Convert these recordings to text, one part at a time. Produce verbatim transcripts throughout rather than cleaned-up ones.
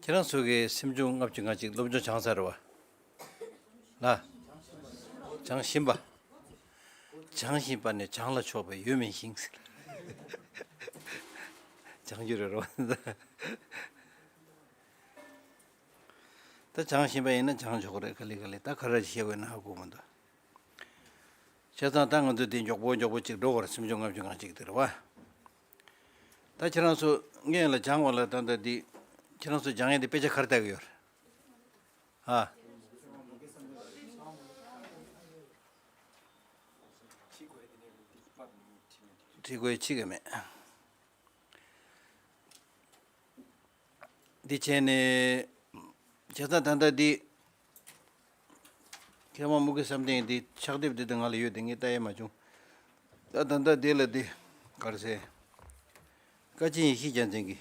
ཁྱེད་རང་ཚོ་གིས་སེམས་ཆུང་ལྔ་བཅུ་ང་གཅིག་སློབ་སྦྱོང་སྦྱངས་ཚར་བ། ལ། སྦྱང་བཞིན་པ། སྦྱང་བཞིན་པ་ནས་སྦྱང་ལ་ཕྱོགས་པའི་ཡུལ་མིན་ཞིང་། སྦྱང་རྒྱུ་རེད་རོ། ད་སྦྱང་བཞིན་པ་ཡིན་ན་སྦྱང་ཆོག་གི་རེད། ག་ལེ་ག་ལེ། ད་ག་རེ་བཤད་དགོས་ན་ཧ་གོ་མི་འདུག་བྱས་ཙང་ད་ང་ཚོ་འདི་མགྱོགས་པོ་མགྱོགས་པོ་ཅིག་འགྲོ་དགོས་རེད། སེམས་ཆུང་ལྔ་བཅུ་ང་གཅིག་དེ་རེད་བ། ད་ཁྱེད་རང་ཚོ་སྔོན་ལ་སྦྱངས་པ་ལ་ད་ལྟ་འདི་ཁྱེད་རང་ཚོ་སྦྱང་ཡས་འདི་དཔེ་ཆ་ག་རེ་ལྟ་གི་ཡོད་རེད། ཨ། བྲིས་དགོས་ཅི་ག་མེད། འདི་བྱས་ནས་བྱས་ཙང་ད་ལྟ་འདི་མཁས་དབང་སྨུག་གི་བསམ་གཏན་འདི་ཕྱག་དེབ་འདི་ད་ང་ལ་ཡོད་དེ་ངས་ལྟ་ཡས་མ་བྱུང་། ད་ད་ལྟ་འདི་ལ་འདི་ག་རེ་ཟེར། བཀའ་ཆེན་ཡེ་ཤེས་རྒྱལ་མཚན་གྱི་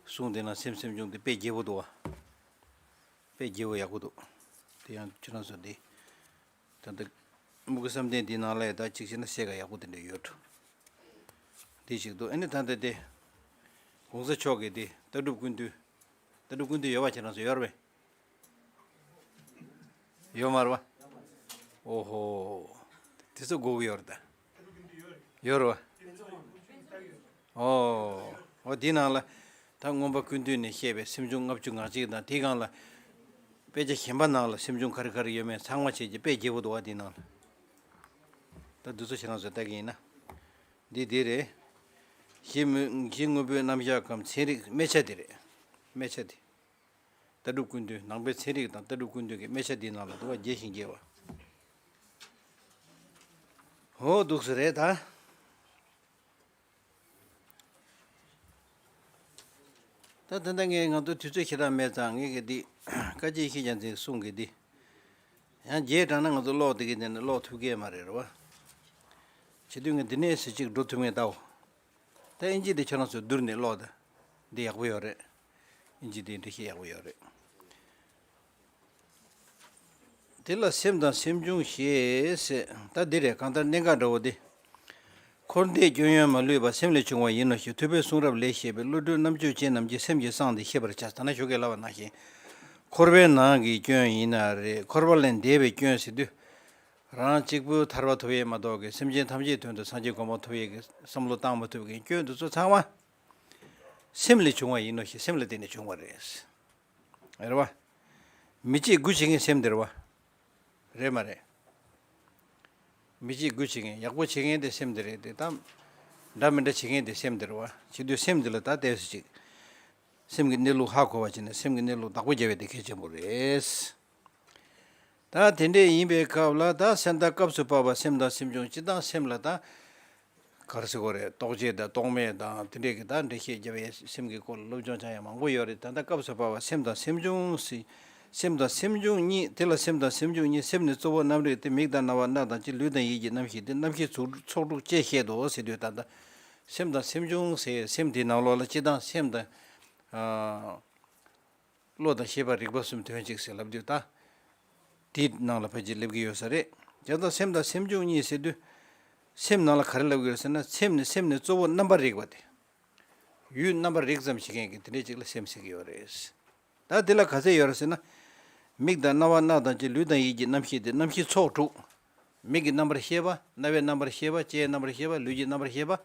གསུང་དེ་ན་སེམས་སེམས་བྱུང་དེ་དཔེ་རྒྱས་པོ་འདུག་བ། དཔེ་རྒྱས་པོ་ཡག་པོ་འདུག་དེ་ཡང་ཁྱེད་རང་ཚོ་འདི། ད་ལྟ་སྨུག་གུ་བསམ་གཏན་འདི་ནང་ལ་ཡ་ད་གཅིག་བྱས་ན་གསལ་ཁ་ཡག་པོ་དེ་འདྲ་ཡོད་འགྲོ། འདི་ཞིག་འདུག་ཨ་ནི་ད་ལྟ་དེ་གོང་ས་མཆོག་གི་དེ་ལྟ་གྲུབ་ཀུན་བཏུས། ལྟ་གྲུབ་ཀུན་བཏུས་ཡོད་པ་ཁྱེད་རང་ཚོ་ཡོད་རེད་པས། ཡོད་མ་རེད་པ། ཨོ་ཧོ། དེ་ཚོ་དགོས་ཀྱི་ཡོད་རེད་ད། ཡོད་རེད་པ། ཨོ། ཨོ་འདི་ནང་ལ་ད་མངོན་པ་ཀུན་བཏུས་ནས་བཤད་པའི་སེམས་བྱུང་ལྔ་བཅུ་ང་གཅིག་དང་དེའི་སྒང་ལ་དཔེ་ཆ་གཞན་པ་ནང་ལ་སེམས་བྱུང་ག་རེ་ག་རེ་ཡོད་མེད་ཚང་མ་བྱས་ཀྱི་དཔེ་རྒྱས་པོ་འདུག་བ་འདི་ནང་ལ། ད་འདི་ཚོ་ཁྱེད་རང་ཚོས་ལྟ་གི་ཡིན་ན། འདི་འདི་རེད། གཞི་མི་གཞི་དངོས་པོའི་རྣམ་གཞག་གམ་ཚན་རིག་སྨད་ཆ་འདི་རེད། སྨད་ཆ་འདི། ལྟ་གྲུབ་ཀུན་བཏུས། ནང་པའི་ཚན་རིག་དང་ལྟ་གྲུབ་ཀུན་བཏུས་ཀྱི་སྨད་ཆ་འདིའི་ནང་ལ་འདུག་བ། རྒྱས་ཤིང་རྒྱས་པ། འོ་འདུག་སེ་རེད་ད། ད་ད་ལྟ་ངས་ང་ཚོ་དུས་ཚོད་ཞེ་དྲག་མེད་ཙང་ངས་གི་འདི་བཀའ་ཆེན་ཡེ་ཤེས་རྒྱལ་མཚན་གསུང་གི་འདི། ཡང་རྗེས་དྲགས་ན་ང་ཚོ་ཀློག་བསྡད་ཀྱི་འདི་ནས་ཀློག་ཐུབ་ཀྱི་མ་རེད་རེད་བ། བྱེད་དུས་ངས་འདི་ནས་ཟེར་གཅིག་འགྲོ་ཐུབ་ངེས་ལྟའོ། ད་ཨིན་ཇི་འདི་ཁྱེད་རང་ཚོས་བསྡུར་ནས་ཀློག་ད། འདི་ཡག་པོ་ཡོད་རེད། ཨིན་ཇི་འདི་འགྲེལ་བཤད་ཡག་པོ་ཡོད་རེད། དེ་ལ་སེམས་དང་སེམས་བྱུང་ཞེས་ཟེར། ད་འདི་རེད། གང་ལྟར་གནད་འགག་འདྲ་བོ་འདི། འཁོར་འདས་སྐྱོན་ཡོན་མ་ལུས་པ། སེམས་ལས་བྱུང་བ་ཡིན་ནོ་ཞེས། ཐུབ་པའི་གསུང་རབ་ལས་བཤད་པའི། བློ་གྲོས་རྣམ་དཔྱོད་ཅན་རྣམས་ཀྱིས། སེམས་ཀྱི་གསང་དེ་ཤེས་པར་བྱ། ད་ནང་ཞོགས་ཀས་ལབ་པ་ནང་བཞིན། འཁོར་བའི་ནང་གི་སྐྱོན་ཡིན་ན་རེད། འཁོར་བ་ལས་འདས་པའི་སྐྱོན་ཟེར་དུས། རང་གཅིག་པུ་ཐར་པ་ཐོབ་ཡས་མ་གཏོགས་ཀྱི་སེམས་ཅན་ཐམས་ཅད་དོན་དུ་སངས་རྒྱས་གོ་འཕང་ཐོབ་ཡས་ཀྱི་བསམ་བློ་བཏང་མ་ཐུབ་མཁན་སྐྱོན་དེ་ཚོ་ཚང་མ་སེམས་ལས་བྱུང་བ་ཡིན་ནོ་ཞེས། སེམས་ལ་བརྟེན་ནས་བྱུང་བ་རེད། རེད་བ། མི་གཅིག་སྒུག་བྱེད་མཁན་སེམས་དེ་རེད་བ། རེད་མ་རེད། མི་གཅིག་སྒུག་བྱེད་མཁན་ཡག་པོ་བྱེད་མཁན་དེ་སེམས་དེ་རེད་དེ། ད་འདྲ་མི་འདྲ་བྱེད་མཁན་དེ་སེམས་དེ་རེད་བ། བྱེད་དུས་སེམས་དེ་ལ་ད་ལྟས་སུ་ཅིག་སེམས་ཀྱི་གནས་ལུགས་ཧ་གོ་བ་བྱས་ནས་སེམས་ཀྱི་གནས་ལུགས་བདག་པོ་རྒྱབ་ཡས་དེ་གལ་ཆེན་པོ་རེད། ད་དེ་འདྲས་ཡིན་པའི་སྐབས་ལ་ད་སེམས་དང་སྐབས་སུ་བབ་པ་སེམས་དང་སེམས་བྱུང་། སྤྱིར་བཏང་སེམས་ལ་ད་ག་རེ་ཟེར་དགོས་རེད། རྟོག་བཅས་དང་རྟོག་མེད་དང་དེ་འདྲས་ཀྱི་ད་འགྲེལ་བཤད་རྒྱབ་ཡས་སེམས་ཀྱི་སྐོར་ལ་སློབ་སྦྱོང་སྦྱང་ཡས་མང་པོ་ཡོད་རེད། ད་ལྟ་སྐབས་སུ་བབ་པ་སེམས་དང་སེམས་བྱུང་ཟེར། སེམས་དང་སེམས་བྱུང་གཉིས། དེ་ལ་སེམས་དང་སེམས་བྱུང་གཉིས། སེམས་ནི་གཙོ་བོ་རྣམ་རིག་སྟེ། མིག་དང་རྣ་བ་སྣ་དང་ལྕེ། ལུས་དང་ཡིད་ཀྱི་རྣམ་ཤེས་ཏེ། རྣམ་ཤེས་ཚོགས་ཚོགས་དྲུག་ཅེས་བཤད་དོ་ཟེར་དུས། ད་ལྟ་སེམས་དང་སེམས་བྱུང་ཟེར་སེམས་དེའི་ནང་ལོགས་ལ་སྤྱིར་བཏང་སེམས་དང་བློ་དང་ཤེས་པ་རིག་པ་གསུམ་དོན་གཅིག་ཟེར་ལབ་དུས་ད། དེའི་ནང་ལ་ཕལ་ཆེར་སླེབས་ཀྱི་ཡོད་ས་རེད། བྱས་ཙང་སེམས་དང་སེམས་བྱུང་གཉིས་ཟེར་དུས། སེམས་ནང་ལ་ག་རེ་ལབ་ཀྱི་ཡོད་ཟེར་ན། སེམས་ནི་སེམས་ནི་གཙོ་བོ་རྣམ་པར་རིག་པ་དེ། ཡུལ་རྣམ་པར་རིག་ཙམ་ཞིག་མཁན་གྱི་དེ་འདྲས་ཅིག་ལ་སེམས་ཟེར་གྱི་ཡོད་རེད། ད་དེ་ལ་ག་ཚད་ཡོད་རེད་ཟེར་ན། མིག་དང་རྣ་བ་སྣ་དང་ལྕེ། ལུས་དང་ཡིད་ཀྱི་རྣམ་ཤེས་ཏེ། རྣམ་ཤེས་ཚོགས་དྲུག་མིག་གི་རྣམ་པར་ཤེས་པ། རྣ་བའི་རྣམ་པར་ཤེས་པ། ལྕེའི་རྣམ་པར་ཤེས་པ། ལུས་ཀྱི་རྣམ་པར་ཤེས་པ།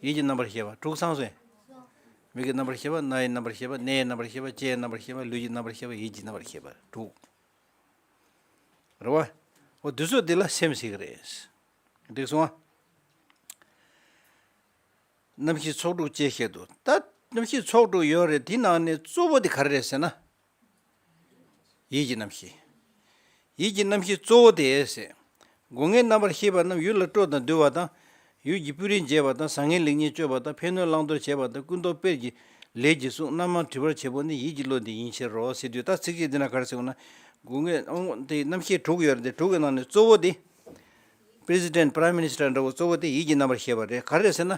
ཡིད་ཀྱི་རྣམ་པར་ཤེས་པ། དྲུག་ཚང་སོང་། མིག་གི་རྣམ་པར་ཤེས་པ། རྣ་ཡི་རྣམ་པར་ཤེས་པ། སྣའི་རྣམ་པར་ཤེས་པ། ལྕེའི་རྣམ་པར་ཤེས་པ། ལུས་ཀྱི་རྣམ་པར་ཤེས་པ། ཡིད་ཀྱི་རྣམ་པར་ཤེས་པ། དྲུག་རེད་བ། འོ་དེ་ཚོ་དེ་ལ་སེམས་ཟེར་གྱི་རེད། འགྲིག་སོང་ཨ། རྣམ་ཤེས་ཚོགས་དྲུག་ཅེས་བཤད་དོ། ད་རྣམ་ཤེས་ཚོགས་དྲུག་ཡོད་རེད། དེ་ནང་ནས་གཙོ་བོ་དེ་ག་རེ་རེད་ཟེར་ན། ཡིད་ཀྱི་རྣམ་ཤེས། ཡིད་ཀྱི་རྣམ་ཤེས་གཙོ་བོ་དེ་ཟེར། སྒོ་ལྔའི་རྣམ་པར་ཤེས་པ་རྣམས་ཡུལ་ལ་སྤྲོ་དང་འདུལ་བ་དང་། ཡུལ་གྱི་སྤུས་རིས་འཇལ་བ་དང་། བཟང་ངན་ལེགས་ཉེས་དཔྱོད་པ་དང་། ཕན་གནོད་བླང་དོར་བྱེད་པ་དང་། ཀུན་རྟོག་དཔལ་གྱི་ལས་ཀྱི་གཟུངས། རྣམ་མང་དྲི་བར་བྱེད་པོ་ནི། ཡིད་ཀྱི་བློ་འདི་ཡིན་ཕྱིར་རོ་ཟེར་དུས། ད་ཚིགས་བཅད་འདི་ན་ག་རེ་ཟེར་བ་ན། སྒོ་ལྔའི་དབང་དེ་རྣམ་ཤེས་དྲུག་ཡོད་རེད་དེ། དྲུག་གི་ནང་ནས་གཙོ་བོ་དེ། President, Prime Minister འདྲ་བོ་གཙོ་བོ་དེ་ཡིད་ཀྱི་རྣམ་པར་ཤེས་པ་རེད། ག་རེ་ཟེར་ན།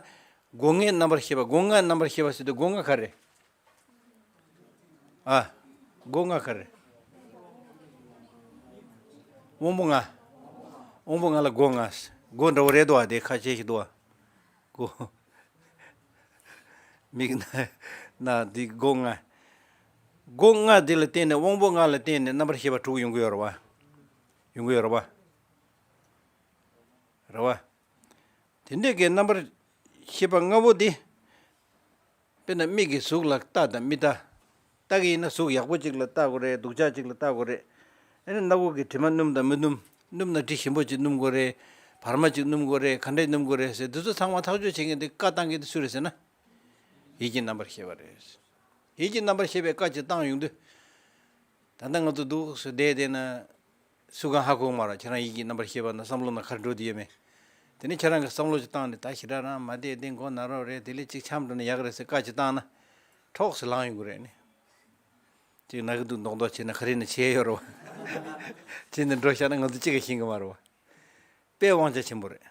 སྒོ་ལྔའི་རྣམ་པར་ཤེས་པ། སྒོ་ལྔའི་རྣམ་པར་ཤེས་པ་ཟེར་དུས་སྒོ་ལྔ་ག་རེ། ཨ། སྒོ་ལྔ་ག་རེ། དབང་པོ་ལྔ། དབང་པོ་ལྔ་ལ་སྒོ་ལྔ། སྒོ་འདྲ་བོ་རེད་འདུག་ཨ། དེ་ཁ་ཤས་ཤིག་འདུག་ཨ། སྒོ། མིག་ན་ན་འདི་སྒོ་ལྔ། སྒོ་ལྔ་འདི་ལ་བརྟེན་ནས་དབང་པོ་ལྔ་ལ་བརྟེན་ནས་རྣམ་པར་ཤེས་པ་དྲུག་ཡོང་གི་ཡོད་རེད་བ། ཡོང་གི་ཡོད་རེད་བ། རེད་བ། དེ་འདྲས་ཀྱི་རྣམ་པར་ཤེས་པ་ལྔ་པོ་འདི། དཔེར་ན་མིག་གིས་གཟུགས་ལ་ལྟ་དང་མི་ལྟ། ལྟ་གི་ཡིན་ན་གཟུགས་ཡག་པོ་ཅིག་ལ་ལྟ་དགོས་རེད། སྡུག་ཅག་ཅིག་ལ་ལྟ་དགོས་རེད། ཨ་ནི་སྣ་ཁུག་གི་དྲི་མ་སྣུམ་དང་མི་སྣུམ། སྣུམ་ན་དྲི་ཞིམ་པོ་ཅིག་སྣུམ་དགོས་རེད། བར་མ་ཅིག་སྣུམ་དགོས་རེད། ག་འདྲས་སྣུམ་དགོས་རེད་ཟེར་འདི་ཚོ་ཚང་མ་ཐག་གཅོད་བྱེད་མཁན་དེ་བཀའ་བཏང་མཁན་དེ་སུ་རེད་ཟེར་ན། ཡིད་ཀྱི་རྣམ་པར་ཤེས་པ་རེད། ཡིད་ཀྱི་རྣམ་པར་ཤེས་པའི་བཀའ་ཅིག་བཏང་ཡོང་དུས། ད་ལྟ་ང་ཚོ་འདུག་སེ་བསྡད་བསྡད་ན། སུ་གང་ཧ་གོ་གི་མ་རེད། ཁྱེད་རང་ཡིད་ཀྱི་རྣམ་པར་ཤེས་པ་ན་བསམ་བློ་ན་ག་རེ་འགྲོ་དེ་ཡོད་མེད། དེ་ནས་ཁྱེད་རང་གིས་བསམ་བློ་ཅིག་བཏང་ནས་ད་ཞེ་དྲག་རང་མ་བསྡད་བསྡད་མགོ་ན་རོགས་རེད། དེ་ལས་ཅིག་འཆམ་འགྲོ་ན་ཡག་རེད་ཟེར་བཀའ་ཅིག་བཏང་ན། ཁྲོག་སེ་ལངས་ཡོང་གི་རེད་ནི། ཅིག་ན་གི་འདུག་མདོག་མདོག་བྱས་ན་ག་རེ་ནས་བྱས་ཡོད་རེད་བ། བྱས་ནས་འགྲོ་བཞག་ན་ང་ཚོ་གཅིག་གིས་ཤེས་གི་མ་རེད་བ། དཔེ་དབང་ཆ་ཆེན་པོ་རེད།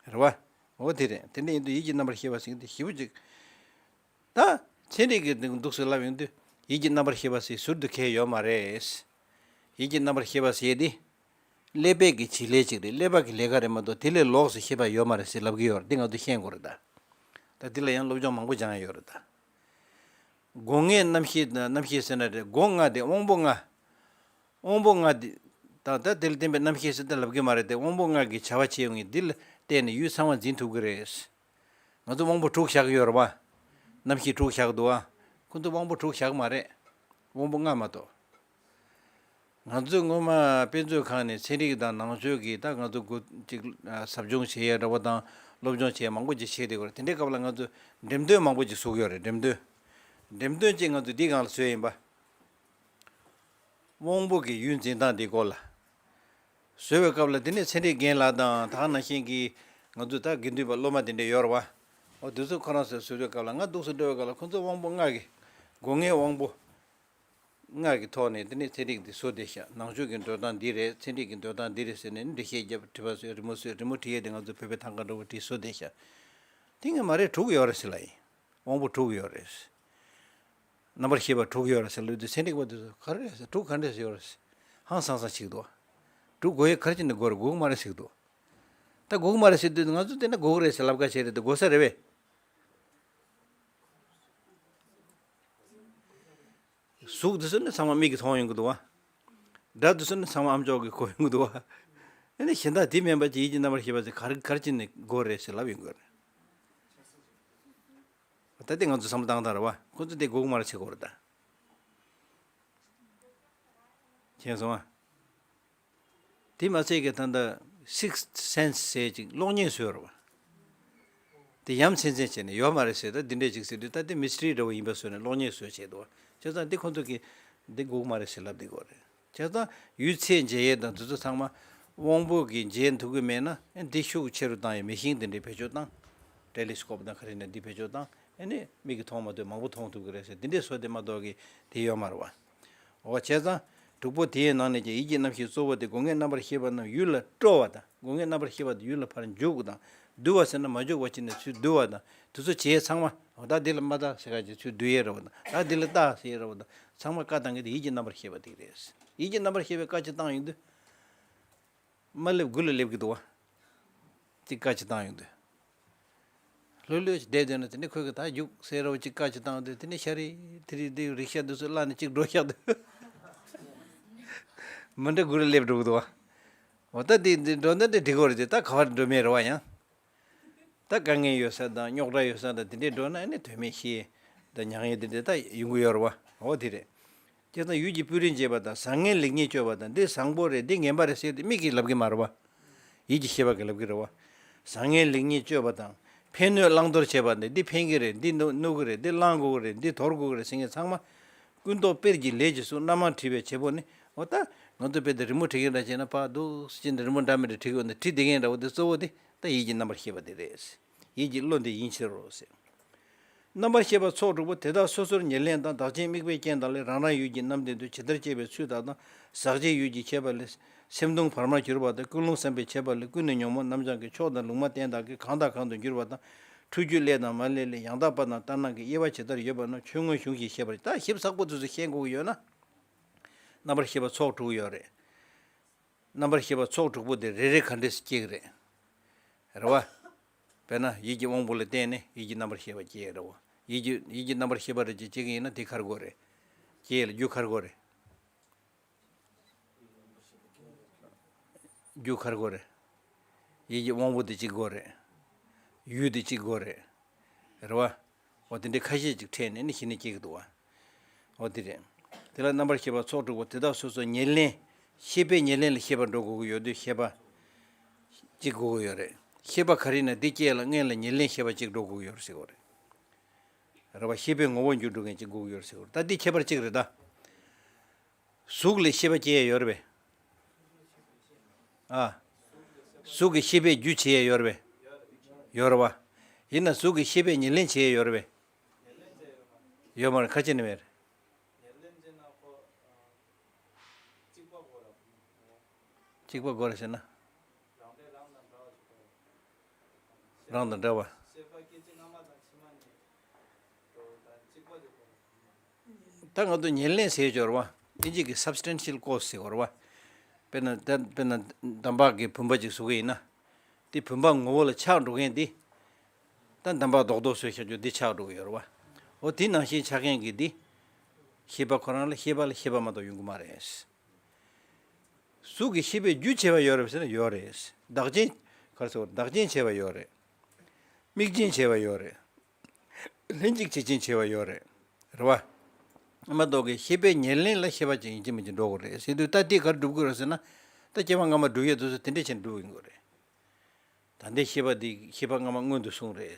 རེད་བ། འོ་དེ་རེད། དེ་འདྲ་ཡིན་དུས་ཡིད་ཀྱི་རྣམ་པར་ཤེས་པ་ཟེར་མཁན་དེ་ཞེ་པོ་ཅིག་ད་ཚན་རིག་གི་འདུག་སེ་ལབ་ཡོང་དུས་ཡིད་ཀྱི་རྣམ་པར་ཤེས་པ་ཟེར་ཟུར་དུ་འཁེལ་ཡོད་མ་རེད། ཡིད་ཀྱི་རྣམ་པར་ཤེས་པ་ཟེར་དེ། ཀླད་པའི་གི་བྱེད་ལས་ཅིག་རེད། ཀླད་པ་གི་ལས་ཀ་རེད་མ་གཏོགས་དེ་ལས་ལོགས་སུ་ཤེས་པ་ཡོད་མ་རེད་ཟེར་ལབ་ཀྱི་ཡོད་རེད། འདི་ང་ཚོ་ཤེས་དགོས་རེད་ད། ད་འདི་ལ་ཡང་སློབ་སྦྱོང་མང་པོ་སྦྱང་ཡ་ཡོད་རེད་ད། སྒོ་ལྔའི་རྣམ་ཤེས་རྣམ་ཤེས་ཟེར་ན་རེད། སྒོ་ལྔ་དེ་དབང་པོ་ལྔ། དབང་པོ་ལྔ་འདི། ད་ལྟ་དེ་ལ་བརྟེན་པའི་རྣམ་ཤེས་ཟེར་ད་ལབ་གི་མ་རེད་དེ། དབང་པོ་ལྔ་གི་བྱ་བ་བྱེད་ཡོང་གི་འདི་ལ་བརྟེན་ནས་ཡུལ་ཚང་མ་འཛིན་ཐུབ་ཀྱི་རེད། ང་ཚོ་དབང་པོ་དྲུག་བཞག་གི་ཡོད་རེད་བ། རྣམ་ཤེས་དྲུག་བཞག་འདུག་བ། ཁོ་ཚོ་དབང་པོ་དྲུག་བཞག་མ་རེད། དབང་པོ་ལྔ་མ་གཏོགས། ང་ཚོས་སྔོན་མ་དཔེ་མཛོད་ཁང་ནས་ཚན་རིག་དང་ནང་ཆོས་ཀྱི་ད་ང་ཚོ་འགོ་ཅིག་ཟབ་སྦྱོང་བྱེད་ཡ་འདྲ་བོ་དང་སློབ་སྦྱོང་བྱེད་ཡ་མང་པོ་ཅིག་བྱས་བསྡད་ཡོད་རེད། དེ་འདྲའི་སྐབས་ལ་ང་ཚོས་འགྲེམས་སྟོན་མང་པོ་ཅིག་བཟོ་གི་ཡོད་རེད། འགྲེམས་སྟོན། འགྲེམས་སྟོན་ཅིག་ང་ཚོས་འདི་སྒང་ལ་བཟོས་ཡིན་པ། དབང་པོ་གི་ཡུལ་འཛིན་སྟངས་འདི་སྐོར་ལ། བཟོས་པའི་སྐབས་ལ་དེ་ནས་ཚན་རིག་རྒན་ལགས་དང་ད་ག་ནང་བཞིན་གྱི་ང་ཚོ་ད་དགེ་འདུན་པ་སློབ་མ་དེ་འདྲ་ཡོད་རེད་བ། འོ་དེ་ཚོ་ཁོ་རང་ཚོས་བཟོས་པའི་སྐབས་ལ་ང་འདུག་སེ་འགྲོ་བའི་སྐབས་ལ་ཁོ་ཚོ་དབང་པོ་ལྔ་གི། སྒོ་ལྔའི་དབང་པོ་ལྔ་གི་ཐོག་ནས་དེ་ནས་ཚན་རིག་འདི་བཟོ་བསྡད་ཤག་ནང་ཆོས་ཀྱི་འགྲོ་སྟངས་འདི་རེད། ཚན་རིག་གི་འགྲོ་སྟངས་འདི་རེད་ཟེར་ནས་འགྲེལ་བཤད་བརྒྱབ། དྲི་བ་བཟོས། རི་མོ་བཟོས། རི་མོ་བྲིས་ཡས་དེ་ང་ཚོ་བོད་པའི་ཐང་ག་འདྲ་བོ་བྲིས་བཟོ་བསྡད་ཤག་དེ་ངས་མ་རེད། དྲུག་ཡོད་རེད་ཟེར་ལབ་ཡིན། དབང་པོ་དྲུག་ཡོད་རེད། རྣམ་པར་ཤེས་པ་དྲུག་ཡོད་རེད་ཟེར་ལབ་དུས་ཚན་རིག་པ་དེ་ཚོ་ག་རེ་རེད་ཟེར། དྲུག་ག་འདྲས་ཡོད་རེད་ཟེར། ཧང་སང་སང་ཞིག་འདུག་དྲུག་དགོས་ཡས་ག་རེ་བྱས་ནས་དགོས་རེད། དགོས་ཀྱི་མ་རེད་ཟེར་གྱི་འདུག་ད་དགོས་ཀྱི་མ་རེད་ཟེར་དུས་ང་ཚོ་བལྟས་ན་དགོས་ཀྱི་རེད་ཟེར་ལབ་ཁ་བྱས་རེད་དེ། དགོས་ས་རེད་པས། གཟུགས་འདི་ཚོ་ནི་ཚང་མ་མིག་གིས་མཐོང་ཡོང་གི་འདུག་བ། སྒྲ་འདི་ཚོ་ནི་ཚང་མ་ཨམ་ཅོག་གིས་གོ་ཡོང་གི་འདུག་བ། ཨ་ནི་གཞན་དག་དེ་མིན་པ་ཅིག་ཡིད་ཀྱི་རྣམ་པར་ཤེས་པ་ཟེར་ག་རེ་ག་རེ་བྱས་ནས་དགོས་རེད་ཟེར་ལབ་ཡོང་གི་རེད། ད་ལྟ་ང་ཚོ་བསམ་བློ་བཏང་སྟངས་རེད་བ། ཁོ་ཚོ་དེ་དགོས་ཀྱི་མ་རེད་བྱེད་དགོས་རེད་ད། མཁྱེན་སོང་ཨ། དེ་མ་ཚད་ཀྱི་ད་ལྟ་sixth sense ཟེར་ཅིག་གློག་བརྙན་བཟོས་རེད་བ། དེ་ཡ་མཚན་མཚན་བྱས་ནས་ཡོད་མ་རེད་ཟེར། ད་འདི་འདྲས་ཅིག་ཟེར་དུས་ད་དེ་མི་སི་ཊི་རི་འདྲ་བོ་ཡིན་པ་བཟོས་ནས་གློག་བརྙན་བཟོས་བྱས་འདུག་བ། བྱས་ཙང་འདི་ཁོ་ཚོ་གིས་འདི་དགོས་ཀྱི་མ་རེད་ཟེར་ལབ་བསྡད་ཀྱི་ཡོད་རེད། བྱས་ཙང་ཡུལ་ཚད་འཇལ་ཡས་དང་དེ་ཚོ་ཚང་མ་དབང་པོ་གིས་འཇལ་ཐུབ་ཀྱི་མེད་ན། ཨ་འདི་ཤུགས་ཆེ་རུ་བཏང་ཡས་མེ་ཤིང་དེ་འདྲའི་བེད་སྤྱོད་བཏང་། ཊེ་ལི་སི་ཀོབ་དང་ག་རེ་ནས་འདི་བེད་སྤྱོད་བཏང་། ཨ་ནི་མིག་གིས་མཐོང་མ་ཐུབ་མང་པོ་མཐོང་ཐུབ་ཀྱི་རེད་ཟེར། འདི་འདྲས་བཟོས་དེ་མ་གཏོགས་ཀྱི་དེ་ཡོད་མ་རེད་བ། འོ་བྱས་ཙང་དྲུག་པོ་དེའི་ནང་ནས་ཀྱང་ཡིད་ཀྱི་རྣམ་ཤེས་གཙོ་བོ་དེ་སྒོ་ལྔའི་རྣམ་པར་ཤེས་པ་རྣམས་ཡུལ་ལ་སྤྲོ་བ་དང་། སྒོ་ལྔའི་རྣམ་པར་ཤེས་པ་དེ་ཡུལ་ལ་ཕར་འཇུག་དང་། བསྡུ་བ་ཟེར་ན་མ་འཇུག་པ་བྱས་ནས་ཚུར་བསྡུ་བ་དང་། དེ་ཚོ་བྱས་ཚང་མ་འོ་ད་འདི་ལ་མ་ལྟ་ཟེར་ག་ཅིག་ཚུར་བསྡུ་ཡས་རེད་བ་དང་། ད་འདི་ལ་ལྟ་ཟེར་ཡས་རེད་བ་དང་། ཚང་མ་བཀའ་བཏང་གི་དེ་ཡིད་ཀྱི་རྣམ་པར་ཤེས་པ་དེ་རེད། ཡིད་ཀྱི་རྣམ་པར་ཤེས་པའི་བཀའ་ཅིག་བཏང་ཡོང་དུས། མ་སླེབས་དགུ་ལ་སླེབས་ཀྱི་འདུག་བ། གཅིག་བཀའ་ཅིག་བཏང་ཡོང་དུས། ལྷོད་ལྷོད་ཅིག་བསྡད་བསྡད་ན་དེ་ནས་ཁོས་ཀྱིས་ད་རྒྱུགས་ཟེར་རོ་གཅིག་བཀའ་ཅིག་བཏང་དུས། དེ་ནས་ཤ་རི་དེ་རི་དེ་རིག་ཤ་འདི་ཚོ་བརླག་ནས་གཅིག་འགྲོ་ཤག་འདུག་མི་འདྲ་དགུ་ལ་སླེབས་འགྲོ་གི་འདུག་བ། འོ་ད་དེ་འདི་འགྲོ་ན་དེ་འགྲིག་གི་རེད་དེ། ད་ག་བར་འགྲོ་མེད་རེད་བ་ཡང་། ད་དཀའ་ངལ་ཡོད་ས་དང་རྙོག་དྲ་ཡོད་ས་དང་དེ་འདྲས་འགྲོ་ན་ཨ་ནི་དོན་མེད་ཤི་དང་མྱང་ཡས་དེ་འདྲས་ད་ཡོང་གི་ཡོད་རེད་བ། འོ་དེ་རེད། བྱས་ཙང་ཡུལ་གྱི་སྤུས་རིས་འབྱེད་པ་དང་། བཟང་ངན་ལེགས་ཉེས་དཔྱོད་པ་དང་། འདི་བཟང་པོ་རེད། འདི་ངན་པ་རེད་ཟེར་ཏེ་མིག་གིས་ལབ་ཀྱི་མ་རེད་བ། ཡིད་ཀྱི་ཤེས་པ་གིས་ལབ་ཀྱི་རེད་བ། བཟང་ངན་ལེགས་ཉེས་དཔྱོད་པ་དང་། ཕན་གནོད་བླང་དོར་བྱེད་པ་དང་། འདི་ཕན་གྱི་རེད། འདི་གནོད་གནོད་ཀྱི་རེད། འདི་བླང་དགོས་ཀྱི་རེད། འདི་དོར་དགོས་ཀྱི་རེད་ཟེར་མཁན་ཚང་མ། ཀུན་རྟོག་དཔེར་གྱི་ལས་ཀྱི་གཟུགས་རྣམ་མང་བྲིས་པའི་བྱེད་པོ་ནི། འོ་ད་ང་ཚོ་དཔེ་དེ་རི་མོ་བྲིས་མཁན་འདྲ་བྱས་ན་ཕར་འདུག་སེ་བྱས་ནས་རི་མོ་འདྲ་མི་འདྲ་བྲིས་ཀྱི་ཡོད་ན། བྲིས་བསྡད་མཁན་འདྲ་བོ་དེ་གཙོ་བོ་དེ་ད་ཡིད་ཀྱི་རྣམ་པར་ཤེས་པ་དེ་རེད། ཡིད་ཀྱི་བློ་འདི་ཡིན་ཕྱིར་རོ་ཟེར། རྣམ་པར་ཤེས་པ་ཚོགས་དྲུག་པོ་དེ་དག་སོ་སོར་ཉེར་ལེན་དང་། བདག་རྐྱེན་དམིགས་པའི་རྐྱེན་དག་ལས་རང་རང་ཡུལ་གྱི་རྣམ་ལྡན་དུ་ཇི་ལྟར་སྐྱེ་བའི་ཚུལ་དག་དང་། ཟག་བཅས་ཡུལ་གྱི་ཁྱད་པར་ལས་སེམས་སྟོང་བར་མར་གྱུར་པ་དང་། ཀུན་སློང་བསམ་པའི་ཁྱད་པར་ལས་ཀུན་ནས་ཉོན་མོངས་རྣམ་སྦྱང་གི་ཕྱོགས་དང་ལུང་མ་བསྟན་དག་གིས་གང་དང་གང་དུ་འགྱུར་བ་དང་། འཁྲུལ་རྒྱུ་ལས་དང་མ་ལས་ལས། ཡང་དག་པ་དང་ལྟར་སྣང་གི་དབྱེ་བ་ཇི་ལྟར་ཡོད་པ་རྣམས་ཆོས་མངོན་གཞུང་བཞིན་བཤད་པར། ད་ཞིབ་ཚགས་པོ་དེ་ཚོ་ཤེས་དགོས་ཀྱི་ཡོད་ན། རྣམ་པར་ཤེས་པ་ཚོགས་དྲུག་ཡོད་རེད། རྣམ་པར་ཤེས་པ་ཚོགས་དྲུག་པོ་དེ་རེ་རེ་ག་འདྲས་སེ་སྐྱེ་གི་རེད། རེད་བ། དཔེར་ན་ཡིད་ཀྱི་དབང་པོ་ལ་བརྟེན་ནས་ཡིད་ཀྱི་རྣམ་པར་ཤེས་པ་སྐྱེ་རེད་བ། ཡིད་ཀྱི་ཡིད་ཀྱི་རྣམ་པར་ཤེས་པ་རེད་ཅེས་བྱེད་ཀྱི་ཡིན་ན་དེ་ག་རེ་དགོས་རེད། སྐྱེ་ཡི་ལ་རྒྱུ་ག་རེ་དགོས་རེད། རྒྱུ་ག་རེ་དགོས་རེད། ཡིད་ཀྱི་དབང་པོ་དེ་གཅིག་དགོས་རེད། ཡུལ་དེ་གཅིག་དགོས་རེད། རེད་བ། འོ་དེ་འདྲའི་ཁ་ཤས་ཅིག་ཕྲད་ནས་ནི་གཞི་ནས་སྐྱེ་གི་འདུག་བ། འོ་དེ་རེད། དེ་ལ་རྣམ་པར་ཤེས་པ་ཚོགས་དྲུག་པོ་དེ་དག་སོ་སོ་ཉེར་ལེན། ཤེས་པའི་ཉེར་ལེན་ལ་ཤེས་པ་འགྲོ་དགོས་ཀྱི་ཡོད་དུས་ཤེས་པ་གཅིག་དགོས་ཀྱི་ཡོད་རེད། ཤེས་པ་ག་རེ་ཡིན་ན་དེ་སྐྱེ་ལ་སྔོན་ལ་ཉེར་ལེན་ཤེས་པ་གཅིག་འགྲོ་དགོས་ཀྱི་ཡོད་རེད་ཟེར་གྱི་ཡོད་རེད། རེད་བ། ཤེས་པའི་ངོ་བོ་འགྱུར་འགྲོ་མཁན་གཅིག་དགོས་ཀྱི་ཡོད་རེད་ཟེར་གྱི་ཡོད་རེད། ད་འདི་ཁྱད་པར་གཅིག་རེད་ད། གཟུགས་ལས་ཤེས་པ་སྐྱེ་ཡ་ཡོད་རེད་པས། ཨ། གཟུགས་ཀྱི་ཤེས་པའི་རྒྱུ་བྱེད་ཡ་ཡོད་རེད་པས། ཡོད་རེད་བ། ཡིན་ན་གཟུགས་ཀྱི་ཤེས་པའི་ཉེར་ལེན་བྱེད་ཡ་ཡོད་རེད་པས། ཡོད་མ་རེད། ཁ་ཅིག་ནི་མེད། གཅིག་པ་དགོས་རེད་ཟེར་ན། རང་དང་འདྲ་བ། ད་ང་ཚོ་ཉེར་ལེན་ཟེར་ཡོད་རེད་བ། ཨིན་ཇི་གི་substantial cause ཟེར་བ་རེད་བ། དཔེར་ན་ད་དཔེར་ན་འདམ་བག་གི་བུམ་པ་ཅིག་བཟོ་གི་ཡིན་ན། དེ་བུམ་པ་ངོ་བོ་ལ་ཆགས་འགྲོ་མཁན་དེ། ད་འདམ་བག་རྡོག་རྡོག་བཟོས་བཞག་རྒྱུ་འདི་ཆགས་འགྲོ་གི་ཡོད་རེད་བ། འོ་དེ་ནང་བཞིན་ཆགས་མཁན་གྱི་འདི། ཤེས་པ་ཁོ་རང་ལ་ཤེས་པ་ལ་ཤེས་པ་མ་གཏོགས་ཡོང་གི་མ་རེད། གཟུགས་ཀྱི་ཤེས་པའི་རྒྱུ་བྱེད་པ་ཡོད་རེད་ཟེར་ན་ཡོད་རེད། བདག་རྐྱེན། ག་རེ་ཟེར་བ་བདག་རྐྱེན་བྱེད་པ་ཡོད་རེད། དམིགས་རྐྱེན་བྱེད་པ་ཡོད་རེད། ལྷན་ཅིག་བྱེད་རྐྱེན་བྱེད་པ་ཡོད་རེད། རེད་བ། མ་གཏོགས་ཀྱི་ཤེས་པའི་ཉེར་ལེན་ལ་ཤེས་པ་ཅིག་ཡིན་གཅིག་མིན་གཅིག་འགྲོ་དགོས་རེད་ཟེར་དུས་ད་དེ་ག་རེ་སྒྲུབ་དགོས་རེད་ཟེར་ན། ད་སྐྱེ་བ་སྔ་མ་སྒྲུབ་ཡས་དེ་ཚོ་དེ་འདྲས་བྱས་ནས་སྒྲུབ་ཡོང་དགོས་རེད། ད་ལྟའི་ཤེས་པ་འདི་ཤེས་པ་སྔ་མ་སྔོན་དུ་སོང་རེད།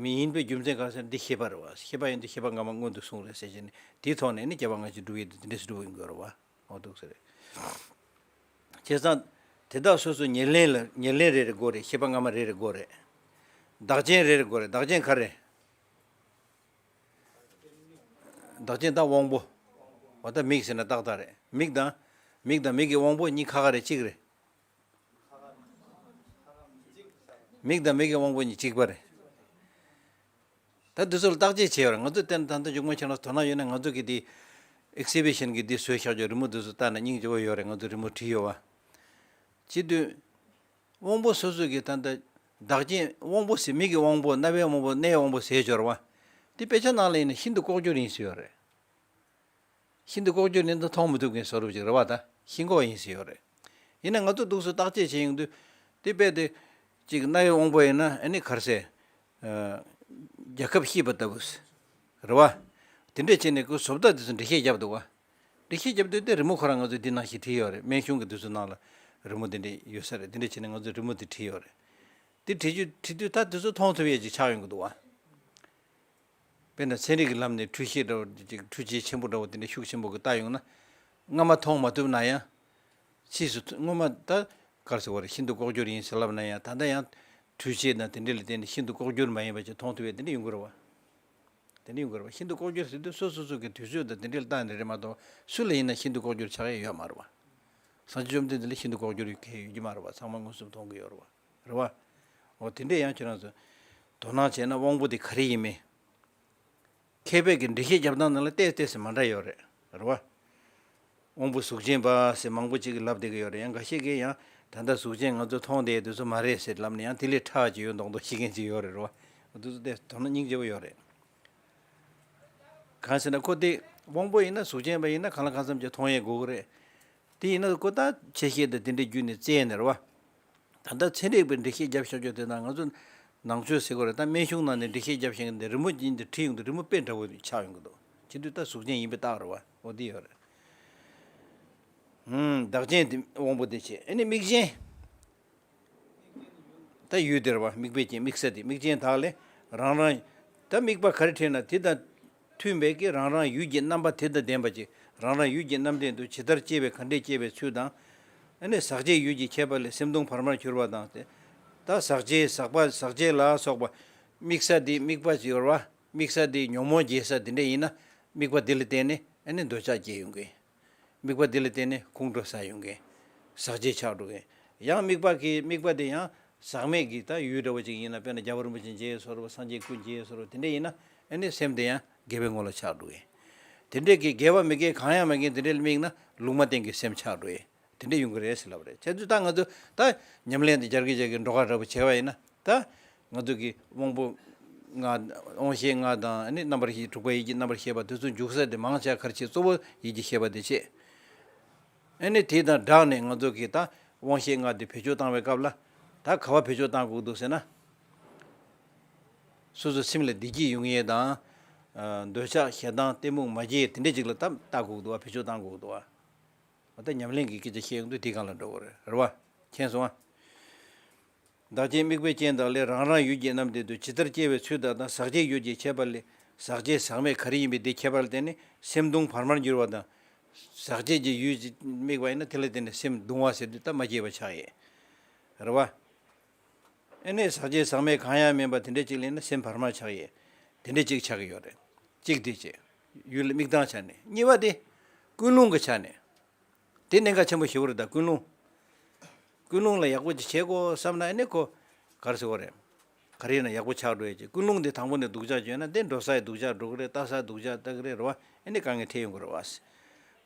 མི་ཡིན་པའི་རྒྱུ་མཚན་ག་རེ་ཟེར་ན་འདི་ཤེས་པ་རེད་བ། ཤེས་པ་ཡིན་དུས་ཤེས་པ་སྔ་མ་སྔོན་དུ་སོང་རེད་ཟེར་བྱས་ནས་དེའི་ཐོག་ནས་ནི་སྐྱེ་བ་སྔ་ཕྱི་སྒྲུབ་ཡས་དེ་དེ་འདྲས་སུ་སྒྲུབ་ཡོང་དགོས་རེད་བ། འོ་འདུག་ཟེར། བྱས་ཙང་། དེ་དག་སོ་སོ་ཉེར་ལེན་ལ་ཉེར་ལེན་རེ་རེ་དགོས་རེད། ཤེས་པ་སྔ་མ་རེ་རེ་དགོས་རེད། བདག་རྐྱེན་རེ་རེ་དགོས་རེད། བདག་རྐྱེན་ག་རེ། བདག་རྐྱེན་དང་དབང་པོ། འོ་ད་མིག་ཟེར་ན་ཏག་ཏག་རེད། མིག་དང་། མིག་དང་མིག་གི་དབང་པོ་གཉིས་ཁ་ཁ་རེད་གཅིག་རེད། མིག་དང་མིག་གི་དབང་པོ་གཉིས་གཅིག་པ་རེད། ད་འདི་ཚོ་ལ་བརྟག་དཔྱད་བྱས་ཡོད་རེད། ང་ཚོ་བསྟན་ད་ལྟ་མཇུག་མ་ཆགས་ན་དོ་སྣང་ཡོད་ན་ང་ཚོ་གི་འདི་ཨེག་སི་བི་ཤན་གི་འདི་བཟོས་བཞག་རྒྱུ་རི་མོ་འདི་ཚོ་ལྟ་ན་སྙིང་རྗེ་པོ་ཡོད་རེད། ང་ཚོ་རི་མོ་བྲིས་ཡོད་བ། བྱེད་དུས། དབང་པོ་སོ་སོ་གི་ད་ལྟ་བདག་རྐྱེན་དབང་པོ་ཟེར་མིག་གི་དབང་པོ་རྣ་བའི་དབང་པོ་སྣའི་དབང་པོ་ཟེར་ཡོད་རེད་བ། འདི་དཔེ་ཆ་ནང་ལ་ཡིན་ན་ཤིན་ཏུ་ལྐོག་གྱུར་ཡིན་ཟེར་ཡོད་རེད། ཤིན་ཏུ་ལྐོག་གྱུར་ནི་འདི་མཐོང་མི་ཐུབ་མཁན་བཟོ་འདྲ་ཅིག་རེད་བ། ད་ཤིན་ལྐོག་ཡིན་ཟེར་ཡོད་རེད། ཡིན་ན་ང་ཚོ་འདུག་སེ་བརྟག་དཔྱད་བྱེད་ཡོང་དུས། དེ་དཔེ་དེ། གཅིག་རྣ་བའི་དབང་པོ་ཡིན་ན་ཨ་ནི་ག་རེ་ཟེར། ཨ། རྒྱལ་ཁབ་ཤེས་པ་ལྟ་བུ། རེད་བ། དེ་འདྲས་བྱས་ནས་ཁོ་བཟོ་ལྟ་དེ་ཚོ་འགྲེལ་བཤད་བརྒྱབ་འདུག་བ། འགྲེལ་བཤད་བརྒྱབ་དུས་དེ་རི་མོ་ཁོ་རང་ང་ཚོས་འདི་ནང་བཞིན་བྲིས་ཡོད་རེད། སྨན་གཞུང་གི་དེ་ཚོ་ནང་ལ་རི་མོ་དེ་འདྲས་ཡོད་ས་རེད། དེ་འདྲས་བྱས་ནས་ང་ཚོས་རི་མོ་དེ་བྲིས་ཡོད་རེད། དེ་བྲིས་རྒྱུ་བྲིས་དུས་ད་དེ་ཚོ་མཐོང་ཐུབ་ཡས་ཅིག་ཆགས་ཡོང་གི་འདུག་བ། དཔེར་ན་ཚན་རིག་གི་ལམ་ནས་འཕྲུལ་ཆས་འདྲ་བོ་ཅིག་འཕྲུལ་ཆས་ཆེན་པོ་འདྲ་བོ་དེ་འདྲ་ཤུགས་ཆེན་པོ་གི་བལྟ་ཡོང་ན། སྔ་མ་མཐོང་མ་ཐུབ་ན་ཡང་། ཕྱིས་སུ་སྔོན་མ་ད་ག་རེ་ཟེར་བ་རེད། ཤིན་ཏུ་ལྐོག་གྱུར་ཡིན་ཟེར་ལབ་ན་ཡང་ད་ལྟ་ཡང་འཕྲུལ་ཆས་དང་དེ་འདྲ་ལ་བརྟེན་ནས་ཤིན་ཏུ་ལྐོག་གྱུར་མ་ཡིན་པ་ཅིག་མཐོང་ཐུབ་ཡས་དེ་འདྲ་ཡོང་གི་རེད་བ། དེ་འདྲ་ཡོང་གི་རེད་བ། ཤིན་ཏུ་ལྐོག་གྱུར་ཟེར་དུས་སོ་སོ་སོ་གི་དུས་ཚོད་དང་དེ་འདྲ་ལ་བལྟས་ནས་རེད་མ་གཏོགས་སུ་ལ་ཡིན་ན་ཤིན་ཏུ་ལྐོག་གྱུར་ཆགས་ཡས་ཡོད་མ་རེད་བ། སངས་རྒྱས་བཅོམ་ལྡན་འདས་ལ་ཤིན་ཏུ་ལྐོག་གྱུར་ཡོད་མཁན་ཡོད་ཀྱི་མ་རེད་བ། ཚང་མ་མངོན་སུམ་མཐོང་གི་ཡོད་རེད་བ། རེད་བ། འོ་དེ་འདྲས་ཡང་ཁྱེད་རང་ཚོ་དོ་སྣང་བྱས་ན་དབང་པོ་དེ་ག་རེ་ཡིན་མིན། མཁས་པའི་གི་འགྲེལ་བཤད་རྒྱབ་སྟངས་ནང་ལ་ཏོག་ཙམ་ཏོག་ཙམ་མ་འདྲ་ཡོད་རེད། རེད་བ། དབང་པོ་གཟུགས་ཅན་པ་ཟེར་མང་པོ་ཅིག་གིས་ལབ་བསྡད་ཀྱི་ཡོད་རེད། ཡང་འགའ་ཤས་ཀྱིས་ཡང་ད་ལྟ་གཟུགས་ཅན་ང་ཚོ་མཐོང་བསྡད་དེ་ཚོ་མ་རེད་ཟེར་ལབ་ནས་ཡང་དེ་ལས་ཕྲ་ཅིག་ཡོད་མདོག་མདོག་བྱེད་མཁན་ཅིག་ཡོད་རེད། རེད་བ། འོ་དེ་ཚོ་དེ་དོ་སྣང་སྙིང་རྗེ་པོ་ཡོད་རེད། གང་ཟེར་ན་ཁོ་དེ་དབང་པོ་ཡིན་ན་གཟུགས་ཅན་པ་ཡིན་ན་གང་ལ་གང་འཚམ་ཅིག་མཐོང་ཡས་དགོས་ཀྱི་རེད། དེ་ཡིན་ན་ཁོ་ད་ཆེ་བཤད་དང་དེ་འདྲའི་བརྒྱུད་ནས་བཙལ་ནས་རེད་བ། ད་ལྟ་ཚན་རིག་པའི་འགྲེལ་བཤད་རྒྱབ་བཞག་རྒྱུ་དེ་དང་ང་ཚོ་ནང་ཆོས་ཟེར་དགོས་རེད། ད་སྨན་གཞུང་ནང་ནས་འགྲེལ་བཤད་རྒྱབ་བཞག་མཁན་དེ་རི་མོ་ཅན་དེ་བྲིས་ཡོང་དུས་རི་མོ་དཔེ་འདྲ་བོ་ཆགས་ཡོང་གི་འདུག་བྱེད་དུས་ད་གཟུགས་ཅན་ཡིན་པའི་རྟགས་རེད་བ། འོ་དེ་ཡོད་རེད། ཧུམ། བདག་རྐྱེན་དེ་དབང་པོ་དེ་བྱས། ཨ་ནི་དམིགས་རྐྱེན། ད་ཡུལ་དེ་རེད་བ། དམིགས་པའི་རྐྱེན་དམིགས་ས་དེ། དམིགས་རྐྱེན་དག་ལས་རང་རང་། ད་དམིགས་པ་ག་རེ་འཕྲད་ན་དེ་དང་མཐུན་པའི་གི་རང་རང་ཡུལ་གྱི་རྣམ་པ་དེ་དང་ལྡན་པ་ཅིག་རང་རང་ཡུལ་གྱི་རྣམ་ལྡན་དུ་ཇི་ལྟར་སྐྱེ་བའི་ག་འདྲས་སྐྱེ་བའི་ཚུལ་དང་། ཨ་ནི་ཟག་བཅས་ཡུལ་གྱི་ཁྱད་པར་ལས་སེམས་སྟོང་བར་མར་གྱུར་པ་དང་སྟེ། ད་ཟག་བཅས་ཟག་པ་ཟག་བཅས་ལ་སོགས་པ། དམིགས་ས་དེ་དམིགས་པ་ཅིག་ཡོད་རེད་བ། དམིགས་ས་དེ་ཉོན་མོངས་སྐྱེ་ས་དེ་འདྲ་ཡིན་ན། དམིགས་པ་དེ་ལ་བརྟེན་ནས་ཨ་ནི་འདོད་ཆགས་སྐྱེ་ཡོང་གི། དམིགས་པ་དེ་ལ་བརྟེན་ནས་ཁོང་ཁྲོ་ཟ་ཡོང་མཁན། ཟག་བཅས་ཆགས་འགྲོ་མཁན། ཡང་དམིགས་པ་གི་དམིགས་པ་དེ་ཡང་ཟག་མེད་ཀྱི་ད་ཡུལ་འདྲ་བོ་ཅིག་ཡིན་ན། དཔེར་ན་རྒྱལ་བ་རིན་པོ་ཆེ་མཇལ་བཟོ་འདྲ་བོ། སངས་རྒྱས་སྐུ་མཇལ་བཟོ་འདྲ་བོ། དེ་འདྲ་ཡིན་ན་ཨ་ནི་སེམས་དེ་ཡང་དགེ་བའི་ངོ་ལ་ཆགས་འགྲོ་མཁན། དེ་འདྲས་ཀྱི་དགེ་བ་མི་དགེ་གང་ཡང་མེད་མཁན་དེ་འདྲས་ལ་དམིགས་ན་ལུང་མ་བསྟན་གྱི་སེམས་ཆགས་འགྲོ་མཁན། དེ་འདྲས་ཡོང་གི་རེད་ཟེར་ལབ་རེད། བྱས་ཙང་ད་ང་ཚོ་ད་ཉམས་ལེན་དེ་རྒྱ་སྐད་ཅིག་གི་འགྲོ་ཁ་འདྲ་བོ་བྱས་པ་ཡིན་ན། ད་ང་ཚོ་གི་དབང་པོ་ ལྔ། དབང་ཤེས་ལྔ་དང་ཨ་ནི་རྣམ་པར་ཤེས་དྲུག་པ་ཡིད་ཀྱི་རྣམ་པར་ཤེས་པ་དེ་ཚོ་འཇུག་ས་དེ་མང་ཆེ་བ་ག་རེ་བྱེད། གཙོ་བོ་ཡིད་ཀྱི་ཤེས་པ་དེ་བྱེད། ཨ་ནི་དེ་དང་སྦྲགས་ནས་ང་ཚོ་གིས་ད་དབང་ཤེས་ལྔ་དེ་བེད་སྤྱོད་བཏང་བའི་སྐབས་ལ་ད་ག་བ་བེད་སྤྱོད་བཏང་དགོས་འདུག་ཟེར་ན། སོ་སོའི་སེམས་ལ་བདེ་སྐྱིད་ཡོང་ཡས་དང་། ཨ། འདོད་ཆགས་ཞེ་སྡང་གཏི་མུག་མ་སྐྱེ་དེ་འདྲ་ཅིག་ལ་ད་ལྟ་དགོས་འདུག་བ། བེད་སྤྱོད་བཏང་དགོས་འདུག་བ། འོ་ད་ཉམས་ལེན་གྱི་སྐད་ཆ་བཤད་ཡོང་དུས་དེའི་སྒང་ལ་འགྲོ་དགོས་རེད། རེད་བ། མཁྱེན་སོང་ཨ། བདག་གཅེས་དམིགས་པའི་རྐྱེན་དག་ལས། རང་རང་ཡུལ་གྱི་རྣམ་ལྡན་དུ། ཇི་ལྟར་སྐྱེ་བའི་ཚུལ་དག་དང་། ཟག་བཅས་ཡུལ་གྱི་ཁྱད་པར་ལས། ཟག་བཅས་ཟག་མེད་ག་རེ་ཡིན་པའི་དེ་ཁྱད་པར་ལ་བརྟེན་ནས་སེམས་གདུང་བར་མར་འགྱུར་བ་དང་། ཟག་བཅས་ཀྱི་ཡུལ་ཅིག་དམིགས་པ་ཡིན་ན་དེ་ལ་བརྟེན་ནས་སེམས་གདུང་བ་ཟེར་དུས་ད་མ་སྐྱེས་པ་ཆགས་ཡས། རེད་བ། ཨེ་ནས་ཟག་བཅས་ཟག་མེད་གང་ཡང་མིན་པ་དེ་འདྲ་ཅིག་ལ་ཡིན་ན་སེམས་བར་མར་ཆགས་ཡས། དེ་འདྲ་ཅིག་ཆགས་ཀྱི་ཡོད་རེད། གཅིག་དེ་བྱས། ཡུལ་ལ་དམིགས་སྟངས་ཆ་ནས། གཉིས་པ་དེ་ཀུན་སློང་གི་ཆ་ནས། དེ་གནད་འགག་ཆེན་པོ་ཞེ་པོ་རེད། ད་ཀུན་སློང་། ཀུན་སློང་ལ་ཡག་པོ་ཅིག་བྱེད་དགོས་བསམ་ན་ཨེ་ནས་ཁོ་ག་རེ་ཟེར་དགོས་རེད། ག་རེ་ཡིན་ན་ཡག་པོ་ཆགས་འགྲོ་ཡས་ཀྱི། ཀུན་སློང་འདི་དང་པོ་ནས་སྡུག་ཅག་བྱུང་ན་དེ་འགྲོ་སའི་སྡུག་ཅག་འགྲོ་གི་རེད། ལྟ་སའི་སྡུག་ཅག་ལྟ་གི་རེད། རེད་བ། ཨེ་ནས་དཀའ་ངལ་འཕྲད་ཡོང་གི་རེད་བ།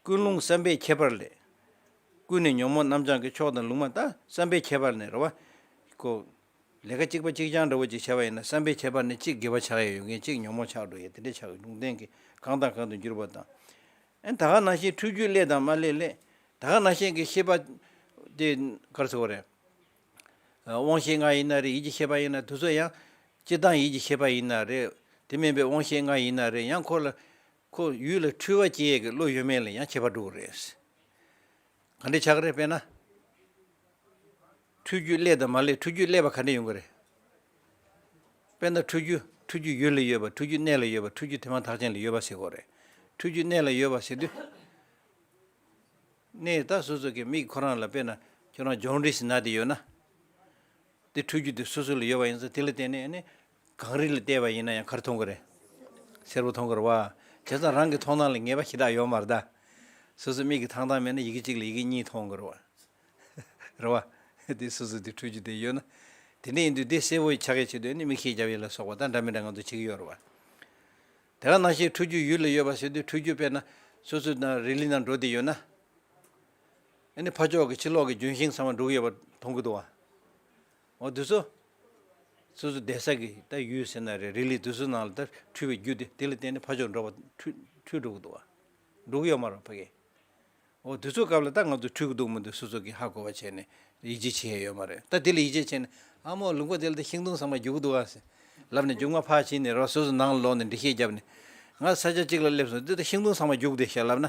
ཀུན་སློང་བསམ་པའི་ཁྱད་པར་ལས། ཀུན་ནས་ཉོན་མོངས་རྣམ་བྱང་གི་ཕྱོགས་དང་ལུང་མ། ད་བསམ་པའི་ཁྱད་པར་ནས་རེད་བ། ཁོ་ལས་ཀ་གཅིག་པ་གཅིག་རྐྱང་འདྲ་བོ་ཅིག་བྱས་པ་ཡིན་ན་བསམ་པའི་ཁྱད་པར་ནས་གཅིག་དགེ་བ་ཆགས་ཡས་ཡོད་མཁན། གཅིག་ཉོན་མོངས་ཆགས་འགྲོ་ཡས། དེ་འདྲ་ཆགས་ཡོད། ལུང་བསྟན་གྱི་གང་དང་གང་དུ་འགྱུར་བ་དང་། ཨེ་ད་ག་ནང་བཞིན་འཁྲུལ་རྒྱུ་བསླད་དང་མ་བསླད་བསླད། ད་ག་ནང་བཞིན་གྱི་ཤེས་པ་དེ་ག་རེ་ཟེར་དགོས་རེད། དབང་ཤེས་ལྔ་ཡིན་ན་རེད། ཡིད་ཀྱི་ཤེས་པ་ཡིན་ན། དེ་ཚོ་ཡང་སྤྱིར་བཏང་ཡིད་ཀྱི་ཤེས་པ་ཡིན་ན་རེད། དེ་མིན་པའི་དབང་ཤེས་ལྔ་ཡིན་ན་རེད། ཡང་ཁོ་ལ་ཁོ་ཡུལ་ལ་འཁྲུལ་བ་སྐྱེ་ཡས་ཀྱི་བློ་ཡོད་མེད་ལ་ཡང་ཁྱད་པར་འགྲོ་གི་རེད། ག་འདྲ་ཆགས་ཀྱི་རེད། དཔེར་ན། འཁྲུལ་རྒྱུ་བསླད་དང་མ་བསླད། འཁྲུལ་རྒྱུ་བསླད་པ་ག་འདྲ་ཡོང་གི་རེད། དཔེར་ན་འཁྲུལ་རྒྱུ། འཁྲུལ་རྒྱུ་ཡུལ་ལ་ཡོད་པ། འཁྲུལ་རྒྱུ་གནས་ལ་ཡོད་པ། འཁྲུལ་རྒྱུ་དེ་མ་ཐག་ཅན་ལ་ཡོད་པ་ཟེར་དགོས་རེད། འཁྲུལ་རྒྱུ་གནས་ལ་ཡོད་པ་ཟེར་དུས། གནས་ད་སོ་སོ་གི་མིག་ཁོ་རང་ལ་དཔེར་ན་ཁྱོད་རང་ཇོན་ཌིས་ན་དེ་ཡོད་ན། དེ་འཁྲུལ་རྒྱུ་དེ་སོ་སོ་ལ་ཡོད་པ་ཡིན་ཙང་དེ་ལ་བརྟེན་ནས་ཨ་ནི་གངས་རི་ལ་བལྟས་པ་ཡིན་ན་ཡང་ག་རེ་མཐོང་གི་རེད། སེར་པོ་མཐོང་གི་རེད་བ། བྱས་ཙང་རང་གི་མཐོང་སྣང་ལ་ངེས་པ་ཞེ་དྲག་ཡོད་མ་རེད་ད། སོ་སོ་མིག་གིས་ཐང་ཐང་མེད་ན་ཡི་གེ་གཅིག་ལ་ཡི་གེ་གཉིས་མཐོང་གི་རེད་བ། རེད་བ། དེ་སོ་སོ་དེ་འཁྲུལ་རྒྱུ་དེ་ཡོད་ན། དེ་འདྲ་ཡིན་དུས་དེ་གསལ་པོ་ཆགས་ཡས་ཆེད་དུ་ཨ་ནི་མིག་ཤེལ་རྒྱབ་ཡས་ལ་སོགས་པ་ད་འདྲ་མི་འདྲ་ང་ཚོ་བྱེད་ཀྱི་ཡོད་རེད་བ། དེ་ག་ནང་བཞིན་འཁྲུལ་རྒྱུ་ཡུལ་ལ་ཡོད་པ་ཟེར་དུས། འཁྲུལ་རྒྱུ་དཔེར་ན་སོ་སོ་ན་རི་ལི་ནང་འགྲོ་བསྡད་ཡོད་ན། ཨ་ནི་ཕར་ཕྱོགས་ཀྱི་ཕྱི་ལོགས་ཀྱི་ལྗོན་ཤིང་ཚང་མ་འགྲོ་གི་ཡོད་པ་མཐོང་གི་འདུག་བ། འོ་དེ་ཚོ། སོ་སོ་བསྡད་ས་གི་ད་ཡུལ་ཟེར་ན་རེད། རི་ལི་དེ་ཚོ་ནང་ལ་ད་འཁྲུལ་བའི་རྒྱུ་དེ་དེ་ལ་བརྟེན་ནས་ཕར་ཕྱོགས་འགྲོ་བ་འཁྲུལ་འཁྲུལ་འགྲོ་གི་འདུག་བ། འགྲོ་གི་ཡོད་མ་རེད་ཕ་གི། འོ་དེ་ཚོ་སྐབས་ལ་ད་ང་ཚོ་འཁྲུལ་གི་འདུག་མི་འདུག་སོ་སོ་གིས་ཧ་གོ་བ་བྱས་ནས་ཡིད་ཆེས་བྱེད་ཡས་ཡོད་མ་རེད། ད་དེ་ལ་ཡིད་ཆེས་བྱས་ནས་ཨ་མོ་ལུང་པ་དེ་ལ་ད་ཤིང་སྡོང་ཚང་མ་རྒྱུག་གི་འདུག་ཨ་ཟེར་ལབ་ནས་མཇུག་མ་ཕར་ཕྱིན་ནས་རོ་སོ་སོ་ནང་ལ་ལོག་ནས་འགྲེལ་བཤད་བརྒྱབ་ནས། ང་ས་ཆ་གཅིག་ལ་སླེབས་སོང་། འདི་ད་ཤིང་སྡོང་ཚང་མ་རྒྱུག་བསྡད་ཤག་ལབ་ན།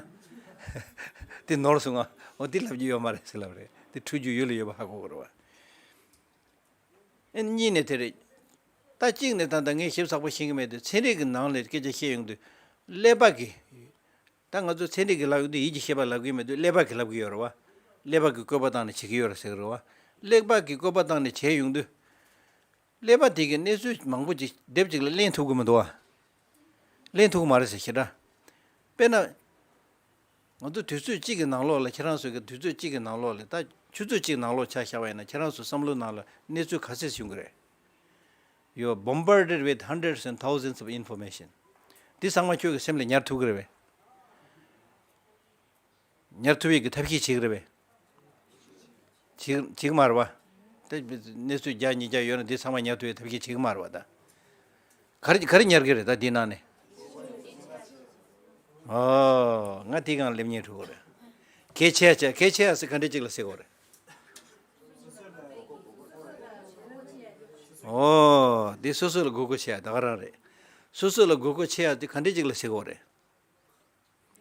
དེ་ནོར་སོང་ང་། འོ་དེ་ལབ་རྒྱུ་ཡོད་མ་རེད་ཟེར་ལབ་རེད། དེ་འཁྲུལ་རྒྱུ་ཡུལ་ལ་ཡོད་པ་ཧ་གོ་གི་རེད་བ། ཨེ་གཉིས་ནས་དེ་རེད། ད་གཅིག་ནས་ད་ལྟ་ངས་ཞིབ་ཚགས་པོ་ཤེས་ཀྱི་མེད་དུས་ཚན་རིག་གི་ནང་ལ་སྐད་ཆ་བཤད་ཡོང་དུས། ཀླད་པ་གི། ད་ང་ཚོ་ཚན་རིག་གི་ལབ་ཡོང་དུས་ཡིད་ཀྱི་ཤེས་པ་ལབ་ཀྱི་མེད་དུས་ཀླད་པ་གི་ལབ་ཀྱི་ཡོད་རེད་བ། ཀླད་པ་གི་བཀོད་པ་བཏང་ནས་བྱེད་ཀྱི་ཡོད་རེད་ཟེར་གི་རེད་བ། ཀླད་པ་གི་བཀོད་པ་བཏང་ནས་བྱས་ཡོང་དུས། ཀླད་པ་དེ་གི་གནས་ཚུལ་མང་པོ་ཅིག་དེབ་ཅིག་ལ་ལེན་ཐུབ་ཀྱི་མི་འདུག་བ། ལེན་ཐུབ་ཀྱི་མ་རེད་ཟེར་ཞེ་དྲག་དཔེར་ན། ང་ཚོ་དུས་ཚོད་གཅིག་གི་ནང་ལོགས་ལ་ཁྱེད་རང་ཚོ་གི་དུས་ཚོད་གཅིག་གི་ནང་ལོགས་ལ་ད་ཆུ་ཚོད་གཅིག་ནང་ལོགས་ཆ་བཞག་པ་ཡིན་ན་ཁྱེད་རང་ཚོ་བསམ་བློ་ནང་ལ་གནས་ཚུལ་ག་ཚད་ཡོང་གི་རེད། You are bombarded with hundreds and thousands of information. འདི་ཚང་མ་ཁྱོད་ཀྱི་སེམས་ལ་ཉར་ཐུབ་ཀྱི་རེད་པས། ཉར་ཐུབ་ཡས་ཀྱི་ཐབས་ཤེས་བྱེད་ཀྱི་རེད་པས། བྱེད་བྱེད་ཀྱི་མ་རེད་པ། དེ་གནས་ཚུལ་བརྒྱ་ཉིས་བརྒྱ་ཡོད་ན་འདི་ཚང་མ་ཉར་ཐུབ་ཡས་ཐབས་ཤེས་བྱེད་ཀྱི་མ་རེད་པ་ད། ག་རེ་ག་རེ་ཉར་གི་རེད་ད་འདི་ནང་ནས། ཨོ་ང་དེའི་སྒང་སླེབས་ཉེན་འགྲོ་གི་རེད། གལ་ཆེ་ཡ་ཆེ་གལ་ཆེ་ཡ་ཟེར་ག་འདྲ་ཅིག་ལ་ཟེར་དགོས་རེད། ཨོ་འདི་སོ་སོ་ལ་དགོས་མཁོ་ཆེ་ཡ་ད་ག་རང་རེད། སོ་སོ་ལ་དགོས་མཁོ་ཆེ་ཡ་དེ་ག་འདྲ་ཅིག་ལ་ཟེར་དགོས་རེད།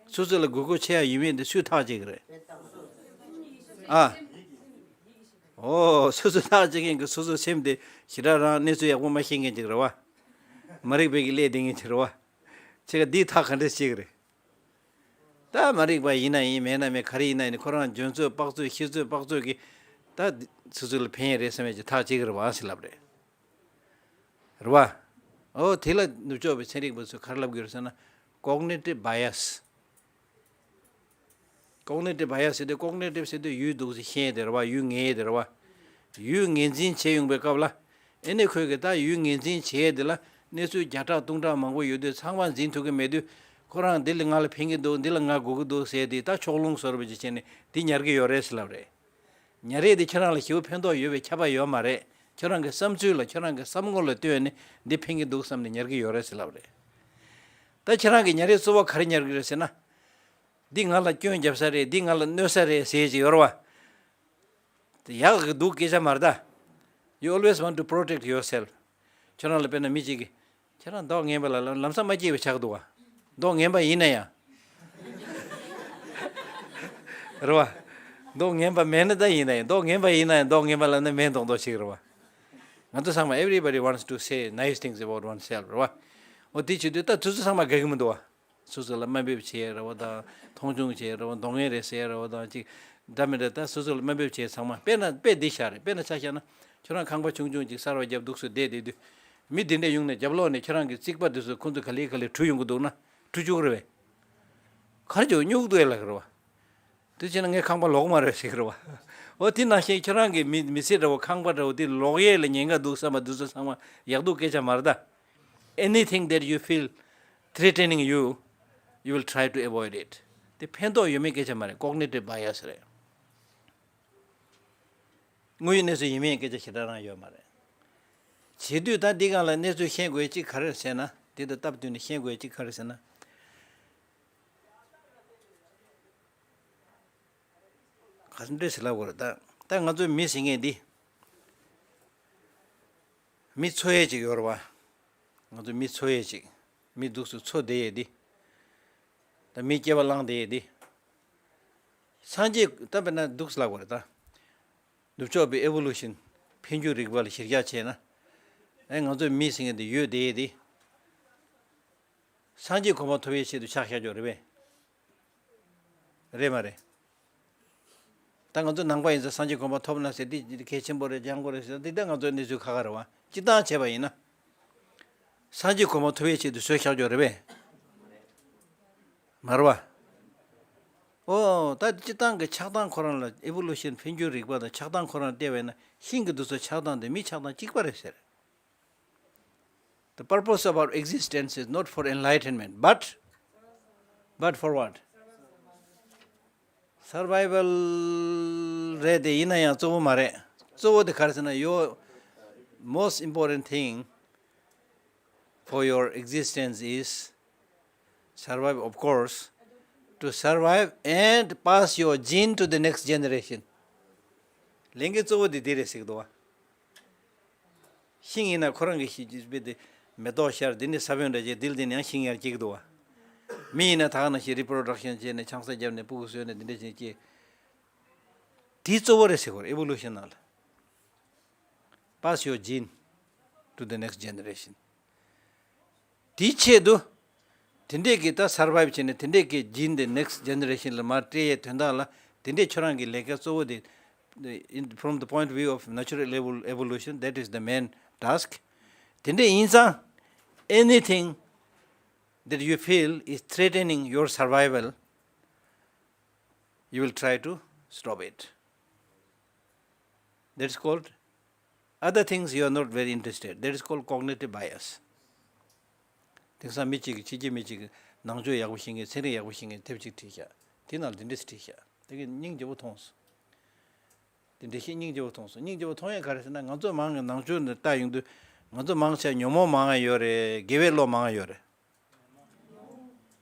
སོ་སོ་ལ་དགོས་མཁོ་ཆེ་ཡ་ཡིན་མིན་དེ་སུས་ཐག་བཅད་ཀྱི་རེད། ཨ། ཨོ་སོ་སོ་ཐག་བཅད་མཁན་གྱི་སོ་སོ་སེམས་དེ་ཞེ་དྲག་རང་གནས་ཚུལ་ཡག་པོ་མ་ཤེས་མཁན་ཅིག་རེད་བ། མ་རིག་པའི་གི་ཀླད་དེ་ངན་ཅིག་རེད་བ། ཁྱེད་ཀ་འདིས་ཐག་ག་འདྲ་བཅད་ཀྱི་རེད། ད་མ་རིག་པ་ཡིན་ན་ཡིན་མེད་ན་མེད་ག་རེ་ཡིན་ན་ཡིན་ཁོ་རང་འཇོན་ཚོད་དཔག་ཚོད་ཤེས་ཚོད་དཔག་ཚོད་ཀྱིས་ད་སོ་སོ་ལ་ཕན་ཡས་རེད་བསམ་ཡས་ཀྱི་ཐག་བཅད་ཀྱི་རེད་བ་ཟེར་ལབ་རེད། རེད་བ། ཨོ་དེ་ལ་ནུབ་ཕྱོགས་པའི་ཚན་རིག་པ་ཚོས་ག་རེ་ལབ་ཀྱི་ཡོད་རེད་ཟེར་ན། Cognitive bias། Cognitive bias་ཟེར་དུས་cognitive་ཟེར་དུས་ཡུལ་འདུག་སེ་ཤེས་དེ་རེད་བ། ཡུལ་ངེས་དེ་རེད་བ། ཡུལ་ངེས་འཛིན་བྱས་ཡོང་པའི་སྐབས་ལ། ཨེ་ནས་ཁོས་གི་ད་ཡུལ་ངེས་འཛིན་བྱས་དེ་ལ་གནས་ཚུལ་བརྒྱ་ཕྲག་སྟོང་ཕྲག་མང་པོ་ཡོད་དུས་ཚང་མ་འཛིན་ཐུབ་ཀྱི་མེད་དུས། ཁོ་རང་འདི་ལ་ང་ལ་ཕན་གྱི་འདུག་འདི་ལ་ང་དགོས་ཀྱི་འདུག་ཟེར་དེ་ད་ཕྱོགས་ལྷུང་བཟོ་འདྲ་ཅིག་བྱས་ནས་དེ་ཉར་གྱི་ཡོད་རེད་ཟེར་ལབ་རེད། ཉར་ཡས་དེ་ཁྱེད་རང་ལ་ཞེ་པོ་ཕན་ཐོགས་ཡོད་པའི་ཁྱབ་པ་ཡོད་མ་རེད། ཁྱོད་རང་གི་བསམ་ཚུལ་ལ་ཁྱོད་རང་གི་བསམ་ངོ་ལ་ལྟོས་ནས་འདི་ཕན་གྱི་འདུག་བསམ་ནས་ཉར་གྱི་ཡོད་རེད་ཟེར་ལབ་རེད། ད་ཁྱེད་རང་གི་ཉར་ཡས་གཙོ་བོ་ག་རེ་ཉར་གྱི་རེད་ཟེར་ན། འདི་ང་ལ་སྐྱོན་བརྒྱབ་ས་རེད། འདི་ང་ལ་གནོད་ས་རེད་ཟེར་གྱི་ཡོད་རེད་བ། དེ་ཡག་གི་འདུག་སྐད་ཆ་མ་རེད་ད། You always want to protect yourself. ཁྱོད་རང་ལ་དཔེར་ན་མི་གཅིག་གིས། ཁྱེད་རང་མདོག་ངན་པ་ལ་ལམ་ལམ་སང་མ་སྐྱིད་པ་ཆགས་འདུག་བ། མདོག་ངན་པ་ཡིན་ན་ཡང་། རེད་བ། མདོག་ངན་པ་མེད་ན་ད་ཡིན་ན་ཡང་མདོག་ངན་པ་ཡིན་ན་ཡང་མདོག་ངན་པ་ལབ་ན་མེད་མདོག་མདོག་ཞིག་རེད་བ། ང་ཚོ་ཚང་མ་everybody wants to say nice things about oneself རེད་བ། འོ་དེ་བྱེད་དུས་ད་དུས་ཚོད་ཚང་མ་དགའ་གི་མི་འདུག་བ། སོ་སོ་ལ་དམའ་འབེབས་བྱེད་རེད་བ་དང་མཐོང་ཆུང་བྱེད་རེད་བ། མདོག་ངན་རེད་ཟེར་རེད་བ་དང་ཅིག་འདྲ་མི་འདྲ་ད་སོ་སོ་ལ་དམའ་འབེབས་བྱེད་ཚང་མ་དཔེར་ན་དཔེ་འདི་བཞག་རེད། དཔེར་ན་ཆ་བཞག་ན་ཁྱོད་རང་ཁང་པ་ཆུང་ཆུང་ཅིག་གསར་བ་བརྒྱབ་འདུག་སུ་བསྡད་བསྡད་དུས། མི་འདི་འདྲས་ཡོང་ནས་རྒྱབ་ལོགས་ནས་ཁྱོད་རང་གི་རྩིག་པ་འདི་ཚོ་ཁོང་ཚོ་ག་ལེ་ག་ལེ་བྲུས་ཡོང་གི་འདུག་ན་བྲུས་བཅུག་རེད་བས། ག་རེ་བྱུང་སྨྱུག་འདུག་ཨེ་ལབ་རེད་བ། དེ་བྱས་ན་ངའི་ཁང་པ་ལོག་མ་རེད་ཟེར་གི་རེད་བ། འོ་དེ་ནང་བཞིན་ཁྱོད་རང་གི་མི་མི་ཚེ་འདྲ་བོ་ཁང་པ་འདྲ་བོ་དེ་ལོག་ཡས་ལ་ཉེན་ཁ་འདུག་བསམ་པ་འདི་ཚོ་ཚང་མ་ཡག་སྡུག་སྐད་ཆ་མ་རེད་ད། Anything that you feel threatening you, you will try to avoid it. དེ་ཕན་ཐོགས་ཡོད་མེད་སྐད་ཆ་མ་རེད། Cognitive bias རེད། དངོས་ཡོད་གནས་ཚུལ་ཡིན་མིན་སྐད་ཆ་ཞེ་དྲག་རང་ཡོད་མ་རེད། བྱེད་དུས་ད་འདི་སྒང་ལ་གནས་ཚུལ་ཤེས་དགོས་གཅིག་ག་རེ་རེད་ཟེར་ན། འདི་དང་སྟབས་བསྟུན་ནས་ཤེས་དགོས་གཅིག་ག་རེ་ཟེར་ན། ག་འདྲས་ཟེར་ལབ་དགོས་རེད་ད། ད་ང་ཚོའི་མི་ཟེར་མཁན་འདི། མི་འཚོ་ཡས་ཅིག་ཡོད་རེད་བ། ང་ཚོ་མི་འཚོ་ཡས་ཅིག་མི་འདུག་སུ་འཚོ་བསྡད་ཡས་འདི། ད་མི་སྐྱེ་བ་བླངས་བསྡད་ཡས་འདི། སངས་རྒྱས་ད་དཔེར་ན་འདུག་སུ་ལབ་དགོས་རེད་ད། ནུབ་ཕྱོགས་པའི་evolution འཕེལ་འགྱུར་རིག་པ་ལ་གཞིར་བཞག་བྱས་ན། ཨེ་ང་ཚོའི་མི་ཟེར་མཁན་འདི་ཡོད་བསྡད་ཡས་འདི། སངས་རྒྱས་གོ་འཕང་ཐོབ་ཡས་ཆེད་དུ་ཕྱག་བཞག་རྒྱུ་རེད་པས། རེད་མ་རེད། ད་ང་ཚོ་ནང་པ་ཡིན་ཙང་སངས་རྒྱས་གོ་འཕང་ཐོབ་ན་ཟེར་འདི་གལ་ཆེན་པོ་རེད་སྦྱང་དགོས་རེད་ཟེར་འདི་ད་ང་ཚོའི་གནས་ཚུལ་ཁ་ཁ་རེད་བ། སྤྱིར་བཏང་བྱས་པ་ཡིན་ན། སངས་རྒྱས་གོ་འཕང་ཐོབ་ཡས་ཆེད་དུ་གསོལ་བཞག་རྒྱུ་རེད་པས། མ་རེད་བ། ཨོ་ད་སྤྱིར་བཏང་གི་ཆགས་སྡང་ཁོ་རང་ལ་evolution འཕེལ་འགྱུར་རིག་པ་དང་ཆགས་སྡང་ཁོ་རང་བལྟས་པ་ཡིན་ན་ཤིང་གི་འདུག་སོ་ཆགས་སྡང་དེ་མི་ཆགས་སྡང་གཅིག་པ་རེད་ཟེར། The purpose of our existence is not for enlightenment, but, but for what? Survival རེད་དེ་ཡིན་ན་ཡང་གཙོ་བོ་མ་རེད། གཙོ་བོ་དེ་ག་རེ་ཟེར་ན། Your most important thing for your existence is survive, of course, to survive and pass your gene to the next generation. ལས་འགན་གཙོ་བོ་དེ་དེ་རེད་ཟེར་གི་འདུག་བ། ཤིང་ཡིན་ན་ཁོ་རང་གི་ཤི་རྒྱུ་དཔེ་དེ་མེ་ཏོག་ཤར་དེ་ནི་ས་བོན་འདྲ་བྱས་དེ་ལ་དེ་ནི་ཡང་ཤིང་ཡར་སྐྱེ་གི་འདུག་བ། མི་ཡིན་ན་ད་ག་ནང་བཞིན་reproduction བྱས་ནས་ཆང་ས་བརྒྱབ་ནས་སྤུ་གུ་གསོས་ནས་དེ་འདྲ་བྱས་སྐྱེ། དེ་གཙོ་བོ་རེད་ཟེར་གོ་རེད་evolution ནང་ལ། Pass your gene to the next generation. དེའི་ཆེད་དུ། དེ་འདྲས་ཀྱི་ད་survive བྱས་ནས་དེ་འདྲས་ཀྱི་gene དེ་next generation ལ་མར་སྤྲད་ཡས་དོན་དག་ལ་དེ་འདྲས་ཁྱོད་རང་གི་ལས་ཀ་གཙོ་བོ་དེ། In, from the point of view of natural evol- evolution, that is the main task. དེ་འདྲས་ཡིན་ཙང་anything that you feel is threatening your survival, you will try to stop it. That is called other things you are not very interested. That is called cognitive bias. དེང་སང་མི་གཅིག་གིས་ཕྱི་རྒྱལ་མི་གཅིག་གིས་ནང་ཆོས་ཡག་པོ་ཤེས་མཁན་ཚན་རིག་ཡག་པོ་ཤེས་མཁན་དེབ་ཅིག་བྲིས་ཤག་དེ་ནང་ལ་འདི་འདྲས་བྲིས་ཤག་དེ་གིས་སྙིང་རྗེ་པོ་མཐོང་སོང་། དེ་འདྲས་ཤིག་སྙིང་རྗེ་པོ་མཐོང་སོང་། སྙིང་རྗེ་པོ་མཐོང་ཡས་ག་རེ་ཟེར་ན་ང་ཚོ་མང་གི་ནང་ཆོས་འདི་ལྟ་ཡོང་དུས་ང་ཚོ་མང་ཆེ་ཉོན་མོངས་མང་ང་ཡོད་རེད། དགེ་བའི་བློ་མང་ང་ཡོད་རེད།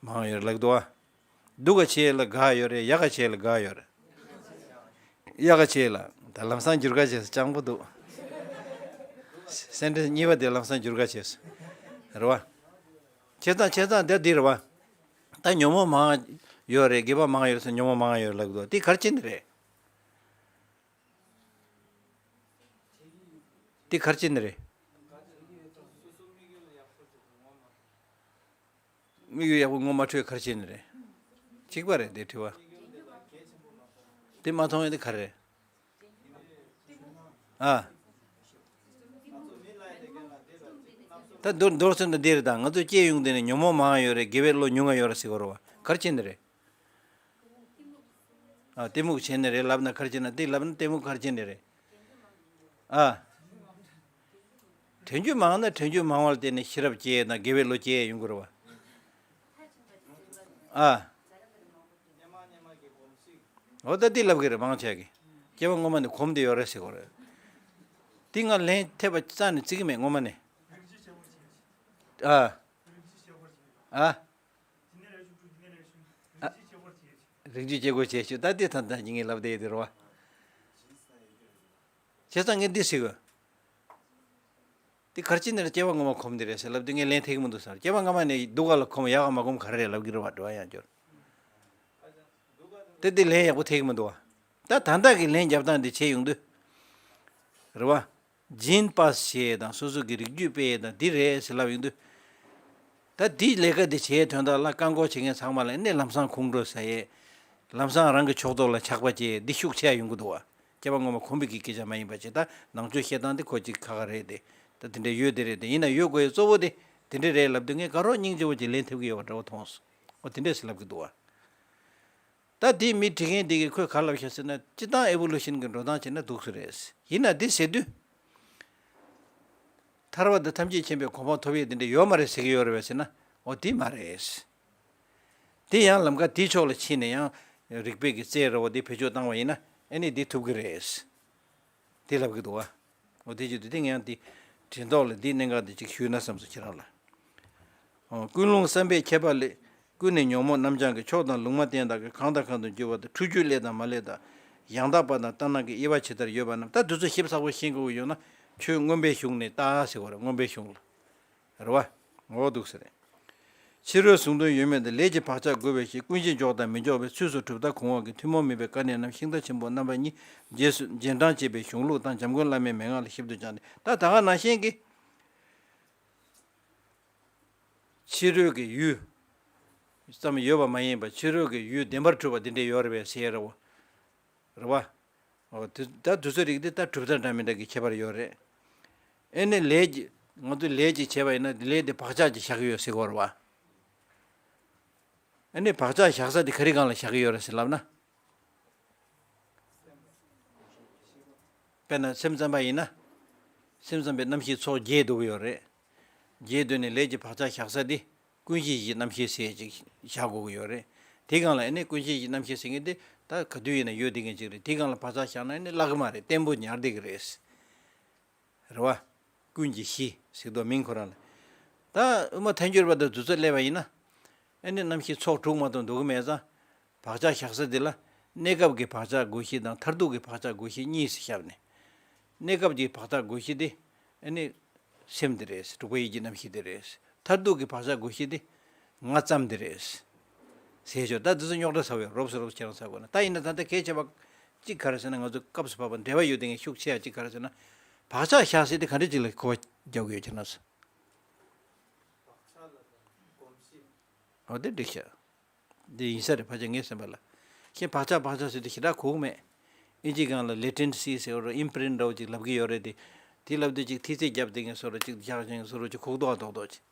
མང་ཡོད་ལབ་འདུག་ཨ། སྡུག་ག་ཆེ་ལ་དགའ་ཡོད་རེད། ཡག་ག་ཆེ་ལ་དགའ་ཡོད་རེད། ཡག་ག་ཆེ་ལ་ད་ལམ་སང་འགྱུར་ག་བྱས་སོ་སྤྱང་པོ་འདུག་སེན་ཊེན་སི་གཉིས་པ་དེ་ལམ་སང་འགྱུར་ག་བྱས་སོ། རེད་བ། བྱས་ཙང་བྱས་ཙང་དེ་འདི་རེད་བ། ད་ཉོན་མོངས་མང་ཡོད་རེད། དགེ་བ་མང་ཡོད་རེད་ཟེར་ཉོན་མོངས་མང་ཡོད་ལབ་འདུག་དེ་ག་རེ་བྱས་ནས་རེད། དེ་ག་རེ་བྱས་ནས་རེད། དམིགས་ཡུལ་ཡག་པོ་ངོ་མ་འཕྲོད་ག་རེ་བྱས་ནས་རེད། གཅིག་པ་རེད་དེ་དྲི་བ། དེ་མ་མཐོང་ཡས་དེ་ག་རེ་རེད། ཨ། ད་མདོར་མདོར་ཚོན་དུ་འདི་རེད་ད། ང་ཚོ་སྐྱེས་ཡོང་དུས་ནས་ཉོན་མོངས་མང་ཡོད་རེད། དགེ་བའི་བློ་ཉུང་ང་ཡོད་རེད་ཟེར་གོ་རེད་བ། ག་རེ་བྱས་ནས་རེད། ཨ། གཏི་མུག་བྱས་ནས་རེད་ལབ་ན་ག་རེ་བྱས་ན་དེ་ལབ་ན་གཏི་མུག་ག་རེ་བྱས་ནས་རེད། ཨ། དྲན་རྒྱུ་མང་ན་དྲན་རྒྱུ་མང་བ་ལ་བརྟེན་ནས་ཤེས་རབ་སྐྱེ་ཡས་དང་དགེ་བའི་བློ་སྐྱེ་ཡས་ཡོང་གི་རེད་བ། ཨ། འོ་ད་འདི་ལབ་གི་རེད་མང་ཆེ་གི། སྐྱེ་བ་སྔོན་མ་ནས་གོམས་ཏེ་ཡོད་རེད་ཟེར་གོ་རེད། དེ་ང་ལན་ཐེབས་པ་རྩ་ནས་བརྩི་གི་མེད་ངོ་མ་ནས། ཨ། ཨ། རིགས་རྒྱུད་སྐྱེ་སྒོ་བྱས་ཤུ་ད་དེ་ཐམས་ཅད་ངས་ལབ་བསྡད་ཡོད་དེ་རེད་བ། བྱས་ཙང་ངས་འདི་ཟེར་གི། དེ་གར་ཅི་ནས་སྐྱེ་བ་སྔོན་མ་གོམས་དེ་རེད་ཟེར་ལབ་དུས་ངས་ལན་ཐེག་མི་འདུག་ཟེར། སྐྱེ་བ་སྔ་མ་ནས་སྡུག་ག་ལ་གོམས་ཡག་ག་མ་གོམས་ག་རེ་རེད་ལབ་ཀྱི་རེད་བ། འགྲོ་བ་ཡང་འབྱོར། དེ་དེ་ལན་ཡག་པོ་ཐེག་མི་འདུག་བ། ད་ད་ལྟ་གི་ལན་རྒྱབ་སྟངས་དེ་བྱས་ཡོང་དུས། རེད་བ། སྦྱིན་པ་བྱས་དང་སོ་སོ་གི་རིགས་རྒྱུད་སྤེལ་དང་འདི་རེད་ཟེར་ལབ་ཡོང་དུས། ད་འདི་ལས་ཀ་འདི་བྱས་དོན་དག་ལ་བཀག་འགོག་བྱེད་མཁན་ཚང་མ་ལ་ནི་ལམ་སང་ཁོང་ཁྲོ་ཟ་ཡས། ལམ་སང་རང་གི་ཕྱོགས་གཏོགས་ལ་ཆགས་པ་སྐྱེ་འདི་ཤུགས་ཆེ་ཡ་ཡོང་གི་འདུག་བ། སྐྱེ་བ་སྔོན་མ་གོམས་པའི་གི་སྐད་ཆ་མ་ཡིན་པ་ཅིག་ད་ནང་ཆོས་བཤད་སྟངས་འདི་ཁོ་ཅིག་ཁག་ཁག་རེད་དེ། ད་དེ་འདྲའི་ཡོད་དེ་རེད་དེ་ཡིན་ན་ཡོད་དགོས་ཡ་གཙོ་བོ་དེ་དེ་འདྲའི་རེད་ལབ་དུས་ངས་དགའ་རོགས་སྙིང་རྗེ་བོ་ཅིག་ལན་ཐེབས་ཀྱི་ཡོད་པ་འདྲ་བོ་མཐོང་སོང་། འོ་དེ་འདྲས་ལབ་ཀྱི་འདུག་བ། ད་དེ་མི་འབྲི་མཁན་དེ་གིས་ཁོས་ག་ལབ་ཤག་ཟེར་ན་སྤྱིར་བཏང་ཨེ་བོ་ལུ་ཤན་གྱི་འགྲོ་སྟངས་བྱས་ན་འདུག་སེ་རེད། ཡིན་ན་འདི་ཟེར་དུས། ཐར་པ་དང་ཐམས་ཅད་མཁྱེན་པའི་གོ་འཕང་ཐོབ་ཡས་དེ་འདྲ་ཡོད་མ་རེད་ཟེར་གྱི་ཡོད་རེད་བས་ཟེར་ན་འོ་དེ་མ་རེད། དེ་ཡང་ལམ་ཁ་དེའི་ཕྱོགས་ལ་ཕྱིན་ནས་ཡང་རིགས་པའི་གི་རྩལ་རེད་བ་དེ་བེད་སྤྱོད་བཏང་བ་ཡིན་ན་ཨ་ནི་དེ་ཐུབ་ཀྱི་རེད། དེ་ལབ་ཀྱི་འདུག་བ། འོ་དེ་བྱེད་དུས་དེ་ངས་ཡང་དེ་དྲན་ཐོག་ལ་དེའི་གནད་འགག་དེ་ཅིག་ཞུས་ན་བསམ་སོང་ཁྱེད་རང་ལ། ཀུན་སློང་བསམ་པའི་ཁྱད་པར་ལས། ཀུན་ནས་ཉོན་མོངས་རྣམ་བྱང་གི་ཕྱོགས་དང་ལུང་མ་བསྟན་དག་གི་གང་དང་གང་དུ་འགྱུར་བ་དང་འཁྲུལ་རྒྱུ་ལས་དང་མ་ལས་དང་། ཡང་དག་པ་དང་ལྟར་སྣང་གི་དབྱེ་བ་ཇི་ལྟར་ཡོད་པ་རྣམས་ད་དུས་ཚོད་ཞིབ་ཚགས་པོ་ཤེས་དགོས་ཀྱི་ཡོད་ན་ཆོས་མངོན་པའི་གཞུང་ནས་ལྟ་ཟེར་བ་རེད། མངོན་པའི་གཞུང་ལ། རེད་བ། འོ་འདུག་ཟེར། ཕྱི་རོལ་གཟུང་དོན་ཡོད་མེད་དང་ལས་ཀྱི་བག་ཆགས་རྒོལ་བའི་ཕྱིར་ཀུན་གཞི་འཇོག་དང་མི་འཇོག་པའི་ཚུལ་སོགས་གྲུབ་མཐའ་གོང་འོག་གི་ཐུན་མོང་མིན་པའི་དཀའ་གནད་རྣམས་ཤིང་རྟ་ཆེན་པོ་རྣམ་པ་གཉིས་རྗེས་སུ་རྗེས་འབྲང་བྱེད་པའི་གཞུང་ལུགས་དང་འཇམ་མགོན་བླ་མའི་མན་ངག་ལ་ཞིབ་ཏུ་སྦྱངས་ཏེ་ད་ད་ག་ནང་བཞིན་གྱི། ཕྱི་རོལ་གྱི་ཡུལ་ཙམ་ཡོད་པ་མ་ཡིན་པར་ཕྱི་རོལ་གྱི་ཡུལ་བདེན་པར་གྲུབ་པ་འདི་འདྲ་ཡོད་རེད་པས་ཟེར་རེད་བ། རེད་བ། འོ་དེ་ད་དུས་ཚོད་རིགས་འདི་ད་གྲུབ་མཐའ་འདྲ་མི་འདྲ་གི་ཁྱད་པར་ཡོད་རེད། ཨེ་ནི་ལས་ཀྱི་ང་ཚོས་ལས་ཀྱི་བྱས་པ་ཡིན་ན་ལས་དེ་བག་ཆགས་ཀྱིས་བཞག་གི་ཡོད་ཟེར་གོ་རེད་བ། ཨེ་ནི་བག་ཆགས་བཞག་ས་དེ་ག་རེ་སྒང་ལ་བཞག་གི་ཡོད་རེད་ཟེར་ལབ་ན། དཔེར་ན་སེམས་ཙམ་པ་ཡིན་ན། སེམས་ཙམ་པའི་རྣམ་ཤེས་ཚོགས་རྒྱས་འགྲོ་གི་ཡོད་རེད། རྒྱས་འགྲོ་ནས་ལས་ཀྱི་བག་ཆགས་བཞག་ས་དེ་ཀུན་གཞི་བཞིའི་རྣམ་ཤེས་ཟེར་ཅིག་བཞག་དགོས་ཀྱི་ཡོད་རེད། དེ་སྒང་ལ་ཨ་ནི་ཀུན་གཞི་བཞིའི་རྣམ་ཤེས་ཟེར་མཁན་དེ་ད་ག་དུས་ཡིན་ན་ཡོད་བསྡད་མཁན་ཅིག་རེད། དེ་སྒང་ལ་བག་ཆགས་བཞག་ན་ཨ་ནི་བརླག་གི་མ་རེད། བརྟན་པོ་ཉར་བསྡད་ཀྱི་རེད། རེད་བ། ཀུན་གྱི་གཞི་ཟེར་དུས་མིང་ཁོ་རང་ལ། ད་དབུ་མ་ཐལ་འགྱུར་བ་དང་དུས་ཚོད་སླེབས་པ་ཡིན་ན། ཨ་ནི་རྣམ་ཤེས་ཚོགས་དྲུག་མ་གཏོགས་འདུག་གི་མེད་ཙང་། བག་ཆགས་བཞག་ས་འདི་ལ་གནས་སྐབས་ཀྱི་བག་ཆགས་བསྒོ་གཞི་དང་མཐར་ཐུག་གི་བག་ཆགས་བསྒོ་གཞི་གཉིས་སུ་བཤད་ནས། གནས་སྐབས་ཀྱི་བག་ཆགས་བསྒོ་གཞི་དེ་ཨ་ནི་སེམས་དེ་རེད། དྲུག་པ་ཡིད་ཀྱི་རྣམ་ཤེས་དེ་རེད། མཐར་ཐུག་གི་བག་ཆགས་བསྒོ་གཞི་དེ་ང་ཙམ་དེ་རེད། ཟེར་ཞོར་ད་འདི་ཚོ་རྙོག་དྲ་ཟ་བའི་རོབ་སོ་རོབ་ཁྱེད་རང་ཟ་དགོས་ན་ད་ཡིན་ན་ད་ལྟ་གལ་ཆེ་བ་གཅིག་ག་རེ་ཟེར་ན་ང་ཚོ་སྐབས་སུ་བབས་པ་འབྲེལ་བ་ཡོད་དེ་ངས་ཤུགས་ཆེ་ཡ་གཅིག་ག་རེ་ཟེར་ན་བག་ཆགས་བཞག་ཟེར་དེ་ག་འདྲ་ཅིག་ལ་གོ་བ་རྒྱག་གི་ཡོད་ཁྱེད་རང་ཚོ། འོ་དེ་འགྲིག་ཤག་འདི་ཡིན་ས་རེད། ཕལ་ཆེར་ངས་སེམས་པ་ལ། ཁྱེད་བག་ཆགས་བག་ཆགས་ཟེར་དུས་ཞེ་དྲག་གོ་གི་མེད། ཨིན་ཇི་སྒང་ལ་ལེ་ཊེན་སི་ཟེར་བ་རེད། ཨིམ་པི་རིན་ཊི་འདྲ་བོ་ཅིག་ལབ་གི་ཡོད་རེད་དེ། དེ་ལབ་དུས་ཅིག་ཐིག་ཚད་རྒྱབ་བསྡད་མཁན་བཟོ་འདྲ་ཅིག་རྒྱག་བཞིན་བཟོ་འདྲ་ཅིག་ཁུག་ཏོག་ཏོག་ཏོག་ཅིག་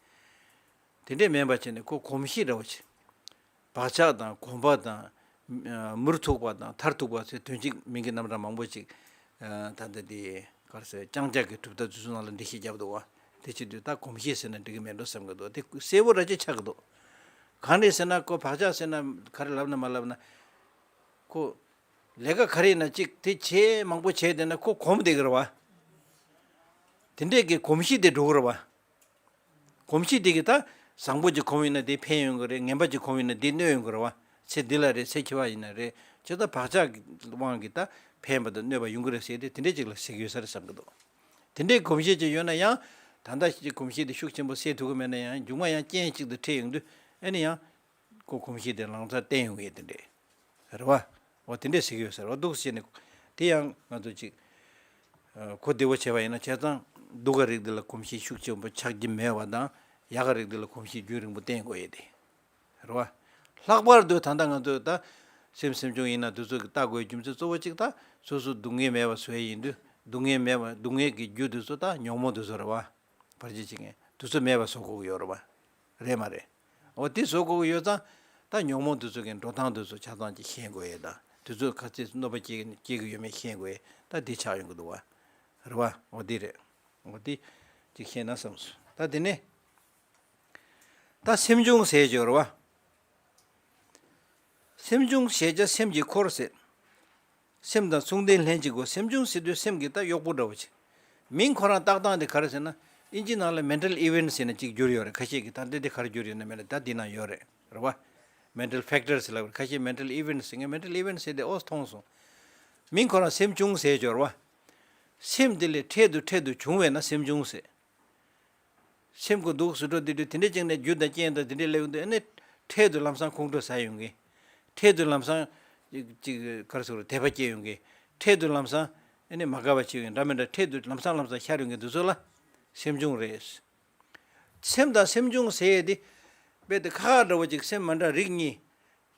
དེ་འདྲས་མིན་པ་བྱས་ནས་ཁོ་གོམས་གཤིས་འདྲ་བོ་ཅིག་བག་ཆགས་དང་གོམས་པ་དང་། མུར་ཐུག་པ་དང་མཐར་ཐུག་པ་ཟེར་དོན་གཅིག་མིང་གི་རྣམ་གྲངས་མང་པོ་ཅིག་ད་ལྟ་དེ་ག་རེ་ཟེར་རྐྱང་རྐྱང་གི་གྲུབ་མཐའ་དེ་ཚོ་ནང་ལ་འགྲེལ་བཤད་བརྒྱབ་འདུག་བ། དེ་བྱེད་དུས་ད་གོམས་གཤིས་ཟེར་ན་འགྲིག་གི་མེད་འགྲོ་བསམ་གི་འདུག་དེ་གསལ་པོ་ར་ཅིག་ཆགས་ཀྱི་འདུག་གང་རེད་ཟེར་ན་ཁོ་བག་ཆགས་ཟེར་ན་ག་རེ་ལབ་ན་མ་ལབ་ན། ཁོ་ལས་ཀ་ག་རེ་ཡིན་ན་ཅིག་དེ་བྱས་མང་པོ་བྱས་བསྡད་ན་ཁོ་གོམས་བསྡད་ཀྱི་རེད་བ། དེ་འདྲས་ཀྱི་གོམས་གཤིས་དེ་འགྲོ་གི་རེད་བ། གོམས་གཤིས་དེ་གི་ད་བཟང་པོ་ཅིག་གོམས་ཡིན་ན་དེ་ཕན་ཡོང་གི་རེད། ངན་པ་ཅིག་གོམས་ཡིན་ན་དེ་གནོད་ཡོང་གི་རེད་བ། ཚེ་འདི་ལ་རེད་ཚེ་འཆི་བ་ཡིན་ན་རེད། ཇི་ལྟར་བག་ཆགས་ཀྱི་དབང་གིས་ད་ཕན་པ་དང་གནོད་པ་ཡོང་གི་རེད་ཟེར་ཏེ་དེ་འདྲས་ཅིག་ལ་ཟེར་གི་ཡོད་ས་རེད་བསམ་གི་འདུག་དེ་འདྲའི་གོམས་གཤིས་ཅིག་ཡོད་ན་ཡང་ད་ལྟ་ཞིག་གོམས་གཤིས་དེ་ཤུགས་ཆེན་པོ་སེལ་ཐུབ་ཀྱི་མེད་ན་ཡང་མཇུག་མ་ཡང་རྐྱེན་གཅིག་ཏུ་འཕྲད་ཡོང་དུས་ཨ་ནི་ཡང་ཁོ་གོམས་གཤིས་དེ་ལང་ཚར་བསྟན་ཡོང་གི་ཡོད་དེ་འདྲས་རེད་བ། འོ་དེ་འདྲས་ཟེར་གི་ཡོད་ས་རེད་བ། འདུག་སེ་བྱས་ནས་དེ་ཡང་ང་ཚོ་ཅིག་གོ་བདེ་བོ་བྱས་པ་ཡིན་ན་བྱས་ཙང་སྡུག་ག་རིགས་འདི་ལ་གོམས་གཤིས་ཤུགས་ཆེན་པོ་ཆགས་ཀྱི་མེད་པ་དང་ཡག་ག་རིགས་འདི་ལ་གོམས་གཤིས་རྒྱུན་རིང་པོ་བསྟེན་དགོས་ཡས་དེ་རེད་བ། ལྷག་པར་དུ་ད་ལྟ་ང་ཚོས་ད་སེམས་སེམས་བྱུང་ཡིན་ན་དེ་ཚོ་གི་ལྟ་དགོས་རྒྱུ་མཚན་གཙོ་བོ་གཅིག་ད་སོ་སོ་སྡུག་བསྔལ་མེད་པ་བཟོ་ཡས་ཡིན་དུས་སྡུག་བསྔལ་མེད་པ་སྡུག་བསྔལ་གྱི་རྒྱུ་དེ་ཚོ་ད་ཉོན་མོངས་དེ་ཚོ་རེད་བ། བར་ཆད་བྱེད་མཁན་དེ་ཚོ་མེད་པ་བཟོ་དགོས་ཀྱི་ཡོད་རེད་བ། རེད་མ་རེད། འོ་དེ་བཟོ་དགོས་ཀྱི་ཡོད་ཙང་ད་ཉོན་མོངས་དེ་ཚོ་གི་འགྲོ་སྟངས་དེ་ཚོ་ཆ་ཚང་ཅིག་ཤེས་དགོས་ཡས་དང་དེ་ཚོ་ག་ཚོད་གནོད་པ་སྐྱེལ་སྐྱེལ་གི་ཡོད་མེད་ཤེས་དགོས་ཡས་ད་དེ་ཆགས་ཡོང་གི་འདུག་བ། རེད་བ། འོ་དེ་རེད། འོ་དེ་ཅིག་ཤེས་ན་བསམ་སོང་། ད་དེ་ནས། ད་སེམས་བྱུང་ཟེར་གྱི་ཡོད་རེད་བ། སེམས་བྱུང་ཞེས་བྱ་སེམས་ཀྱི་འཁོར་ཟེར། སེམས་དང་མཚུངས་ལྡན་ལྷན་ཅིག་གོ། སེམས་བྱུང་ཟེར་དུས་སེམས་ཀྱི་ད་གཡོག་པོ་འདྲ་བོ་ཅིག་མིང་ཁོ་རང་བཏགས་སྟངས་དེ་ག་རེ་ཟེར་ན། ཨིན་ཇི་ནང་ལ་mental events ཟེར་ནས་གཅིག་བསྒྱུར་ཡོད་རེད། ཁ་ཤས་ཀྱིས་ད་འདི་འདི་ག་རེ་བསྒྱུར་ཡོད་ན་མེད་ན་ད་འདི་ན་ཡོད་རེད། རེད་བ། mental factors ལབ་རེད། ཁ་ཤས་mental events ཟེར་མཁན། mental events ཟེར་དེ་ཨོ་མཐོང་སོང་། མིང་ཁོ་རང་སེམས་བྱུང་ཟེར་ཡོད་རེད་བ། སེམས་དེ་ལས་འཕྲལ་དུ་འཕྲལ་དུ་བྱུང་བས་ན་སེམས་བྱུང་ཟེར། སེམས་ཁོ་འདུག་སེ་འགྲོ་དེ་དུས་དེ་འདྲ་ཅིག་ནས་རྒྱུ་དང་རྐྱེན་དང་དེ་འདྲ་སླེབས་ཡོང་དུས། ཨ་ནི་འཕྲལ་དུ་ལམ་སང་ཁོང་ཁྲོ་ཟ་ཡོང་གི། འཕྲལ་དུ་ལམ་སང་ཅིག་ག་རེ་ཟེར་དགོས་རེད། དད་པ་སྐྱེ་ཡོང་གི། འཕྲལ་དུ་ལམ་སང་ཨ་ནི་མ་དགའ་བ་སྐྱེ་ཡོང་། འདྲ་མི་འདྲ་འཕྲལ་དུ་ལམ་སང་ལམ་སང་ཤར་ཡོང་གི་འདུག་ཚོད་ལ་སེམས་བྱུང་རེད། སེམས་དང་སེམས་བྱུང་ཟེར་ཡས་དེ་དཔེ་དེ་ཁ་ཁ་འདྲ་བོ་ཅིག་སེམས་མ་འདྲ་རིགས་གཉིས།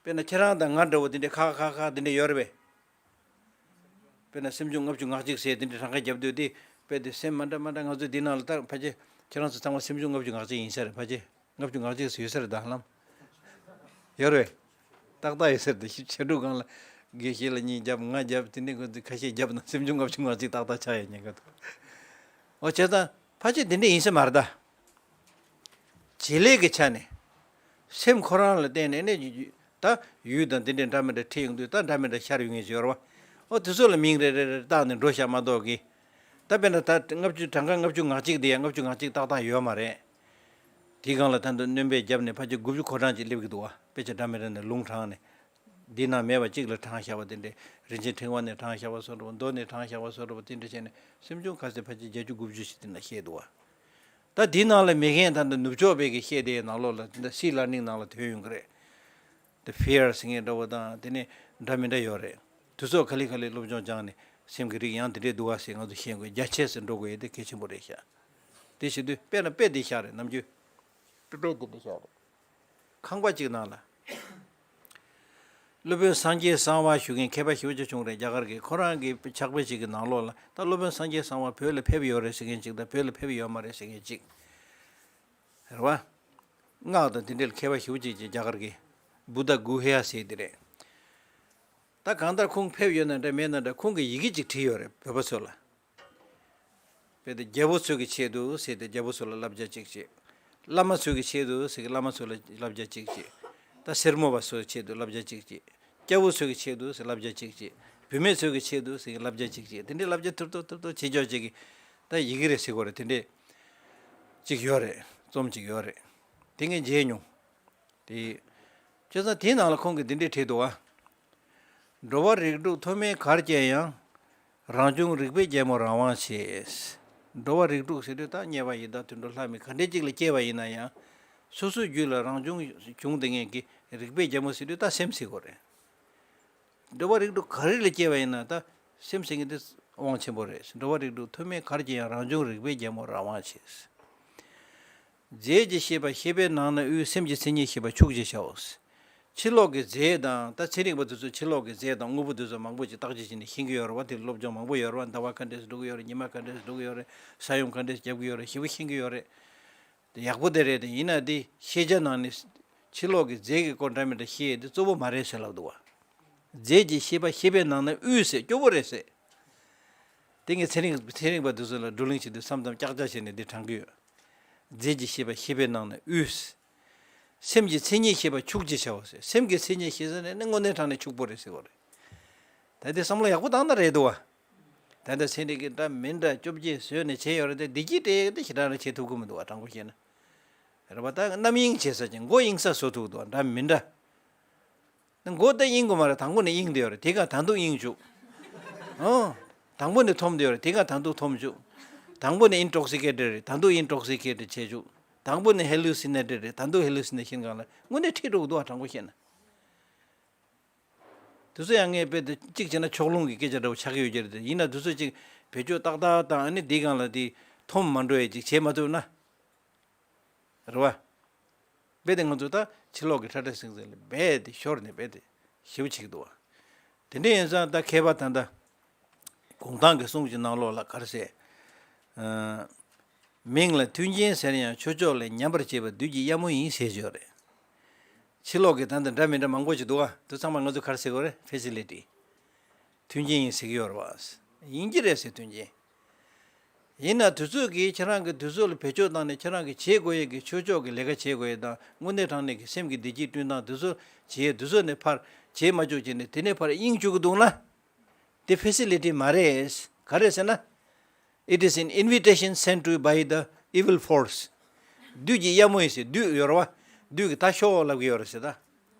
དཔེར་ན་ཁྱེད་རང་དང་ང་འདྲ་བོ་དེ་འདྲའི་ཁ་ཁ་ཁ་དེ་འདྲ་ཡོད་རེད་པས། དཔེར་ན་སེམས་བྱུང་ལྔ་བཅུ་ང་གཅིག་ཟེར་དེ་འདྲའི་གྲངས་ཀ་རྒྱབ་དུས་དེ། དཔེ་དེ་སེམས་མ་འདྲ་མ་འདྲ་ང་ཚོ་འདི་ནང་ལ་ད་ཕལ་ཆེར་ཁྱེད་རང་ཚོ་ཚང་མ་སེམས་བྱུང་ལྔ་བཅུ་ང་གཅིག་ཡིན་ས་རེད། ཕལ་ཆེར་ལྔ་བཅུ་ང་གཅིག་ཙམ་ཡོད་ས་རེད། ད་ཧ་ལམ་ཡོད་རེད། ཏག་ཏག་ཡོད་ས་རེད། ད་ཕྱི་ཕྱི་དྲོ་སྒང་ལ་དགེ་བཤེས་ལ་གཉིས་རྒྱབ་ང་རྒྱབ་དེ་འདྲའི་ཁོ་ཚོ་ཁ་ཤས་རྒྱབ་ན་སེམས་བྱུང་ལྔ་བཅུ་ང་གཅིག་ཏག་ཏག་ཆགས་ཡོད་ཉེན་ཁ་འདུག་ཨོ་བྱས་ཙང་ཕལ་ཆེར་དེ་འདྲ་ཡིན་ས་མ་རེད་ད། བྱེད་ལས་ཀྱི་ཆ་ནས། སེམས་ཁོ་རང་ལ་བརྟེན་ནས་ནི། ད་ཡུལ་དང་དེ་འདྲའི་འདྲ་མི་འདྲ་འཕྲད་ཡོང་དུས་ད་འདྲ་མི་འདྲ་ཤར་ཡོང་ངེས་ཡོད་རེད་བ། ཨོ་དེ་ཚོ་ལ་མིང་རེ་རེ་རེ་བཏགས་ནས་འགྲོ་བཞག་མ་གཏོགས་ཀྱི། ད་དཔེར་ན་ད་ལྔ་བཅུ་གྲངས་ཀ་ལྔ་བཅུ་ང་གཅིག་དེ་ཡང་ལྔ་བཅུ་ང་གཅིག་ཏག་ཏག་ཡོད་མ་རེད། དེའི་སྒང་ལ་ད་དུང་སྣོན་པ་བརྒྱབ་ནས་ཕལ་ཆེར་དགུ་བཅུ་གོ་གྲངས་ཅིག་སླེབས་ཀྱི་འདུག་བ། དཔེ་ཆ་འདྲ་མི་འདྲ་ནས་ལུང་དྲངས་ནས། འདི་ན་མེད་པ་གཅིག་ལ་དྲངས་བཞག་པ་དེ་འདྲས། རིན་ཆེན་ཕྲེང་བ་ནས་དྲངས་བཞག་པ་བཟོ་འདྲ་བ། མདོ་ནས་དྲངས་བཞག་པ་བཟོ་འདྲ་བ། དེ་འདྲ་བྱས་ནས་སེམས་བྱུང་ག་ཚོད་ཕལ་ཆེར་བརྒྱད་ཅུ་དགུ་བཅུ་ཞིག་དེ་འདྲ་བཤད་འདུག་བ། ད་འདི་ནང་ལ་མེད་མཁན་ད་ལྟ་ནུབ་ཕྱོགས་པའི་གི་བཤད་དེའི་ནང་ལོགས་ལ་དེ་འདྲ་སི་ལར་ནིང་ནང་ལ་ཐོན་ཡོང་གི་རེད། དེ་ཕི་ཡར་ཟེར་མཁན་འདྲ་བོ་དང་དེ་ནས་འདྲ་མི་འདྲ་ཡོད་རེད། དུས་ཚོད་ག་ལེ་ག་ལེ་སློབ་སྦྱོང་སྦྱངས་ནས་སེམས་ཀྱི་རིགས་ཡང་དེ་འདྲས་འདུག་བ་ཟེར་ང་ཚོ་ཤེས་དགོས། རྒྱ་ཆེ་སར་འགྲོ་དགོས་ཡས་དེ་གལ་ཆེན་པོ་རེད་ཤག་དེ་བྱེད་དུས་དཔེར་ན་དཔེ་འདི་ཤག་རེད། ནམ་རྒྱུན་དཔེ་དཔེ་འདི་འདྲ་ཤག་རེད། ཁང་པ་གཅིག་ནང་ལ། སློབ་དཔོན་སངས་རྒྱས་གསང་བ་ཞུ་མཁན་མཁས་པ་ཞེ་པོ་ཅིག་བྱུང་རེད། རྒྱ་གར་གྱི་ཁོ་རང་གི་ཕྱག་དཔེ་ཞིག་གི་ནང་ལོགས་ལ། ད་སློབ་དཔོན་སངས་རྒྱས་གསང་བ་བོད་ལ་ཕེབས་ཡོད་རེད་ཟེར་མཁན་ཅིག་དང་། བོད་ལ་ཕེབས་ཡོད་མ་རེད་ཟེར་མཁན་ཅིག་རེད་བ། སྔགས་དང་དེ་འདྲའི་མཁས་པ་ཞེ་པོ་ཅིག་ཅིག་རྒྱ་གར་གྱི་བུདྡྷ་གུ་ཧ་ཡ་ཟེར་དེ་རེད། ད་གང་ལྟར་ཁོང་ཕེབས་ཡོད་ན་འདྲ་མེད་ན་འདྲ་ཁོང་གིས་ཡི་གེ་ཅིག་བྲིས་ཡོད་རེད། བོད་པ་ཚོ་ལ། དཔེ་དེ་རྒྱལ་པོ་ཚོའི་གི་ཆེད་དུ་ཟེར་ཏེ་རྒྱལ་པོ་ཚོ་ལ་བསླབ་བྱ་གཅིག་བྱེད། བླ་མ་ཚོའི་གི་ཆེད་དུ་ཟེར་གི་བླ་མ་ཚོ་ལ་བསླབ་བྱ་གཅིག་བྱེད། ད་སེར་མོ་བ་ཚོའི་ཆེད་དུ་བསླབ་བྱ་གཅིག་བྱེད། སྐྱ་བོ་ཚོའི་གི་ཆེད་དུ་ཟེར་བསླབ་བྱ་གཅིག་བྱེད། བུད་མེད་ཚོའི་གི་ཆེད་དུ་ཟེར་གི་བསླབ་བྱ་གཅིག་བྱེད། དེ་འདྲའི་བསླབ་བྱ་ཐུར་ཐུར་ཐུར་ཐུར་བྱེད་ཆོག་ཅིག་གི། ད་ཡི་གེ་རེད་ཟེར་དགོས་རེད། དེ་འདྲའི་གཅིག་ཡོད་རེད། རྩོམ་གཅིག་ཡོད་རེད། དེ་ངས་མཇལ་མྱོང་། དེ། བྱས་ཙང་དེའི་ནང་ལ་ཁོང་གིས་འདི་འདྲས་བྲིས་འདུག་བ། འགྲོ་བ་རིགས་དྲུག་ཐོག་མའི་གར་སྐྱེ་ཡང་། རང་བྱུང་རིག་པའི་རྒྱལ་མོ་རང་དབང་ཆེ། འགྲོ་བ་རིགས་དྲུག་ཟེར་དུས་ད་དམྱལ་བ་ཡི་དྭགས་དུད་འགྲོ་ལྷ་མི་ག་འདྲས་ཅིག་ལ་སྐྱེས་པ་ཡིན་ན་ཡང་། སོ་སོའི་རྒྱུད་ལ་རང་བྱུང་བྱུང་བསྡད་མཁན་གྱི་རིག་པའི་རྒྱལ་མོ་ཟེར་དུས་ད་སེམས་ཟེར་དགོས་རེད། འགྲོ་བ་རིགས་དྲུག་ག་རེ་ལ་སྐྱེས་པ་ཡིན་ན་ད་སེམས་ཟེར་མཁན་དེ་དབང་ཆེན་པོ་རེད། འགྲོ་བ་རིགས་དྲུག་ཐོག་མའི་གར་སྐྱེ་ཡང་རང་བྱུང་རིག་པའི་རྒྱལ་མོ་རང་དབང་ཆེ། རྫས་ཀྱི་ཤེས་པ་ཤེས་པའི་ནང་ན་དབུལ། སེམས་ཀྱི་མཚན་ཉིད་ཤེས་པ་ཕྱུག་ཅེས་བྱའོ། ཕྱི་ལོགས་ཀྱི་རྫས་དང་། ད་ཚན་རིག་པ་དེ་ཚོས་ཕྱི་ལོགས་ཀྱི་རྫས་དང་དངོས་པོ་དེ་ཚོ་མང་པོ་ཅིག་བརྟག་དཔྱད་བྱས་ནས་ཤེས་ཀྱི་ཡོད་རེད་བ། དེ་སློབ་སྦྱོང་མང་པོ་ཡོད་རེད་བ། ཟླ་བ་ག་འདྲས་སེ་འགྲོ་གི་ཡོད་རེད། ཉི་མ་ག་འདྲས་སེ་འགྲོ་གི་ཡོད་རེད། ས་ཡོམ་ག་འདྲས་སེ་རྒྱབ་ཀྱི་ཡོད་རེད། ཞེ་པོ་ཤེས་ཀྱི་ཡོད་རེད། དེ་ཡག་པོ་དེ་རེད། དེ་ཡིན་ན་དེ་ཤེས་བྱ་ནང་ནས་ཕྱི་ལོགས་ཀྱི་རྫས་ཀྱི་སྐོར་འདྲ་མི་འདྲ་ཤེས་ཡས་དེ་གཙོ་བོ་མ་རེད་ཟེར་ལབ་འདུག་བ། རྫས་ཀྱི་ཤེས་པ་ཤེས་པའི་ནང་ན་དབུལ་ཟེར། སྐྱོ་པོ་རེད་ཟེར། དེ་ངས་ཚན་རིག་ཚན་རིག་པ་དེ་ཚོ་ལ་བགྲོ་གླེང་བྱེད་དུས་མཚམས་མཚམས་ཀྱག་ཀྱག་བྱས་ནས་འདི་དྲང་གི་ཡོད། རྫས་ཀྱི་ཤེས་པ་ཤེས་པའི་ནང་ན་དབུལ། སེམས་ཀྱི་མཚན་ཉིད་ཤེས་པ་ཕྱུག་ཅེས་བྱའོ་ཟེར། སེམས་ཀྱི་མཚན་ཉིད་ཤེས་ཟེར་ནས་ནི་དངོས་གནས་དྲང་གནས་ཕྱུག་པོ་རེད་ཟེར་བ་རེད། ད་དེ་བསམ་བློ་ཡག་པོ་བཏང་ན་རེད་འདུག་བ། ད་ལྟ་ཚན་རིག་གི་འདྲ་མི་འདྲ་བཅོ་བརྒྱད་བཟོས་ནས་བྱས་ཡོད་རེད་དེ། བདེ་སྐྱིད་སྤྲད་དེ་ཞེ་དྲག་རེ་བྱེད་ཐུབ་ཀྱི་མི་འདུག་བ། དྲང་པོ་བཤད་ན། རེད་བ། ད་རྣམ་གཡེང་བྱེད་ས་ཅིག་མགོ་གཡེང་ས་བཟོ་ཐུབ་འདུག་བ། འདྲ་མི་འདྲ། མགོ་ད་གཡེང་དགོས་མ་རེད། དང་པོ་ནས་གཡེང་བསྡད་ཡོད་རེད། དེ་ག་ད་དུང་གཡེང་བཅུག་ཨོ། དང་པོ་ནས་འཐོམ་བསྡད་ཡོད་རེད། དེ་ག་ད་དུང་འཐོམ་བཅུག་དང་པོ་ནས་intoxicated རེད། ད་དུང་intoxicated བྱེད་བཅུག་དང་པོ་ནས་hallucinated རེད། ད་དུང་hallucination སྒང་ལ་དངོས་གནས་ཁྲིད་འགྲོ་གི་འདུག་བ། དྲང་པོ་བཤད་ན། དེ་ཚོ་ཡང་ངས་དཔེ་དེ་གཅིག་བྱས་ན་ཕྱོགས་ལྷུང་གི་སྐད་ཆ་འདྲ་བོ་ཆགས་ཀྱི་ཡོད་ཀྱི་རེད་དེ། ཡིན་ན་དེ་ཚོ་གཅིག་བེད་སྤྱོད་ཏག་ཏག་དང་། ཨ་ནི་འདི་སྒང་ལ་དེ་འཐོམ་མ་འགྲོ་ཡས་གཅིག་བྱེད་མ་ཐུབ་ན། རེད་བ། རྦད་དེ་ང་ཚོ་ད་ཕྱི་ལོགས་ཀྱི་ཁྲ་ཁྲ་ཟིང་ཟིང་ལ་རྦད་དེ་ཤོར་ནས་རྦད་དེ་ཞེ་པོ་བྱེད་ཀྱི་འདུག་བ། དེ་འདྲ་ཡིན་ཙང་ད་མཁས་པ་ད་ལྟ་གུང་ཐང་གི་གསུང་གི་ནང་ལོགས་ལ་ག་རེ་ཟེར། ཨ། མིང་ལ་མཐུན་རྐྱེན་ཟེར་ཡང་། ཆོས་ཕྱོགས་ལས་ཉམས་པར་བྱེད་པ་བདུད་ཀྱི་གཡབ་མོ་ཡིན་ཟེར་གྱི་ཡོད་རེད། ཕྱི་ལོགས་ཀྱི་ད་ལྟ་འདྲ་མི་འདྲ་མང་པོ་ཞིག་འདུག་བ། དེ་ཚང་མ་ང་ཚོ་ག་རེ་ཟེར་དགོས་རེད། facility། མཐུན་རྐྱེན་ཡིན་ཟེར་གྱི་ཡོད་རེད་བ། ཡིན་གྱི་རེད་ཟེར། མཐུན་རྐྱེན། ཡིན་ན་དུས་ཚོད་ཀྱིས་ཁྱེད་རང་གི་དུས་ཚོད་ལ་བེད་སྤྱོད་བཏང་ནས་ཁྱེད་རང་གི་བྱེད་དགོས་ཡས་ཀྱི་ཆོས་ཕྱོགས་ཀྱི་ལས་ཀ་བྱེད་དགོས་ཡས་དང་། དངོས་གནས་དྲང་གནས་ཀྱི་སེམས་ཀྱི་བདེ་སྐྱིད་བསྐྲུན་སྟངས་དུས་ཚོད་བྱེད་དུས་ཚོད་ནས་ཕར་བྱེད་མ་བཅུག་བྱས་ནས་དེ་ནས་ཕར་གཡེང་བཅུག་གི་འདུག་ན། དེ་facility མ་རེད། ག་རེ་ཟེར་ན། It is an invitation sent to you by the evil force. བདུད་ཀྱི་གཡབ་མོ་ཡིན་ཟེར། བདུད་ཡོད་རེད་བ། བདུད་ཀྱིས་ད་ཤོག་ལབ་ཀྱི་ཡོད་རེད་ཟེར་ད།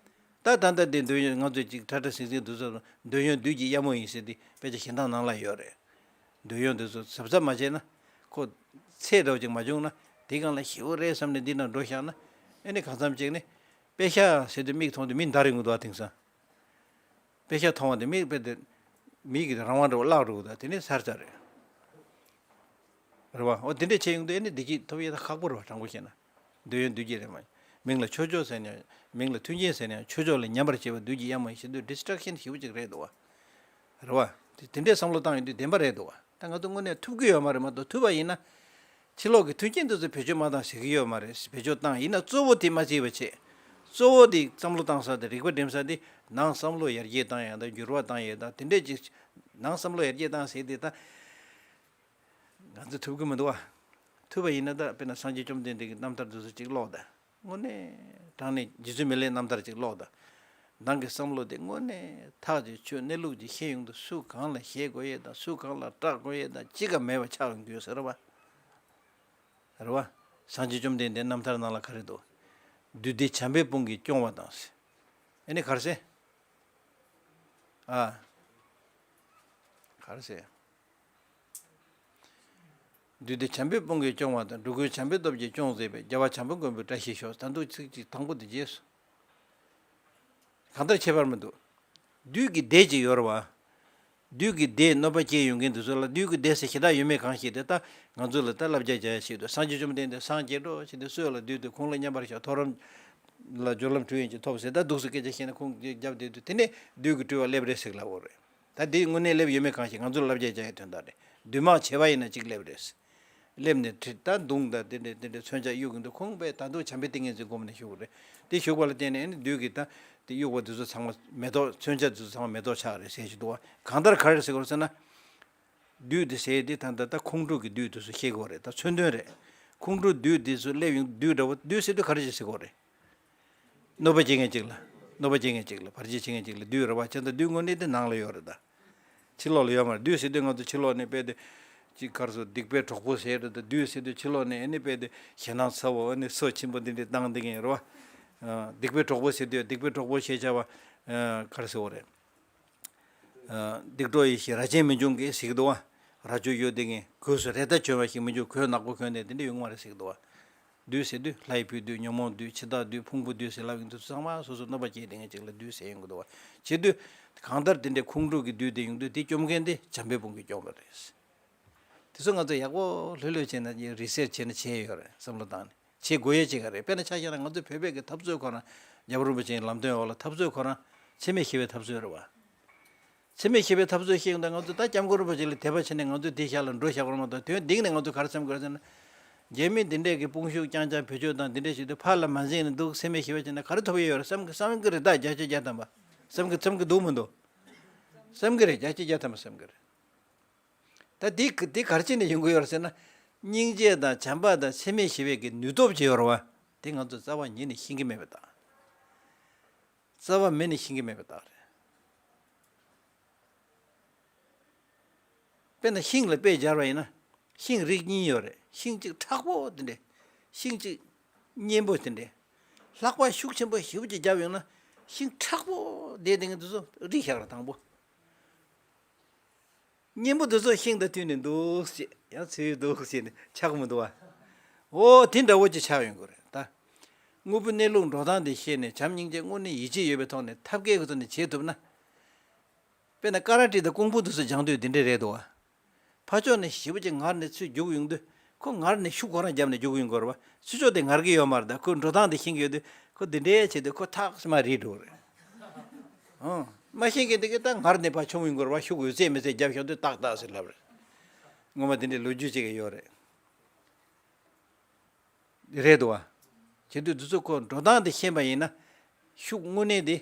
ད་ད་ལྟ་དེ་འདོད་ཡོན་ང་ཚོས་ཅིག་ཁྲ་ཁྲ་ཟིང་ཟིང་འདུག་ཚོ། འདོད་ཡོན་བདུད་ཀྱི་གཡབ་མོ་ཡིན་ཟེར་དེ་དཔེ་ཆ་གཞན་དག་ནང་ལ་ཡོད་རེད། འདོད་ཡོན་འདི་ཚོ་གཟབ་གཟབ་མ་བྱས་ན། ཁོ་ཚད་འདྲ་བོ་ཅིག་མ་བྱུང་ན། དེ་སྒང་ལ་ཞེ་པོ་རེད་བསམ་ནས་འདི་ན་འགྲོ་བཞག་ན། ཨེ་ནི་གང་འཚམ་ཅིག་ནི། པེ་ཤ་ཟེར་དུས་མིག་མཐོང་དུས་མི་འདར་ཡོང་གི་འདུག་ཨ། དེང་སང་། པེ་ཤ་མཐོང་བ་དེ་མིག་དཔེ་དེ། མིག་གི་རང་དབང་འདྲ་བོ་བརླག་འགྲོ་གི་འདུག་དེ་ནི་ཚར་ཚར་རེད། རེད་བ། འོ་དེ་འདྲས་བྱས་ཡོང་དུས་ཨེ་ནི་བདེ་སྐྱིད་ཐོབ་ཡས་ད་ཁག་པོ་རེད་བ། དྲང་པོ་བཤད་ན། འདོད་ཡོན་བདུད་ཀྱི་རེད་མ། མིང་ལ་ཆོས་ཕྱོགས་ཟེར་ནས། མིང་ལ་མཐུན་རྐྱེན་ཟེར་ནས་ཆོས་ཕྱོགས་ལ་ཉམས་པར་བྱེད་པ་བདུད་ཀྱི་གཡབ་མོ་ཡིན་ཟེར་དུས་ཌི་སི་ཊེག་ཤན་ཞེ་པོ་ཅིག་རེད་འདུག་བ། རེད་བ། དེ་དེ་འདྲས་བསམ་བློ་བཏང་ཡོང་དུས་བདེན་པ་རེད་འདུག་བ། ད་ང་ཚོ་དངོས་གནས་ཐུབ་ཀྱི་ཡོད་མ་རེད་མ་གཏོགས། ཐུབ་པ་ཡིན་ན། ཕྱི་ལོགས་ཀྱི་མཐུན་རྐྱེན་དེ་ཚོ་བེད་སྤྱོད་མ་བཏང་ཟེར་གྱི་ཡོད་མ་རེད། བེད་སྤྱོད་བཏང་ཡིན་ན་གཙོ་བོ་དེ་མ་བརྩིས་པ་བྱས། གཙོ་བོ་དེ་བསམ་བློ་བཏང་ས་དེ་རིག་པ་འགྲིམ་ས་དེ་ནང་བསམ་བློ་ཡར་རྒྱས་བཏང་ཡག་དང་འགྱུར་བ་བཏང་ཡག་དང་དེ་འདྲས་ཅིག་ནང་བསམ་བློ་ཡར་རྒྱས་བཏང་ཟེར་དེ་ད། ང་ཚོ་ཐུབ་ཀྱི་མི་འདུག་བ། ཐུབ་པ་ཡིན་ན་ད་དཔེར་ན་སངས་རྒྱས་བཅོམ་ལྡན་འདས་ཀྱི་རྣམ་ཐར་དེ་ཚོ་ཅིག་ཀློག་དང་། དངོས་གནས་དྲང་གནས་རྗེ་བཙུན་མི་ལའི་རྣམ་ཐར་ཅིག་ཀློག་དང་། ནང་གི་བསམ་བློ་དེ་དངོས་གནས་ཐག་ཅིག་ཆོད། གནས་ལུགས་ཅིག་ཤེས་ཡོང་དུས་སུ་གང་ལ་ཞེན་དགོས་ཡས་དང་སུ་གང་ལ་སྐྲག་དགོས་ཡས་དང་གཅིག་ཀ་མེད་པ་ཆགས་ཡོང་གི་ཡོད་ས་རེད་བ། རེད་བ། སངས་རྒྱས་བཅོམ་ལྡན་འདས་རྣམ་ཐར་ནང་ལ་ག་རེ་འདུག་བདུད་སྡེ་བྱམས་པའི་དཔུང་གིས་སྐྱོང་བ་དང་། ཨེ་ནི་ག་རེ་ཟེར། ཨ། ག་རེ་ཟེར། བདུད་སྡེ་བྱམས་པའི་དཔུང་གིས་སྐྱོང་བ་དང་། འགྲོ་ཀུན་བྱམས་པའི་སྟོབས་ཀྱིས་སྐྱོང་མཛད་པའི། རྒྱལ་བ་བྱམས་པ་མགོན་པོའི་བཀྲ་ཤིས་ཤོག་ད་དུང་ཚིག་གཅིག་དང་པོ་དེ་རྗེས་སུ། གང་ལྟར་ཁྱད་པར་མི་འདུག་བདུད་ཀྱི་སྡེ་ཅིག་ཡོད་རེད་བ། བདུད་ཀྱི་སྡེ་གནོད་པ་སྐྱེལ་ཡོང་མཁན་དེ་ཚོ་ལ་བདུད་ཀྱི་སྡེ་ཟེར་ཞེ་དྲག་ཡོད་མེད་གང་ཤེས་དེ་ད་ང་ཚོ་ལ་ད་བསླབ་བྱ་རྒྱག་ཡ་ཞིག་འདུག་སངས་རྒྱས་བཅོམ་ལྡན་འདས་སངས་རྒྱས་འགྲོ་ཞེས་དེ་སུ་ལ་བདུད་དེ་ཁོང་ལ་མཉམ་པར་བཞག་ཐོག་རམ་ལ་སྦྱོར་ལམ་དྲུག་ཡན་གྱི་ཐོབ་ཟེར། ད་འདུག་སེ་སྐད་ཆ་བཤད་ན་ཁོང་རྒྱབ་བསྡད་དུས་དེ་ནས་བདུད་ཀྱི་སྤྲུལ་པ་སླེབས་རེད་ཟེར་ལབ་དགོས་རེད། ད་འདི་དངོས་གནས་སླེབས་ཡོད་མེད་གང་ཤེས། ང་ཚོ་ལ་བསླབ་བྱ་རྒྱག་ཡའི་དོན་དག་རེད། བདུད་དམག་བྱེ་བ་ཡིན་ན་གཅིག་སླེབས་རེད། སླེབས་ནས་ཁྲི་ད་མདུང་དང་དེ་འདྲས་དེ་འདྲས་མཚོན་ཆ་གཡུག་གིན་འདུག་ཁོང་པས་ད་དུང་བྱམས་པའི་ཏིང་ངེ་འཛིན་སྒོམ་ནས་བཞུགས་རེད། དེ་བཞུགས་པ་ལ་བརྟེན་ནས་ཨ་ནི་བདུད་ཀྱིས་ད་དེ་གཡུག་པ་དེ་ཚོ་ཚང་མ་མེ་ཏོག་མཚོན་ཆ་དེ་ཚོ་ཚང་མ་མེ་ཏོག་ཆགས་རེད་ཟེར་གྱི་འདུག་བ། གང་ལྟར་ག་རེ་ཟེར་དགོས་རེད་ཟེར་ན། བདུད་དེ་ཟེར་དེ་ད་ད་ད་ཁོང་ཁྲོ་གི་བདུད་དེ་ཚོ་ཤེས་དགོས་རེད། ད་མཚོན་དོན་རེད། ཁོང་ཁྲོ་བདུད་དེ་ཚོ་སླེབས་ཡོང་། བདུད་འདྲ་བོ་བདུད་ཟེར་དུས་ག་རེ་ཅིག་ཟེར་དགོས་རེད། གནོད་པ་སྐྱེལ་མཁན་ཅིག་ལ། གནོད་པ་སྐྱེལ་མཁན་ཅིག་ལ་བར་ཆད་བྱེད་མཁན་ཅིག་ལ་བདུད་རེད་བ། བྱས་ཙང་བདུད་དངོས་གནས་དེ་ནང་ལ་ཡོད་རེད་ད། ཕྱི་ལོགས་ལ་ཡོད་མ་རེད། བདུད་ཟེར་དུས་ང་ཚོ་ཕྱི་ལོགས་ནས་དཔེ་དེ། ཅིག་ག་རེ་ཟེར། སྡིག་པའི་གྲོགས་པོ་ཟེར་རེད་ད། བདུད་ཟེར་དུས་ཕྱི་ལོགས་ནས་ཨ་ནི་དཔེ་དེ་ཞེད་སྣང་ཚ་བོ་ཨ་ནི་སོ་ཆེན་པོ་འདི་འདྲས་བཏང་བསྡད་མཁན་རེད་བ། ཨ། སྡིག་པའི་གྲོགས་པོ་ཟེར་དུས་སྡིག་པའི་གྲོགས་པོ་ཞེས་བྱ་བ། ཨ། ག་རེ་ཟེར་དགོས་རེད། ཨ། སྡིག་གྲོགས་ཡིན་ཞེས་རྭ་ཅན་མི་འབྱུང་གི་ཟེར་གྱི་འདུག་བ། རྭ་ཅོ་གཡོ་བསྡད་མཁན། གོས་སུ་རེ་ལྟ་གྱོན་པ་ཞིག་མི་འབྱུང་། གོས་ནག་པོ་གོན་ནས་དེ་འདྲས་ཡོང་གི་མ་རེད་ཟེར་གྱི་འདུག་བ། བདུད་ཟེར་དུས་ལྷའི་བུའི་བདུད། ཉོན་མོངས་བདུད། འཆི་བདག་བདུད། ཕུང་པོའི་བདུད་ཟེར་ལབ་ཡོང་དུས་ཚང་མ་སོ་སོ་གནོད་པ་སྐྱེལ་བསྡད་མཁན་ཅིག་ལ་བདུད་ཟེར་ཡོང་གི་འདུག་བ། བྱེད་དུས་གང་ལྟར་དེ་འདྲའི་ཁོང་ཁྲོ་གི་བདུད་དེ་ཡོང་དུས་དེ་སྐྱོབ་མཁན་དེ་བྱམས་པའི་དཔུང་གིས་སྐྱོབ་པ་རེད། དེ་ཚོ་ང་ཚོ་ཡག་པོ་ལྷོད་ལྷོད་བྱས་ན་རི་སེར་ཆི་བྱས་ན་བྱས་ཡོད་རེད། བསམ་བློ་བཏང་ནས་བྱེད་དགོས་ཡས་ཅིག་ག་རེད། དཔེར་ན་ཆ་བཞག་ན་ང་ཚོ་བོད་པའི་གི་འཐབ་རྩོད་ཁོ་རང་། རྒྱལ་བ་རིན་པོ་ཆེའི་ལམ་སྟོན་འོག་ལ་འཐབ་རྩོད་ཁོ་རང་འཚེ་མེད་ཞི་བའི་འཐབ་རྩོད་རེད་བ། འཚེ་མེད་ཞི་བའི་འཐབ་རྩོད་བཤད་ཡོང་དུས་ང་ཚོ་ད་སྐྱབས་མགོན་རིན་པོ་ཆེ་ལ་དད་པ་བྱས་ནས་ང་ཚོ་དེའི་ཞལ་ལ་འགྲོ་བཞག་པ་མ་གཏོགས། དོན་གཏིང་ནས་ང་ཚོ་ག་རེ་བསམ་དགོས་ཟེར་ན། རྒྱ་མི་འདི་འདྲས་ཀྱི་དཔུང་ཤུགས་རྐྱང་རྐྱང་བེད་སྤྱོད་དང་འདི་འདྲས་བྱེད་དུས་ཕར་ལ་མ་འཛེམས་ནས་འདུག་འཚེ་མེད་ཞི་བ་བྱས་ན་ག་རེ་ཐོབ་ཡོད་རེད་བསམ་གི། བསམ་གི་རེད་ད། བརྒྱ་ཆ་བརྒྱ་ཐམ་པ་བསམ་གི། བསམ་གི་འདུག་མི་འདུག་བསམ་གི་རེད། བརྒྱ་ཆ་བརྒྱ་ཐམ་པ་བསམ་གི་རེད། ད་འདི་འདི་ག་རེ་བྱས་ནས་ཡོང་གི་ཡོད་རེད་ཟེར་ན། སྙིང་རྗེ་དང་བྱམས་པ་དང་འཚེ་མེད་ཞི་བའི་གི་ནུས་སྟོབས་ཅིག་ཡོད་རེད་བ། དེ་ང་ཚོ་རྩ་བ་ཉིད་ནས་ཤེས་ཀྱི་མེད་པ་དང་། རྩ་བ་མེད་ནས་ཤེས་ཀྱི་མེད་པ་དག་རེད། དཔེར་ན་ཤིང་ལ་དཔེ་སྦྱར་བ་ཡིན་ན། ཤིང་རིགས་གཉིས་ཡོད་རེད། ཤིང་གཅིག་མཁྲེགས་པོ་དེ་འདྲས། ཤིང་གཅིག་གཉན་པོ་དེ་འདྲས། ལྷགས་པ་ཤུགས་ཆེན་པོ་ཞེ་པོ་ཅིག་བརྒྱབ་ཡོང་ན། ཤིང་མཁྲེགས་པོ་དེ་དེ་འདྲས་དེ་ཚོ་རིག་བཞག་ར་དང་པོ། གཉན་པོ་དེ་ཚོ་ཤིང་དང་མཐུན་ནས་འདུག་ཅེས་ཡང་ཚུལ་འདུག་ཅེས་ནས་ཆགས་མི་འདུག་བ། འོ་དེ་འདྲ་བོ་ཅིག་ཆགས་ཡོང་གི་རེད་ད། དངོས་པོའི་གནས་ལུགས་འགྲོ་སྟངས་དེ་ཤེས་ནས་བྱམས་སྙིང་རྗེ་དངོས་གནས་ཡིད་ཆེས་ཡོད་པའི་ཐོག་ནས་ཐབས་མཁས་ཀྱི་ཐོག་ནས་བྱེད་ཐུབ་ན། དཔེར་ན་ཀ་ར་ཊེ་དང་ཀུང་ཕུ་དེ་ཚོ་སྦྱང་དུས་དེ་འདྲས་རེད་འདུག་བ། ཕར་ཕྱོགས་ནས་ཞེ་པོ་ཅིག་ངར་ནས་ཚུར་རྒྱུག་ཡོང་དུས་ཁོ་ངར་ནས་ཤུགས་ཁོ་རང་བརྒྱབ་ནས་རྒྱུག་ཡོང་གི་རེད་བ། ཚུར་ཕྱོགས་དེ་ངར་གི་ཡོད་མ་རེད་ད། ཁོའི་འགྲོ་སྟངས་དེ་ཤེས་ཀྱི་ཡོད་དུས་ཁོ་དེ་འདྲས་བྱེད་དུས་ཁོ་ཐག་སེ་མར་རིལ་འགྲོ་གི་རེད། ཨང་། མ་ཤེས་མཁན་དེ་གིས་ད་ངར་ནས་ཕར་མཆོང་ཡོང་གི་རེད་བ། ཤུགས་ཡོད་ཚད་མེད་ཚད་བརྒྱབ་བཞག་དུས་ཏག་ཏག་སེ་ལབ་རེད། ངོ་མ་དེ་འདྲའི་ལོ་རྒྱུས་ཅིག་ཡོད་རེད། རེད་འདུག་བ། བྱེད་དུས་འདི་ཚོ་ཁོ་འགྲོ་སྟངས་དེ་ཤེས་པ་ཡིན་ན། ཤུགས་དངོས་གནས་དེ་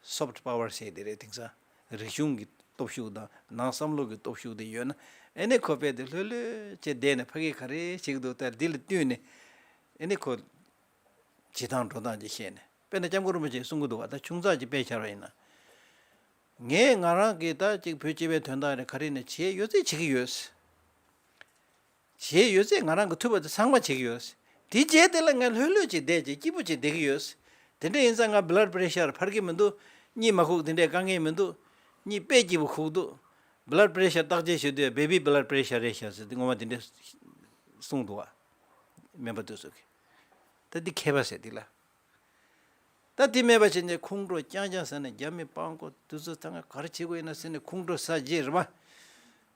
སོཕ་ཊི་པ་ཝར་ཟེར་དེ་རེད། དེང་སང་རིག་གཞུང་གི་སྟོབས་ཤུགས་དང་ནང་བསམ་བློ་གི་སྟོབས་ཤུགས་དེ་ཡོད་ན། ཨེ་ནས་ཁོ་དཔེ་དེ་ལྷོད་ལྷོད་བྱས་བསྡད་ནས་ཕ་གིས་ག་རེ་བྱེད་ཀྱི་འདུག་ལྟ། འདི་ལ་བསྟུན་ནས་ཨེ་ནས་ཁོ་བྱེད་སྟངས་འགྲོ་སྟངས་ཅིག་ཤེས་ནས། དཔེར་ན་སྐྱབས་མགོན་རིན་པོ་ཆེས་གསུང་གི་འདུག་བ། ད་ཆུང་ཙག་ཅིག་དཔེ་འཆར་བ་ཡིན་ན། ངས་ང་རང་གིས་ད་ཅིག་བོད་སྤྱི་པའི་དོན་དག་རེད་ག་རེ་ནས་བྱས་ཡོད་ཚད་བྱེད་ཀྱི་ཡོད། བྱས་ཡོད་ཚད་ང་རང་གི་ཐུབ་པ་དེ་ཚང་མ་བྱེད་ཀྱི་ཡོད། དེ་བྱས་དེ་ལ་ངས་ལྷོད་ལྷོད་ཅིག་བསྡད་ཅིག་སྐྱིད་པོ་ཅིག་བསྡད་ཀྱི་ཡོད། དེ་འདྲ་ཡིན་ཙང་ང་blood pressure་འཕར་གྱི་མི་འདུག་གཉིད་མ་ཁུག་དེ་འདྲའི་དཀའ་ངལ་མི་འདུག་གཉིད་དཔེ་སྐྱིད་པོ་ཁུག་འདུག blood pressure་བརྟག་དཔྱད་བྱེད་དུས་baby blood pressure་རེད་ཤག་ཟེར་དེ་ངོ་མ་དེ་འདྲ་གསུངས་འདུག་བ། སྨན་པ་དེ་ཚོ་གིས། ད་འདི་མཁས་པ་ཟེར་འདི་ལ། ད་དེ་མེད་པ་བྱས་ནས་ཁོང་ཁྲོ་རྐྱང་རྐྱང་ཟ་ནས་རྒྱ་མི་སྤྲང་པོ་དེ་ཚོ་ཚང་མ་ག་རེ་བྱེད་དགོས་ཡིན་ན་ཟེར་ནས་ཁོང་ཁྲོ་ཟ་རྗེས་རེད་པ།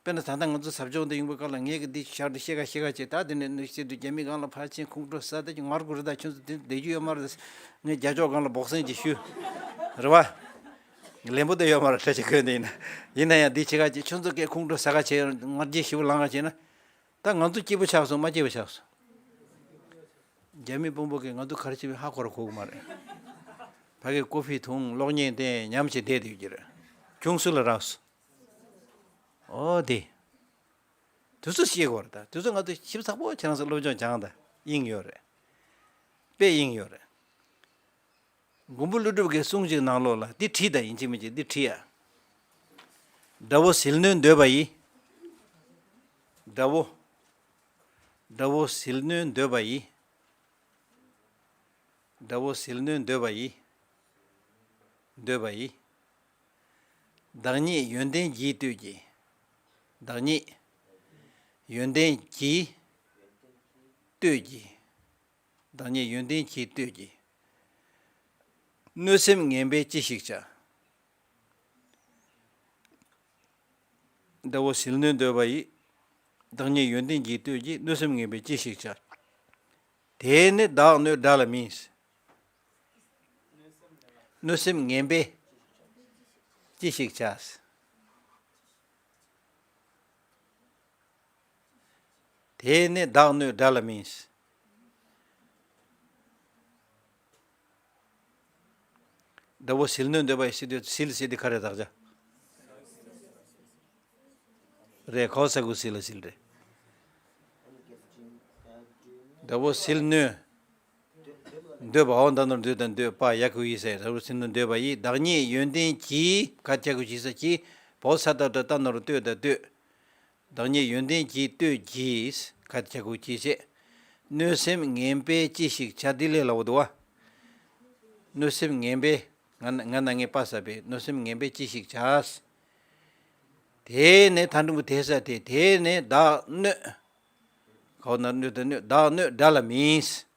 དཔེར་ན་ད་ལྟ་ང་ཚོ་ཟབ་སྦྱོང་དེ་ཡོང་པའི་སྐབས་ལ་ངས་ཀྱི་འདི་ཞར་དུ་ཤེས་ཀ་ཤེས་ཀ་བྱེད། ད་དེ་ནས་ནུས་ཤེས་དུ་རྒྱ་མི་སྒང་ལ་ཕར་ཕྱིན་ཁོང་ཁྲོ་ཟ་ད་ཀྱི་ངར་དགོས་རེད། ད་ཁྱོད་ཚོ་དེ་བསྡད་རྒྱུ་ཡོད་མ་རེད། ངས་རྒྱ་ཕྱོགས་སྒང་ལ་འབོག་སེང་ཅིག་ཞུ། རེད་པ། ལན་པོ་དེ་ཡོད་མ་རེད། ཁྲ་ཆེ་ཁོས་འདི་ཡིན་ན། ཡིན་ན་ཡང་འདི་བྱེད་ཀ་བྱེད། ཁྱོད་ཚོ་སྐད་ཁོང་ཁྲོ་ཟ་ཀ་བྱེད། ངར་རྒྱས་ཞེ་པོ་ལངས་ཀ་བྱེད་ན། ད་ང་ཚོ་སྐྱིད་པོ་ཆགས་སོང་མ་སྐྱིད་པོ་ཆགས་སོང་། རྒྱ་མི་དཔོན་པོ་གིས་ང་ཚོ་ག་རེ་བྱེད་པའི་ཧ་གོ་ར་གོ་གི་མ་རེད། ཕ་གིར་ཀོ་ཕི་འཐུང་གློག་བརྙན་བལྟས་ཉམས་བྱས་བསྡད་ཡོད་ཀྱི་རེད། གྱོང་སུ་ལ་རག་སོང་། ཨོ་དེ། དུས་ཚོད་ཤེས་དགོས་རེད། ད་དུས་ཚོད་ང་ཚོ་ཞིབ་ཚགས་པོ་ཁྱེད་རང་ཚོ་སློབ་སྦྱོང་སྦྱངས་ད་དབྱིངས་ཡོད་རེད། དཔེ་དབྱིངས་ཡོད་རེད། མགོན་པོ་ཀླུ་སྒྲུབ་ཀྱི་གསུང་ཞིག་ནང་ལོགས་ལ་འདི་བྲིས་དང་ཡིན་གཅིག་མིན་གཅིག་འདི་བྲིས་ཡ། དགྲ་བོ་ཟིལ་གནོན་འདོད་པ་ཡིས། དགྲ་བོ། དགྲ་བོ་ཟིལ་གནོན་འདོད་པ་ཡིས། དགྲ་བོ་ཟིལ་གནོན་འདོད་པ་ཡིས། འདོད་པ་ཡིས། བདག་ཉིད་ཡོན་ཏན་གྱིས་བསྟོད་ཀྱིས། བདག་ཉིད་ཡོན་ཏན་གྱིས་བསྟོད་ཀྱིས། བདག་ཉིད་ཡོན་ཏན་གྱིས་བསྟོད་ཀྱིས། གནོད་སེམས་ངན་པས་ཅི་ཞིག་བྱ། དགྲ་བོ་ཟིལ་གནོན་འདོད་པ་ཡིས། བདག་ཉིད་ཡོན་ཏན་གྱིས་བསྟོད་ཀྱིས། གནོད་སེམས་ངན་པས་ཅི་ཞིག་བྱ། དེས་ནི་བདག་གནོད་དགྲ་ལ་མིན། གནོད་སེམས་ངན་པས་ཅི་ཞིག་བྱ། དེས་ནི་བདག་གནོད་དགྲ་ལ་མིན། དགྲ་བོ་ཟིལ་གནོན་འདོད་པ་ཡིས་ཟེར་དུས་ཟིལ་ཟེར་དེ་ག་རེ་དག་ཆ། རེད། གོ་ས་གུ་ཟིལ་ལ་ཟིལ་རེད། དགྲ་བོ་ཟིལ་གནོན། འདོད་པ་འོ་ད་ནོར་འདོད་དང་འདོད་པ་ཡ་གུ་ཡི་ཟེར། དགྲ་བོ་ཟིལ་གནོན་འདོད་པ་ཡིས། བདག་ཉིད་ཡོན་ཏན་གྱིས་ག་ཁྱ་གུ་གྱིས་ས་གྱིས། བོ་ས་ད་ད་ད་ནོར་བསྟོད་ད་བསྟོད། བདག་ཉིད་ཡོན་ཏན་གྱིས་བསྟོད་ཀྱིས། ག་ཁྱ་གུ་གྱིས་བྱས། གནོད་སེམས་ངན་པས་ཅི་ཞིག་བྱ། འདི་ལས་སླ་བོ་འདུག་བ། གནོད་སེམས་ངན་པས། ང་ན་ང་ན་ངས་པ་ཟ་བའི་གནོད་སེམས་ངན་པས་ཅི་ཞིག་བྱ། དེ་ནས་ད་འགྲུང་གི་དེ་ས་དེ་དེ་ནས་བདག་གནོད། གའོ་ན་གནོད་ད་གནོད་བདག་གནོད་དགྲ་ལ་མིན།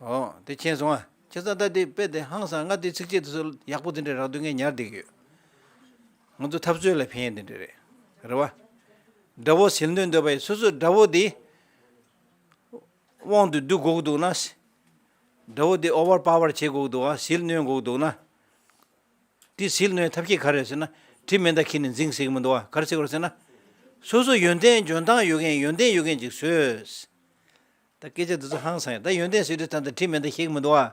ཨོ་དེ་མཁྱེན་སོང་ཨ། ཁྱེད་ཚང་ད་དེ་དཔེ་དེ་ཧང་སང་། ང་དེ་ཚིགས་བཅད་དེ་ཚོ་ཡག་པོ་དེ་འདྲ་རག་དུས་ངས་ཉར་བསྡད་ཀྱི་ཡོད། ང་ཚོ་འཐབ་རྩོད་ལ་ཕན་ཡས་དེ་འདྲ་རེད། རེད་བ། དགྲ་བོ་ཟིལ་གནོན་འདོད་པ་ཡིས། སོ་སོ་དགྲ་བོ་དེ་དབང་དུ་བསྡུ་དགོས་ཀྱི་འདུག་ན། དགྲ་བོ་དེ་ཨོ་ཝར་པ་ཝར་བྱེད་དགོས་ཀྱི་འདུག་ཨ། ཟིལ་གནོན་དགོས་ཀྱི་འདུག་ན། དེ་ཟིལ་གནོན་ཐབས་ཤེས་ག་རེ་ཟེར་ན། གྲི་མེ་མདའ་འཁྱེར་ནས་འཛིང་ཟེར་གྱི་མི་འདུག་བ། ག་རེ་ཟེར་དགོས་རེད་ཟེར་ན། སོ་སོ་ཡོན་ཏན་འཇོན་ཐང་ཡོད་མཁན་ཡོན་ཏན་ཡོད་མཁན་ཅིག་བཟོས། ད་སྐད་ཆ་འདི་ཚོ་ཧང་སང་ཡ། ད་ཡོན་ཏན་ཟེར་དུས་ད་ལྟ་གྲི་མེ་མདའ་འཁྱེར་གྱི་མི་འདུག་བ།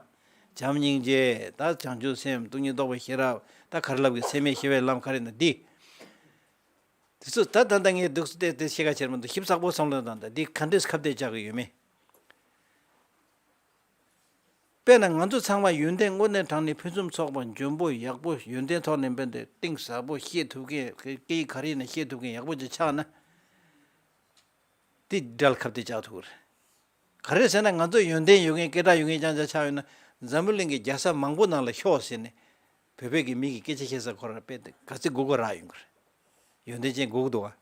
བྱམས་སྙིང་རྗེ། ད་བྱང་ཆུབ་སེམས། སྟོང་ཉིད་རྟོགས་པའི་ཤེས་རབ། ད་ག་རེ་ལབ་དགོས། སེམས་མེད་ཤེས་པའི་ལམ་ག་རེ་ན་འདི། དེ་ཚོ་ད་ད་ལྟ་ངས་འདུག་སེ་བལྟས་ཏེ་ཤེས་ཀ་བྱེད་མི་འདུག་ཞིབ་ཚགས་པོ་བསམ་བློ་བཏང་དང་། འདི་ག་འདྲས་ཁ་གཏད་བཅག་གི་ཡོད་མེད། དཔེར་ན་ང་ཚོ་ཚང་མ་ཡོན་ཏན་དངོས་གནས་དྲང་གནས་ཕུན་སུམ་ཚོགས་པ་འཇོན་པོ་ཡག་པོ་ཡོན་ཏན་ཐོག་ནས་དཔེ་འདི་གཏིང་ཟབ་པོ་ཤེས་ཐུབ་མཁན། སྐད་ཡིག་ག་རེ་ཡིན་ན་ཤེས་ཐུབ་མཁན་ཡག་པོ་ཅིག་ཆགས་ན། དེ་དགྲ་ལ་ཁ་གཏད་བཅག་ཐུབ་ཀྱི་རེད། ག་རེ་ཟེར་ན་ང་ཚོ་ཡོན་ཏན་ཡོད་མཁན་སྐད་གྲགས་ཡོད་མཁན་རྐྱང་རྐྱང་ཆགས་ཡོད་ན། འཛམ་བུ་གླིང་གི་རྒྱལ་ས་མང་པོ་ནང་ལ་ཤོག་ཟེར་ནས་བོད་པའི་གི་མི་གི་སྐད་ཆ་བཤད་ས་ཁོ་ར་དཔེ་དེ་ག་ཚོད་སྒུག་དགོས་རག་ཡོང་གི་རེད། ཡོན་ཏན་ཅན་སྒུག་འདུག་བ།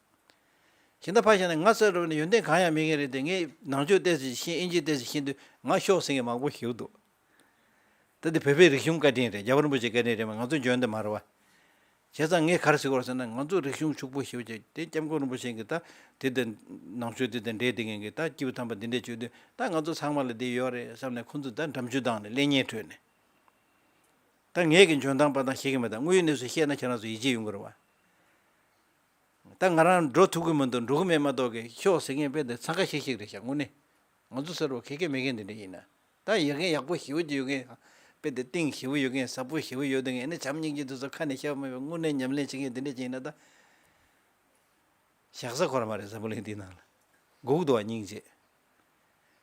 གཞན་དག་ཕར་བཞག་ན་ང་ཚོ་རུ་ནི་ཡོན་ཏན་གང་ཡང་མེད་མཁན་རེད་དེ། ངས་ནང་ཆོས་ཏོག་ཙམ་ཤེས། དབྱིན་ཇི་ཏོག་ཙམ་ཤེས་དུས་ང་ཤོག་ཟེར་མཁན་མང་པོ་ཞིག་འདུག་ད་འདི་བོད་པའི་རིག་གཞུང་བཀའ་དྲིན་རེད། རྒྱལ་བ་རིན་པོ་ཆེའི་བཀའ་དྲིན་རེད་མ། ང་ཚོ་འཇོན་དེ་མ་རེད་བ། བྱས་ཙང་ངས་ག་རེ་ཟེར་དགོས་རེད་ཟེར་ན། ང་ཚོ་རིག་གཞུང་ཕྱུག་པོ་ཞེ་པོ་ཅིག་དེ་སྐྱབས་མགོན་རིན་པོ་ཆེ་གིས་ད་དེ་དང་ནང་ཆོས་དེ་དང་འབྲེལ་བསྡད་མཁན་གྱི་ད་སྐྱེས་བུ་དམ་པ་འདི་འདྲས་བྱོས་དུས། ད་ང་ཚོ་ཚང་མ་ལ་འདི་ཡོད་རེད་བསམ་ནས་ཁོ་ཚོ་ད་འགྲེམས་སྤྱོད་བཏང་ནས་གླེང་བརྙན་བྲིས་ནས། ད་ངས་ཀྱི་འཇོན་ཐང་པ་དང་ཤེས་ཀྱི་མེད་དང་། དངོས་ཡོད་གནས་ཚུལ་བཤད་ན་ཁྱེད་རང་ཚོ་ཡིད་ཆེས་ཡོང་གི་རེད་བ། ད་ང་རང་འགྲོ་ཐུབ་ཀྱི་མི་འདུག་འགྲོ་གི་མེད་མ་གཏོགས་ཀྱི་ཤོག་ཟེར་མཁན་དཔེ་དེ་འཚང་ཁ་ཤིག་ཤིག་རེད་ཤག་དངོས་གནས། ང་ཚོ་ཟེར་བ་ཁེ་ཁེ་མེད་མཁན་དེ་འདྲ་ཡིན་ན། ད་ཡོད་མཁན་ཡག་པོ་ཞེ་པོ་ཅིག་ཡོད་མཁན། དཔེ་དེ་གཏིང་ཞེ་པོ་ཡོད་མཁན། ཟབ་པོ་ཞེ་པོ་ཡོད་མཁན། ཨ་ནི་བྱམས་སྙིང་རྗེ་དེ་ཚོ་ཁ་ནས་བཤད་པ་མེད་པའི་དངོས་གནས་ཉམས་ལེན་བྱེད་མཁན་དེ་འདྲ་ཅིག་ཡིན་ན། ད་བཞག་ས་ཁོ་རང་མ་རེད། འཛམ་བུ་གླིང་འདིའི་ནང་ལ་སྒུག་འདུག་བ། སྙིང་རྗེ།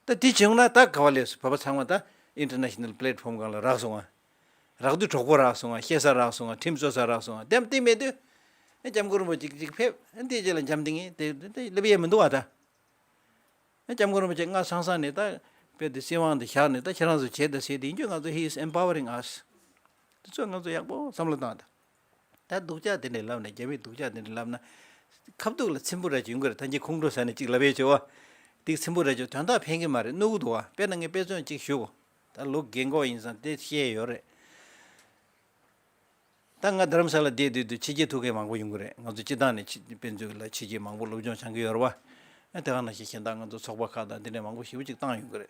ད་དེ་བྱུང་ན་ད་ག་བ་ལས་སུ་བོད་པ་ཚང་མ་ད་international platform་སྒང་ལ་རག་སོང་ང་། རག་དུས་གྲོགས་པོ་རག་སོང་ང་། བཤད་ས་རག་སོང་ང་། ཁྲིམས་རྩོད་ས་རག་སོང་ང་། དེ་དེ་མེད་དུས་ཨེ་སྐྱབས་མགོན་རིན་པོ་ཆེ་ཅིག་ཅིག་ཕེབས། ཨེ་དེ་རྗེས་ལ་འཇམ་ཐིང་ངེ་དེ་དེ་སླེབས་ཡས་མི་འདུག་བ། ད་ སྐྱབས་མགོན་རིན་པོ་ཆེ་སྔ་སང་སང་ནས་ད་དཔེ་དེ་སྲིད་དབང་དེ་བཞག་ནས་ད་ཁྱེད་རང་ཚོ་བྱེད་ད་ཟེར་དེ་ཡིན་རྒྱུ་ང་ཚོ། He is empowering us. དེ་ཚོ་ང་ཚོ་ཡག་པོ་བསམ་བློ་བཏང་ད། ད་སྡུག་ཅག་དེ་འདྲས་ལབ་ན། རྒྱ་མིས་སྡུག་ཅག་དེ་འདྲས་ལབ་ན་ཁ་བཏུག་ལ་ཚིམ་པོ་ར་ཅིག་ཡོང་གི་རེད། ད་ཁྱེད་ཁོང་ཁྲོ་ཟ་ནས་ཅིག་ལབ་ཡས་བྱེད་བ། དེ་ཚིམ་པོ་ར་ཅིག་དོན་དག་ཕན་གི་མ་རེད། གནོད་གི་འདུག་བ། དཔེར་ན་ངས་དཔེ་མཚོན་ཅིག་ཞུ་གོ། ད་ལོ་རྒན་གོག་ཡིན་ཙང་དེ་ཤེས་ཡོད་རེད། ད་ང་རྡ་རམ་ས་ལ་བསྡད་དུས་དུས་ཕྱི་རྒྱལ་ཐུག་མཁན་མང་པོ་ཡོང་གི་རེད། ང་ཚོ་སྤྱི་བཏང་ནས་ཕྱི་དཔེ་མཛོད་ལ་ཕྱི་རྒྱལ་མང་པོ་སློབ་སྦྱོང་སྦྱང་གི་ཡོད་རེད་བ། ཨ་དེ་ག་ནང་བཞིན་གཞན་དག་ང་ཚོ་ཚོགས་པ་ཁག་དང་དེ་འདྲས་མང་པོ་ཞེ་པོ་ཅིག་བཏང་ཡོང་གི་རེད།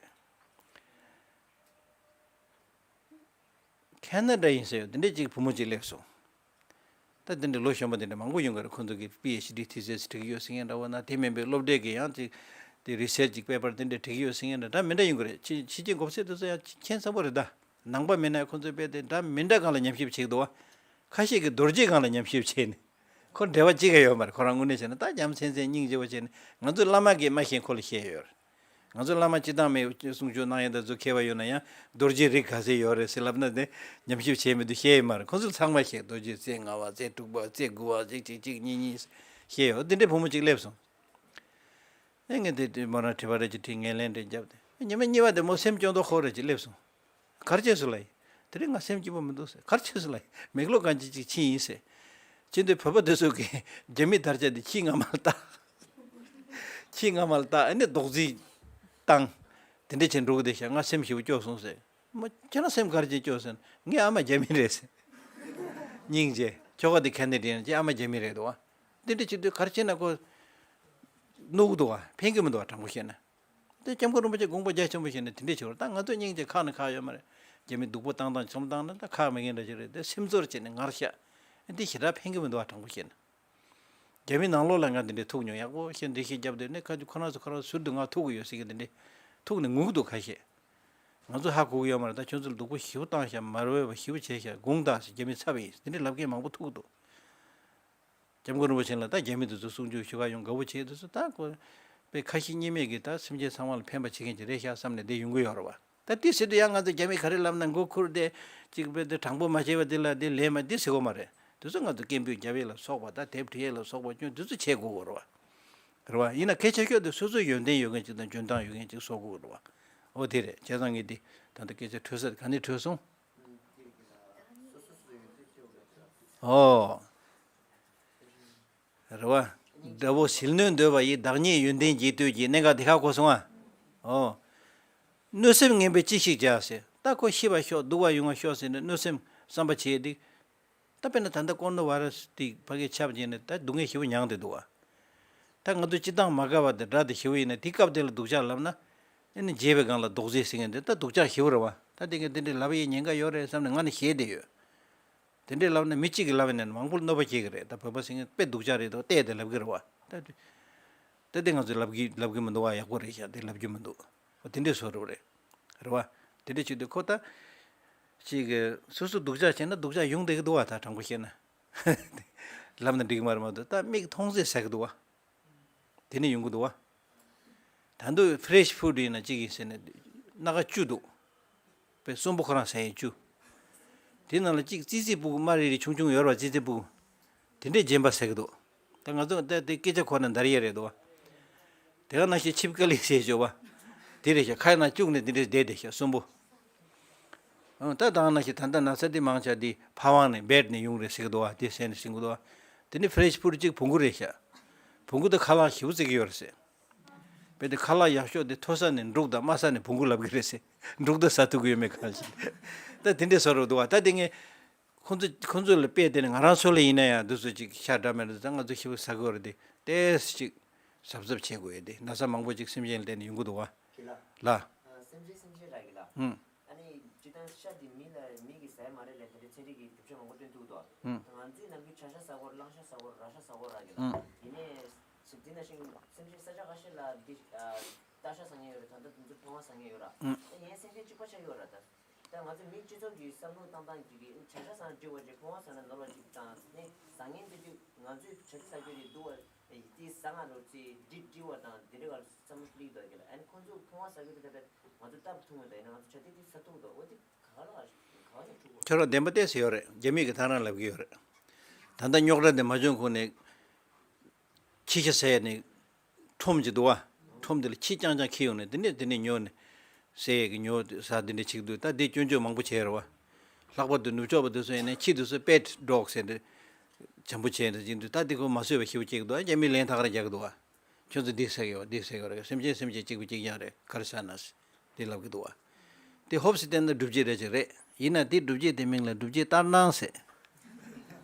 ཁེ་ན་ཌ་ཡིན་ཟེར་ཡོད་དེ་འདྲས་ཅིག་བུ་མོ་ཅིག་སླེབས་སོང་། ད་དེ་འདྲས་ལོ་གཞོན་པ་དེ་འདྲས་མང་པོ་ཡོང་གི་རེད། ཁོང་ཚོ་གི་པི་ཨེཆ་ཌི་ཐི་སི་ཨེས་བྲིས་ཀྱི་ཡོད་ཟེར་མཁན་འདྲ་བོ་ན། དེ་མིན་པའི་སློབ་གྲྭའི་གི་ཡང་ཅིག་དེ་རི་སར་ཆི་ཅིག་པེ་པར་དེ་འདྲས་བྲིས་ཀྱི་ཡོད་ཟེར་མཁན་འདྲ་འདྲ་མི་འདྲ་ཡོང་གི་རེད། ཕྱི་ཕྱི་རྒྱལ་གོ་སྐབས་དེ་ཚོ་ཡང་ཁྱད་མཚར་པོ་རེད་ད། ནང་པ་མིན་ན་ཁོ་ཚོའི་དཔེ་དེ་འདྲ་མི་འདྲ་སྒང་ལ་ཉམས་ཞིབ་བྱེད་ཀྱི་འདུག་བ། ཁ་ཤས་ཀྱིས་རྡོ་རྗེ་སྒང་ལ་ཉམས་ཞིབ་བྱས་ནས། ཁོ་འབྲེལ་བ་གཅིག་ཀྱང་ཡོད་མ་རེད། ཁོ་རང་དངོས་གནས་བྱས་ན་ད་རྒྱ་མཚན་ཚན་སྙིང་རྗེ་བོ་བྱས་ནས། ང་ཚོ་བླ་མ་གིས་མ་ཤེས་ཁོ་ལ་ཤེས་ཡོད་རེད། ང་ཚོ་བླ་མ་སྤྱི་བཏང་མའི་གསུང་ཆོས་གནང་ཡས་དེ་ཚོ་མཁས་པ་ཡོད་ན་ཡང་རྡོ་རྗེ་རིགས་ག་ཚད་ཡོད་རེད་ཟེར་ལབ་ན་དེ་ཉམས་ཞིབ་བྱས་མི་འདུག་ཤེས་ཡོད་མ་རེད། ཁོ་ཚོ་ཚང་མ་ཤེས། རྡོ་རྗེ་རྩེ་ལྔ་པ་རྩེ་དྲུག་པ་རྩེ་དགུ་པ་རྩེ་གཅིག་གཅིག་གཉིས་གཉིས་ཤེས་ཡོད། དེ་འདྲའི་བུ་མོ་གཅིག་སླེབས་སོང་། ཨེ་ངས་དེ་དེ་མོ་རང་དྲི་བ་རེ་ཅིག་དྲིས། ངས་ལན་རེ་བརྒྱབ་སྟེ། ཉི་མ་གཉིས་པ་དེ་མོ་སེམས་སྐྱོ་མདོག་ཁ་པོ་རེ་ཅིག་སླེབས་སོང་། ག་རེ་བྱས་སོང་ལབ་ཡིན། དེ་རིང་ང་སེམས་སྐྱིད་པོ་མི་འདུག་ཟེར། ག་རེ་བྱས་སོང་ལབ་ཡིན། མིག་ལོག་གང་ཅི་ཅིག་ཕྱིན་ཡིན་ཟེར། ཕྱིན་དུས་བོད་པ་དེ་ཚོ་གིས་རྒྱ་མི་དར་ཆ་དེ་ཁྱི་རྔ་མ་ལ་བཏགས། ཁྱི་རྔ་མ་ལ་བཏགས། ཨ་ནི་རྡོག་རྫིས་བཏང་། དེ་འདྲ་བྱས་འགྲོ་གི་བསྡད་ཤག་ང་སེམས་ཞེ་པོ་སྐྱོ་སོང་ཟེར། མ་ཁྱེད་རང་སེམས་ག་རེ་བྱས་སྐྱོ་ཟེར་ན། ངའི་ཨ་མ་རྒྱ་མི་རེད་ཟེར། སྙིང་རྗེ། ཁྱོ་ག་དེ་ཁ་ནས་དྲན་ན་ཅི་ཨ་མ་རྒྱ་མི་རེད་འདུག་བ། དེ་འདྲ་བྱེད་དུས་ག་རེ་བྱས་ན་ཁོ་གནོད་གི་འདུག་བ། ཕན་གི་མི་འདུག་བ། དྲང་པོ་བཤད་ན། དེ་སྐྱབས་མགོན་རིན་པོ་ཆེ་དགོངས་པ་རྒྱ་ཆེན་པོ་བཞེས་ནས་དེ་འདྲས་བྱེད་པར་ད་ང་ཚོ་སྙིང་རྗེ་ཁག་ནས་ཁག་ཡོད་མ་རེད། རྒྱ་མི་སྡུག་པོ་བཏང་བཏང་བྱུང་བཏང་ན་ད་ཁག་མི་ངན་འདྲ་ཞིག་རེད། དེ་སེམས་ཚོར་བྱས་ནས་ངར་ཤག་འདི་ཞེ་དྲག་ཕན་གི་མི་འདུག་བ། དྲང་པོ་བཤད་ན། རྒྱ་མི་ནང་ལོགས་ལ་ང་འདི་འདྲས་ཐུག་མྱོང་། ཡག་པོ་བཤད། འགྲེལ་བཤད་བརྒྱབ་སྡོད་ནས་ཁ་ཁོ་རང་ཚོ་ཁོ་རང་ཟུར་དུ་ང་ཐུག་གི་ཡོད་ཟེར་གི་འདི་འདྲས་ཐུག་ནས་ངུ་གི་འདུག་ཁ་ཤས། ང་ཚོ་ཧ་གོ་གི་ཡོད་མ་རེད། ད་ཁྱོད་ཚོ་ལ་སྡུག་པོ་ཞེ་པོ་བཏང་ཤག་མ་རེད་པ། ཞེ་པོ་བྱས་ཤག་དགོངས་དག་ཟེར་རྒྱ་མི་ཚབ་ཡིན་འདི་འདྲས་ལབ་མཁན་མང་པོ་ཐུག་གི་འདུག་སྐྱབས་མགོན་རིན་པོ་ཆེ་ལ་ད་རྒྱ་མི་དེ་ཚོ་གསུང་ཆོས་ཞུ་ག་ཡོང་དགའ་པོ་བྱེད། དེ་ཚོ་ད་ཁོ་པའི་ཁ་ཞེ་གཉིས་མེད་ཀྱིས་ད་སེམས་ཅན་ཚང་མ་ལ་ཕན་པ་བྱེད་མཁན་ཅིག་རེད་ཤག་བསམ་ནས་བསྡད་ཡོང་གི་ཡོད་རེད་བ། ད་དེ་ཟེར་དུས་ཡང་ང་ཚོ་རྒྱ་མི་ག་རེ་ལབ་ན་མགོ་ཁུར་ཏེ་ཅིག་པའི་དེ་དྲང་པོ་མ་བྱས་པ་དེ་ལ་དེ་ལན་མ་དེ་ཟེར་དགོས་མ་རེད། དེ་ཚོ་ང་ཚོ་སྐད་འབོད་རྒྱབ་ཡས་ལ་སོགས་པ་ད་དེབ་འབྲི་ཡས་ལ་སོགས་པ་སྐྱོན་དེ་ཚོ་བྱེད་དགོས་གོ་རེད་བ། རེད་བ། ཡིན་ན་གལ་ཆེ་ཤོས་དེ་སོ་སོའི་ཡོན་ཏན་ཡོད་མཁན་ཅིག་དང་འཇོན་ཐང་ཡོད་མཁན་ཅིག་བཟོ་དགོས་རེད་བ། འོ་དེ་རེད། བྱས་ཙང་ངས་འདི་ད་ལྟ་སྐད་ཆ་འཕྲོད་ས་དེ་ག་ནས་འཕྲོད་སོང་། ཨོ། རེད་བ། དགྲ་བོ་ཟིལ་གནོན་འདོད་པ་ཡི། བདག་ཉིད་ཡོན་ཏན་བརྗེད་འདོད་ཀྱི། གནད་འགག་འདི་ཧ་གོ་སོང་ཨ། ཨོ། གནོད་སེམས་ངན་པས་ཅི་ཞིག་བྱ་ཟེར། ད་ཁོ་ཤི་བར་ཤོག་སྡུག་པར་ཡོང་བར་ཤོག་ཟེར་ནས་གནོད་སེམས་བསམ་པ་བྱས་ཏེ། ད་དཔེར་ན་ད་ལྟ་ཀོ་རོ་ན་བྷ་ར་སི་དེ་ཕ་གིར་ཁྱབ་བྱས་ནས་ད་སྡུག་བསྔལ་ཞེ་པོ་མྱངས་བསྡད་འདུག་བ། ད་ང་ཚོ་སྤྱི་བཏང་མ་དགའ་བ་དེ་དགྲ་དེ་ཞེ་པོ་ཡིན་ན་དེ་སྐབས་དེ་ལ་སྡུག་ཅག་ལབ་ན། ཨེ་ནི་བརྗེད་པའི་སྒང་ལ་རྡོག་རྫིས་ཟེར་མཁན་དེ་ད་སྡུག་ཅག་ཞེ་པོ་རེད་བ། ད་དེ་ག་དེ་འདྲའི་ལབ་ཡས་ཉེན་ཁ་ཡོད་རེད་བསམ་ནས་ང་ནི་ཞེད་བསྡད་ཡོད། དེ་འདྲའི་ལབ་ན་མི་གཅིག་གིས་ལབ་ཡིན་ན་མང་པོར་གནོད་པ་སྐྱེལ་གི་རེད། ད་བོད་པ་ཟེར་མཁན་དཔེ་སྡུག་ཅག་རེད་འདུག་བལྟས་ཏེ་ལབ་གི་རེད་བ། ད་ད་དེ་ང་ཚོས་ལབ་གི་ལབ་གི་མི་འདུག་བ། ཡག་པོ་རེད་ཤག་དེ་ལབ་རྒྱུ་མི་འདུག་བ། དེ་འདྲའི་བཟོ་འདྲ་རེད། རེད་བ། དེ་འདྲ་བྱེད་དུས་ཁོ་ད་ཅིག་གི་སོ་སོ་སྡུག་ཅག་བྱས་ན་སྡུག་ཅག་ཡོང་བསྡད་གི་འདུག་བ། ད་དྲང་པོ་བཤད་ན། ལབ་ན་འགྲིག་གི་མ་རེད་མ་གཏོགས་ད་མིག་མཐོང་ཚད་ཟ་གི་འདུག་བ། དེ་ནས་ཡོང་གི་འདུག་བ། ད་དུང་ཕི་རེ་ཤི་ཕུཌ་ཡིན་ན་གཅིག་ཡིན་ཟེར་ནས་སྣ་ཁ་བཅུ་འདུག་དཔེ་གསོན་པོ་ཁོ་རང་ཟ་ཡས་བཅུ། དེ་ནང་ལ་གཅིག་ཙི་ཙི་ཕྲུ་གུ་དམར་རིལ་རིལ་ཆུང་ཆུང་ཡོད་རེད་བ། ཙི་ཙི་ཕྲུ་གུ་དེ་འདྲས་རྗེན་པ་ཟ་གི་འདུག་ད་ང་ཚོ་ད་དེ་སྐད་ཆ་གོ་ན་འདར་ཡས་རེད་འདུག་བ། དེ་ག་ནང་བཞིན་ཆིབས་ཀ་ལི་ཟེར་ཞོག་བ། དེ་རེད་ཤག་ཁ་ཡ་ནང་བཅུག་ནས་དེ་འདྲས་བསྡད་བསྡད་ཤག་གསོན་པོ། ཨང་། ད་དང་ནང་བཞིན་ད་ལྟ་ན་ཚ་འདི་མང་ཆེ་བ་འདི་ཕ་བང་ནས་བེད་ནས་ཡོང་རེད་ཟེར་གི་འདུག་བ། དེ་ཟེར་ནས་ཟིན་གི་འདུག་བ། དེ་ནི་ཕི་རེ་ཤི་ཕུཌ་གཅིག་བོང་གུ་རེད་ཤག་བོང་གུ་དེ་ཁ་ལག་ཞེ་པོ་བརྩི་གི་ཡོད་རེད་ཟེར། བེད་དེ་ཁ་ལག་ཡག་ཤོས་དེ་མཐོ་ས་ནས་འབྲུག་དང་དམའ་ས་ནས་བོང་གུ་ལབ་གི་རེད་ཟེར། འབྲུག་དེ་ཟ་ཐུབ་གི་ཡོད་མེད་གང་ཤེས། ད་དེ་འདྲས་བཟོ་འདྲ་འདུག་བ། ད་དེ་ངས་ཁོང་ཚོ་ཁོང་ཚོ་ལ་དཔེ་དེ་ནི་ང་རང་ཚོ་ལ་ཡིན་ན་ཡང་འདི་ཚོ་ཅིག་ཤ་འདྲ་མི་འདྲ་ད་ང་ཚོ་ཞེ་པོ་ཟ་གི་ཡོད་རེད་དེ། ཏོག་ཙམ་ཅིག་གཟབ་གཟབ་བྱེད་དགོས་ཡོད་དེ། ན་ཚ་མང་པོ་ཅིག་སེམས་ཅན་ལ་བརྟེན་ནས་ཡོང་གི་འདུག་བ། ལ། སེམས་ཅན་སེམས་ཅན་ར་གི་ལ། ཨང་། ཨ་ནི་སྤྱིར་བཏང་ཤ་དེ་མི་ལ་མི་གིས་ཟ་ཡ་མ་རེད་ལབ་དེ་འདྲའི་ཚན་རིག་གི་གྲུབ་ཆ་མང་པོ་བཏོན་ཐུབ་འདུག་ཨང་། ང་ཚོའི་ནམ་རྒྱུན་བྱ་ཤ་ཟ་དགོས་རེད། གླང་ཤ་ཟ་དགོས་རེད། ར་ཤ་ཟ་དགོས་རེད་ལབ་ཀྱི་ལ། ཨང་། ཡིན་ནའི་དེ་ནང་བཞིན་སེམས་ཅན་ས་ཆ་ཁ་ཤས་ལ་འདི་རྟ་ཤ་ཟ་མཁན་ཡོད་རེད། ད་ལྟ་དེ་ཚོ་ཕོ་བ་ཟ་མཁན་ཡོད་རེད། ཨང་། ད་ཡིན་ནའི་སེམས་ཅན་གཅིག་པ་ཆགས་ཡོད་རེད་ད། ད་ང་ཚོ་མི་སྤྱི་ཚོགས་ཀྱི་བསམ་བློ་བཏང་སྟངས་ཀྱི་གི་བྱ་ཤ་ཟ་ན་འགྲིག་པ་ཅིག་ཕོ་བ་ཟ་ན་ནོར་བ་ཅིག་དང་ནི་ཟ་མཁན་དེ་དུས་ང་ཚོའི་བྱ་ཤ་ཟ་རྒྱུ་རེད་འདུག་བ། དེ་ཟ་ང་ལོ་ཚེ་འགྲིག་འགྲིག་བ་དང་དེ་འདྲ་བ་བསམ་བློ་སླེབས་འདུག་གི་ལ། ཨ་ནི་ཁོང་ཚོ་ཕོ་བ་ཟ་གི་རེད་ད། ད་ང་ཚོ་སྟབས་ཐུང་བ་ད་ཡིན་ན་ང་ཚོ་བྱ་དེ་དུས་ཟ་ཐུབ་འདུག་འོ་དེ་ག་ལ་ག་ལ་འཁྲུག་པ། ཁྱོད་རང་བདེན་པ་ཏོག་ཙམ་ཡོད་རེད། རྒྱ་མི་གིས་ད་རང་ལབ་གི་ཡོད་རེད། ད་ལྟ་རྙོག་དྲ་འདི་མ་བྱུང་གོང་ནས་ཁྱི་ཤ་ཟས་ནས་ཁྲོམ་གྱི་འདུག་བ། ཁྲོམ་འདི་ལ་ཁྱི་རྐྱང་རྐྱང་ཁྱེར་ཡོང་ནས་འདི་ནས་འདི་ནས་ཉོ་ནས་ཟས་ཀྱི་ཉོ་ཟ་འདི་འདྲ་བྱེད་ཀྱི་འདུག་ད་འདི་སྐྱོན་བརྗོད་མང་པོ་བྱས་རེད་བ། ལྷག་པར་དུ་ནུབ་ཕྱོགས་པ་དེ་ཚོ་ཡིན་ནའི་ཁྱི་དེ་ཚོ་པེ་ཊི་ཌོག་ཟེར་འདི་བྱམས་པོ་བྱས་འདི་བྱེད་ཀྱི་འདུག་ད་འདི་ཁོ་མ་གསོད་པ་ཞེ་པོ་བྱེད་ཀྱི་འདུག་རྒྱ་མིས་ལན་ཐག་ར་རྒྱག་གི་འདུག་བ། ཁྱོད་ཚོ་འདི་ཟེར་གི་ཡོད་འདི་ཟེར་གི་རེད། སེམས་ཅན་སེམས་ཅན་གཅིག་པ་གཅིག་རྐྱང་རེད། ག་རེ་ཟ་ན་ཟེར་འདི་ལབ་གི་འདུག་བ། དེ་ཧོབ་སེ་བལྟས་ན་སྒྲུབ་བྱེད་རེ་ཅིག་རེད། ཡིན་ན་དེ་སྒྲུབ་བྱེད་དེ་མིང་ལ་སྒྲུབ་བྱེད་ལྟར་སྣང་ཟེར།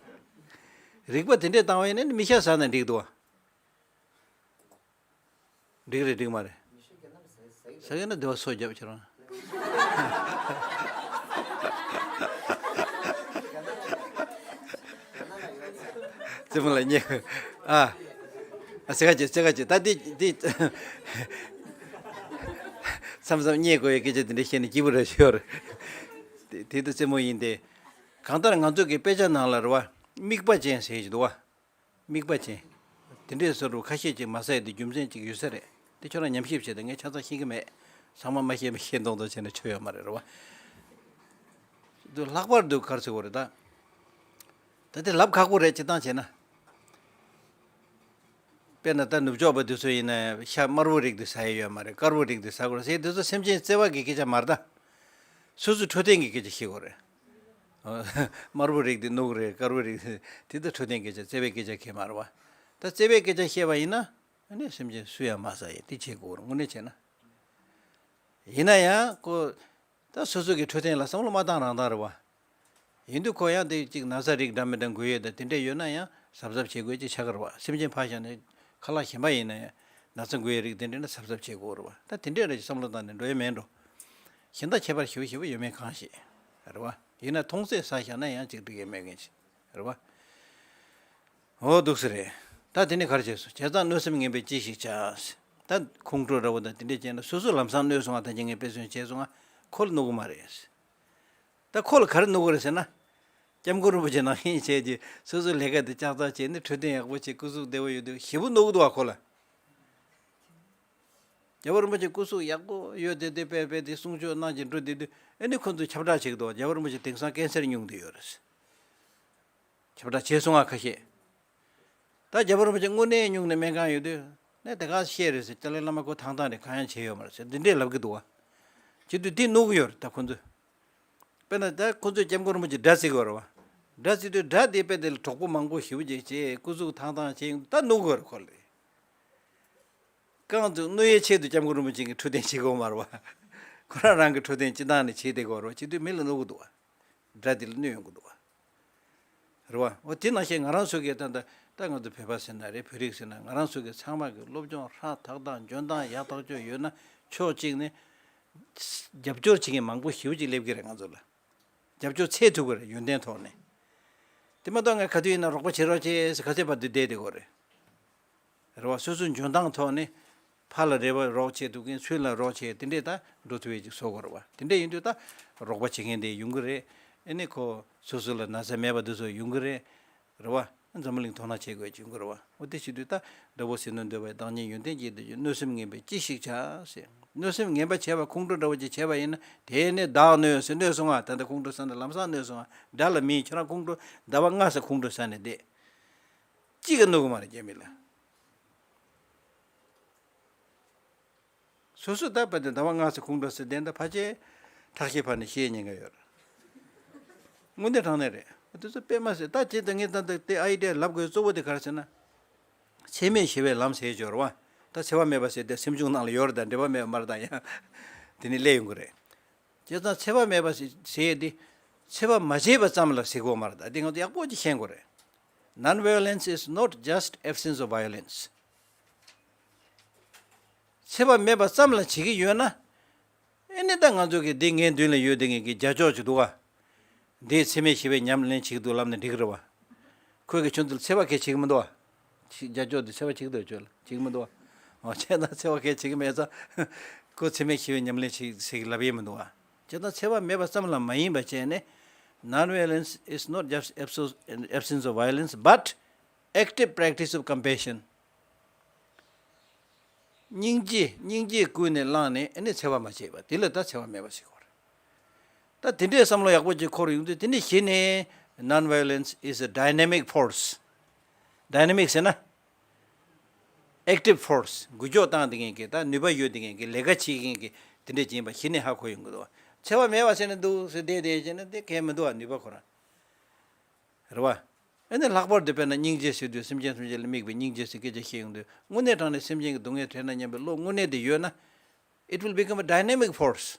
རིགས་པ་དེ་འདྲས་བཏང་བ་ཡིན་ན་མི་ཤ་ཟ་ན་འགྲིག་འདུག་བ། འགྲིག་རེད་འགྲིག་མ་རེད། ཟ་གི་ན་བདེ་བ་སོ་རྒྱབ་ཁྱེད་རང་། རྩེད་མོ་ལ་བསྙེག་ཨ། ཨ་སེ་ག་ཅེ་སེ་ག་ཅེ་ད་འདི་འདི། མཚམས་མཚམས་བསྙེག་དགོས་ཡའི་སྐད་ཆ་དེ་འདྲ་བཤད་ན་སྐྱིད་པོ་རེད་ཤོར། དེ་དེ་དུ་རྩེད་མོ་ཡིན་ཏེ། གང་ལྟར་ང་ཚོ་གི་དཔེ་ཆ་ནང་ལ་རེད་བ། དམིགས་པ་ཅན་ཟེར་གྱི་འདུག་བ། དམིགས་པ་ཅན། དེ་འདྲས་བཟོ་རུ་ཁ་ཤས་ཅིག་མ་ཟ་ཡི་དེ་རྒྱུ་མཚན་ཅིག་ཡོད་ས་རེད། དེ་ཁྱོད་རང་ཉམས་ཞིབ་བྱེད་དང་ངས་ཆ་ཚང་ཤེས་ཀྱི་མེད། ཚང་མ་མ་ཤེས་མ་ཤེས་མདོག་མདོག་བྱས་ནས་ཆོ་ཡོད་མ་རེད་རེད་བ། དུ་ལྷག་པར་དུ་གར་ཟེར་བ་རེད་ད། ད་དེ་ལབ་ཁག་པོ་རེད་སྤྱིར་བཏང་བྱས་ན། དཔེར་ན་ད་ནུབ་ཕྱོགས་པ་དེ་ཚོ་ཡིན་ན་ཤ་དམར་པོ་རིགས་དེ་ཟ་ཡི་ཡོད་མ་རེད། དཀར་པོ་རིགས་དེ་ཟ་དགོས་རེད་ཟེར་དེ་ཚོ་སེམས་ཅན་བརྩེ་བ་གི་སྐད་ཆ་མ་རེད་ད། སོ་སོའི་འཕྲོད་བསྟེན་གྱི་སྐད་ཆ་བཤད་དགོས་རེད། དམར་པོ་རིགས་དེ་སྣུག་རེད། དཀར་པོ་རིགས་དེ་དེ་ཚོ་འཕྲོད་བསྟེན་སྐད་ཆ་བརྩེ་བའི་སྐད་ཆ་གས་མ་རེད་བ། ད་བརྩེ་བའི་སྐད་ཆ་བཤད་པ་ཡིན་ན་ཨ་ནི་སེམས་ཅན་སུ་ཡང་མ་ཟ་ཡི་དེ་བྱེད་དགོས་རེད་དངོས་གནས་བྱས་ན། ཡིན་ན་ཡང་ཁོ། ད་སོ་སོ་གི་འཕྲོད་བསྟེན་ལ་བསམ་བློ་མ་བཏང་རང་བཏང་རེད་བ། ཡིན་དུས་ཁོ་ཡང་དེ་གཅིག་ན་ཚ་རིགས་འདྲ་མི་འདྲ་འགོས་ཡོད་ད་དེ་འདྲས་ཡོད་ན་ཡང་གཟབ་གཟབ་བྱེད་དགོས་ཅིག་ཆགས་ཀྱི་རེད་བ། སེམས་ཅན་ཕར་བཞག་ནས་ཁ་ལག་གཞན་པ་ཡིན་ན་ཡང་ན་ཚ་འགོས་ཡའི་རིགས་དེ་འདྲས་ན་གཟབ་གཟབ་བྱེད་དགོས་རེད་བ། ད་དེ་འདྲས་རེད་ཅིག་བསམ་བློ་བཏང་ནས་འགྲོ་ཡ་མེད་འགྲོ། གཞན་དག་ཁྱད་པར་ཞེ་པོ་ཞེ་པོ་ཡོད་མེད་གང་ཤེས། རེད་བ། ཡིན་ན་མཐོང་ཚད་ཟ་བཞག་ན་ཡང་ཅིག་འགྲིག་ཡ་མེད་མཁན་ཅིག་རེད་བ། འོ་འདུག་སེ་རེད། ད་དེ་ནས་ག་རེ་བྱས་སོང་བྱས་ཙང་གནོད་སེམས་ངན་པས་ཅི་ཞིག་བྱ། ད་ཁོང་ཁྲོ་འདྲ་བོ་དང་དེ་འདྲས་བྱས་ན་སོ་སོ་ལམ་སང་གནོད་སོང་བ་ད་ཅི་ངས་དཔེ་མཚོན་བྱས་སོང་ང་ཁོ་ལ་གནོད་གི་མ་རེད། ད་ཁོ་ལ་ག་རེ་གནོད་གི་རེད་ཟེར་ན། སྐྱབས་མགོན་རིན་པོ་ཆེ་ནང་བཞིན་བྱས་ཀྱི་སོ་སོའི་ལས་ཀ་དེ་ལྕགས་ཐག་བྱས་ནས་འཕྲོད་བསྟེན་ཡག་པོ་བྱས་སྐུ་གཟུགས་བདེ་བོ་ཡོད་དུས་ཞེ་པོ་གནོད་གི་འདུག་བ་ཁོ་ལ། རྒྱལ་བ་རིན་པོ་ཆེ་སྐུ་གཟུགས་ཡག་པོ་ཡོད་དེ་དེ་དཔེ་དཔེ་དེ་གསུང་ཆོས་གནང་གྱིན་འགྲོ་བསྡད་དུས་ཨ་ནི་ཁོ་ཚོས་ཁྱབ་བསྒྲགས་བྱེད་ཀྱི་འདུག་རྒྱལ་བ་རིན་པོ་ཆེ་དེང་སང་ཀན་སར་མྱོང་བསྡད་ཡོད་རེད། ཁྱབ་བསྒྲགས་བྱས་སོང་ང་ཁ་ཤས། ད་རྒྱལ་བ་རིན་པོ་ཆེ་དངོས་གནས་སྨྱུང་གནས་སྨན་ཁང་ཡོད་དུས་ནས་དེ་ག་བཤད་རེད་ཟེར་ཏཱ་ལའི་བླ་མ་ཁོ་ཐང་ཐང་རེད་གང་ཡང་བྱས་ཡོད་མ་རེད་ཟེར་འདི་འདྲས་ལབ་གི་འདུག་བ། བྱེད་དུས་འདི་གནོད་གི་ཡོད་རེད་ད་ཁོ་ཚོས། དཔེར་ན་ད་ཁོ་ཚོས་སྐྱབས་མགོན་རིན་པོ་ཆེ་དགྲ་བརྩི་གི་ཡོད་རེད་བ། དགྲ་བརྩི་དུས་དགྲ་དེ་དཔེ་དེ་ལ་གྲོགས་པོ་མང་པོ་ཞེ་པོ་ཅིག་བྱས་སྐུ་གཟུགས་ཐང་ཐང་བྱས་ཡོང་དུས་ད་གནོད་གི་ཡོད་རེད་ཁོ་ལ། རྐང་དུ་གནོད་ཡའི་ཆེད་དུ་སྐྱབས་མགོན་རིན་པོ་ཆེ་གི་འཕྲོད་བསྟེན་བྱེད་དགོས་མ་རེད་བ། ཁོ་རང་རང་གི་འཕྲོད་བསྟེན་སྤྱི་བཏང་ནས་བྱེད་བསྡད་དགོས་རེད་བ་བྱེད་དུས་མི་ལ་གནོད་གི་འདུག་བ། དགྲ་དེ་ལ་གནོད་ཡོང་གི་འདུག་བ། རེད་བ། འོ་དེ་ནང་བཞིན་ང་རང་ཚོ་གིས་ད་ད་ད་ང་ཚོ་བོད་པ་ཟེར་ན་རེད་བོད་རིགས་ཟེར་ན་ང་རང་ཚོ་གིས་ཚང་མ་གི་སློབ་སྦྱོང་ཧྲ་ཐག་དང་འཇོན་ཐང་ཡག་ཐག་ཆོད་ཡོད་ན་ཕྱོགས་གཅིག་ནས་རྒྱབ་སྐྱོར་བྱེད་མཁན་མང་པོ་ཞེ་པོ་ཅིག་སླེབས་ཀྱི་རེད་ང་ཚོ་ལ། རྒྱབ་སྐྱོར་འཚོལ་ཐུབ་ཀྱི་རེད་ཡོན་ཏན་ཐོག་ནས། དེ་མ་གཏོགས་ངས་ག་དུས་ཡིན་ན་རོགས་པ་བྱེད་རོགས་བྱེད་ཟེར་ག་ཚོད་བར་དུ་བསྡད་བསྡད་དགོས་རེད། རེད་བ། སོ་སོའི་འཇོན་ཐང་ཐོག་ནས་ཕ་ལ་རེ་བ་རོགས་བྱེད་ཐུབ་མཁན་ཚུར་ལ་རོགས་བྱེད་དེ་འདྲས་ད་འགྲོ་ཐུབ་ཡས་ཅིག་བཟོ་དགོས་རེད་བ། དེ་འདྲས་ཡིན་དུས་ད་རོགས་པ་བྱེད་མཁན་དེ་ཡོང་གི་རེད། ཨ་ནི་ཁོ་སོ་སོ་ལ་ན་ཚ་མེད་པ་དེ་ཚོ་ཡོང་གི་རེད། རེད་བ། འཛམ་བུ་གླིང་དོ་སྣང་བྱེད་དགོས་ཀྱི་ཡོང་གི་རེད་བ། འོ་དེ་བྱེད་དུས་ད་དགྲ་བོ་ཟིལ་གནོན་འདོད་པའི་བདག་ཉིད་ཡོན་ཏན་གྱི་འདོད་ཀྱི་གནོད་སེམས་ངན་པས་ཅི་ཞིག་བྱ་ཟེར། གནོད་སེམས་ངན་པ་བྱས་པ་ཁོང་ཁྲོ་འདྲ་བོ་ཅིག་བྱས་པ་ཡིན་ན་དེ་ནས་བདག་གནོད་ཟེར་གནོད་སོང་ང་ད་ལྟ་ཁོང་ཁྲོ་ཟ་ནས་ལམ་སང་གནོད་སོང་ང་དགྲ་ལ་མིན་ཁྱོད་རང་ཁོང་ཁྲོ་ཟླ་བ་ལྔ་ཙམ་ཁོང་ཁྲོ་ཟ་ནས་བསྡད། གཅིག་གིས་གནོད་གི་མ་རེད་རྒྱ་མི་ལ། སོ་སོ་ད་བར་དུ་ཟླ་བ་ལྔ་ཙམ་ཁོང་ཁྲོ་ཟ་བསྡད་ད་ཕལ་ཆེར་ཁྲག་ཤེད་འཕར་ནས་ཤེས་ཉེན་ཁ་ཡོད་རེད། དངོས་གནས་དྲང་གནས་རེད། དེ་ཚོ་དཔེ་མ་ཟེར་ད་ཅི་ད་ངས་ད་ད་དེ་ཨའི་ཌི་ཡ་ལབ་དགོས་གཙོ་བོ་དེ་ག་རེ་ཟེར་ན། འཚེ་མེད་ཞི་བའི་ལམ་ཟེར་སྦྱོར་བ། ད་འཚེ་བ་མེད་པ་ཟེར་དེ་སེམས་བྱུང་ནང་ལ་ཡོད་རེད་ད་འགྲེལ་པ་མེད་པ་མ་རེད་ད་ཡང་། དེ་ནི་སླེབས་ཡོང་གི་རེད། བྱས་ཙང་འཚེ་བ་མེད་པ་ཟེར་ཟེར་ཡས་འདི། འཚེ་བ་མ་བྱས་པ་ཙམ་ལ་ཟེར་དགོས་མ་རེད་ད་འདི་ང་ཚོ་ཡག་པོ་ཅིག་ཤེས་དགོས་རེད། Non-violence is not just absence of violence. འཚེ་བ་མེད་པ་ཙམ་ལ་བྱེད་ཀྱི་ཡོད་ན། ཨེ་ནི་ད་ང་ཚོ་གི་འདི་ངའི་མདུན་ལ་ཡོད་དེ་ངེད་ཀྱི་རྒྱ་ཅོག་ཅིག་འདུག་ག་འདིས་འཚེ་མེད་ཞི་བའི་ཉམས་ལེན་བྱེད་ཀྱི་འདུག་ལབ་ན་འགྲིག་གི་རེད་བ། ཁོས་ཀྱི་ཁྱོད་ཚོ་ལ་འཚེ་བ་གས་བྱེད་ཀྱི་མི་འདུག་བ། ཅིག་རྒྱ་ཅོག་འདི་འཚེ་བ་བྱེད་ཀྱི་འདུག་ཁྱོད་ལ་བྱེད་ཀྱི་མི་འདུག་བ། འོ་བྱས་ན་འཚེ་བ་གས་བྱེད་ཀྱི་མེད་ཙང་། ཁོ་འཚེ་མེད་ཞི་བའི་ཉམས་ལེན་བྱེད་ཟེར་གྱི་ལབ་ཡས་མི་འདུག་བ། བྱས་ཙང་འཚེ་བ་མེད་པ་ཙམ་ལ་མ་ཡིན་པ་བྱས་ནས། Non-violence is not just absence absence of violence but active practice of compassion. སྙིང་རྗེ་སྙིང་རྗེ་ཀུན་ནས་བསླངས་ནས་ཨ་ནི་འཚེ་བ་མ་བྱས་པ་དེ་ལ་ད་འཚེ་བ་མེད་པ་ཟེར་གྱི་ཡོད་རེད། ད་དེ་འདྲའི་བསམ་བློ་ཡག་པོ་ཅིག་འཁོར་ཡོང་དུས་དེ་ནས་གཞི་ནས་non-violence is a dynamic force. Dynamic ཟེར་ན། ཨེག་ཊིབ་ཕོར་སི་འགུལ་སྐྱོད་བཏང་བསྡད་མཁན་གྱི་ད་ནུས་པ་ཡོད་བསྡད་མཁན་གྱི་ལས་ཀ་བྱེད་མཁན་གྱི་དེ་འདྲས་ཡིན་པ་གཞི་ནས་ཧ་གོ་ཡོང་གི་འདུག་འཚེ་བ་མེད་པ་བྱས་ནས་འདུག་ཟེར་བསྡད་བསྡད་བྱས་ན་དེ་གལ་མི་འདུག་བ། ནུས་པ་ཁོ་རང་རེད་བ། ཨ་ནི་ལྷག་པར་དུ་དཔེར་ན་སྙིང་རྗེ་ཟེར་དུས་སེམས་ཅན་ཐམས་ཅད་ལ་དམིགས་པའི་སྙིང་རྗེ་ཟེར་སྐད་ཆ་བཤད་ཡོང་དུས་དངོས་གནས་དྲང་གནས་སེམས་ཅན་གྱི་སྡུག་བསྔལ་དྲན་ན་སྙམ་པའི་བློ་དངོས་གནས་དེ་ཡོད་ན། It will become a dynamic force.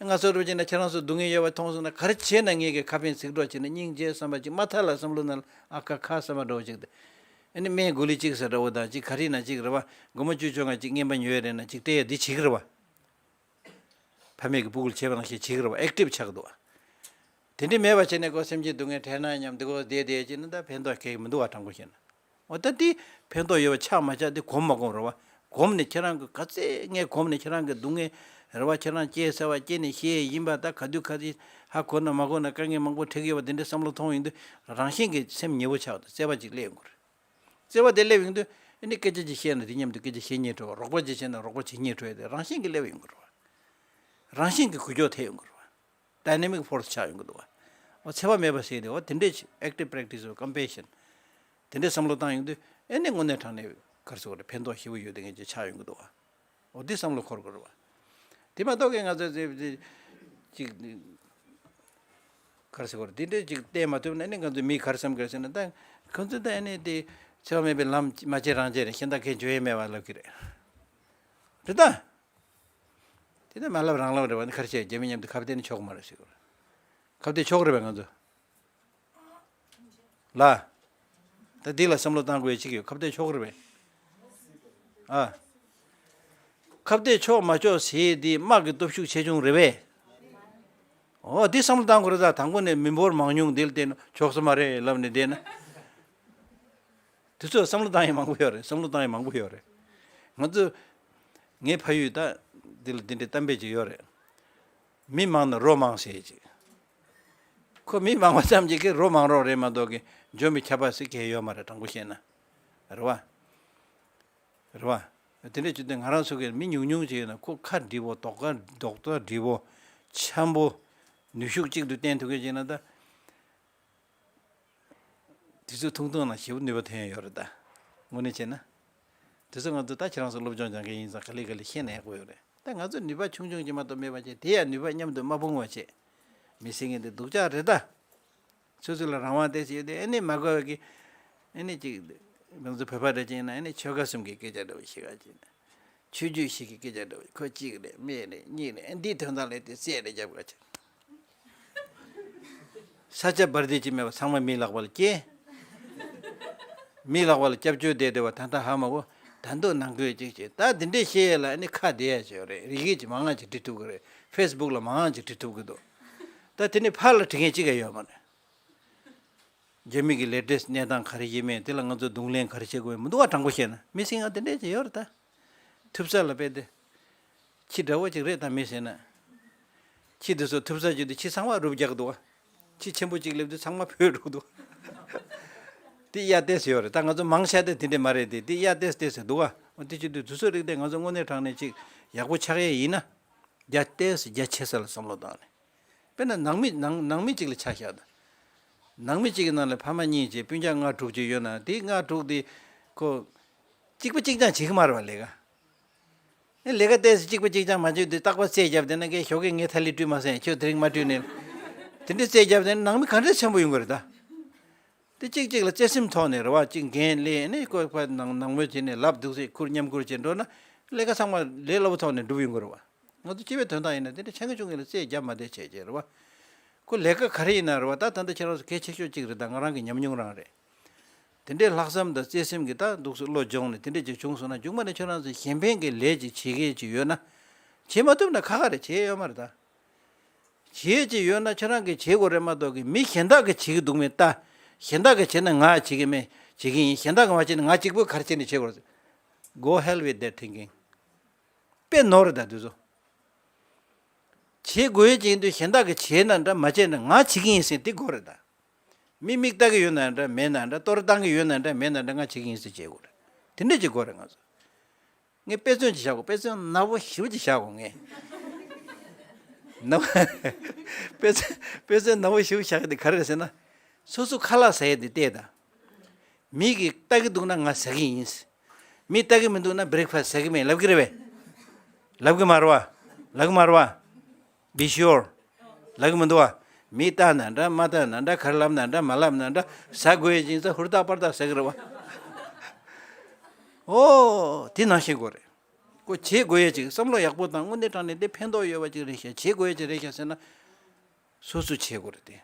ང་ཚོ་རུ་བྱས་ན་ཁྱེད་རང་ཚོ་སྡུག་བསྔལ་ཡོད་པ་མཐོང་སོང་ན་ག་རེ་བྱས་ན་ངེད་ཀྱི་ཁ་ཕན་ཚིག་གྲོགས་བྱས་ན་སྙིང་རྗེ་བསམ་པ་ཅིག་མ་མཐའ་ལ་བསམ་བློ་ནང་ཨ་ཁ་ཁ་བསམ་པ་འདྲ་བོ་ཅིག་དེ། ཨ་ནི་སྨན་གོ་ལི་གཅིག་ཟེར་འདྲ་བོ་དང་གཅིག་ག་རེ་ན་གཅིག་རེད་བ། སྒོར་མོ་བཅུ་བཅོ་ལྔ་གཅིག་རྔན་པ་ཉོས་རེད་ན་གཅིག་སྤྲད་ཡ་འདི་བྱེད་ཀྱི་རེད་བ། ཕ་མེས་ཀྱི་སྤུ་གུ་ལ་བྱས་པ་ནང་བཞིན་བྱེད་ཀྱི་རེད་བ། ཨེག་ཊིབ་ཆགས་འདུག་བ། དེ་འདྲ་མེད་པ་བྱས་ནས་ཁོ་སེམས་ཅན་སྡུག་བསྔལ་དྲན་ན་སྙམ་འདི་གོ་བསྡད་བསྡད་བྱས་ན་ད་ཕན་ཐོགས་གང་ཡང་མི་འདུག་བ། དྲང་པོ་བཤད་ན། འོ་ད་འདི་ཕན་ཐོགས་ཡོད་པ་ཆགས་མ་ཆགས་འདི་གོམས་མ་གོམས་རེད་བ། གོམས་ནས་ཁྱེད་རང་གི་ག་ཚད་ངས་གོམས་ནས་ཁྱེད་རང་གི་སྡུག་བསྔལ་རེད་བ། ཁྱེད་རང་སྐྱེས་ཚར་བ་སྐྱེས་ནས་ཤི་ཡས་ཡིན་པ་ད་ག་དུས་ག་དུས་ཧ་གོ་ན་མ་གོ་ན་དཀའ་ངལ་མང་པོ་འཕྲད་ཀྱི་ཡོད་པ་འདི་འདྲའི་བསམ་བློ་ཐོངས་ཡོང་དུས་རང་བཞིན་གྱིས་སེམས་ཉེ་བོ་ཆགས་འདུག་བརྩེ་བ་ཅིག་སླེབས་ཡོང་གི་རེད། བརྩེ་བ་དེ་སླེབས་ཡོང་དུས་ཨ་ནི་སྐད་ཆ་ཅིག་བཤད་ན་དེ་མཉམ་དུ་སྐད་ཆ་བཤད་སྙིང་བྲོ་བ། རོགས་པ་ཅིག་བྱས་ན་རོགས་པ་བྱེད་སྙིང་བྲོ་ཡ་དེ་རང་བཞིན་གྱིས་སླེབས་ཡོང་གི་རེད་བ། རང་བཞིན་གྱིས་འགུལ་སྐྱོད་ཐེབས་ཡོང་གི་རེད་བ། ཌའི་ནེ་མིག་ཕོར་སི་ཆགས་ཡོང་གི་འདུག་བ། འོ་འཚེ་བ་མེད་པ་ཟེར་དེ་བ་དེ་འདྲས་ཅིག་ཨེག་ཊིབ་པེ་རེག་ཊི་སི་ཨོཕ་ཀམ་པེ་ཤན་དེ་འདྲས་བསམ་བློ་བཏང་ཡོང་དུས་ཨེ་ནས་དངོས་གནས་དྲང་གནས་ག་རེ་ཟེར་དགོས་རེད། ཕན་ཐོགས་ཞེ་པོ་ཡོད་དེ་ངེས་ཅིག་ཆགས་ཡོང་གི་འདུག་བ། འོ་འདི་བསམ་བློ་འཁོར་དགོས་རེད་བ། དེ་མ་གཏོགས་ཀྱི་ང་ཚོ་ཅིག་ག་རེ་ཟེར་དགོས་རེད། དེ་འདྲས་ཅིག་བལྟས་མ་ཐུབ་ན་ཨེ་ནས་ང་ཚོ་མིས་ག་རེ་བསམ་གི་རེད་ཟེར་ན་ད་ཁོང་ཚོ་ད་ཨེ་ནས་དེ་འཚེ་བ་མེད་པའི་ལམ་མ་བྱེད་རང་བྱེད་རེད། གཞན་དག་གས་འཇོན་ཡས་མེད་པ་ལབ་ཀྱི་རེད། རེད་ད། དེ་ནས་མ་ལབ་རང་ལབ་རེད་བ། ནི་ཁར་བཤད་རྒྱ་མི་མཉམ་དུ་ཁ་བརྡ་ནི་ཆོག་མ་རེད་ཟེར་གི་རེད། ཁ་བརྡ་ཆོག་རེད་པས་ང་ཚོ། ལ། ད་འདི་ལ་བསམ་བློ་བཏང་དགོས་ཡ་གཅིག་ཡོད། ཁ་བརྡ་ཆོག་རེད་པས། ཨ། ཁ་བརྡ་ཆོག་མ་ཆོག་ཟེར་དེ་དམག་གི་སྟོབས་ཤུགས་ཆེ་ཆུང་རེད་པས། འོ་འདི་བསམ་བློ་བཏང་དགོས་རེད། ད་དང་པོ་ནས་མི་འབོར་མང་ཉུང་འདི་ལ་བལྟས་ན་ཆོག་ས་མ་རེད་ལབ་ནས་བསྡད་ན། དེ་ཚོ་བསམ་བློ་བཏང་ཡ་མང་པོ་ཡོད་རེད། བསམ་བློ་བཏང་ཡ་མང་པོ་ཡོད་རེད། ང་ཚོ། ངའི་ཕ་ཡུལ་ད་འདི་ལ་འདི་འདྲའི་གཏམ་དཔེ་ཅིག་ཡོད་རེད། མི་མང་ན་རོ་མང་ཟེར་ཅིག་ཁོ་མི་མང་བ་ཙམ་ཅིག་གིས་རོ་མང་རོགས་རེད་མ་གཏོགས་ཀྱི་འཇོན་པའི་ཁྱད་པར་ཟེར་གང་ཡོད་མ་རེད། དྲང་པོ་བཤད་ན། རེད་བ། རེད་བ། དེ་འདྲ་བྱས་ཏེ་ང་རང་ཚོ་གི་མི་ཉུང་ཉུང་ཅིག་ཡོད་ན་ཁོ་ཁ་འགྲིག་པོ། རྡོག་ཁ་རྡོག་རྡོག་འགྲིག་པོ། འཆམ་པོ། ནུས་ཤུགས་གཅིག་ཏུ་བསྟན་ཐུབ་མཁན་ཅིག་ཡིན་ན་ད། དེ་ཚོ་ཐུང་ཐུང་ན་ཞེ་པོ་ནུས་པ་ཐོན་ཡོད་རེད་ད། དངོས་གནས་བྱས་ན། དེ་ཚོ་ང་ཚོ་ད་ཁྱེད་རང་ཚོ་སློབ་སྦྱོང་སྦྱང་མཁན་ཡིན་ཙང་ག་ལེ་ག་ལེ་ཤེས་ན་ཡག་པོ་ཡོད་རེད། ད་ང་ཚོ་ནུས་པ་ཆུང་ཆུང་ཅིག་མ་གཏོགས་མེད་པ་བྱས། དེ་ཡང་ནུས་པ་མཉམ་དུ་མ་སྤུངས་པ་བྱས། མི་སེར་ངན་དེ་སྡུག་ཅག་རེད་ད། སོ་སོ་ལ་རང་དབང་ཏོག་ཙམ་ཡོད་དེ་ཨེ་ནས་མ་དགའ་བ་གི། ཨེ་ནས་ཅིག་ང་ཚོ་བོད་པ་འདྲ་ཅིག་ཡིན་ན་ཨེ་ནས་ཆོལ་ཁ་གསུམ་གྱི་སྐད་ཆ་འདྲ་བོ་ཞིག་ག་ཅིག་ཆོས་བརྒྱུད་ཞིག་གི་སྐད་ཆ་འདྲ་བོ། ཁོ་གཅིག་རེད། མེད་རེད། གཉིས་རེད། འདིའི་དོན་དག་ལས་དེ་རྩད་རེ་རྒྱབ་ག་ཅིག་ས་ཆ་བར་དེ་ཅིག་མེད་པ་ཚང་མ་མིའི་ལག་པ་ལ་སྐྱེལ། མིའི་ལག་པ་ལ་སྐྱབས་བཅོལ་བསྡད་བསྡད་པ་ད་ལྟ་ཧ་མ་གོ། ད་འདུག་ནང་ཁུལ་ཅིག་བྱས། ད་དེ་འདྲས་བཤད་ཡས་ལ་ཨ་ནི་ཁ་བདེ་ཡ་ཅིག་ཡོད་རེད། རིག་གཞས་ཅིག་མང་ང་ཅིག་འབྲི་ཐུབ་ཀྱི་རེད། ཕེ་སི་བུག་ལ་མང་ང་ཅིག་འབྲི་ཐུབ་ཀྱི་འདུག་ད་དེ་ནས་ཕར་ལ་འབྲི་མཁན་གཅིག་ཀྱང་ཡོད་མ་རེད། རྒྱ་མི་གི་ལེ་ཊེ་སི་གནས་སྟངས་ག་རེ་ཡིན་མིན། དེ་ལ་ང་ཚོ་གདོང་ལེན་ག་རེ་བྱེད་དགོས་མིན་མི་འདུག་བ། དྲང་པོ་བཤད་ན་མི་སེར་ང་དེ་འདྲས་ཅིག་ཡོད་རེད་ད། ཐུབ་ས་ལ་དཔེ་དེ། ཁྱི་འདྲ་བོ་ཅིག་རེད་ད་མི་ཟེར་ན། ཁྱི་དེ་ཚོ་ཐུབ་ས་ཅིག་དུ་ཁྱི་ཚང་མ་རུབ་རྒྱག་འདུག་བ། ཁྱི་ཆེན་པོ་ཅིག་སླེབས་དུས་ཚང་མ་བུད་འགྲོ་འདུག་དེ་གཡའ་ཏོག་ཙམ་ཡོད་རེད། ད་ང་ཚོ་མང་ཤོས་དེ་དེ་འདྲས་མ་རེད་དེ། དེ་གཡའ་ཏོག་ཙམ་ཏོག་ཙམ་འདུག་བ། འོ་དེ་བྱེད་དུས་དེ་ཚོ་རིགས་དེ་ང་ཚོ་དངོས་གནས་དྲང་གནས་ཅིག་ཡག་པོ་ཆགས་ཡས་ཡིན་ན། རྒྱ་ཏོག་ཙམ་རྒྱ་ཆེ་ས་ལ་བསམ་བློ་བཏང་ནས། དཔེར་ན་ནང་མི་ནང་ནང་མི་གཅིག་ལ་ཆ་བཞག་དང་། ནང་མི་གཅིག་གི་ནང་ལ་ཕ་མ་གཉིས་བྱས་སྤུན་ཀྱག་ལྔ་དྲུག་ཅིག་ཡོད་ན་དེ་ལྔ་དྲུག་དེ་ཁོ་གཅིག་པ་གཅིག་རྐྱང་བྱེད་ཀྱི་མ་རེད་བ་ལས་ཀ། ཨེ་ལས་ཀ་ཏོག་ཙམ་གཅིག་པ་གཅིག་རྐྱང་མ་བྱེད་དུས་རྟག་པར་རྩོད་རྒྱབ་བསྡད་ན་ཀའི་ཞོགས་ཀས་ངས་ཐ་ལི་བཀྲུས་མ་ཟིན། ཁྱོད་དེ་རིང་མ་བཀྲུས་ནས། དེ་འདྲའི་རྩོད་རྒྱབ་བསྡད་ན་ནང་མི་ག་འདྲ་ཆེན་པོ་ཡོང་གི་རེད་ད། དེ་གཅིག་གཅིག་ལ་བརྩེ་སེམས་ཐོག་ནས་རེད་བ། གཅིག་འགན་ལེན་ནས་ཁོ་ཁོ་ནང་ནང་མོས་བྱས་ནས་ལབ་འདུག་སེ་ཁུར་མཉམ་ཁུར་བྱས་འགྲོ་ན་ལས་ཀ་ཚང་མ་ལས་སླ་པོ་ཐོག་ནས་འགྲུབ་ཡོང་གི་རེད་བ། ང་ཚོ་སྤྱི་པའི་དོན་དག་ཡིན་ན་དེ་འདྲ་ཆེ་ངེས་ཆུང་ངེས་ལ་རྩོད་རྒྱབ་མ་བསྡད་བྱས་བྱས་རེད་བ། ཁོ་ལས་ཀ་ག་རེ་ཡིན་ན་རེད་བ། ད་ད་ལྟ་ཁྱེད་རང་ཚོ་གལ་ཆེ་ཤོས་གཅིག་རེད། ད་ང་རང་གི་ཉམས་མྱོང་རང་རེད། དེ་འདྲའི་ལྷག་བསམ་དང་བརྩེ་སེམས་ཀྱི་ད་འདུག་སེ་བློ་སྦྱོང་ནས་དེ་འདྲས་ཅིག་བྱུང་སོང་ན་མཇུག་མ་ནས་ཁྱོད་རང་ཚོ་གཞན་ཕན་གྱི་ལས་ཅིག་བྱེད་མཁན་ཅིག་ཡོད་ན། བྱེད་མ་ཐུབ་ན་ཁག་ཁག་རེད། བྱེད་ཡོད་མ་རེད་ད། བྱེད་ཀྱི་ཡོད་ན་ཁྱོད་རང་གིས་བྱེད་དགོས་རེད་མ་གཏོགས་ཀྱི་མི་གཞན་དག་གིས་བྱེད་ཀྱི་འདུག་མེད་ལྟ། གཞན་དག་གིས་བྱས་ན་ང་བྱེད་ཀྱི་མེད་བྱེད་ཀྱི་ཡིན། གཞན་དག་གིས་མ་བྱས་ན་ང་གཅིག་པོས་ག་རེ་བྱས་ནས་བྱེད་དགོས་རེད། Go hell with that thinking. དཔེ་ནོར་རེད་ད་དེ་ཚོ། བྱེད་དགོས་ཡོད་ཅིག་ཡིན་དུས་གཞན་དག་གིས་བྱས་ན་འདྲ་མ་བྱས་ན་ང་བྱེད་ཀྱི་ཡིན་ཟེར་འདི་དགོས་རེད་ད། མི་མིག་ལྟ་གི་ཡོད་ན་འདྲ་མེད་ན་འདྲ། གཏོར་བཏང་གི་ཡོད་ན་འདྲ་མེད་ན་འདྲ་ང་བྱེད་ཀྱི་ཡིན་ཟེར་བྱེད་དགོས་རེད། དེ་འདྲ་ཅིག་དགོས་རེད་ང་ཚོ། ངས་དཔེ་མཚོན་ཅིག་བཞག་གོ། དཔེ་མཚོན་ནག་པོ་ཞེ་པོ་ཅིག་བཞག་གོ་ངས། ནག་པོ། དཔེ་མཚོན་དཔེ་མཚོན་ནག་པོ་ཞེ་པོ་བཞག་གི་དེ་ག་རེ་རེད་ཟེར་ན། སོ་སོ་ཁ་ལག་ཟ་ཡས་དེ་བལྟས་དང་། མི་གིས་ལྟ་གི་འདུག་ན་ང་ཟ་གི་ཡིན། མི་ལྟ་གི་མི་འདུག་ན་བྷི་རེག་ཕ་སི་ཟ་གི་མེད་ལབ་གི་རེད་པས། ལབ་གི་མ་རེད་བ། ལབ་གི་མ་རེད་བ། Be sure. ལབ་གི་མི་འདུག་བ། མི་ལྟ་ན་འདྲ་མ་ལྟ་ན་འདྲ་ག་རེ་ལབ་ན་འདྲ་མ་ལབ་ན་འདྲ་ཟ་དགོས་ཡས་ཅིག་ས་ཧུར་ཐག་པར་ཐག་ཟ་གི་རེད་བ། ཨོ་དེ་ནང་བཞིན་དགོས་རེད། ཁོ་བྱེད་དགོས་ཡས་ཅིག་བསམ་བློ་ཡག་པོ་དང་དངོས་གནས་དྲང་གནས་འདི་ཕན་ཐོགས་ཡོད་པ་ཅིག་རེད་ཤག་བྱེད་དགོས་ཡས་ཅིག་རེད་ཤག་ཟེར་ན། སོ་སོས་བྱེད་དགོས་རེད་དེ།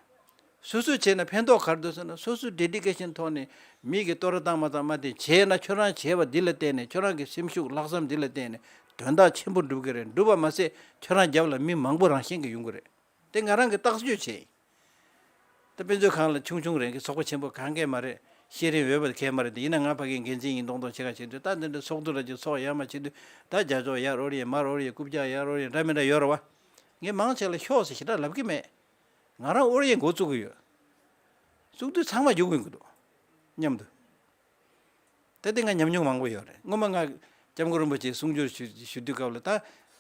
སོ་སོས་བྱས་ན་ཕན་ཐོགས་ག་རེ་འདུག་ཟེར་ན། སོ་སོའི་ཌེ་ཌི་ཀེ་ཤན་ཐོག་ནས་མི་གིས་བསྟོད་ར་བཏང་མ་བཏང་མ་དེ་བྱས་ན། ཁྱོད་རང་བྱས་པ་འདི་ལ་བརྟེན་ནས། ཁྱོད་རང་གི་སེམས་ཤུགས་ལྷག་བསམ་འདི་ལ་བརྟེན་ནས་དོན་དག་ཆེན་པོ་འགྲུབ་ཀྱི་རེད། འགྲུབ་པ་མ་ཟད་ཁྱོད་རང་རྒྱབ་ལ་མི་མང་པོ་རང་བཞིན་གྱིས་ཡོང་གི་རེད། དེ་ང་རང་གིས་ཐག་གཅོད་བྱས་ཡིན། ད་དཔེ་མཛོད་ཁང་ལ་ཆུང་ཆུང་རེད་གི་ཚོགས་པ་ཆེན་པོ་གང་གས་མ་རེད། ཤེས་རིག་འོས་པ་གས་མ་རེད་དེ། ཡིན་ན་ང་ཕ་གིའི་འགན་འཛིན་ཡིན་མདོག་མདོག་བྱེད་ག་བྱེད་དུས། ད་འདི་འདྲ་ཚོགས་འདུ་ལ་ཅིག་ཚོགས་ཡག་མ་བྱེད་དུས། ད་རྒྱ་ཅོག་ཡར་འོར་ཡས་མར་འོར་ཡས་རྐུབ་བཀྱག་ཡར་འོར་ཡས་འདྲ་མི་འདྲ་ཡོད་རེད་བ། ངས་མང་ཆེ་ལ་ཤོག་ཟེར་ཞེ་དྲག་ལབ་ཀྱི་མེད། ང་རང་འོར་ཡས་འགོ་བཙུགས་ཀྱི་ཡོད། བཙུགས་དུས་ཚང་མ་རྒྱུག་གིན་འགྲོ་གི་འདུག་མཉམ་དུ། ད་ལྟ་ང་ཉམས་མྱོང་མང་པོ་ཡོད་རེད། སྔོན་མ་ང་སྐྱབས་མགོན་རིན་པོ་ཆེའི་གསུང་སྒྱུར་ཞུ་ཞུ་དུས་སྐབས་ལ་ད་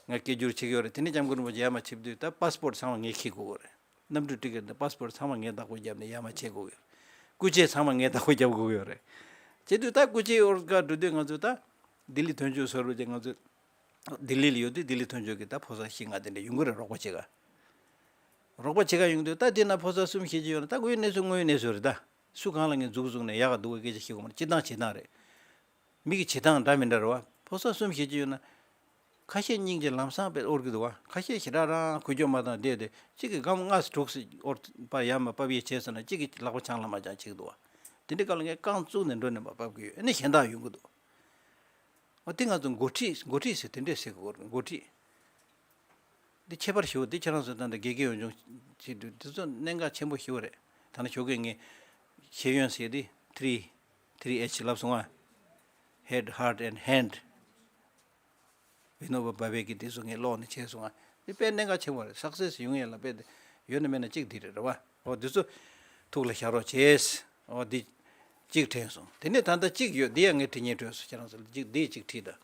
ང་སྐད་སྒྱུར་བྱེད་ཀྱི་ཡོད་རེད། དེ་ནས་སྐྱབས་མགོན་རིན་པོ་ཆེ་ཡར་མར་ཕྱིན་དུས་ད་པ་སི་པོར་ཊི་ཚང་མ་ངས་འཁྱེར་དགོས་ཀྱི་རེད། གནམ་གྲུ་ཊི་ཀེ་ཊི་དང་པ་སི་པོར་ཊི་ཚང་མ་ངས་བདག་པོ་བརྒྱབ་ནས་ཡར་མར་བྱེད་དགོས་ཀྱི་ཡོད། སྐུ་ཆས་ཚང་མ་ངས་བདག་པོ་རྒྱབ་དགོས་ཀྱི་ཡོད་རེད། བྱེད་དུས་ད་སྐུ་ཆས་དབོར་ག་འགྲོ་དུས་ང་ཚོ་ད་ལྡི་ལི་དོན་གཅོད་ཟུར་པ་ཅིག་ང་ཚོ་ལྡི་ལི་ལ་ཡོད་དུས་ལྡི་ལི་དོན་གཅོད་ཀྱིས་ད་ཕོ་གསར་བཞི་ལྔ་དེ་འདྲ་ཡོང་གི་རེད། རོགས་པ་བྱེད་ག། རོགས་པ་བྱེད་ག་ཡོང་དུས་ད་དེ་ན་ཕོ་གསར་གསུམ་བཞི་ཅིག་ཡོད་ན། ད་ཁོའི་གནས་ཚུལ་དངོས་ཡོད་གནས་ཚུལ་རེད་ད། སུ་གང་ལ་ངས་འཛུགས་བཙུགས་ནས་ཡག་ག་སྡུག་ག་སྐད་ཆ་བཤད་དགོས་མ་རེད། སྤྱིར་བཏང་བྱེད་སྟངས་རེད། མི་གི་བྱེད་སྟངས་འདྲ་མི་འདྲ་རེད་བ། ཕོ་གསར་གསུམ་བཞི་ཅིག་ཡོད་ན། ཁ་ཤས་སྙིང་རྗེ་ལམ་སང་དཔེ་དབོར་གི་འདུག་བ། ཁ་ཤས་ཞེ་དྲག་རང་འགུལ་སྐྱོད་མ་བཏང་བསྡད་དེ། གཅིག་གིས་སྒམ་ལྔ་དྲུག་ཙམ་དབོར་པར་ཡར་མར་ཕབ་ཡས་བྱས་ཟེར་ན། གཅིག་གིས་ལག་པ་འཆང་ལ་མ་འཆང་བྱེད་ཀྱི་འདུག་བ། དེ་འདྲའི་སྐབས་ལ་ངས་རྐང་བཙུགས་ནས་འགྲོ་ནས་མར་ཕབ་ཀྱི་ཡོད། ཨ་ནི་གཞན་དག་ཡོང་གི་འདུག། འོ་དེ་ང་ཚོ་འགོ་ཁྲིད། འགོ་ཁྲིད་ཟེར་དེ་འདྲས་ཟེར་དགོས་རེད། འགོ་ཁྲིད། འདི་ཁྱད་པར་ཞེ་པོ། འདི་ཁྱེད་རང་ཚོ་ད་ལྟ་དགེ་རྒན་ཡོངས་སྦྱོང་བྱེད་དུས་འདི་ཚོ་གནད་འགག་ཆེན་པོ་ཞེ་པོ་རེད། ད་ནི་ཞོགས་ཀས་ངས་ཤེས་ཡོན་ཟེར་དེ་ཐི་རི། ཐི་རི་ཨེཆ་ལབ་སོང་ང་། Head, heart and hand. བི་ནོ་བ་བྷ་བེ་གི་དེ་ཚོ་ངས་ཀློག་ནས་བྱས་སོང་ང་། འདི་དཔེ་གནད་འགག་ཆེན་པོ་རེད། སག་སེ་སི་ཡོང་ཡས་ལ་དཔེ་དེ་ཡོད་ན་མེད་ན་གཅིག་འདི་རེད། རེད་བ། འོ་འདི་ཚོ་ཐུགས་ལ་བཞག་རོགས་བྱས། འོ་འདི་གཅིག་དྲན་སོང་། དེ་ནས་ད་ལྟ་གཅིག་ཡོད། འདི་ཡང་ངས་དྲི་སྙན་སྤྲོད་སོང་། ཁྱེད་རང་ཚོ་ལ་གཅིག་འདི་གཅིག་བྲིས་དང་།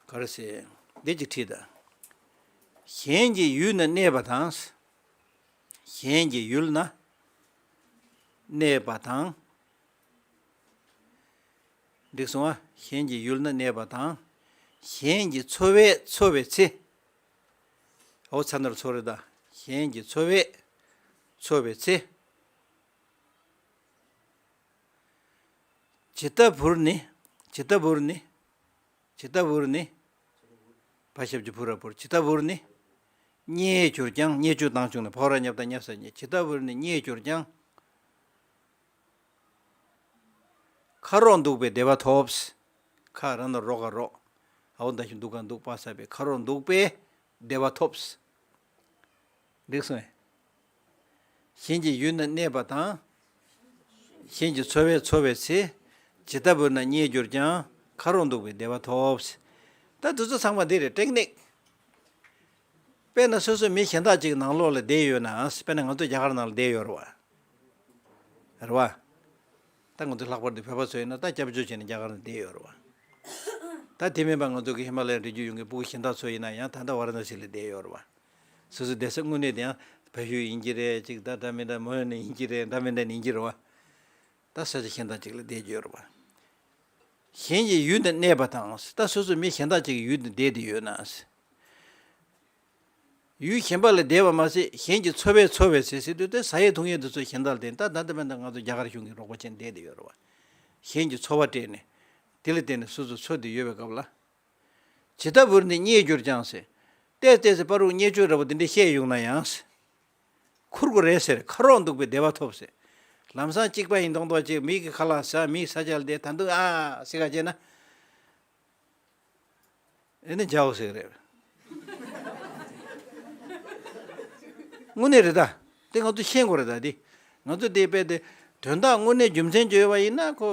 ག་རེ་ཟེར། འདི་གཅིག་བྲིས་དང་། གཞན་གྱི་ཡུལ་ན་གནས་པ་དང་། གཞན་གྱི་ཡུལ་ན་གནས་པ་དང་། འགྲིག་སོང་ཨ། གཞན་གྱི་ཡུལ་ན་གནས་པ་དང་། གཞན་གྱི་འཚོ་བས་འཚོ་བའི་ཚེ། འོ་ཚ་ནོར་འཚོ་རེད་ད། གཞན་གྱི་འཚོ་བས་འཚོ་བའི་ཚེ། ཇི་ལྟ་བུར་ནི། ཇི་ལྟ་བུར་ནི། ཇི་ལྟ་བུར་ནི། བ་ཞབས་ཀྱུ་བུ་ར་བུར། ཇི་ལྟ་བུར་ནི། རྙེད་གྱུར་ཀྱང་། རྙེད་གྱུར་བཏང་བྱུང་ནས་ཕོ་ར་ཉབ་ད་ཉབ་ས་རྙེད། ཇི་ལྟ་བུར་ནི་རྙེད་གྱུར་ཀྱང་། ཁ་རོག་འདུག་པའི་བདེ་བ་ཐོབ། ཁ་ར་ན་རོ་ག་རོག། འོ་ད་ཞིག་འདུག་ག་འདུག་པ་ས་པའི་ཁ་རོག་འདུག་པའི་བདེ་བ་ཐོབ། འགྲིག་སོང་ངས། གཞན་གྱི་ཡུལ་ན་གནས་པ་དང་། གཞན་གྱི་འཚོ་བས་འཚོ་བའི་ཚེ། ཇི་ལྟ་བུར་ན་རྙེད་གྱུར་ཀྱང་། ཁ་རོག་འདུག་པའི་བདེ་བ་ཐོབ། ད་འདི་ཚོ་ཚང་མ་འདི་རེད། ཊེག་ནིག། དཔེར་ན་སོ་སོ་མི་གཞན་དག་ཅིག་ནང་ལོགས་ལ་བསྡད་ཡོད་ན། དཔེར་ན་ང་ཚོ་རྒྱ་གར་ནང་ལ་བསྡད་ཡོད་རེད་བ། རེད་བ། ད་ང་ཚོ་ལྷག་པར་དུ་བོད་པ་ཚོ་ཡིན་ན་ད་སྐྱབས་བཅོལ་བྱས་ནས་རྒྱ་གར་ནང་བསྡད་ཡོད་རེད་བ། ད་དེ་མིན་པ་ང་ཚོ་གི་ཧི་མ་ལ་ཡའི་རི་རྒྱུད་ཡོང་གི་སྤུ་གུ་གཞན་དག་ཚོ་ཡིན་ན་ཡང་ད་ལྟ་ཝ་ར་ཎ་སི་ལ་བསྡད་ཡོད་རེད་བ། སོ་སོའི་བསྡད་ས་དངོས་གནས་དེ་ཡང་བལ་ཡུལ་ཡིན་གྱི་རེད། ཅིག་ད་འདྲ་མི་འདྲ་མོན་ནི་ཡིན་གྱི་རེད། འདྲ་མི་འདྲ་ནི་ཡིན་གྱི་རེད་བ། ད་ས་ཆ་གཞན་དག་ཅིག་ལ་བསྡད་ཀྱི་ཡོད་རེད་བ། གཞན་གྱི་ཡུལ་ན་གནས་པ་དང་། ད་སོ་སོ་མི་གཞན་དག་ཅིག་གི་ཡུལ་དུ་བསྡད་དེ་ཡོད་ན། ཡུལ་གཞན་པ་ལ་བསྡད་པ་མ་ཟད། གཞན་གྱི་འཚོ་བས་འཚོ་བའི་ཚེ་ཟེར་དུས་དེ་ཟ་ཡས་འཐུང་ཡས་འདི་ཚོ་གཞན་དག་ལ་བརྟེན། ད་ད་ལྟ་བར་དུ་ང་ཚོ་རྒྱ་གར་གཞུང་གི་རོགས་པ་བྱས་ནས་བསྡད་དེ་ཡོད་རེད་བ། གཞན་གྱི་འཚོ་བ་སྤྲད་ནས། དེ་ལ་བརྟེན་ནས་སོ་སོ་འཚོ་བསྡད་ཡོད་པའི་སྐབས་ལ། ཇི་ལྟ་བུར་ནི་རྙེད་གྱུར་ཀྱང་ཟེར། ཏོག་ཙམ་ཏོག་ཙམ་བར་དུ་བརྙས་བཅོས་འདྲ་པོ་འདི་འདྲ་བཤད་ཡོང་ན་ཡང་། ཁུར་དགོས་རེད་ཟེར། ཁ་རོག་འདུག་པའི་བདེ་བ་ཐོབ་ཟེར། ལམ་སང་གཅིག་པ་ཡིན་མདོག་མདོག་བྱས། མི་གི་ཁ་ལག་ཟ། མིའི་ས་ཆ་ལ་བསྡད། ད་དུང་ཨ་ཟེར་ག་བྱས་ན། ཨེ་ནི་རྒྱའོ་ཟེར་གི་རེད། དངོས་གནས་རེད་ད། དེ་ང་ཚོ་ཤེས་དགོས་རེད་ད། དེ་ང་ཚོ་དེ་དཔེ་དེ་དོན་དག་དངོས་གནས་རྒྱུ་མཚན་བརྗོད་པ་ཡིན་ན། ཁོ་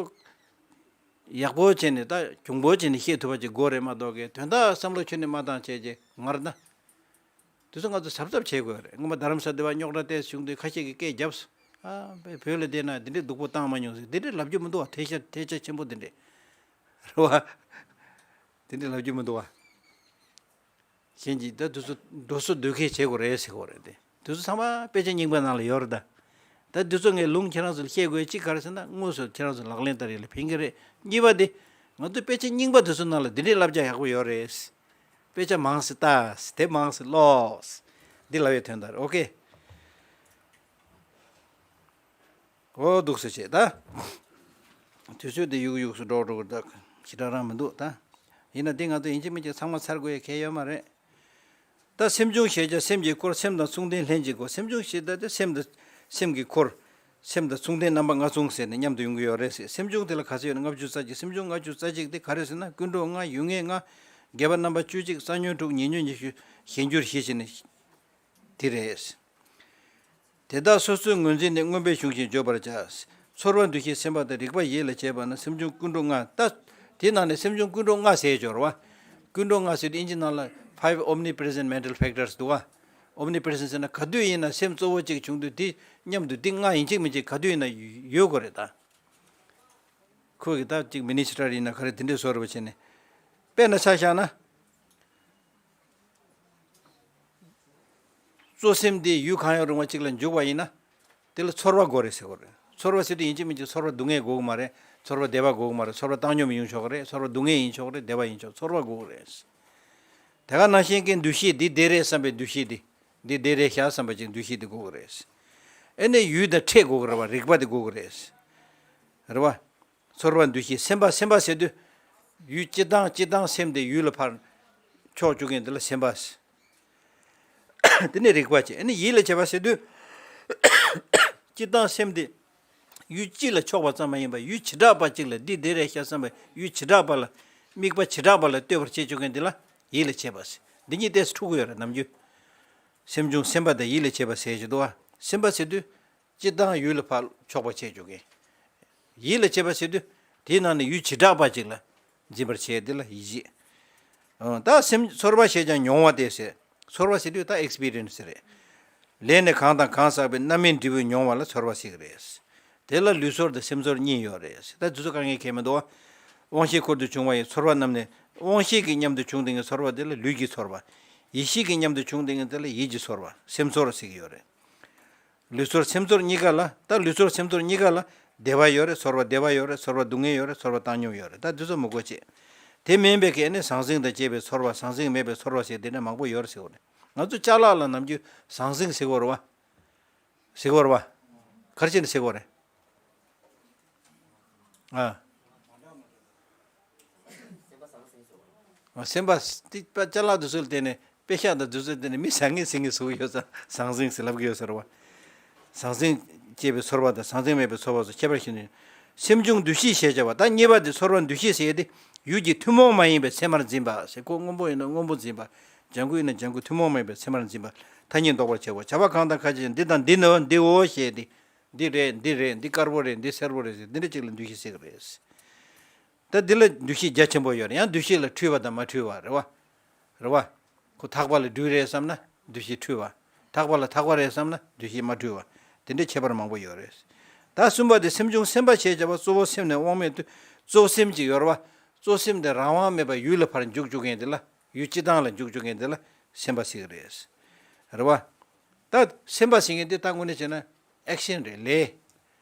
ཡག་པོ་བྱས་ནས། ད་གྱོང་པོ་བྱས་ནས་བཤད་ཐུབ་པ་ཅིག་དགོས་རེད་མ་གཏོགས། གི་དོན་དག་བསམ་བློ་ཁྱོན་ནས་མ་བཏང་བྱས་རྗེས་ངར་ན། དེ་ཚོ་ང་ཚོ་གཟབ་གཟབ་བྱེད་དགོས་རེད། སྔོན་མ་རྡ་རམ་ས་དེ་བ་རྙོག་དྲ་ཏོག་ཙམ་བྱུང་དུས་ཁ་ཤས་ཀྱིས་སྐད་བརྒྱབ་སོང་། ཨ་བོད་ལ་བསྡད་ན་འདི་འདྲའི་སྡུག་པོ་བཏང་མ་མྱོང་ཟེར། འདི་འདྲའི་ལབ་རྒྱུ་མི་འདུག་བ། ཐལ་ཆ་ཐལ་ཆ་ཆེན་པོ་འདི་འདྲའི་རེད་བ། འདི་འདྲའི་ལབ་རྒྱུ་མི་འདུག་བ། གཞན་གྱིས་ད་དུས་ཚོད་འགྲོ་སོ་སྡོད་ཁེལ་བྱེད་དགོས་རེད་ཟེར་དགོས་རེད་དེ། དུས་ཚོད་ཚང་མ་དཔེ་ཆ་རྙིང་པ་ནང་ལ་ཡོད་རེད་ད། ད་དུས་ཚོད་ངས་ལུང་ཁྱེད་རང་ཚོ་ལ་བཤད་དགོས་གཅིག་ག་རེ་ཟེར་ན། དངོས་སུ་ཁྱེད་རང་ཚོ་ལག་ལེན་བསྟར་ཡས་ལ་ཕན་གྱི་རེད། གཉིས་པ་དེ། ང་ཚོ་དཔེ་ཆ་རྙིང་པ་དེ་ཚོ་ནང་ལ་འདི་འདྲའི་བསླབ་བྱ་ཡག་པོ་ཡོད་རེད། དཔེ་ཆ་མང་སེ་ལྟ། དེབ་མང་སེ་ཀློག། འདི་ལབ་ཡའི་དོན་དག་རེད། ཨོ་ཁེ། ཨོ་འདུག་སེ་བྱེད་ད། དུས་ཚོད་འདི་ཡུག་ཡུག་སུ་འགྲོ་འགྲོ་གི་ད། ཞེ་དྲག་རང་མི་འདུག་ད། ཡིན་ན་འདི་ང་ཚོ་ཡིན་གཅིག་མིན་གཅིག་ཚང་མ་ཚར་དགོས་ཡ་གལ་ཡོད་མ་རེད། ད་སེམས་བྱུང་ཤེས་བྱ་སེམས་ཀྱི་འཁོར། སེམས་དང་མཚུངས་ལྡན་ལྷན་ཅིག་གོ། སེམས་བྱུང་ཞེས་བཏགས་ཏེ་སེམས་དང་སེམས་ཀྱི་འཁོར། སེམས་དང་མཚུངས་ལྡན་རྣམ་པ་ལྔ་མཚུངས་ཟེར་ནས་མཉམ་དུ་ཡོང་གི་ཡོད་རེད་ཟེར། སེམས་བྱུང་དེ་ལ་ག་ཚོད་ཡོད་ན་ལྔ་བཅུ་རྩ་གཅིག་སེམས་བྱུང་ལྔ་བཅུ་རྩ་གཅིག་དེ་ག་རེ་ཟེར་ན། ཀུན་འགྲོ་ལྔ། ཡུལ་ངེས་ལྔ། རྒྱས་པ་རྣམ་པ་བཅུ་གཅིག་རྩ་ཉོན་དྲུག་ཉེ་ཉོན་ཉི་ཤུ། ཞེན་འགྱུར་བཞི་བྱས་ནས་དེ་རེད། དེ་དག་སོ་སོའི་ངོས་འཛིན་ནི་མངོན་པར་ཞུགས་ཤིང་བརྗོད་པར་བྱ། ཚོར་བ་འདུ་ཤེས་སེམས་པ་དང་རིག་པ་ཡིད་ལ་བྱེད་པ་ན་སེམས་བྱུང་ཀུན་འགྲོ་ལྔ། ད་དེ་ནང་ནས་སེམས་བྱུང་ཀུན་འགྲོ་ལྔ་ཟེར་སྦྱོར་བ། ཀུན་འགྲོ་ལྔ་ཟེར་དུས་ཨིན་ཇི་ནང་ལ་five omnipresent mental factors འདུག་བ། Omnipresent ཟེར་ན་ག་དུས་ཡིན་ན་སེམས་གཙོ་བོ་གཅིག་བྱུང་དུས་དེ་མཉམ་དུ་དེ་ལྔ་ཡིན་གཅིག་མིན་གཅིག་ག་དུས་ཡིན་ན་ཡོད་དགོས་རེད་ད། ཁོ་གི་ད་གཅིག་མི་ནི་སི་ཊར་ཡིན་ན་ག་རེ་དེ་འདྲས་བཟོ་རེ་བ་བྱས་ནས། དཔེར་ན་ཆ་བཞག་ན། གཙོ་སེམས་དེ་ཡུལ་གང་ཡང་རུང་བ་གཅིག་ལ་འཇུག་པ་ཡིན་ན། དེ་ལ་ཚོར་བ་དགོས་རེད་ཟེར་དགོས་རེད། ཚོར་བ་ཟེར་དུས་ཡིན་གཅིག་མིན་གཅིག་ཚོར་བ་སྡུག་བསྔལ་དགོས་ཀྱི་མ་རེད། ཚོར་བ་བདེ་བ་དགོས་ཀྱི་མ་རེད། ཚོར་བ་བཏང་སྙོམས་ཡིན་ཆོག་གི་རེད། ཚོར་བ་སྡུག་བསྔལ་ཡིན་ཆོག་གི་རེད། བདེ་བ་ཡིན་ཆོག་ཚོར་བ་དགོས་ཀྱི་རེད། དེ་ག་ནང་བཞིན་གྱི་འདུ་ཤེས་འདི་བདེ་རེད་བསམ་པའི་འདུ་ཤེས་འདི། འདི་བདེ་རེད་ཤག་བསམ་པ་ཅིག་འདུ་ཤེས་འདི་དགོས་ཀྱི་རེད། ཨེ་ནས་ཡུལ་དང་ཕྲད་དགོས་ཀྱི་རེད་བ། རིག་པ་འདི་དགོས་ཀྱི་རེད། རེད་བ། ཚོར་བ་འདུ་ཤེས་སེམས་པ། སེམས་པ་ཟེར་དུས། ཡུལ་སྤྱི་བཏང་སྤྱི་བཏང་སེམས་དེ་ཡུལ་ལ་ཕར་ཕྱོགས་བཅུག་མཁན་དེ་ལ་སེམས་པ་ཟེར། དེ་ནས་རིག་པ་བྱས། ཨ་ནི་ཡིད་ལ་བྱེད་པ་ཟེར་དུས། སྤྱི་བཏང་སེམས་དེ་ཡུལ་གཅིག་ལ་ཕྱོགས་པ་ཙམ་མ་ཡིན་པར་ཡུལ་བྱེ་བྲག་པ་གཅིག་ལ་འདི་བདེ་རེད་ཤག་བསམ་པའི་ཡུལ་བྱེ་བྲག་པ་ལ། དམིགས་པ་བྱེ་བྲག་པ་ལ་ལྟོས་པར་བྱེད་བཅུག་མཁན་དེ་ལ་ཡིད་ལ་བྱེད་པ་ཟེར། འདི་གཉིས་ཏོག་ཙམ་འཁྲུག་གི་ཡོད་རེད་ནམ་རྒྱུན། སེམས་བྱུང་སེམས་པ་དང་ཡིད་ལ་བྱེད་པ་ཟེར་གྱི་འདུག་བ། སེམས་པ་ཟེར་དུས། སྤྱི་བཏང་ཡུལ་ལ་ཕར་ཕྱོགས་པ་བྱེད་བཅུག་མཁན། ཡིད་ལ་བྱེད་པ་ཟེར་དུས། དེའི་ནང་ནས་ཡུལ་བྱེ་བྲག་པ་ཅིག་ལ་འཛིན་པར་བྱེད་དེ་ལ་ཡིད་བྱེད། ཨང་། ད་སེམས་ཚོར་བ་ཞེས་ཀྱང་མྱོང་བ་སྟེ་ཟེར། ཚོར་བ་ཟེར་དུས་ད་ཨེག་སི་པི་རི་ཡན་སི་རེད། ལས་ནི་གང་དང་གང་བསགས་པའི་རྣམ་སྨིན་འབྲས་བུ་མྱོང་བ་ལ་ཚོར་བ་ཟེར་གྱི་རེད། དེ་ལ་ལུས་ཚོར་དང་སེམས་ཚོར་གཉིས་ཡོད་རེད། ད་དེ་ཚོ་དཀའ་ངལ་གང་ཡང་མི་འདུག་བ། དབང་ཤེས་འཁོར་དུ་བྱུང་བ་ཡི་ཚོར་བ་རྣམས་ནི། དབང་ཤེས་ཀྱི་མཉམ་དུ་བྱུང་སྟེ་ངའི་ཚོར་བ་དེ་ལ་ལུས་ཀྱི་ཚོར་བ། ཡིད་ཤེས་ཀྱི་མཉམ་དུ་བྱུང་སྟེ་ངའི་དེ་ལ་ཡིད་ཀྱི་ཚོར་བ། སེམས་ཚོར་ཟེར་གྱི་ཡོད་རེད། ལུས་ཚོར་སེམས་ཚོར་གཉིས་ཀ་ལ། ད་ལུས་ཚོར་སེམས་ཚོར་གཉིས་ཀ་ལ་བདེ་བ་ཡོད་རེད། ཚོར་བ་བདེ་བ་ཡོད་རེད། ཚོར་བ་སྡུག་བསྔལ་ཡོད་རེད། ཚོར་བ་བཏང་སྙོམས་ཡོད་རེད། ད་འདི་ཚོ་མི་དགོས་ཅེས། དེ་མིན་པའི་གི་ནི་ཟང་ཟིང་དང་བཅས་པའི་ཚོར་བ། ཟང་ཟིང་མེད་པའི་ཚོར་བ་ཞེས་དེ་འདྲ་མང་པོ་ཡོད་རེད་ཟེར་བ་རེད། ང་ཚོ་ཅ་ལག་ལ་ནམ་རྒྱུན་ཟང་ཟིང་ཟེར་གྱི་ཡོད་རེད་བ། ཟེར་གྱི་ཡོད་རེད་བ། ག་རེ་བྱས་ནས་ཟེར་གྱི་ཡོད་རེད། ཨ། སེམས་པ་དེ་ཚོ་ལ་བརྟེན་ནས། དཔེ་ཤག་དང་དེ་ཚོ་ལ་བརྟེན་ནས་མི་ཟ་ངེས་ཟིང་ངེས་བཟོ་གི་ཡོད་ཙང་ཟང་ཟིང་ཟེར་ལབ་ཀྱི་ཡོད་ཟེར་བ། ཟང་ཟིང་སྐྱེས་པའི་ཚོར་བ་དང་ཟང་ཟིང་མེད་པའི་ཚོར་བ་སོགས་ཁྱད་པར་ཤེས་ནས། སེམས་བྱུང་འདུ་ཤེས་ཞེས་བྱ་བ། ད་གཉིས་པ་དེ་ཚོར་བ་འདུ་ཤེས་ཟེར་ཏེ། ཡུལ་གྱི་ཐུན་མོང་མ་ཡིན་པའི་མཚན་མར་འཛིན་པ་ཟེར། ཁོ་སྔོན་པོ་ཡིན་ན་སྔོན་པོ་འཛིན་པ། ལྗང་ཁུ་ཡིན་ན་ལྗང་ཁུ་ཐུན་མོང་མ་ཡིན་པའི་མཚན་མར་འཛིན་པ། ཐ་སྙད་འདོགས་པར་བྱེད་པ། བྱ་བ་གང་དང་གང་བྱེད་ཀྱང་འདི་དང་འདི་ནི་འདིའོ་ཞེས་ཏེ། འདི་རེད། འདི་རེད། འདི་དཀར་པོ་རེད། འདི་སེར་པོ་རེད་ཟེར། འདི་འདྲ་ཅིག་ལ་འདུ་ཤེས་ཟེར་གྱི་རེད། ད་འདི་ལ་འདུ་ཤེས་རྒྱ་ཆེན་པོ་ཡོད་རེད། ཡང་འདུ་ཤེས་ལ་འཁྲུལ་བ་དང་མ་འཁྲུལ་བ་རེད་བ། རེད་བ། ཁོ་ཐག་པ་ལ་སྦྲུལ་རེད་བསམ་ན་འདུ་ཤེས་འཁྲུལ་བ། ཐག་པ་ལ་ཐག་པ་རེད་བསམ་ན་འདུ་ཤེས་མ་འཁྲུལ་བ། དེ་འདྲའི་ཁྱད་པར་མང་པོ་ཡོད་རེད། ད་གསུམ་པ་དེ་སེམས་བྱུང་སེམས་པ་ཞེས་བྱ་བ། གཙོ་བོ་སེམས་ནི་དབང་མེད་དུ། གཙོ་སེམས་ཅིག་ཡོད་རེད་བ། གཙོ་སེམས་དེ་རང་དབང་མེད་པར་ཡུལ་ལ་ཕར་འཇུག་བཅུག་མཁན་དེ་ལ། ཡུལ་སྤྱི་བཏང་ལ་འཇུག་བཅུག་མཁན་དེ་ལ་སེམས་པ་ཟེར་གྱི་རེད། རེད་བ། ད་སེམས་པ་ཟེར་མཁན་དེ་ད་དངོས་གནས་བྱས་ན་ཨེག་ཤན་རེད། ལས།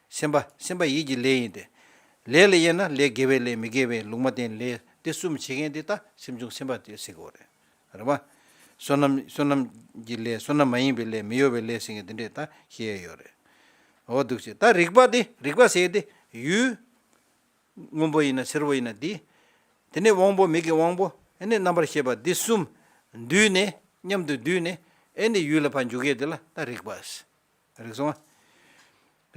སེམས་པ། སེམས་པ་ཡིད་ཀྱི་ལས་ཡིན་ཏེ། ལས་ལ་དབྱེ་ན་ལས་དགེ་བའི་ལས། མི་དགེ་བའི་ལུང་མ་བསྟན་ལས། དེ་གསུམ་བྱེད་མཁན་དེ་ད་སེམས་བྱུང་སེམས་པ་དེ་ཟེར་གྱི་ཡོད་རེད། རེད་བ། བསོད་ནམས། བསོད་ནམས་ཀྱི་ལས། བསོད་ནམས་མ་ཡིན་པའི་ལས། མི་གཡོ་བའི་ལས་ཟེར་མཁན་དེ་འདྲས་ད་ཤེས་ཡ་ཡོད་རེད། འོ་འདུག་སེ། ད་རིག་པ་དེ། རིག་པ་ཟེར་དེ་ཡུལ། སྔོན་པོ་ཡིན་ན་སེར་པོ་ཡིན་ན་འདི། དེ་ནས་དབང་པོ། མིག་གི་དབང་པོ། ཨེ་ནས་རྣམ་པར་ཤེས་པ། འདི་གསུམ་འདུས་ནས། མཉམ་དུ་འདུས་ནས། ཨེ་ནས་ཡུལ་ལ་ཕར་འཇུག་ཡས་དེ་ལ་ད་རིག་པ། རིག་སོང་ང་།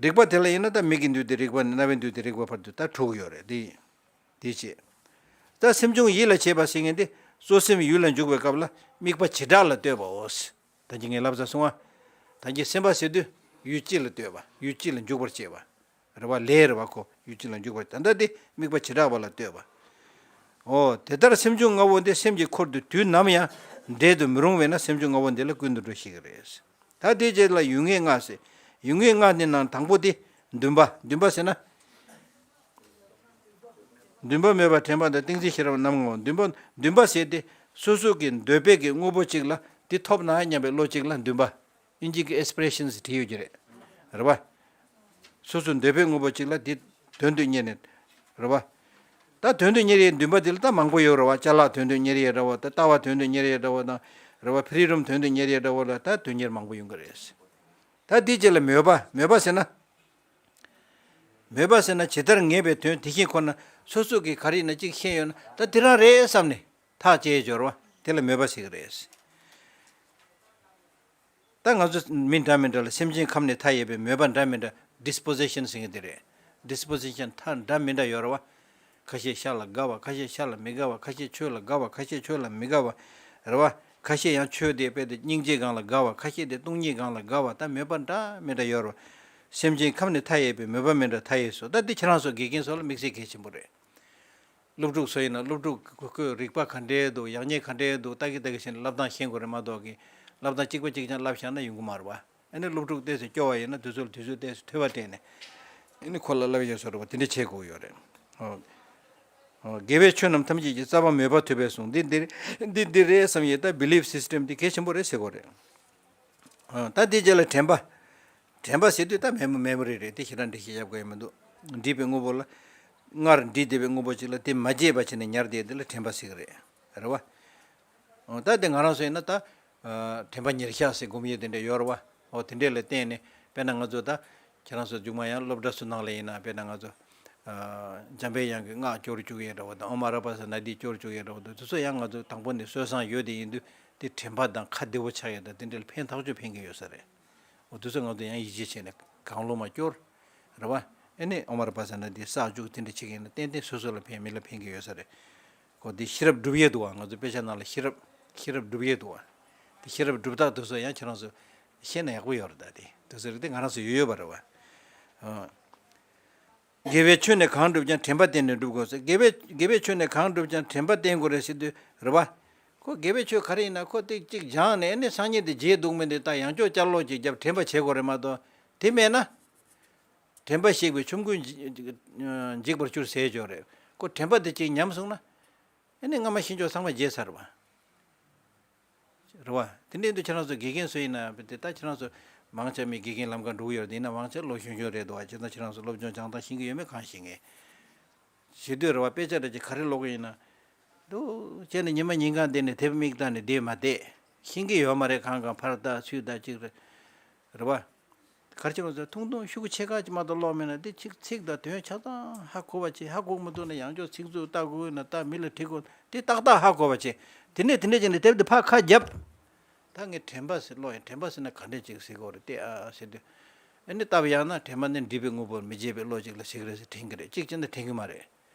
རིག་པ་དེ་ལ་ཡིན་ན་ད་མིག་གི་འདུས་ཏེ་རིག་པ་ནས། རྣ་བའི་འདུས་ཏེ་རིག་པ་བར་དུ་ད་དྲུག་ཡོད་རེད། འདི། འདི་བྱས། ད་སེམས་བྱུང་ཡིད་ལ་བྱེད་པ་ཟེར་མཁན་དེ། གཙོ་སེམས་ཡུལ་ལ་འཇུག་པའི་སྐབས་ལ་དམིགས་པ་བྱེ་བྲག་ལ་ལྟོས་པའོ། ད་གིན་ངས་ལབ་ཚར་སོང་ང་། ད་གིན་སེམས་པ་ཟེར་དུས་ཡུལ་གཅིག་ལ་ལྟོས་པ། ཡུལ་གཅིག་ལ་འཇུག་པར་བྱེད་པ། རེད་བ། ལས་རེད་བ། ཁོ་ཡུལ་གཅིག་ལ་འཇུག་པ། ད་ལྟ་དེ་དམིགས་པ་བྱེ་བྲག་པ་ལ་ལྟོས་པ། འོ། དེ་ལྟར་སེམས་བྱུང་ལྔ་པོ་འདི་སེམས་ཀྱི་འཁོར་དུ་དུས་ནམ་ཡང་འབྲལ་དུ་མི་རུང་བས་ན་སེམས་བྱུང་ལྔ་པོ་འདི་ལ་ཀུན་ཏུ་འགྲོ་ཞེས་རེད། ད་དེའི་རྗེས་ལ་ཡུལ་ངེས་ལྔ་ཟེར། ཡུལ་ངེས་ལྔ་འདི་ནང་དང་པོ་དེ་འདུན་པ། འདུན་པ་ཟེར་ན། འདུན་པ་མེད་པར་དྲན་པ་དང་ཏིང་འཛིན་ཤེས་རབ་རྣམ་ལྔའོ། འདུན་པ། འདུན་པ་ཟེར་དེ་སོ་སོ་གི་འདོད་པའི་གི་དངོས་པོ་གཅིག་ལ་དེ་ཐོབ་ན་སྙམ་པའི་བློ་གཅིག་ལ་འདུན་པ། ཨིན་ཇི་གི་ཨེ་སི་པི་རེ་ཤན་ཟེར་བྲིས་ཡོད་ཀྱི་རེད། རེད་བ། སོ་སོ་འདོད་པའི་དངོས་པོ་གཅིག་ལ་དེ་དོན་དུ་གཉེར་ནས། རེད་བ། ད་དོན་དུ་གཉེར་ཡས་འདུན་པ་དེ་ལ་ད་མང་པོ་ཡོད་རེད་བ། ཅ་ལག་དོན་དུ་གཉེར་ཡས་འདྲ་བོ་དང་། ལྟ་བ་དོན་དུ་གཉེར་ཡས་འདྲ་བོ་དང་། རེད་བ། ཕི་རི་ཌམ་དོན་དུ་གཉེར་ཡས་འདྲ་བོ་ལ་ད་དོན་གཉེར་མང་པོ་ཡོང་གི་རེད། ད་དེའི་རྗེས་ལ་མོས་པ། མོས་པ་ཟེར་ན། མོས་པ་ཟེར་ན་ཇི་ལྟར་ངེས་པའི་དོན་དེ་བཞིན་ཁོ་ན་སོ་སོ་གིས་ག་རེ་ཡིན་ན་གཅིག་ཤེས་ཡོད་ན། ད་དེ་རང་རེད་བསམ་ནས་ཐག་བཅད་ཡས་སྦྱོར་བ་དེ་ལ་མོས་པ་ཟེར་གི་རེད། ད་ང་ཚོ་མི་འདྲ་མི་འདྲ་ལ་སེམས་ཅན་ཁམས་ནི་མཐའ་ཡས་པའི་མོས་པ་འདྲ་མི་འདྲ། ཌིས་པོ་ཟི་ཤན་ཟེར་མཁན་དེ་རེད། ཌིས་པོ་ཟི་ཤན་མཐའ་འདྲ་མི་འདྲ་ཡོད་རེད་བ། ཁ་ཤས་ཤ་ལ་དགའ་བ། ཁ་ཤས་ཤ་ལ་མི་དགའ་བ། ཁ་ཤས་ཆོས་ལ་དགའ་བ། ཁ་ཤས་ཆོས་ལ་མི་དགའ་བ། རེད་བ། ཁ་ཤས་ཡང་ཆོས་དེ་དཔེ་དེ་སྙིང་རྗེ་སྒང་ལ་དགའ་བ། ཁ་ཤས་དེ་སྟོང་ཉིད་སྒང་ལ་དགའ་བ། ད་མོས་པ་འདྲ་མི་འདྲ་ཡོད་རེད་བ། སེམས་ཅན་ཁམས་ནི་མཐའ་ཡས་པའི་མོས་པ་མི་འདྲ་མཐའ་ཡས་སོ། ད་འདི་ཁྱེད་རང་ཚོ་དགེ་རྒན་ཚོ་ལ་དམིགས་བསལ་གལ་ཆེན་པོ་རེད། སློབ་ཕྲུག་ཚོ་ཡིན་ན་སློབ་ཕྲུག་ཁོས་རིག་པ་ག་འདྲའི་འདུག་ཡག་ཉེས་ག་འདྲའི་འདུག་ལྟ་གི་ལྟ་གི་བྱས་ནས་བསླབ་སྟངས་ཤེས་དགོས་རེད་མ་གཏོགས་ཀྱི། བསླབ་སྟངས་གཅིག་པ་གཅིག་རྐྱང་བསླབས་བཞག་ན་ཡོང་གི་མ་རེད་བ། ཨ་ནི་སློབ་ཕྲུག་ཏོག་ཙམ་སྐྱོ་བ་ཡིན་ན་དུས་ཚོད་ལ་དུས་ཚོད་ཏོག་ཙམ་ཐོས་པ་སྤྲད་ནས། ཨ་ནི་ཁོ་ལ་བསླབ་ཡས་བཟོ་འདྲ་བ་དེ་འདྲ་བྱེད་དགོས་ཡོད་རེད། ཨོ། ཨོ། དགེ་བའི་ཆོས་རྣམས་ཐམས་ཅད་ཀྱི། རྩ་བ་མོས་པ་ཐོབ་པས་གསུངས། འདི་འདི་འདི་འདི་རེད་བསམ་ཡས་ད་བྷི་ལིབ་སི་སི་ཊམ་འདི་གལ་ཆེན་པོ་རེད་ཟེར་དགོས་རེད། ཨ། ད་དེ་རྗེས་ལ་དྲན་པ། དྲན་པ་ཟེར་དུས་ད་མེ་མོ་མེ་མོ་རི་རེད། དེ་ཞེ་དྲག་འགྲེལ་བཤད་རྒྱབ་དགོས་ཡ་མི་འདུག་འདྲིས་པའི་དངོས་པོ་ལ། སྔར་འདྲིས་བསྡད་པའི་དངོས་པོ་ཅིག་ལ་དེ་མ་བརྗེད་པ་བྱས་ནས་ཉར་བསྡད་དེ་ལ་དྲན་པ་ཟེར་གི་རེད། རེད་བ། ཨོ། ད་དེ་ང་རང་ཚོ་ཡིན་ན་ད། ཨ། དྲན་པ་ཉེར་བཞག་ཟེར་སྒོམ་ཡས་དེ་འདྲ་ཡོད་རེད་བ། ཨོ། དེ་འདྲས་ལ་བརྟེན་ནས་དཔེར་ན་ང་ཚོ་ད། ཁྱེད་རང་ཚོ་མཇུག་མ་ཡང་སློབ་གྲྭ་ཚོ་ནང་ལ་ཡིན་ན་དཔེར་ན་ང་ཚོ། ཨ། འཇམ་པའི་དབྱངས་ཀྱི་སྔགས་སྐྱོར་བཅུག་ཡས་འདྲ་བོ་དང་། ཨོཾ་ཨ་ར་པ་ཙ་ན་དྷཱིཿ་སྐྱོར་བཅུག་ཡས་འདྲ་བོ་དང་། དེ་ཚོ་ཡང་ང་ཚོ་དང་པོ་ནས་སྲོལ་བཟང་ཡོད་དེ་ཡིན་དུས་དེ་དྲན་པ་དང་ཁ་བདེ་བོ་ཆགས་ཡས་དང་དེ་འདྲ་ལ་ཕན་ཐག་ཆོད་ཕན་གྱི་ཡོད་ས་རེད། འོ། དེ་ཚོ་ང་ཚོ་ཡང་ཡིད་ཆེས་བྱས་ནས་གང་བློ་མ་སྐྱོར། རེད་བ། ཨེ་ནས་ཨོཾ་ཨ་ར་པ་ཙ་ན་དྷཱིཿ་བསགས་བཅུག་དེ་འདྲ་བྱེད་ཀྱི་ཡིན་ན་ཏན་ཏན་སོ་སོ་ལ་ཕན། མི་ལ་ཕན་གྱི་ཡོད་ས་རེད། ཁོ་དེ་ཤེས་རབ་སྒྲུབ་ཡས་འདུག་བ། ང་ཚོ་དཔེ་ཆ་ནང་ལ་ཤེས་རབ་ཤེས་རབ་སྒྲུབ་ཡས་འདུག་བ། དེ་ཤེས་རབ་སྒྲུབ་སྟངས་དེ་ཚོ་ཡང་ཁྱེད་རང་ཚོ་ཤེས་ན་ཡག་པོ་ཡོད་རེད། ད་དེ་དེ་ཚོ་རིགས་དེ་ང་རང་ཚོ་ཡོད་ཡོད་པ་རེད་བ། ཨ། དགེ་བའི་ཆོས་ནི་གང་བསྒྲུབས་ཀྱང་། དྲན་པ་བསྟེན་ནས་སྒྲུབ་དགོས་ཟེར། དགེ་བའི་དགེ་བའི་ཆོས་ནི་གང་བསྒྲུབས་ཀྱང་། དྲན་པ་བསྟེན་དགོས་རེད་ཟེར་དུས་རེད་བ། ཁོ་དགེ་བའི་ཆོས་ག་རེ་ཡིན་ན་ཁོ་དེ་གཅིག་སྦྱངས་ནས་ཨ་ནི་སང་ཉིན་དེ་བརྗེད་འདུག་མིན་དེ་ད་ཡང་བསྐྱར་བསྐྱར་ཀློག་ཅིག་བརྒྱབ་དྲན་པ་བྱེད་དགོས་རེད་མ་གཏོགས། དེ་མེད་ན། དྲན་པ་བཤིག་པས་ཆོམ་རྐུན་འཇིག་པར་འགྱུར་ཟེར་ཡས་ཅིག་ཡོད་རེད། ཁོ་དྲན་པ་དེ་གཅིག་ཉམས་སོང་ན། ཨ་ནི་སྔ་མ་ཤེས་ཕྱོགས་ཚང་མ་བརྗེད་ཚར་བ། རེད་བ། དེ་འདྲའི་དུས་ཁྱེད་རང་ཚོ་དགེ་རྒན་ཚོ་ཡིན་ན་དེ་ད་ཁྱེད་རང་ཚོ་མང་ཆེ་མི་དགེ་རྒན་ལམ་ཁ་འགྲོ་གི་ཡོད་རེད། ཡིན་ན་མང་ཆེ་ལོ་གཞོན་གཞོན་རེད་འདུག་བ། བྱས་ཙང་ཁྱེད་རང་ཚོ་སློབ་སྦྱོང་སྦྱང་སྟངས་ཤེས་ཀྱི་ཡོད་མེད་གང་ཤེས་ངེས། བྱེད་དུས་རེད་བ། དཔེ་ཆ་འདྲ་ཅིག་ག་རེ་ཀློག་གི་ཡིན་ན། འདུག་བྱས་ནས་ཉི་མ་ཉིན་གང་བསྡད་ནས་དེབ་མིག་ལྟ་ནས་བསྡད་མ་བསྡད་ཤེས་ཀྱི་ཡོད་མ་རེད། གང་གང་ཕར་ལྟ་ཚུར་ལྟ་ཅིག་རེད། རེད་བ། ག་རེ་བྱེད་དགོས་ཟེར། ཐུང་ཐུང་ཤོག་གུ་ཕྱེད་ཀ་ཅིག་མ་གཏོགས་ཀློག་མེད་ན་དེ་ཚིག་ཚིག་དང་དོན་ཆ་ཚང་ཧ་གོ་བ་བྱེད། ཧ་གོ་གི་མི་འདུག་ན་ཡང་བསྐྱར་ཚིག་མཛོད་ལྟ་དགོས་ན་ལྟ། མི་ལ་དྲི་དགོས་དེ་ཏག་ཏག་ཧ་གོ་བ་བྱེད། དེ་ནས་དེ་འདྲ་བྱས་ནས་དེབ་དེ་ཕར་ཁ་བརྒྱབ། ད་ངས་དྲན་པ་ཟེར་ཀློག་ཡིན། དྲན་པ་ཟེར་ན་ག་འདྲས་ཅིག་ཟེར་དགོས་རེད་དེ་ཨ་ཟེར་དུས། ཨ་ནི་ལྟ་བུ་ཡང་ན་དྲན་པ་ནི་འདྲིས་པའི་དངོས་པོར་མི་བརྗེད་པའི་བློ་ཅིག་ལ་ཟེར་གི་རེད་ཟེར་དྲན་གི་རེད། གཅིག་བྱས་ན་དྲན་གི་མ་རེད།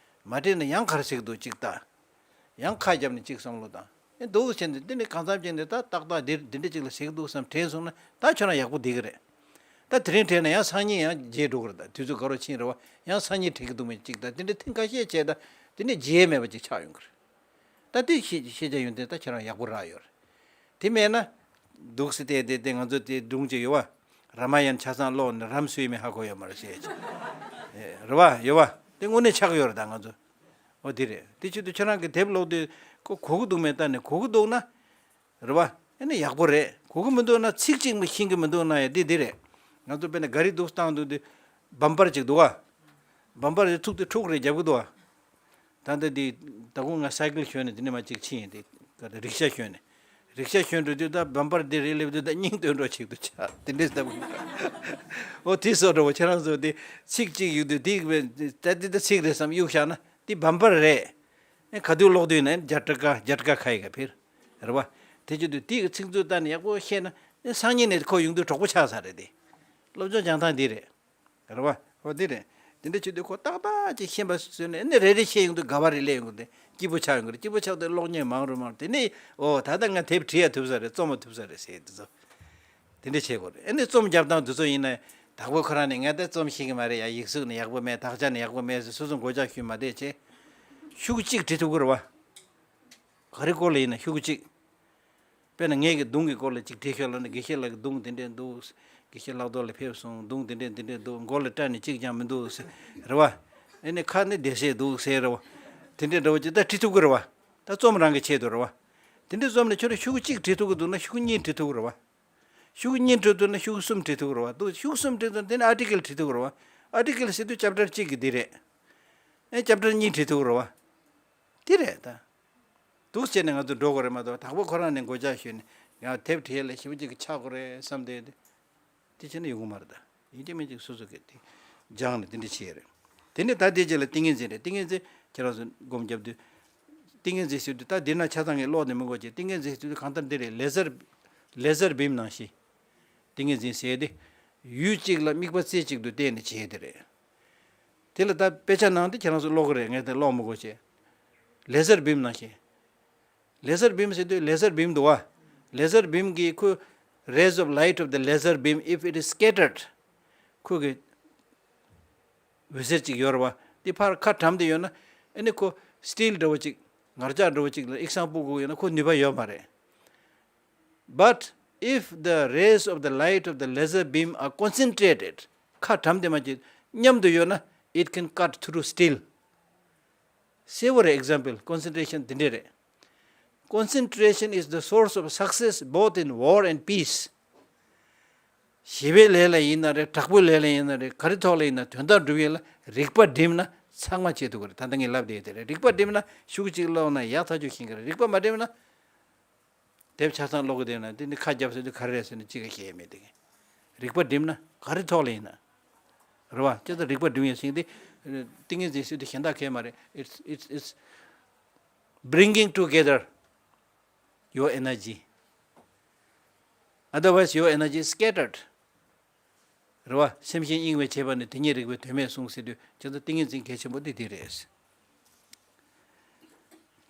མ་དྲན་ན་ཡང་ག་རེ་ཟེར་གི་འདུག་གཅིག་ལྟ། ཡང་ཁ་བརྒྱབ་ནས་གཅིག་བསམ་བློ་བཏང་། ཨེ་འདུག་བྱས་ནས་འདི་ནི་གང་འཚམ་ཅིག་ནས་ད་ཏག་ཏག་འདི་འདི་འདྲ་ཅིག་ལ་ཟེར་གི་འདུག་བསམ་དྲན་སོང་ན་ད་ཁྱོད་རང་ཡག་པོ་བསྡད་གི་རེད། ད་དེ་རིང་དྲན་ན་ཡང་སང་ཉིན་ཡང་བརྗེད་འགྲོ་གི་རེད། ད་དུས་ཚོད་ག་རེ་ཕྱིན་རེད་བ། ཡང་སང་ཉིན་དྲན་གི་འདུག་མེད་ཅིག་ད་དེ་འདྲ་ཐེངས་ཁ་ཤས་བྱས་ད་དེ་ནས་བརྗེད་མེད་པ་ཅིག་ཆགས་ཡོང་གི་རེད། ད་དེ་ཤེས་ཤེས་བྱ་ཡོན་ཏན་ད་ཁྱེད་རང་ཡག་པོ་རག་ཡོད་རེད། དེ་མེད་ན། འདུག་སེ་བལྟས་བལྟས་བལྟས་ང་ཚོ་དེ་སྒྲུང་ཅིག་ཡོད་བ། རཱ་མ་ཡན་ཆ་ཚང་ཀློག་ནས་རམ་སུའི་མི་ཧ་གོ་ཡོད་མ་རེད་ཟེར་ཅིག་ཨེ། རེད་བ། ཡོད་བ། དེ་དངོས་གནས་ཆགས་ཡོད་རེད། ད་ང་ཚོ། ཨོ་དེ་རེད། དེ་ཆེད་དུ་ཁྱེད་རང་གི་དེབ་ཀློག་དུས་ཁོ་གོ་གི་འདུག་མེད་ལྟ་ནས། གོ་གི་འདུག་ན། རེད་བ། ཨེ་ནི་ཡག་པོ་རེད། གོ་གི་མི་འདུག་ན་ཚིག་གཅིག་མ་ཤེས་གི་མི་འདུག་ན་ཡང་དེ་དེ་རེད། ང་ཚོ་དཔེར་ན་ག་རི་འདུག་བཏང་འདུག་དུས། བམ་པར་ཅིག་འདུག་བ། བམ་པར་དེ་ཐུག་དུས་ཁྲུག་རེ་རྒྱབ་གི་འདུག་བ། ད་ལྟ་འདི་ད་གུང་ང་སའི་ཀལ་ཞོན་ནས་འདི་ནས་མར་ཅིག་ཕྱིན་ཡིན། དེ་ག་རེ་རིག་ཤ་ཞོན་ནས། རིག་ཤ་ཞོན་འགྲོ་དུས་ད་བམ་པར་འདི་རེད་སླེབས་དུས་ད་སྙིང་འདོན་འགྲོ་ཆེད་དུ་ཆགས། དེ་འདྲས་ལྟ་བུ། ཨོ་དེ་སོགས་འདྲ་བོ་ཁྱེད་རང་ཚོ་དེ་ཚིག་གཅིག་གཡུག་དུས་དེ་ད་དེ་ད་ཚིག་རེད་བསམ་གཡུག་བཞག་ན་དེ་བམ་པར་རེད། ཨེ་ག་དུས་ཀློག་དུས་ན་ཇ་ཏྲ་ཀ་ཇ་ཏྲ་ཀ་ཁ་ཡི་ག་ཕིར། རེད་བ། དེ་བྱེད་དུས་དེ་གི་ཚིག་མཛོད་ལྟ་ནས་ཡག་པོ་ཤེས་ན་ཨེ་སང་ཉིན་ནས་ཁོ་ཡོང་དུས་གྲོགས་པོ་ཆགས་ས་རེད་དེ། སློབ་སྦྱོང་སྦྱང་སྟངས་འདི་རེད། རེད་བ། ཨོ་འདི་རེད། དེ་འདྲ་བྱེད་དུས་ཁོ་ཏག་ཏག་ཅིག་ཤེས་པ་བཟོས་ནས་ཨ་ནི་རེ་རེ་ཤེས་ཡོང་དུས་དགའ་བ་རེ་སླེབས་ཡོང་གི་རེད། སྐྱིད་པོ་ཆགས་ཡོང་གི་རེད། སྐྱིད་པོ་ཆགས་དུས་གློག་བརྙན་མང་རུ་མང་རུ། དེ་ནས་ཨོ་ད་ལྟ་ང་དེབ་བྲིས་ཡ་ཐུབ་ས་རེད། རྩོམ་མ་ཐུབ་ས་རེད་ཟེར་དེ་ཚོ། དེ་འདྲ་བྱེད་དགོས་རེད། ཨ་ནི་རྩོམ་རྒྱབ་སྟངས་དེ་ཚོ་ཡིན་ན་དྭགས་པོ་ཁོ་རང་ནས་ངས་ད་རྩོམ་ཤེས་གི་མ་རེད་ཡ། ཡིག་གཟུགས་ནི་ཡག་པོ་མེད། དག་ཆ་ནི་ཡག་པོ་མེད་ཟེར་སོ་སོ་མགོ་ལྕག་གཞུས་མ་བསྡད་བྱས། ཤོག་གུ་གཅིག་བྲིས་ཐུབ་ཀྱི་རེད་བ། ག་རེ་སྐོར་ལ་ཡིན་ན་ཤོག་གུ་གཅིག་དཔེར་ན་ངས་ཀྱི་གདུང་གི་སྐོར་ལ་ཅིག་བྲིས་ཤོག་ལབ་ན། དགེ་བཤེས་ལགས་ཀྱི་གདུང་དེ་འདྲས་འདུག་དགེ་བཤེས་ལག་ཐོག་ལ་ཕེབས་སོང་། གདུང་དེ་འདྲས་དེ་འདྲས་འདུག་མགོ་ལ་སྐྲ་ནི་གཅིག་ཀྱང་མི་འདུག་ཟེར། རེད་བ། ཨེ་ནི་ཁ་ནི་བདེ་སེ་འདུག་ཟེར། རེད་བ། དེ་འདྲས་འདྲ་བོ་ཅིག་ད་བྲིས་ཐུབ་ཀྱི་རེད་བ། ད་རྩོམ་རང་གི་ཆེད་དུ་རེད་བ། དེ་འདྲས་རྩོམ་ནས་ཁྱོད་རང་ཤོག་གུ་གཅིག་བྲིས་ཐུབ་ཀྱི་འདུག་ན་ཤོག་གུ་གཉིས་བྲིས་ཐུབ་ཀྱི་རེད་བ། ཤོག་གུ་གཉིས་བྲིས་ཐུབ་ན་ཤོག་གུ་གསུམ་བྲིས་ཐུབ་ཀྱི་རེད་བ། འདུག་ཤོག་གུ་གསུམ་བྲིས་ཐུབ་ན་དེ་ནི་ཨར་ཊི་ཀལ་བྲིས་ཐུབ་ཀྱི་རེད་བ། ཨར་ཊི་ཀལ་ཟེར་དུས་ཅེབ་ཊར་གཅིག་གི་འདི་རེད། ཨེ་ཅེབ་ཊར་གཉིས་བྲིས་ཐུབ་ཀྱི་རེད་བ། འདི་རེད་ད། འདུག་བྱས་ནས་ང་ཚོ་འགྲོ་དགོས་རེད་མ་གཏོགས། དང་པོ་ཁོ་རང་ནས་མགོ་ལྕག་གཞུས་ནས་ཡང་དེབ་བྲིས་ལ་ཞེ་པོ་ཅིག་ཆགས་དགོས་རེད་བསམ་སྟེ། དེ་བྱས་ན་ཡོང་གི་མ་རེད་ད། ཡིན་གཅིག་མིན་གཅིག་སོ་སོ་གིས་དེ་སྦྱངས་ནས་དེ་འདྲ་བྱས་རེད། དེ་ནས་ད་དེ་རྗེས་ལ་ཏིང་ངེ་འཛིན་རེད། ཏིང་ངེ་འཛིན་ཁྱེད་རང་ཚོ་སྒོམ་རྒྱབ་དུས། ཏིང་ངེ་འཛིན་ཟེར་དུས་ད་འདི་ན་ཆ་ཚང་གི་ཀློག་ནས་མི་དགོས་ཀྱི། ཏིང་ངེ་འཛིན་ཟེར་དུས་གང་ལྟར་འདི་རེད། ལེ་ཟར། ལེ་ཟར་བིམ་ནང་བཞིན། ཏིང་ངེ་འཛིན་ཟེར་དེ་ཡུལ་གཅིག་ལ་དམིགས་པ་རྩེ་གཅིག་ཏུ་བསྟན་ནས་བྱས་དེ་རེད། དེ་ལ་ད་དཔེ་ཆ་ནང་དེ་ཁྱེད་རང་ཚོ་ཀློག་གི་རེད། ངས་དེ་ཀློག་མི་དགོས་བྱས། ལེ་ཟར་བིམ་ནང་བཞིན། ལེ་ཟར་བིམ་ཟེར་དུས་ལེ་ཟར་བིམ་འདུག་བ། ལེ་ཟར་བིམ་གྱི་ཁོ། Rays of light of the laser beam, if it is scattered, ཁོ་གི་འོད་ཟེར་ཅིག་ཡོད་རེད་བ། དེ་ཕར་ཁ་གྲམ་དེ་ཡོད་ན། ཨ་ནི་ཁོ་སི་ཊིལ་འདྲ་བོ་ཅིག་ངར་ལྕགས་འདྲ་བོ་ཅིག་ལ་ཨིག་སང་སྤུ་གུ་ཡོད་ན་ཁོ་ནུས་པ་ཡོད་མ་རེད། But if the rays of the light of the laser beam are concentrated, ཁ་གྲམ་དེ་མ་ཅིག་མཉམ་དུ་ཡོད་ན། It can cut through steel. གསལ་བོ་རེད། ཨིག་ཛམ་པལ། ཀོན་སེན་ཊྲེ་ཤན་དེ་འདྲས་རེད། Concentration is the source of success both in war and peace. ཞི་བའི་ལས་ལ་ཡིན་ན་རེད། དྲག་པོའི་ལས་ལ་ཡིན་ན་རེད། ག་རེ་ཐོག་ལ་ཡིན་ན་དོན་དག་སྒྲུབ་ཡས་ལ་རིག་པ་སྒྲིམ་ན་ཚང་མ་བྱེད་ཐུབ་ཀྱི་རེད། ད་ལྟ་ངས་ལབ་བསྡད་དེ་རེད། རིག་པ་སྒྲིམ་ན་ཤུགས་གཅིག་ཀློག་ན་ཡག་ཐག་ཆོད་ཤེས་ཀྱི་རེད། རིག་པ་མ་སྒྲིམ་ན། དེབ་ཆ་ཚང་ཀློག་གི་བསྡད་ན་དེ་ནི་ཁ་རྒྱབ་ཟེར་དུས་ག་རེ་རེད་ཟེར་ན་གཅིག་ཀྱང་ཤེས་ཡས་མེད་དེ། རིག་པ་སྒྲིམ་ན་ག་རེ་ཐོག་ལ་ཡིན་ན། རེད་བ། ཅི་ལྟར་རིག་པ་སྒྲིམ་ཡས་ཟེར་དེ། ཏིང་ངེ་འཛིན་ཟེར་དུས་གཞན་དག་གས་མ་རེད། It's, it's, it's bringing together your energy. Otherwise, your energy is scattered. རེད་བ། སེམས་བཞིན་གཡེང་བས་བྱས་པ་ནི། དེ་ཉིད་རིག་པའི་དོན་མེད་གསུངས་ཟེར་དུས། ཁྱེད་ཚོ་ཏིང་ངེ་འཛིན་གལ་ཆེན་པོ་འདི་འདི་རེད།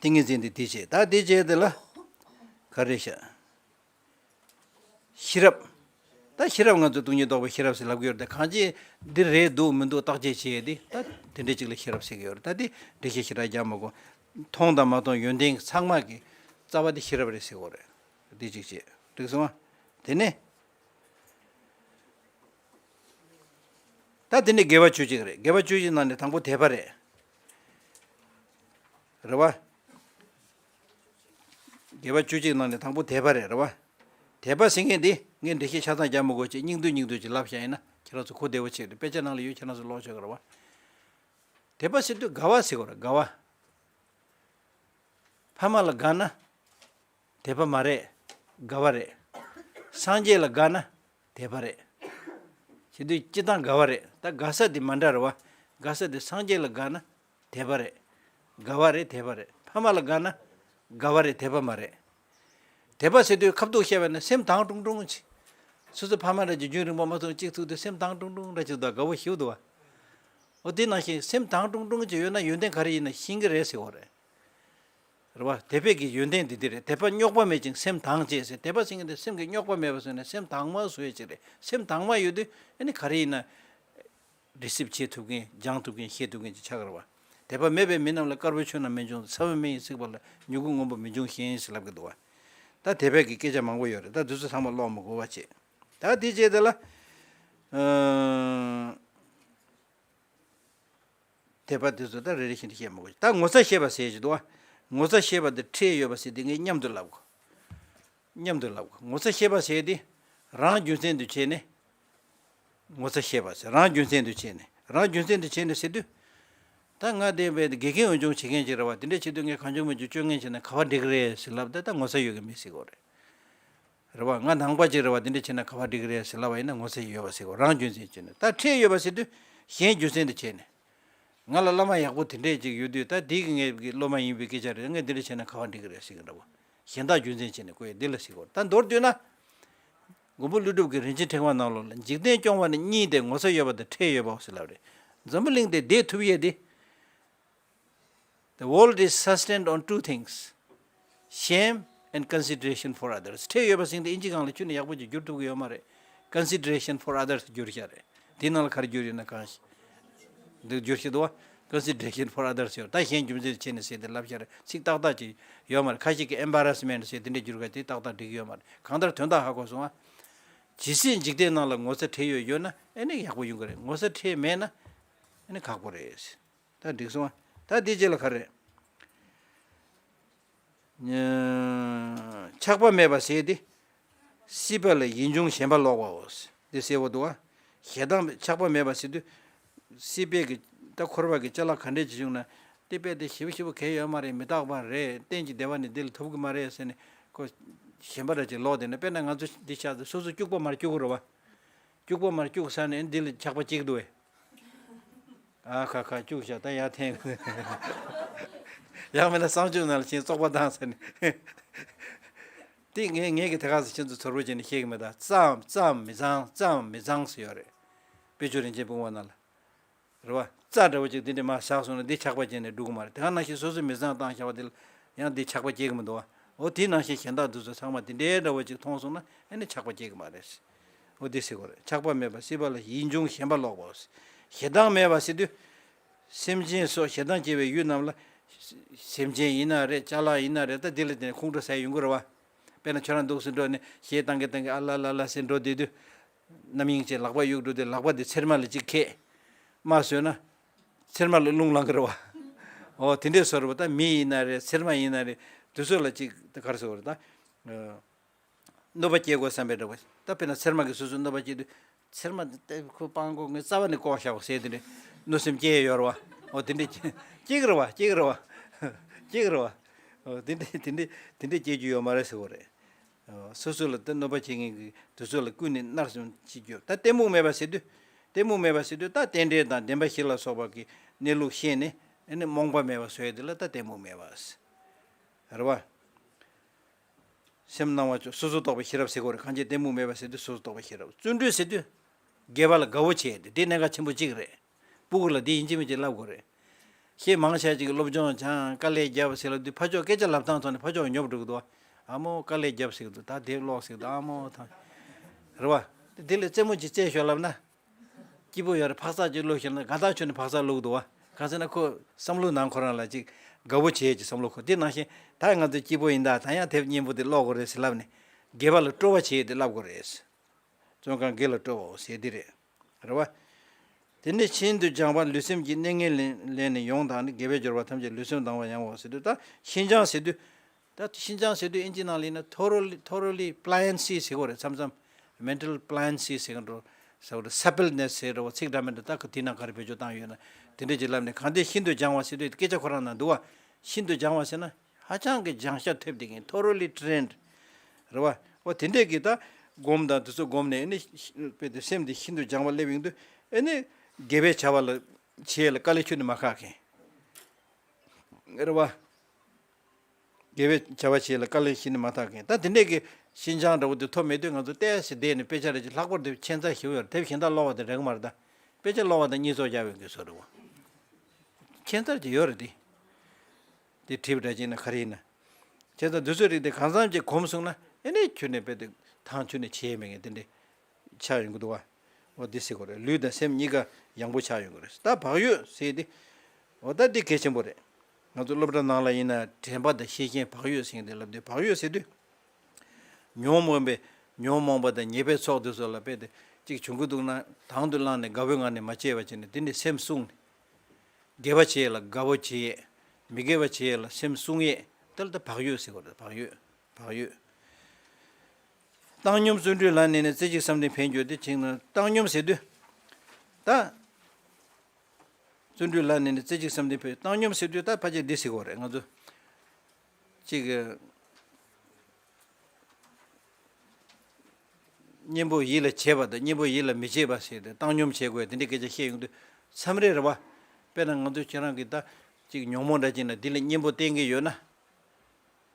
ཏིང་ངེ་འཛིན་འདི་འདི་བྱས། ད་འདི་བྱས་དེ་ལ་ག་རེ་བྱ། ཤེས་རབ། ད་ཤེས་རབ་ང་ཚོ་སྟོང་ཉིད་རྟོགས་པའི་ཤེས་རབ་ཟེར་ལབ་ཀྱི་ཡོད་རེད། ད་གང་ཅི་འདི་རེད་འདུག་མི་འདུག་བརྟག་དཔྱད་བྱེད་ཡས་འདི། ད་དེ་འདྲ་ཅིག་ལ་ཤེས་རབ་ཟེར་གྱི་ཡོད་རེད། ད་འདི་འགྲེལ་བཤད་ཞེ་དྲག་རྒྱག་མ་དགོས། མཐོང་དང་མ་མཐོང་ཡོན་ཏན་ཚང་མ་གི་རྩ་བ་འདི་ཤེས་རབ་རེད་ཟེར་གྱི་ཡོད་རེད། འདི་ཅིག་བྱས། འགྲིག་སོང་ཨ། དེ་ནས། ད་དེ་ནས་དགེ་བ་བཅུ་གཅིག་རེད། དགེ་བ་བཅུ་གཅིག་ནང་ནས་དང་པོ་དད་པ་རེད། རེད་བ། དགེ་བ་བཅུ་གཅིག་ནང་ནས་དང་པོ་དད་པ་རེད། རེད་བ། དད་པ་ཟེར་མཁན་འདི་ངས་འགྲེལ་བཤད་ཆ་ཚང་རྒྱག་མི་དགོས་བྱས། སྙིང་བསྡུས་སྙིང་བསྡུས་ཅིག་ལབ་བཞག་ཡིན་ན་ཁྱེད་རང་ཚོ་གོ་བདེ་བོ་བྱས་ཏེ། དཔེ་ཆ་ནང་ལ་ཡོད། ཁྱེད་རང་ཚོ་ཀློག་ཆོག་གི་རེད་བ། དད་པ་ཟེར་དུས་དགའ་བ་ཟེར་གི་རེད། དགའ་བ། ཕ་མ་ལ་དགའ་ན་དད་པ་མ་རེད། དགའ་བ་རེད། སངས་རྒྱས་ལ་དགའ་ན་དད་པ་རེད། བྱེད་དུས་སྤྱིར་བཏང་དགའ་བ་རེད། ད་དགའ་ས་དེ་མ་འདྲ་རེད་བ། དགའ་ས་དེ་སངས་རྒྱས་ལ་དགའ་ན་དད་པ་རེད། དགའ་བ་རེད། དད་པ་རེད། ཕ་མ་ལ་དགའ་ན་དགའ་བ་རེད། དད་པ་མ་རེད། དད་པ་ཟེར་དུས་ཁ་ཐུག་བཤད་པ་ན་སེམས་དྭངས་ཀྲུང་ཀྲུང་ཅིག་སོ་སོ་ཕ་མ་འདྲ་ཅིག་རྒྱུན་རིང་པོ་མ་མཐོང་གཅིག་ཐུག་དུས་སེམས་དྭངས་ཀྲུང་ཀྲུང་འདྲ་ཅིག་འདུག་དགའ་བོ་ཞེ་པོ་འདུག་བ། འོ་དེ་ནང་བཞིན་སེམས་དྭངས་ཀྲུང་ཀྲུང་ཅིག་ཡོད་ན་ཡོན་ཏན་ག་རེ་ཡིན་ན་ཤེས་ཀྱི་རེད་ཟེར་བ་རེད། རེད་བ། དད་པའི་གི་ཡོན་ཏན་འདི་འདི་རེད། དད་པ་རྙོག་པ་མེད་ཅིང་སེམས་དྭངས་བྱས་ཟེར། དད་པ་ཟེར་མཁན་དེ་སེམས་ཀྱི་རྙོག་པ་མེད་པ་བཟོས་ནས་སེམས་དྭངས་མ་བཟོ་ཡས་ཅིག་རེད། སེམས་དྭངས་མ་ཡོད་དུས་ཨ་ནི་ག་རེ་ཡིན་ན་རི་སིབ་བྱེད་ཐུབ་མཁན། སྦྱང་ཐུབ་མཁན། ཤེས་ཐུབ་མཁན་ཅིག་ཆགས་ཀྱི་རེད་བ། དད་པ་མེད་པའི་མི་རྣམས་ལ། དཀར་པོའི་ཆོས་རྣམས་མི་འབྱུང་། ཚ་བའི་མེ་ཡིས་བསྲེགས་པ་ལ། མྱུ་གུ་སྔོན་པོ་མི་འབྱུང་ཞིང་ཟེར་ལབ་ཀྱི་འདུག་བ། ད་དད་པའི་གི་སྐད་ཆ་མང་པོ་ཡོད་རེད། ད་དེ་ཚོ་ཚང་མ་ཀློག་མི་དགོས་པ་བྱེད། ད་དེ་བྱས་དེ་ལ། ཨ། དད་པ་དེ་ཚོ་ད་རེ་རེ་བཞིན་དུ་བཤད་མི་དགོས། ད་ངོ་ཚ་ཤེས་པ་ཟེར་གྱི་འདུག་བ། ངོ་ཚ་ཤེས་པ་དེ་ཁྲེལ་ཡོད་པ་ཟེར་དེ་ངས་མཉམ་དུ་ལབ་དགོས། མཉམ་དུ་ལབ་དགོས། ངོ་ཚ་ཤེས་པ་ཟེར་དེ་རང་རྒྱུ་མཚན་དུ་བྱས་ནས། ངོ་ཚ་ཤེས་པ་ཟེར་རང་རྒྱུ་མཚན་དུ་བྱས་ནས། རང་རྒྱུ་མཚན་དུ་བྱས་ནས་ཟེར་དུས། ད་ང་དེ་བས་དགེ་རྒན་འོས་སྦྱོང་བྱེད་མཁན་ཅིག་རེད་བ། དེ་འདྲ་བྱེད་དུས་ངས་གང་བྱུང་མང་བྱུང་སྤྱོད་ངན་བྱས་ན་ག་བ་འགྲིག་གི་རེད་ཟེར་ལབ། ད་ད་ངོ་ཚ་ཡོད་ཀྱི་མི་ཟེར་དགོས་རེད། རེད་བ། ང་ནང་པ་ཅིག་རེད་བ། དེ་འདྲ་བྱས་ན་ག་བ་འགྲིག་གི་རེད་ཟེར་ལབ་པ་ཡིན་ན་ངོ་ཚ་ཡོད་པ་ཟེར་གོ། རང་རྒྱུ་མཚན་བྱས་ནས། ད་ཁྲེལ་ཡོད་པ་ཟེར་དུས་གཞན་རྒྱུ་མཚན་དུ་བྱས་ནས། ང་ལ་བླ་མ་ཡག་པོ་དེ་འདྲས་ཅིག་ཡོད་དུས། ད་དེ་གི་ངའི་གི་སློབ་མ་ཡིན་པའི་སྐད་ཆ་རེད། ངས་འདི་འདྲ་བྱས་ན་ག་བ་འགྲིག་གི་རེད་ཟེར་གི་འདྲ་བོ། གཞན་དག་རྒྱུ་མཚན་བྱས་ནས་བཀོད་ཡས་འདི་ལ་ཟེར་གོ། ད་མདོར་བསྡུས་ན། མགོན་པོ་ཀླུ་སྒྲུབ་ཀྱི་རིན་ཆེན་ཕྲེང་བ་ནང་ལོགས་ལ་འཇིག་རྟེན་སྐྱོང་བ་ནི་གཉིས་ཏེ། ངོ་ཚ་ཡོད་པ་དང་ཁྲེལ་ཡོད་པའོ་ཟེར་ལབ་རེད། འཛམ་བུ་གླིང་འདི་བདེ་ཐུབ་ཡས་དེ། The world is sustained on two things, shame and consideration for others. ཁྲེལ་ཡོད་པ་ཟེར་དེ་ཨིན་ཇི་སྒང་ལ་ཁྱོན་ནས་ཡག་པོ་ཅིག་བསྒྱུར་ཐུབ་ཀྱི་ཡོད་མ་རེད། Consideration for others བསྒྱུར་བཞག་རེད། དེའི་ནང་ལ་ག་རེ་བསྒྱུར་ཡོད་ན་གང་ཞིག་འདི་བསྒྱུར་བཞག་འདུག་བ། Consideration for others ཡོད། ད་གཞན་རྒྱུ་མཚན་བྱས་ནས་ཟེར་ཏེ་ལབ་བཞག་རེད། ཚིག་ཏག་ཏག་ཅིག་ཡོད་མ་རེད། ཁ་ཤས་ཀྱིས་embarrassment ཟེར་དེ་འདྲས་བསྒྱུར་ག་དེ་ཏག་ཏག་འགྲིག་གི་ཡོད་མ་རེད། གང་ལྟར་དོན་དག་ཧ་གོ་སོང་ཨ། ཇི་སྲིད་འཇིག་རྟེན་ནང་ལ་ངོ་ཚ་ཁྲེལ་ཡོད་ཡོད་ན་ཨེ་ནི་ཡག་པོ་ཡོང་གི་རེད། ངོ་ཚ་ཁྲེལ་མེད་ན་ཨེ་ནི་ཁག་པོ་རེད། ད་འགྲིག་སོང་ཨ། ད་འདི་རྗེས་ལ་ག་རེ། ཆགས་པ་མེད་པ་ཟེར་དེ། སྲིད་པ་ལ་ཡིད་འབྱུང་ཞེན་པ་ལོག་པའོ། འདི་གསལ་པོ་འདུག་ཨ། ཞེ་སྡང་ཆགས་པ་མེད་པ་ཟེར་དུས། སྲིད་པའི་གི་ད་འཁོར་བ་གི་ཅ་ལག་ག་འདྲས་ཅིག་བྱུང་ན། དེ་དཔེ་དེ་ཞིབ་ཞིབ་གལ་ཡོད་མ་རེད། མི་རྟག་པ་རེད། གཏན་གྱི་བདེ་བ་ནི་འདི་ལ་ཐོབ་གི་མ་རེད་ཟེར་ནས་ཁོ་གཞན་པ་འདྲ་ཅིག་ལོག་བསྡད་ན། དཔེར་ན་ང་ཚོ་འདི་ཆགས་ཚེ་སོ་སོ་སྐྱུག་པ་མར་སྐྱུག་གི་རེད་བ། སྐྱུག་པ་མར་སྐྱུག་ས་ནས་འདི་ལ་ཆགས་པ་སྐྱེ་གི་འདུག་བས། ཨ་ཁ་ཁ་སྐྱུག་བཞག་ད་ཡར་འཐེན། ཡང་མིན་ན་གསང་སྤྱོད་ནང་ལ་ཕྱིན་བཙོག་པ་བཏང་ཟེར་ནས། དེ་ངས་ངས་ཀྱི་དེ་ག་ཚོད་ཁྱེད་ཚོ་ཚོར་བ་བྱས་ནས་བཤད་གི་མེད། ད་རྩ་རྩའམ་མི་གཙང་། རྩའམ་མི་གཙང་ཟེར་ཡོད་རེད། དཔལ་ཆོས་རིན་ཆེན་སྤུངས་པ་ནང་ལ། རེད་བ། རྩ་འདྲ་བོ་ཅིག་འདི་འདྲ་མར་བཞག་སོང་ན་འདི་ཆགས་པ་བྱས་ནས་འགྲོ་གི་མ་རེད། དེ་ག་ནང་བཞིན་སོ་སོ་མི་གཙང་བཏང་བཞག་པ་འདི་ལ་ཡང་འདི་ཆགས་པ་སྐྱེ་གི་མི་འདུག་བ། འོ་དེ་ནང་བཞིན་གཞན་དག་འདི་ཚོ་ཚང་མ་འདི་འདྲའི་འདྲ་བོ་ཅིག་མཐོང་སོང་ན་ཨ་ནི་ཆགས་པ་སྐྱེ་གི་མ་རེད། འོ་འདི་ཟེར་དགོས་རེད། ཆགས་པ་མེད་པ་སྲིད་པ་ལ་ཡིད་འབྱུང་ཞེན་པ་ལོག་པའོ། ཞེ་སྡང་མེད་པ་ཟེར་དུས། སེམས་ཅན་སོགས་ཞེ་སྡང་སྐྱེ་བའི་ཡུལ་རྣམས་ལ། སེམས་ཅན་ཡིན་ན་རེད། ཅ་ལག་ཡིན་ན་རེད། ད་འདི་ལ་བརྟེན་ནས་ཁོང་ཁྲོ་ཟ་ཡི་ཡོང་གི་རེད་བ། དཔེར་ན་ཁྱོད་རང་འདུག་སེ་འགྲོ་ནས་གཞས་བཏང་གི་བཏང་གི་ཨ་ལ་ལ་ལ་ཟེར་འགྲོ་བསྡད་དུས། རྣམ་གཡེང་བྱས་ལག་པ་གཡུག་འགྲོ་དུས་ལག་པ་འདི་ཚེར་མ་ལ་གཅིག་ཁད། མར་བཟོས་ན། ཚེར་མ་ལ་རླུང་ལངས་ཀྱི་རེད་བ། འོ་དེ་འདྲས་བཟོ་རེད་བ། ད་མི་ཡིན་ན་རེད། ཚེར་མ་ཡིན་ན་རེད། དེ་ཚོ་ལ་གཅིག་ད་ག་རེ་ཟེར་དགོས་རེད་ད། གནོད་པ་སྐྱེལ་དགོས་བསམ་པའི་འདྲ་བ། ད་དཔེར་ན་ཚེར་མ་གིས་སོ་སོ་གནོད་པ་སྐྱེལ་དུས། ཚེར་མ་འདི་ལྟ་བུ་ཁོ་སྤང་གོ་ངས་རྩ་བ་ནས་བཀོག་བཞག་གོ་ཟེར་དེ་འདྲས་གནོད་སེམས་སྐྱེ་ཡོད་རེད་བ། འོ་དེ་འདྲས་སྐྱེ་གི་རེད་བ། སྐྱེ་གི་རེད་བ། སྐྱེ་གི་རེད་བ། འོ་དེ་འདྲས་དེ་འདྲས་དེ་འདྲས་སྐྱེ་རྒྱུ་ཡོད་མ་རེད་ཟེར་གོ་རེད། སོ་སོ་ལ་དེ་གནོད་པ་བྱེད་མཁན་གྱི་དེ་ཚོ་ལ་ཀུན་ནས་མནར་སེམས་བྱེད་རྒྱུ། ད་གཏི་མུག་མེད་པ་ཟེར་དུས། གཏི་མུག་མེད་པ་ཟེར་དུས་ད་རྟེན་འབྲེལ་དང་བདེན་པ་བཞི་ལ་སོགས་པ་གི་གནས་ལུགས་ཤེས་ནས་ཨ་ནི་རྨོངས་པ་མེད་པ་བཟོ་ཡ་དེ་ལ་ད་གཏི་མུག་མེད་པ་ཟེར། རེད་བ། སེམས་སྣང་བ་ཆོས་སོ་སོར་རྟོག་པའི་ཤེས་རབ་ཟེར་གོ་རེད། གང་ཅི་གཏི་མུག་མེད་པ་ཟེར་དུས་སོ་སོར་རྟོག་པའི་ཤེས་རབ། བརྩོན་འགྲུས་ཟེར་དུས། དགེ་བ་ལ་དགའ་བོ་བྱས་ཏེ་དེ་གནད་འགག་ཆེན་པོ་གཅིག་རེད། སྤུ་གུ་ལ་འདི་ཡིན་གཅིག་མིན་གཅིག་བསླབ་དགོས་རེད། ཤེས་མང་ཆ་ཅིག་གིས་སློབ་སྦྱོང་སྦྱངས་དཀའ་ལས་བརྒྱབ་ཟེར་ལབ་དུས་ཕར་ཕྱོགས་སྐད་ཆ་ལབ་སྟངས་ཐོག་ནས་ཕར་ཕྱོགས་ཉོབ་འགྲོ་གི་འདུག་ཨ་མོ་དཀའ་ལས་བརྒྱབ་ཟེར་གི་འདུག་ད་དེབ་ཀློག་ཟེར་གི་འདུག་ཨ་མོ་ཐང་། རེད་བ། དེ་ལས་རྩེད་མོ་ཅིག་རྩེས་ཤོག་ལབ་ན། སྐྱིད་པོ་ཡོད་རེད། འཕག་འཚག་ཅིག་བླུགས་ཤེས་ན་དགའ་ཐག་ཆོད་ནས་འཕག་འཚག་བླུགས་འདུག་བ། གང་ཟེར་ན་ཁོ་བསམ་བློ་ནང་ཁོ་རང་ལ་ཅིག་དགའ་བོ་བྱེད་ཀྱི་བསམ་བློ་ཁོ། དེ་ནང་བཞིན་ད་ང་ཚོ་སྐྱིད་པོ་ཡིན་ད། ད་ཡང་དེབ་སྙན་པོ་དེ་ཀློག་དགོས་རེད་ཟེར་ལབ་ནས་དགེ་བ་ལ་སྤྲོ་བ་བྱེད་དེ་ཀློག་དགོས་རེད། བཙོན་ཁང་དགེ་ལ་སྤྲོ་བའོ་ཟེར་འདི་རེད། རེད་བ། དེ་ནས་ཤིན་ཏུ་སྦྱངས་པ་ལུས་སེམས་ཀྱི་གནས་ངན་ལེན་ནས་ཡོངས་དག་ནི། དགེ་བའི་སྦྱོར་བ་ཐམས་ཅད་ལུས་སེམས་དང་བ་ཡང་བའོ་ཟེར་དུས་ད་ཤིན་སྦྱངས་ཟེར་དུས། ད་ཤིན་སྦྱངས་ཟེར་དུས་ཨིན་ཇི་ནང་ལ་ཡིན་ན་thoroughly thoroughly pliancy ཟེར་གོ་རེད། མཚམས་མཚམས་mental pliancy ཟེར་གི་འགྲོ། ཟེར་གོ་རེད། supple་ནས་ཟེར་རེད་བ། ཚིག་འདྲ་མི་འདྲ་ད་ཁོ་དེའི་ནང་ག་རེ་བེད་སྤྱོད་བཏང་ཡོད་ན་དེ་འདྲ་ཅིག་ལབ་ནས། གང་དེ་ཤིན་ཏུ་སྦྱངས་པ་ཟེར་དུས་སྐད་ཆ་ཁོ་རང་ནང་འདུག་བ། ཤིན་ཏུ་སྦྱངས་པ་ཟེར་ན་ཧ་ཅང་གི་སྦྱང་ཤ་ཐེབས་དེ་གིན་thoroughly trained རེད་བ། འོ་དེ་འདྲས་ཀྱི་ད་སྒོམ་དང་དེ་ཚོ་སྒོམ་ནས་ནི་དཔེ་དེ་སེམས་དེ་ཤིན་ཏུ་སྦྱངས་པ་སླེབས་ཡོང་དུས་ཨེ་ནི་དགེ་བའི་བྱ་བ་ལ་བྱེད་ཡས་ལ་དཀའ་ལས་ཁྱོན་ནས་མ་ཁག་མཁན། རེད་བ། དགེ་བའི་བྱ་བ་བྱེད་ལ་དཀའ་ལས་ཤི་ནི་མ་ཐག་མཁན། ད་དེ་འདྲས་ཀྱི་ཤིན་སྦྱངས་འདྲ་བོ་དེ་ཐོབ་མེད་དུས་ང་ཚོ་ཏོག་ཙམ་བསྡད་ནས་དཔེ་ཆ་རེ་ཅིག་ལྷག་པར་དུ་ཁྱད་མཚར་ཞེ་པོ་ཡོད་རེད། དེབ་གཞན་དག་ཀློག་པ་དེ་རེག་མ་རེད། ད་དཔེ་ཆ་ཀློག་པ་དང་གཉིས་ཚོགས་རྒྱག་ཡོང་གི་བཟོ་འདྲ་བོ། ཁྱད་མཚར་ཅིག་ཡོད་རེད་དེ། དེ་བྲིས་པ་འདྲ་ཅིག་ན་ག་རེ་ཡིན་ན། ཁྱད་མཚར་འདི་ཚོའི་རིགས་དེ་གང་འཚམ་ཅིག་གོམས་སོང་ན་ཨེ་ནས་ཁྱོན་ནས་དཔེ་དེ་ཐང་ཆུ་ནས་ཆེ་མེད་མཁན་དེ་འདྲས། ཆགས་ཡོང་གི་འདུག་བ། འོ་འདི་ཟེར་དགོས་རེད། ལུས་དང་སེམས་གཉིས་ཀ་ཡང་པོ་ཆགས་ཡོང་གི་རེད། ད་བག་ཡོད་ཟེར་ཏེ། འོ་ད་འདི་གལ་ཆེན་པོ་རེད། ང་ཚོ་སློབ་གྲྭ་ནང་ལ་ཡིན་ན་དྲན་པ་དང་ཤེས་བཞིན་བག་ཡོད་ཟེར་མཁན་དེ་ལབ་དུས་བག་ཡོད་ཟེར་དུས། ཉོན་མོངས་པའི་ཉོན་མོངས་པ་དང་ཉེས་པའི་ཚོགས་དེ་ཚོ་ལ་དཔེ་དེ་གཅིག་བྱུང་གི་འདུག་ན་དང་དུ་བླངས་ནས་དགའ་བོའི་ངང་ནས་མ་བྱས་པ་བྱས་ནས་དེ་ནི་སེམས་བསྲུངས་ནས། དགེ་བ་བྱེད་ལ་དགའ་བོ་བྱེད་ཡས། མི་དགེ་བ་བྱེད་ཡས་ལ་སེམས་བསྲུང་ཡས་དེ་ལ་ད་བག་ཡོད་ཟེར་བ་རེད། བག་ཡོད། བག་ཡོད། བཏང་སྙོམས་བརྩོན་འགྲུས་ལ་གནས་ནས་རྩེ་གཅིག་བསམ་གཏན་ཕན་གྱུར་ཏེ། བྱིང་ན་བཏང་སྙོམས་ཟེར་དུས། ད། བརྩོན་འགྲུས་ལ་གནས་ནས་རྩེ་གཅིག་བསམ་གཏན་ཕན། བཏང་སྙོམས་ཟེར་དུས་ད་ཕལ་ཆེར་འདི་ཟེར་དགོས་རེད། ང་ཚོ། གཅིག་གཉེན་པོ་ཡིད་ལ་བྱེད་པ་དང་གཉེན་པོ་ཡིད་ལ་མི་བྱེད་པ་ཟེར་ཏེ་བཏང་སྙོམས་བྱེད་དགོས་དེ་འདྲའི་སྐད་ཆ་བཤད་ཡོང་དུས་མཚམས་རེ་རེད་བ། དཔེར་ན་ང་ཚོ་ཁྱེད་རང་གིས་ད་གཅིག་ཉོན་མོངས་འདྲ་ཅིག་ན་འདི་ལ་གཉེན་པོ་བསྟེན་གྱི་ཡོད་ན།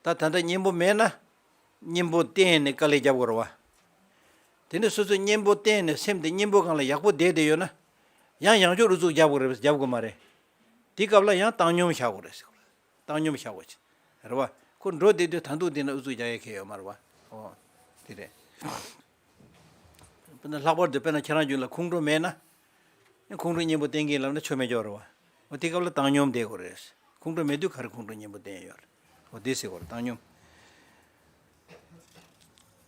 ད་ད་ལྟ་གཉེན་པོ་མེད་ན། གཉེན་པོ་བསྟེན་ནས་དཀའ་ལས་རྒྱབ་དགོས་རེད་བ། དེ་ནས་སོ་སོ་གཉེན་པོ་བསྟེན་ནས་སེམས་དེ་གཉེན་པོ་སྒང་ལ་ཡག་པོ་བསྡད་བསྡད་ཡོད་ན། ཡང་ཡང་བསྐྱར་ཨུ་ཚུགས་རྒྱབ་དགོས་རེད། རྒྱབ་དགོས་མ་རེད། དེ་སྐབས་ལ་ཡང་བཏང་སྙོམས་བཞག་དགོས་རེད་ཟེར་བ་རེད། བཏང་སྙོམས་བཞག་དགོས་ཀྱི་རེད་བ། ཁོ་འགྲོ་བསྡད་དུས་ད་དུང་དེ་ན་ཨུ་ཚུགས་རྒྱག་ཡ་གང་ཡོད་མ་རེད་བ། ཨོ། དེ་རེད། དཔེར་ན་ལྷག་པར་དུ་དཔེར་ན་ཁྱེད་རང་རྒྱུད་ལ་ཁོང་ཁྲོ་མེད་ན། ཁོང་ཁྲོ་གཉེན་པོ་བསྟེན་གྱིན་ལབ་ན་ཆོ་མེད་ཀྱོག་རེད་བ། ཨོ་དེ་སྐབས་ལ་བཏང་སྙོམས་བསྡད་དགོས་རེད། ཁོང་ཁྲོ་མེད་དུས་ག་རེ་ཁོང་ཁྲོ་གཉེན་པོ་བསྟེན་ཡོད་རེད། ཨོ་དེ་ཟེར་དགོས་རེད། བཏང་སྙོམས།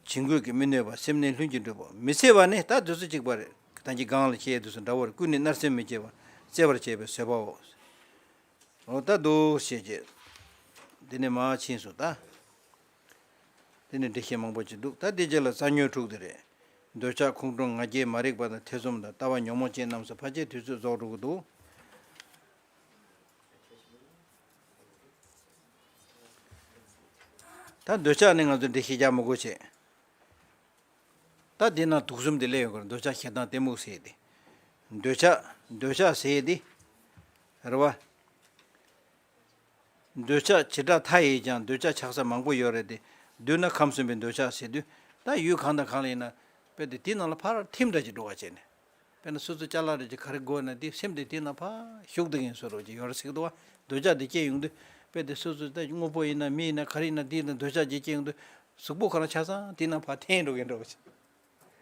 བྱིང་རྒོད་ཀྱིས་མི་གནོད་པ། སེམས་ནི་ལྷུན་གྱིས་གྲུབ་པ། མི་འཚེ་བ་ནི་ད་དུས་ཚོད་གཅིག་པ་རེད། ད་གིན་སྒང་ལ་བཤད་དུས་སུ་འདྲ་བོ་རེད། ཀུན་ནས་མནར་སེམས་མི་བྱེད་པ། བརྩེ་བར་བྱེད་པའི་བཟོད་པའོ། འོ་ད་འདུག་བྱས་རྗེས། འདི་ནས་མར་ཕྱིན་སོང་ད། འདི་ནས་འགྲེལ་བཤད་མང་པོ་ཅིག་འདུག་ད་འདི་རྗེས་ལ་རྩ་ཉོན་དྲུག་དེ་རེད། འདོད་ཆགས་ཁོང་ཁྲོ་ང་རྒྱལ་མ་རིག་པ་དང་ཐེ་ཚོམ་དང་ལྟ་བ་ཉོན་མོངས་ཅན་རྣམས་སུ་ཕལ་ཆེར་དུས་ཚོད་རྫོགས་འགྲོ་གི་འདུག་ད་འདོད་ཆགས་ནི་ང་ཚོ་འགྲེལ་བཤད་རྒྱག་མི་དགོས་བྱས། ད་འདི་ན་དུག་གསུམ་དེ་སླེབས་ཡོང་གི་རེད། འདོད་ཆགས་ཞེ་སྡང་གཏི་མུག་ཟེར་ཡས་དེ། འདོད་ཆགས་འདོད་ཆགས་ཟེར་ཡས་དེ། རེད་བ། འདོད་ཆགས་བྱེ་བྲག་མཐའ་ཡས་ཀྱང་། འདོད་ཆགས་ཆགས་ས་མང་པོ་ཡོད་རེད་དེ། བསྡུས་ན་ཁམས་གསུམ་པའི་འདོད་ཆགས་ཟེར་དུས། ད་ཡུལ་གང་དང་གང་ལ་ཡིན་ན། དཔེ་དེ་དེའི་ནང་ལ་ཕར་ཐིམ་འདྲ་ཅིག་འགྲོ་བ་བྱས་ནས། དཔེར་ན་སོ་སོ་ཅ་ལག་རེ་ཅིག་ག་རེ་དགོས་ན་དེ་སེམས་དེ་དེའི་ནང་ཕར་ཞུགས་བསྡད་མཁན་བཟོ་འདྲ་ཅིག་ཡོད་རེད་ཟེར་གི་འདུག་བ། འདོད་ཆགས་དེ་སྐྱེ་ཡོང་དུས། དཔེ་དེ་སོ་སོ་ད་དངོས་པོ་ཡིན་ན་མི་ཡིན་ན་ག་རེ་ཡིན་ན་དེའི་ནང་འདོད་ཆགས་ཅིག་སྐྱེ་ཡོང་དུས། གཟུགས་པོ་ཁོ་རང་ཆ་ཚང་དེའི་ནང་ཕར་འཐེན་འགྲོ་མཁན་འདྲ་བ་ཅིག་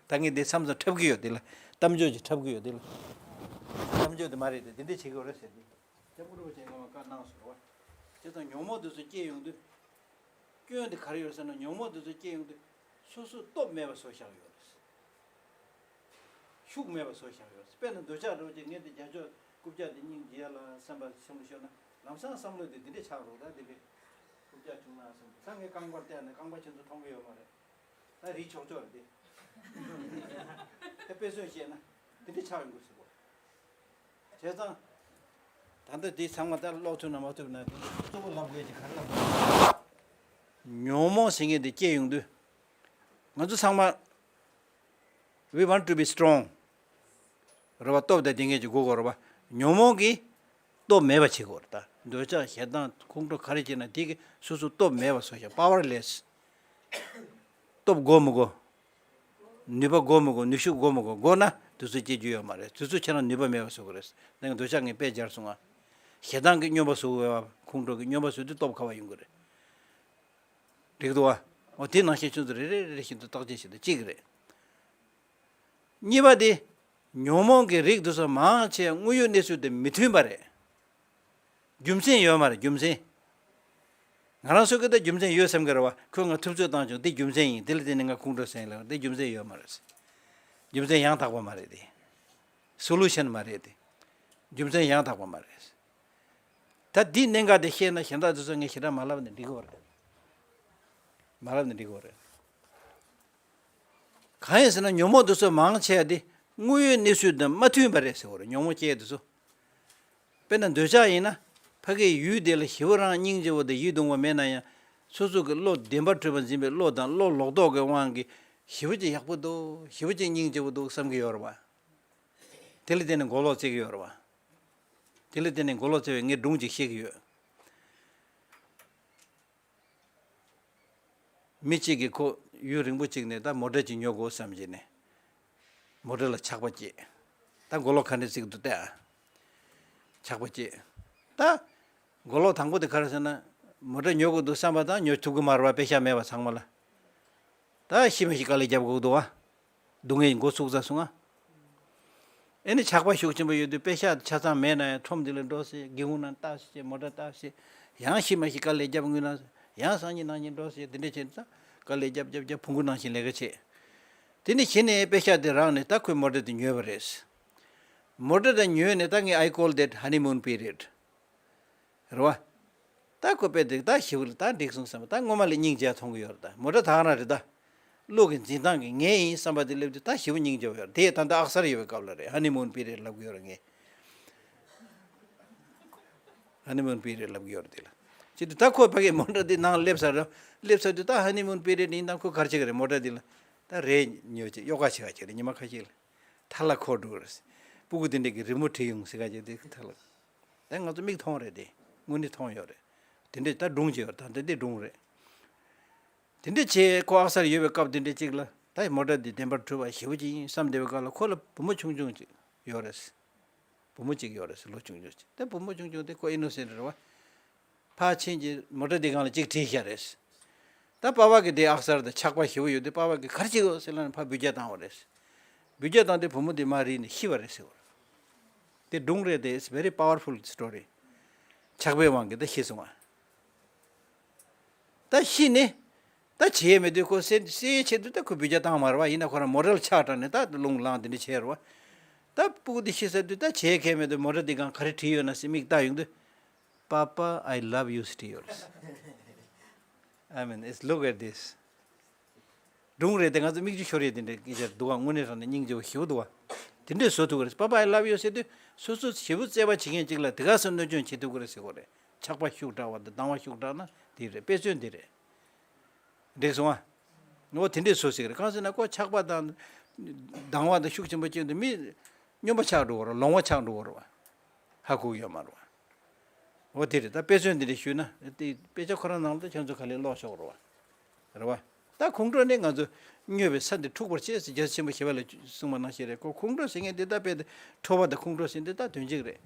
ད་ངས་འདི་མཚམས་མཚམས་འཁྲབ་ཀྱི་ཡོད་དེ་ལ། གཏམ་བརྗོད་ཅིག་འཁྲབ་ཀྱི་ཡོད་དེ་ལ། གཏམ་བརྗོད་དེ་མ་རེད་དེ། དེ་འདྲ་བྱེད་ཀྱི་ཡོད་རེད་ཟེར་ཏེ། སྐྱབས་མགོན་རིན་པོ་ཆེ་སྔོན་མ་བཀའ་གནང་སོང་བ། བྱས་ཙང་ཉོན་མོངས་དེ་ཚོ་སྐྱེ་ཡོང་དུས། སྐྱོན་དེ་ག་རེ་ཡོད་ཟེར་ན། ཉོན་མོངས་དེ་ཚོ་སྐྱེ་ཡོང་དུས། སོ་སོས་སྟོབས་མེད་པ་བཟོ་བཞག་ཡོད་རེད། ཤུགས་མེད་པ་བཟོ་བཞག་ཡོད་རེད། དཔེར་ན་འདོད་ཆགས་འདྲ་བོ་ཅིག་ངས་དེ་རྒྱ་ཆོས་རྐུབ་བཀྱག་དེ་སྙིང་རྗེ་ལ་བསམ་པ་བསམ་བློ་ཤོར་ན། ལམ་སང་བསམ་བློ་དེ་འདི་འདྲས་ཆགས་རོགས། ད་འདི་འདྲས་རྐུབ་བཀྱག་བྱུང་ན་བསམ། ད་ངས་རྐང་པར་བལྟས་ནས་རྐང་པ་ཁྱེད་ཚོ་མཐོང་གི་ཡོད་མ་རེད། ད་རིག་ཆོག་ཆོག་རེད་དེ། ད་དཔེ་མཚོན་བཤད་ན་དེ་འདྲ་ཆགས་ཡོང་གི་ཟེར་གོ། བྱས་ཙང་། ད་ལྟ་འདི་ཚང་མ་ད་ཀློག་ཐུབ་ན་མ་ཐུབ་ན། འདི་གཙོ་བོ་ལབ་དགོས་ཀྱི་ག་རེ་ལབ་དགོས། ཉོན་མོངས་ཟེར་མཁན་དེ་སྐྱེ་ཡོང་དུས། ང་ཚོ་ཚང་མ། We want to be strong. རེད་བ། སྟོབས་དང་ལྡན་མཁན་ཅིག་དགོས་ཀྱི་རེད་བ། ཉོན་མོངས་ཀྱིས་སྟོབས་མེད་པ་བྱེད་དགོས་རེད། ད་འདོད་ཆགས་ཞེ་སྡང་ཁོང་ཁྲོ་ག་རེ་བྱས་ན་དེ་གིས་སོ་སོ་སྟོབས་མེད་པ་བཟོ་བཞག powerless. སྟོབས་དགོས་མི་དགོས། ནུས་པ་དགོས་མི་དགོས། ནུས་ཤུགས་དགོས་མི་དགོས། དགོས་ན་དུས་ཚོད་སྐྱེལ་རྒྱུ་ཡོད་མ་རེད། དུས་ཚོད་ཆད་ན་ནུས་པ་མེད་པ་བཟོ་གི་རེད། ད་ངས་འདོད་ཆགས་ངས་དཔེ་སྦྱར་སོང་ང་། ཞེ་སྡང་གིས་སྨྱོན་པ་བཟོ་གི་ཡོད་པ། ཁོང་ཁྲོ་གིས་སྨྱོན་པ་བཟོས་དུས་སྟོབས་ག་བ་ཡོང་གི་རེད། འགྲིག་འདུག་བ། འོ་དེ་ནང་བཞིན་ཁྱོད་ཚོ་རེ་རེ་རེ་རེ་བཞིན་དུ་བརྟག་དཔྱད་བྱེད་དུས་གཅིག་རེད། གཉིས་པ་དེ། ཉོན་མོངས་ཀྱི་རིགས་དེ་ཚོ་མང་ཆེ་དངོས་ཡོད་གནས་ཚུལ་དང་མི་མཐུན་པ་རེད། རྒྱུ་མཚན་ཡོད་མ་རེད། རྒྱུ་མཚན། ང་རང་ཚོ་གི་ད་རྒྱུ་མཚན་ཡོད་བསམ་གི་རེད་བ། ཁོས་ང་ཐུབ་ཚོད་བཏང་བྱུང་། དེ་རྒྱུ་མཚན་ཡིན། དེ་ལ་བརྟེན་ནས་ང་ཁོང་ཁྲོ་ཟ་ཡིན་ལབ། དེ་རྒྱུ་མཚན་ཡོད་མ་རེད། རྒྱུ་མཚན་ཡང་དག་པ་མ་རེད་དེ། solution མ་རེད་དེ། རྒྱུ་མཚན་ཡང་དག་པ་མ་རེད། ད་འདི་གནད་འགག་དེ་ཤེས་ན་གཞན་དག་དེ་ཚོ་ངས་ཞེ་དྲག་མ་ལབ་ནས་འགྲིག་གི་རེད། མ་ལབ་ནས་འགྲིག་གི་རེད། གང་ཡིན་ཟེར་ན་ཉོན་མོངས་དེ་ཚོ་མང་ཆེ་བ་དེ་དངོས་ཡོད་གནས་ཚུལ་དང་མ་མཐུན་པ་རེད་ཟེར་བ་རེད། ཉོན་མོངས་སྐྱེ་དེ་ཚོ། དཔེར་ན་འདོད་ཆགས་ཡིན་ན། ཕ་གིའི་ཡུལ་དེ་ལ་ཞེ་པོ་རང་སྙིང་རྗེ་བོ་དང་ཡིད་གདུང་བ་མེད་ན་ཡང་། སོ་སོ་གི་བློ་བདེན་པར་གྲུབ་པར་འཛིན་པའི་བློ་དང་བློ་ལོག་རྟོག་གི་དབང་གིས་ཞེ་པོ་ཅིག་ཡག་པོ་འདུག་ཞེ་པོ་ཅིག་སྙིང་རྗེ་བོ་འདུག་བསམ་གྱི་ཡོད་རེད་བ། དེ་ལ་བརྟེན་ནས་མགོ་ལོག་རྩེ་གི་ཡོད་རེད་བ། དེ་ལ་བརྟེན་ནས་མགོ་ལོག་རྩེ་བའི་ངས་སྒྲུང་ཅིག་བཤད་ཀྱི་ཡོད། མི་གཅིག་གིས་ཁོ་ཡུན་རིང་པོ་ཅིག་ནས་ད་མོ་ཊ་ཅིག་ཉོ་དགོས་བསམ་བྱས་ནས། མོ་ཊ་ལ་ཆག་པ་སྐྱེས། ད་མགོ་ལོག་ག་འདྲ་རྩེ་གི་འདུག་ལྟ་ཨ། ཆག་པ་སྐྱེས། ད། མགོ་ལོག་དང་པོ་དེ་ག་རེ་ཟེར་ན། མོ་ཊ་ཉོ་དགོས་འདུག་བསམ་པ་དང་ཉོ་ཐུབ་ཀྱི་མ་རེད་བ། པེ་ཤག་མེད་བ་ཚང་མ་ལ། ད་ཤི་མ་ཤི་དཀའ་ལས་རྒྱབ་དགོས་འདུག་བ། སྡུག་བསྔལ་འགོ་ཚུགས་ཚར་སོང་ང་། ཨེ་ནི་ཆག་པ་ཤུགས་ཆེན་པོ་ཡོད་དུས་པེ་ཤག་ཆ་ཚང་མེད་ན་ཡང་ཁྲོམ་འདི་ལ་འགྲོ་ཟེར། སྒེའུ་ཁུང་ནང་ལྟ་ཟེར། མོ་ཊ་ལྟ་ཟེར། ཡང་ཤི་མ་ཤི་དཀའ་ལས་རྒྱབ་དངུལ་ནང་། ཡང་སང་ཉིན་གནངས་ཉིན་འགྲོ་ཟེར། འདི་འདྲ་བྱས་ཙང་དཀའ་ལས་རྒྱབ་རྒྱབ་རྒྱབ་བོང་གུ་ནང་བཞིན་ལས་ཀ་བྱེད། དེ་ནི་གཞི་ནས་པེ་ཤག་དེ་རག་ནས་ད་ཁོས་མོ་ཊ་དེ་ཉོས་པ་རེད། མོ་ཊ་དེ་ཉོས་ནས་ད་ངས་I call that honeymoon period རེད་བ། ད་ཁོ་པས་དེ་ད་ཞེ་པོ་ལ་ད་འགྲིག་སོང་བསམ། ད་སྔོན་མ་ལས་སྙིང་རྗེ་མཐོང་གི་ཡོད་རེད། ད་མོ་ཊ་ད་ག་རང་རེད་ད། བློ་གི་འཛིན་སྟངས་ཀྱིས་ངའི་ཡིན་བསམ་པ་དེ་སླེབས་དུས་ད་ཞེ་པོ་སྙིང་རྗེ་བོ་ཡོད་རེད། དེ་ད་ལྟ་ཨག་སར་ཡོད་པའི་སྐབས་ལ་རེད། honeymoon period ལབ་གི་ཡོད་རེད་ངས། honeymoon period ལབ་གི་ཡོད་རེད་དེ་ལ། བྱེད་དུས་ད་ཁོ་ཕ་གིའི་མོ་ཊ་དེ་ནང་སླེབས་ཚར་རེད། སླེབས་ཚར་དུས་ད་honeymoon period ཡིན་ཙང་ཁོ་ག་རེ་བྱེད་གི་རེད། མོ་ཊ་དེ་ལ་ད་རས་ཉོས་བྱས་གཡོག་ཁ་བྱེད་ག་བྱེད་རེད། ཉི་མ་ཁ་ཤས་ལ། ཐ་ལ་འཁོར་འགྲོ་རེད། སྤུ་གུ་དེ་འདྲས་ཀྱི་རི་མོ་བྲིས་ཡོང་ཟེར་ག་བྱས་དེ་ཐ་ལ། ད་ང་ཚོ་མིག་མཐོང་རེད་དེ། དངོས་གནས་མཐོང་ཡོད་རེད། དེ་འདྲས་ད་སྒྲུང་ཅིག་ཡོད་རེད། ད་ལྟ་འདི་སྒྲུང་རེད། དེ་འདྲས་བྱས་ཁོ་ཨག་སར་ཡོད་པའི་སྐབས་དེ་འདྲས་ཅིག་ལ་ད་མོ་ཊ་འདི་བདེན་པར་གྲུབ་པ་ཞེ་པོ་ཅིག་ཡིན་བསམ་བསྡད་པའི་སྐབས་ལ་ཁོ་ལ་བུ་མོ་ཆུང་ཆུང་ཅིག་ཡོད་རེད། བུ་མོ་གཅིག་ཡོད་རེད་ཟེར། ལོ་ཆུང་ཆུང་ཅིག། དེ་བུ་མོ་ཆུང་ཆུང་དེ་ཁོ་innocent རེད་བ། ཕར་ཕྱིན་གྱི་མོ་ཊ་དེ་སྒང་ལ་གཅིག་བྲིས་བཞག་རེད། ད་པ་ཕ་གི་དེ་ཨག་སར་དང་ཆགས་པ་ཞེ་པོ་ཡོད་དུས་པ་ཕ་གི་ག་རེ་བྱེད་དགོས་ཟེར་ལབ་ནས་ཕར་འབུད་རྒྱག་བཏང་བ་རེད། འབུད་རྒྱག་བཏང་དུས་བུ་མོ་དེ་མར་རིལ་ནས་ཤི་བ་རེད་ཟེར་བ། དེ་སྒྲུང་རེད་དེ། it's very powerful story། ཆགས་པའི་དབང་གིས་ད་ཤི་སོང་བ། ད་ཤི་ནས། ད་བྱེད་ཡས་མེད་དུས་ཁོ་བསད་བསད་ཡས་ཆེད་དུ་ད་ཁོ་འབུད་རྒྱག་བཏང་མ་རེད་བ། ཡིན་ན་ཁོ་རང་མོ་ཊ་ལ་ཆགས་དྲགས་ནས་ད་རླུང་ལངས་དེ་འདྲ་བྱས་རེད་བ། ད་སྤུ་གུ་དེ་ཤི་ཚར་དུས་ད་བྱེད་ཡས་གང་ཡང་མེད་དུས་མོ་ཊ་འདི་སྒང་ག་རེ་བྲིས་ཡོད་ན་ཟེར་མིག་བལྟ་ཡོང་དུས། Papa, I love you བྲིས་ཡོད་རེད། I mean, it's, look at this. སྒྲུང་རེད་དེ། ང་ཚོ་མིག་ཆུ་ཤོར་ཡས་དེ་འདྲ་སྐད་ཆ་འདུག་ག། དངོས་གནས་དྲང་གནས་སྙིང་རྗེ་བོ་ཞེ་པོ་འདུག་བ། དེ་འདྲས་བཟོ་ཐུབ་ཀྱི་རེད། Papa, I love you ཟེར་དུས་སོ་སོ་ཞེ་པོ་བརྩེ་བ་བྱེད་མཁན་ཅིག་ལ་དེ་ག་ཚོད་གནོད་སྐྱོན་བྱེད་ཐུབ་ཀྱི་རེད་ཟེར་གོ་རེད། ཆགས་པ་ཤུགས་དྲག་པ་དང་སྡང་བ་ཤུགས་དྲག་ན་དེ་རེད། དཔེ་མཚོན་དེ་རེད། འགྲིག་སོང་ཨ། འོ་དེ་འདྲས་བཟོ་སྲིད་ཀྱི་རེད། གང་ཟེར་ན་ཁོ་ཆགས་པ་དང་སྡང་བ་དང་ཤུགས་ཆེན་པོ་སྐྱེས་དུས་མི་སྨྱོན་པ་ཆགས་འགྲོ་བ་རེད། ལོང་བ་ཆགས་འགྲོ་བ་རེད་བ། ཧ་གོ་གི་ཡོད་མ་རེད་བ། འོ་དེ་རེད། ད་དཔེ་མཚོན་འདི་འདྲས་ཞུས་ན་དེ་དཔེ་ཆ་ཁོ་རང་ནང་ལ་ད་ཁྱོད་ཚོ་ག་ལེར་ཀློག་ཆོག་རེད་བ། རེད་བ། ད་ཁོང་ཁྲོ་ནི་ང་ཚོ་སྨྱོས་པའི་ས་འདི་འཁྲུགས་པར་བྱེད་ཟེར་རྒྱལ་སྲས་ཆེན་པོ་ཞི་བ་ལྷས་གསུངས་པ་ནང་བཞིན་རེད། ཁོ་ཁོང་ཁྲོ་ཟེར་མཁན་འདི་ད་དཔེ་དེ་ཁྲོ་བ་དང་ཁོང་ཁྲོ་ཟེར་འདི་ད་དོན་གཅིག་རེད།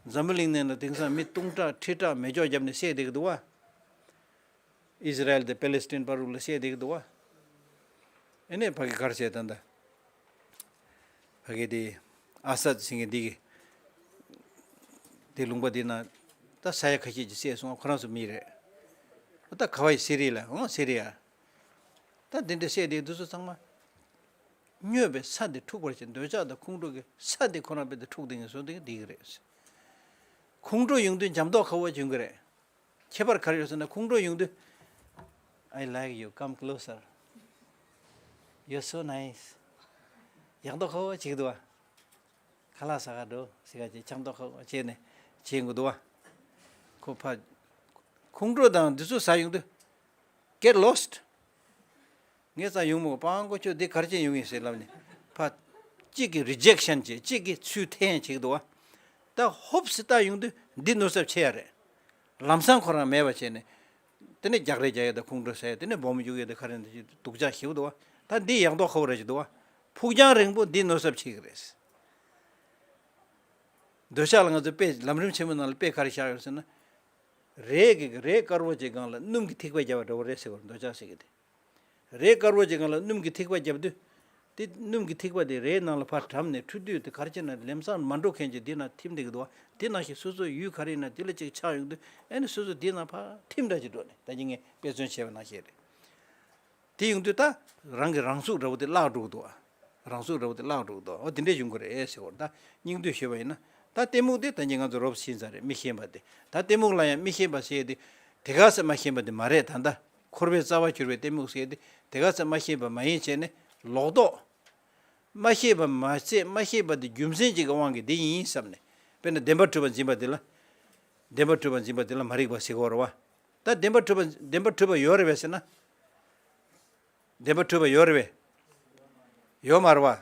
འཛམ་བུ་གླིང་ནང་ལ་དེང་སང་མི་སྟོང་ཕྲག་ཁྲི་ཕྲག་མེ་སྒྱོགས་བརྒྱབ་ནས་བསད་བསྡད་ཀྱི་འདུག་བ། ཨི་ཟི་རལ་དང་པེ་ལེ་སི་ཏིན་བར་དུ་ལ་བསད་བསྡད་ཀྱི་འདུག་བ། ཨ་ནི་ཕ་གི་ག་རེ་བྱས་ད་ལྟ། ཕ་གི་དེ་ཨ་སད་ཟེར་མཁན་འདི་གི་དེ་ལུང་པ་འདི་ན་ད་ས་ཡ་ཁ་ཤས་ཀྱིས་བསད་སོང་། ཁོ་རང་ཚོ་མི་རེད། ད་ག་བ་ཡི་སི་རི་ལ་འོང་སི་རི་ཡ། ད་དེ་འདྲ་བསད་བསྡད་འདི་ཚོ་ཚང་མ་སྨྱོས་པའི་ས་འདི་འཁྲུགས་པར་བྱེད། འདོད་ཆགས་དང་ཁོང་ཁྲོ་གི་ས་འདི་ཁོ་རང་དཔེ་དེ་འཁྲུགས་བསྡད་མཁན་བཟོ་བསྡད་མཁན་འདི་གི་རེད། ཁོང་ཁྲོ་ཡོང་དུས་འཇམ་མདོག་ཁ་པོ་བྱུང་གི་རེད། ཁྱད་པར་ག་རེ་ཡོད་ཟེར་ན་ཁོང་ཁྲོ་ཡོང་དུས། I like you, come closer. You're so nice. ཡག་མདོག་ཁ་པོ་བྱེད་ཀྱི་འདུག་བ། ཁ་ལག་ཟ་ག་འགྲོ་ཟེར་ག་བྱེད། ཆགས་མདོག་ཁ་པོ་བྱས་ནས་བྱེད་དགོས་འདུག་བ། ཁོ་ཕ། ཁོང་ཁྲོ་དང་འདི་ཚོ་ཟ་ཡོང་དུས། Get lost. ངས་ཙང་ཡོང་མོ་པང་གོ་ཆོ་འདི་གར་ཅན་ཡོང་ཡིན་ཟེར་ལབ་ནས་ཕ། གཅིག་གིས་རི་ཇེག་ཤན་བྱེད། གཅིག་གིས་ཚུར་འཐེན་བྱེད་ཀྱི་འདུག་བ། ད་ཧོབ་སེ་ལྟ་ཡོང་དུས་འདི་ནོར་སྲབ་ཆེ་ཡ་རེད། ལམ་སང་ཁོ་རང་མེད་པ་བྱས་ནས། དེ་ནས་རྒྱག་རེས་རྒྱག་ཡ་དང་ཁོང་ཁྲོ་ཟ་ཡ་དེ་ནས་སྦོམ་རྒྱུག་ཡ་དང་ག་རེ་འདི་སྡུག་ཅག་ཞེ་པོ་འདུག་བ། ད་འདི་ཡག་མདོག་ཁ་པོ་ར་ཞིག་འདུག་བ། ཕུགས་རྒྱང་རིང་པོ་འདི་ནོར་སྲབ་ཆེ་གི་རེད། འདོད་ཆགས་ལ་ང་ཚོ་དཔེ་ལམ་རིམ་ཆེན་མོ་ནང་ལ་དཔེ་ག་རེ་བཞག་ཡོད་ཟེར་ན། རས་ཀྱི་རས་དཀར་པོ་ཅིག་སྒང་ལ་སྣུམ་གྱི་ཐིགས་པ་བརྒྱབ་པ་འདྲ་བོ་རེད་ཟེར་བ། འདོད་ཆགས་ཟེར་གི་དེ། རས་དཀར་པོ་ཅིག་སྒང་ལ་སྣུམ་གྱི་ཐིགས་པ་བརྒྱབ་དུས། དེ་སྣུམ་གྱི་ཐིགས་པ་དེ་རས་ནང་ལ་ཕར་གྲམ་ནས་འཁྲུ་དུས་དེ་གར་ཅིག་ན་ལམ་སང་མ་འགྲོ་མཁན་ཅིག་དེ་ན་ཐིམ་བསྡད་ཀྱི་འདུག་བ། དེ་ནང་བཞིན་སོ་སོ་ཡུལ་ག་རེ་ཡིན་ན་དེ་ལ་ཅིག་ཆགས་ཡོང་དུས་ཨ་ནི་སོ་སོ་དེ་ནང་ཕར་ཐིམ་འདྲ་ཅིག་འགྲོ་ནས། ད་གིན་ངས་དཔེ་མཚོན་བྱས་པ་ནང་བཞིན་རེད། དེ་ཡོང་དུས་ད་རང་གི་རང་གཟུགས་འདྲ་བོ་དེ་བརླག་འགྲོ་གི་འདུག་བ། རང་གཟུགས་འདྲ་བོ་དེ་བརླག་འགྲོ་གི་འདུག་འོ་དེ་འདྲས་ཡོང་གི་རེད་ཟེར་བ་རེད། ད་སྙིང་བསྡུས་ཞུས་པ་ཡིན་ན། ད་གཏི་མུག་དེ་ད་གིན་ང་ཚོ་རོབ་ཤེས་ཚར་རེད། མི་ཤེས་པ་དེ། ད་གཏི་མུག་ལ་ཡང་མི་ཤེས་པ་ཟེར་ཡས་དེ། དེ་ག་ཚོད་མ་ཤེས་པ་དེ་མ་རེད། ད་ལྟ་འཁོར་བའི་རྩ་བ་གྱུར་པའི་གཏི་མུག་ཟེར་ཡས་དེ་དེ་ག་ཚོད་མ་ཤེས་པ་མ་ཡིན་བྱས་ནས་ལོག་རྟོག་མ་ཤེས་པ་མ་ཚད་མ་ཤེས་པ་དེ་རྒྱུ་མཚན་གཅིག་གི་དབང་གིས་དེ་ཡིན་བསམ་ནས། དཔེར་ན་བདེན་པར་གྲུབ་པ་འཛིན་པ་དེ་ལ། བདེན་པར་གྲུབ་པ་འཛིན་པ་དེ་ལ་མ་རིག་པ་ཟེར་གྱི་ཡོད་རེད་བ། ད་བདེན་པར་གྲུབ་པ་བདེན་པར་གྲུབ་པ་ཡོད་རེད་པས་ཟེར་ན། བདེན་པར་གྲུབ་པ་ཡོད་རེད་པས། ཡོད་མ་རེད་བ།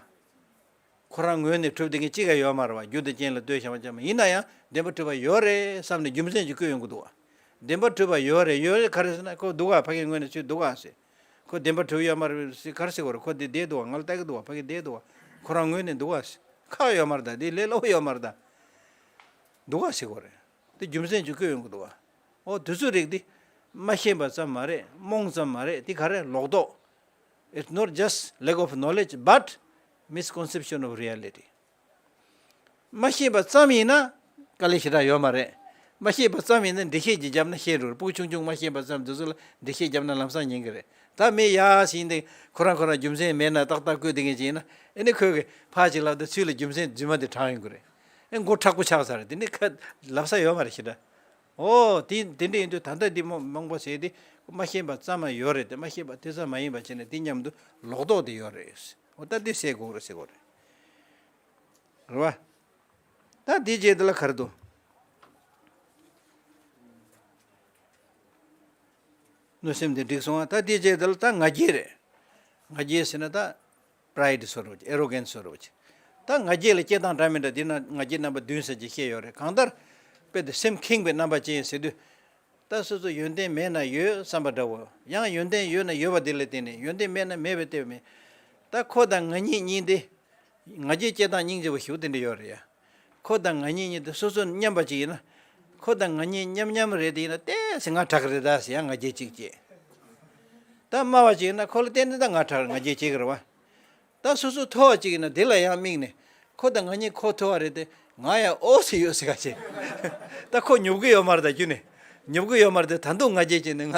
ཁོ་རང་ངོས་ནས་གྲུབ་བསྡད་མཁན་གཅིག་ཀྱང་ཡོད་མ་རེད་བ། རྒྱུ་དང་རྐྱེན་ལ་ལྟོས་བྱ་བ་ཅན་མ་ཡིན་ན་ཡང་བདེན་པར་གྲུབ་པ་ཡོད་རེད་བསམ་ནས་རྒྱུ་མཚན་ཅིག་བཀོད་ཡོང་གི་འདུག་བ། བདེན་པར་གྲུབ་པ་ཡོད་རེད། ཡོད་རེད་ག་རེ་ཟེར་ན་ཁོ་འདུག་ག་ཕ་གིའི་ངོས་ནས་ཚུར་འདུག་ག་ཟེར། ཁོ་བདེན་པར་གྲུབ་ཡོད་མ་རེད་ཟེར་ག་རེ་ཟེར་དགོས་རེད། ཁོ་འདི་བསྡད་འདུག་ག་ང་ལ་ལྟ་གི་འདུག་ག་ཕ་གི་བསྡད་འདུག་ག་ཁོ་རང་ངོས་ནས་འདུག་ག་ཟེར། ཁག་ཡོད་མ་རེད། ད་འདི་ལས་སླ་པོ་ཡོད་མ་རེད། ད་འདུག་ག་ཟེར་དགོས་རེད། དེ་རྒྱུ་མཚན་ཅིག་བཀོད་ཡོང་གི་འདུག་བ། ཨོ་དེ་ཚོའི་རིགས་དེ་མ་ཤེས་པ་ཙམ་མ་རེད། རྨོངས་ཙམ་མ་རེད། དེ་ག་རེ་ལོག་རྟོག It's not just lack of knowledge but misconception of reality. མ་ཤེས་པ་ཙམ་ཡིན་ན་དཀའ་ལས་ཞེ་དྲག་ཡོད་མ་རེད། མ་ཤེས་པ་ཙམ་ཡིན་ན་འགྲེལ་བཤད་ཅིག་བརྒྱབ་ན་ཤེས་འགྲོ་རེད། སྤུ་གུ་ཆུང་ཆུང་མ་ཤེས་པ་ཙམ་དེ་ཚོ་ལ་འགྲེལ་བཤད་བརྒྱབ་ན་ལམ་སང་ཉན་གི་རེད། ད་མི་ཡག་ཞིག་ཡིན་དེ་ཁོ་རང་ཁོ་རང་རྒྱུ་མཚན་མེད་ན་ཏག་ཏག་བཀོད་བསྡད་མཁན་ཅིག་ཡིན་ན་ཨ་ནི་ཁོས་གི་ཕར་ཅིག་ལབ་དུས་ཚུར་ལ་རྒྱུ་མཚན་རྫུན་མ་དེ་དྲངས་ཡོང་གི་རེད། ཨེ་མགོ་མཁྲེགས་པོ་ཆགས་ཚར་རེད། དེ་ནི་ཁ་ལབ་ས་ཡོད་མ་རེད་ཞེ་དྲག་ཨོ་དེ་དེ་འདྲ་ཡིན་དུས་ད་ལྟ་འདི་རྨོངས་པ་ཟེར་དེ་མ་ཤེས་པ་ཙམ་མ་ཡོད་རེད་དེ། མ་ཤེས་པ་དེ་ཙམ་མ་ཡིན་པ་བྱས་ནས་དེ་མཉམ་དུ་ལོག་རྟོག་དེ་ཡོད་རེད། ཨོ་ད་འདི་སེལ་དགོས་རེད་ཟེར་དགོས་རེད། རེད་བ། ད་འདི་རྗེས་འདི་ལ་ག་རེ་འདུག་གནོད་སེམས་དེ་འགྲིག་སོང་ང་། ད་འདི་རྗེས་འདི་ལ་ད་ང་རྒྱལ་རེད། ང་རྒྱལ་ཟེར་ན་ད་pride་བཟོ་འདྲ་བོ་ཅིག arrogance་བཟོ་འདྲ་བོ་ཅིག་ད་ང་རྒྱལ་ལ་སྐྱེ་སྟངས་འདྲ་མི་འདྲ་འདི་ན་ང་རྒྱལ་རྣམ་པ་བདུན་ཟེར་གྱི་བཤད་ཡོད་རེད། གང་ལྟར་དཔེ་དེ་སེམས་ཁེངས་པའི་རྣམ་པ་ཅན་ཟེར་དུས། ད་སོ་སོ་ཡོན་ཏན་མེད་ན་ཡོད་བསམ་པ་འདྲ་བོ། ཡང་ཡོན་ཏན་ཡོད་ན་ཡོད་པ་དེ་ལ་བརྟེན་ནས། ཡོན་ཏན་མེད་ན་མེད་པའི་ལྟོས་མེད། ད་ཁོ་དང་ང་གཉིས་གཉིས་དེ། ང་རྒྱལ་སྐྱེ་སྟངས་སྙིང་རྗེ་བོ་ཞེ་པོ་དེ་འདྲ་ཡོད་རེད་ཡ། ཁོ་དང་ང་གཉིས་གཉིས་དེ་སོ་སོ་མཉམ་པ་ཅིག་ཡིན་ན། ཁོ་དང་ང་གཉིས་མཉམ་མཉམ་རེད་དེ་ཡིན་ན་ཏོག་ཙམ་ང་དྲག་གི་རེད་ད་ཟེར་ཡང་ང་རྒྱལ་གཅིག་སྐྱེས། ད་དམའ་བ་ཅིག་ཡིན་ན་ཁོ་ལ་བརྟེན་ནས་ད་ང་དྲག་ང་རྒྱལ་སྐྱེ་གི་རེད་བ། ད་སོ་སོ་མཐོ་བ་ཅིག་ཡིན་ན་དེ་ལ་ཡང་དམིགས་ནས། ཁོ་དང་ང་གཉིས་ཁོ་མཐོ་བ་རེད་དེ། ང་ཡང་ཨོ་ཟེར་ཡོད་ཟེར་ག་བྱེད། ད་ཁོ་ཉོབ་གི་ཡོད་མ་རེད། ད་རྒྱུ་ནས་ཉོབ་གི་ཡོད་མ་རེད་དེ། ད་དུང་ང་རྒྱལ་བྱས་ནས་ང་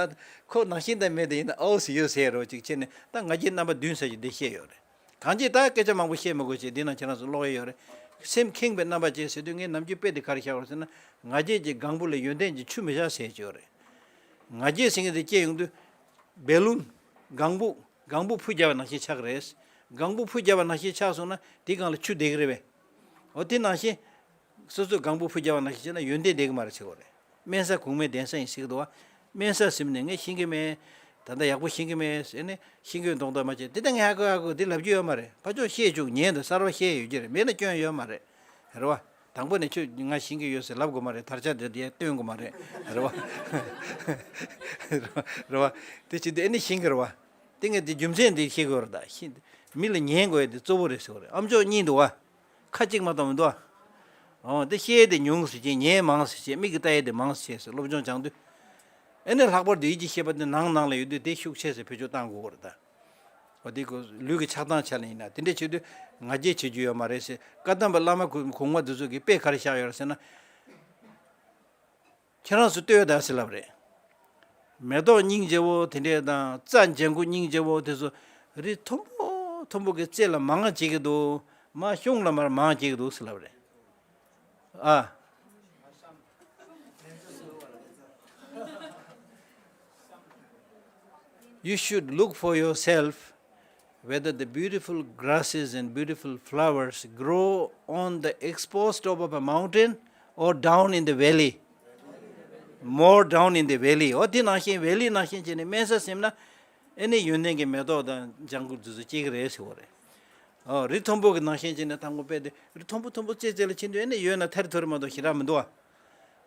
ཁོ་ནང་བཞིན་ད་མེད་དེ་ཡིན་ན་ཨོ་ཟེར་ཡོད་ཟེར་རོ་ཅིག་བྱས་ནས་ད་ང་རྒྱལ་རྣམ་པ་བདུན་ཟེར་གྱི་འདི་བཤད་ཡོད་རེད། གང་ཅི་ད་སྐད་ཆ་མང་པོ་བཤད་མི་དགོས་ཅེས་འདི་ནང་ཁྱེད་རང་ཚོ་ཀློག་ཡས་ཡོད་རེད། སེམས་ཁེངས་པའི་རྣམ་པ་ཅན་ཟེར་དུས་ངས་ནམ་རྒྱུན་དཔེ་འདི་ག་རེ་བཞག་པ་རེད་ཟེར་ན། ང་རྒྱལ་གྱི་ལྒང་བུ་ལ་ཡོན་ཏན་གྱི་ཆུ་མི་བཞག་ཟེར་གྱི་ཡོད་རེད། ང་རྒྱལ་ཟེར་མཁན་དེ་སྐྱེ་ཡོང་དུས། བེ་ལུན། ལྒང་བུ། ལྒང་བུ་ཕུ་བརྒྱབ་པ་ནང་བཞིན་ཆགས་རེད། ལྒང་བུ་ཕུ་བརྒྱབ་པ་ནང་བཞིན་ཆགས་སོང་ན་དེའི་སྒང་ལ་ཆུ་བསྡད་ཀྱི་རེད་པས། འོ་དེ་ནང་བཞིན། སོ་སོས་ལྒང་བུ་ཕུ་བརྒྱབ་པ་ནང་བཞིན་བྱས་ན་ཡོན་ཏན་ལྡན་གྱི་མ་རེད་ཟེར་བ་རེད། དམན་ས་གོང་མའི་གདན་ས་ཡིན་ཟེར་གྱི་འདུག་བ། དམན་ས་ཟེར་ནས་ངས་ཤེས་ཀྱི་མེད། ད་ལྟ་ཡག་པོ་ཤེས་ཀྱི་མེད་ཟེར་ནས་ཤེས་ཀྱི་མདོག་མདོག་མ་བྱེད། དེ་ལྟ་ངས་ཧ་གོ་ཧ་གོ་འདི་ལབ་རྒྱུ་ཡོད་མ་རེད། ཕར་ཕྱོགས་ཤེས་བཅུག་ཉན་དང་གསར་པ་ཤེས་ཡོད་ཀྱི་རེད། མེད་ན་སྐྱོན་ཡོད་མ་རེད། རེད་བ། དང་པོ་ནས་ཁྱོད་ང་ཤེས་ཀྱི་ཡོད་ཟེར་ལབ་དགོས་མ་རེད། དར་ཆ་དེ་དེ་སྟོན་དགོས་མ་རེད། རེད་བ། རེད་བ། དེ་བྱེད་དུས་ཨེ་ནི་ཤེས་ཀྱི་རེད་བ། དེ་ངས་དེ་རྒྱུ་མཚན་དེ་ཤེས་དགོས་རེད། ད་ཤེས། མི་ལ་ཉན་དགོས་ཡ་དེ་གཙོ་བོ་རེད་ཟེར་བ་རེད། ཨམ་ཅོག་གཉིས་འདུག་བ། ཁ་གཅིག་མ་གཏོགས་མི་འདུག་བ། འོ་དེ་ཤེས་ཡ་དེ་ཉུང་ཟེར་བྱས། ཉན་མང་ཟེར་བྱས། མིག་གིས་ལྟ་ཡ་དེ་མང་ཟེར་བྱས་ཟེར། སློབ་སྦྱོང་སྦྱང་དུས། ཨེ་ནི་ལྷག་པར་དུ་ཡིད་ཀྱི་ཤེས་པ་དེ་ནང་ནང་ལ་ཡོད་དུས་དེ་ཤུགས་ཆེ་ཟེར་བེད་སྤྱོད་བཏང་དགོས་ཀྱི་རེད་ད། འོ་དེ་ཁོ་ལུས་ཀྱི་ཆགས་སྡང་ཆ་ལ་ཡིན་ན། དེ་འདྲས་བྱེད་དུས་ང་རྒྱལ་བྱེད་རྒྱུ་ཡོད་མ་རེད་ཟེར། བཀའ་གདམས་པ་བླ་མ་གོང་མ་དེ་ཚོ་གིས་དཔེ་ག་རེ་བཞག་ཡོད་རེད་ཟེར་ན། ཁྱེད་རང་ཚོ་ལྟོས་དང་ཟེར་ལབ་རེད། མེ་ཏོག་སྙིང་རྗེ་བོ་དེ་འདྲས་དང་། རྩྭ་ལྗང་གུ་སྙིང་རྗེ་བོ་དེ་ཚོ་རི་མཐོན་པོ་མཐོན་པོ་གི་རྩེ་ལ་མང་བ་བྱེད་ཀྱི་འདུག་མར་གཞུང་ལ་མར་མང་བ་བྱེད་ཀྱི་འདུག་ཟེར་ལབ་རེད། ཨ། You should look for yourself whether the beautiful grasses and beautiful flowers grow on the exposed top of a mountain or down in the valley. More down in the valley. འོ་དེ་ནང་བཞིན་ཝེ་ལི་ནང་བཞིན་བྱས་ནས་དམན་ས་ཟིན་ན། ཨེ་ནི་ཡོན་ཏན་གྱི་མེ་ཏོག་དང་ལྗང་གུ་དེ་ཚོ་སྐྱེ་གི་རེད་ཟེར་བ་རེད། ཨོ་རི་མཐོན་པོ་གི་ནང་བཞིན་བྱས་ནས་དང་པོ་དཔེ་དེ་རི་མཐོན་པོ་མཐོན་པོ་རྩེ་རྩེ་ལ་ཕྱིན་དུས་ཨེ་ནི་ཡོད་ན་ཐར་ཐོར་མ་གཏོགས་ཞེ་དྲག་མི་འདུག་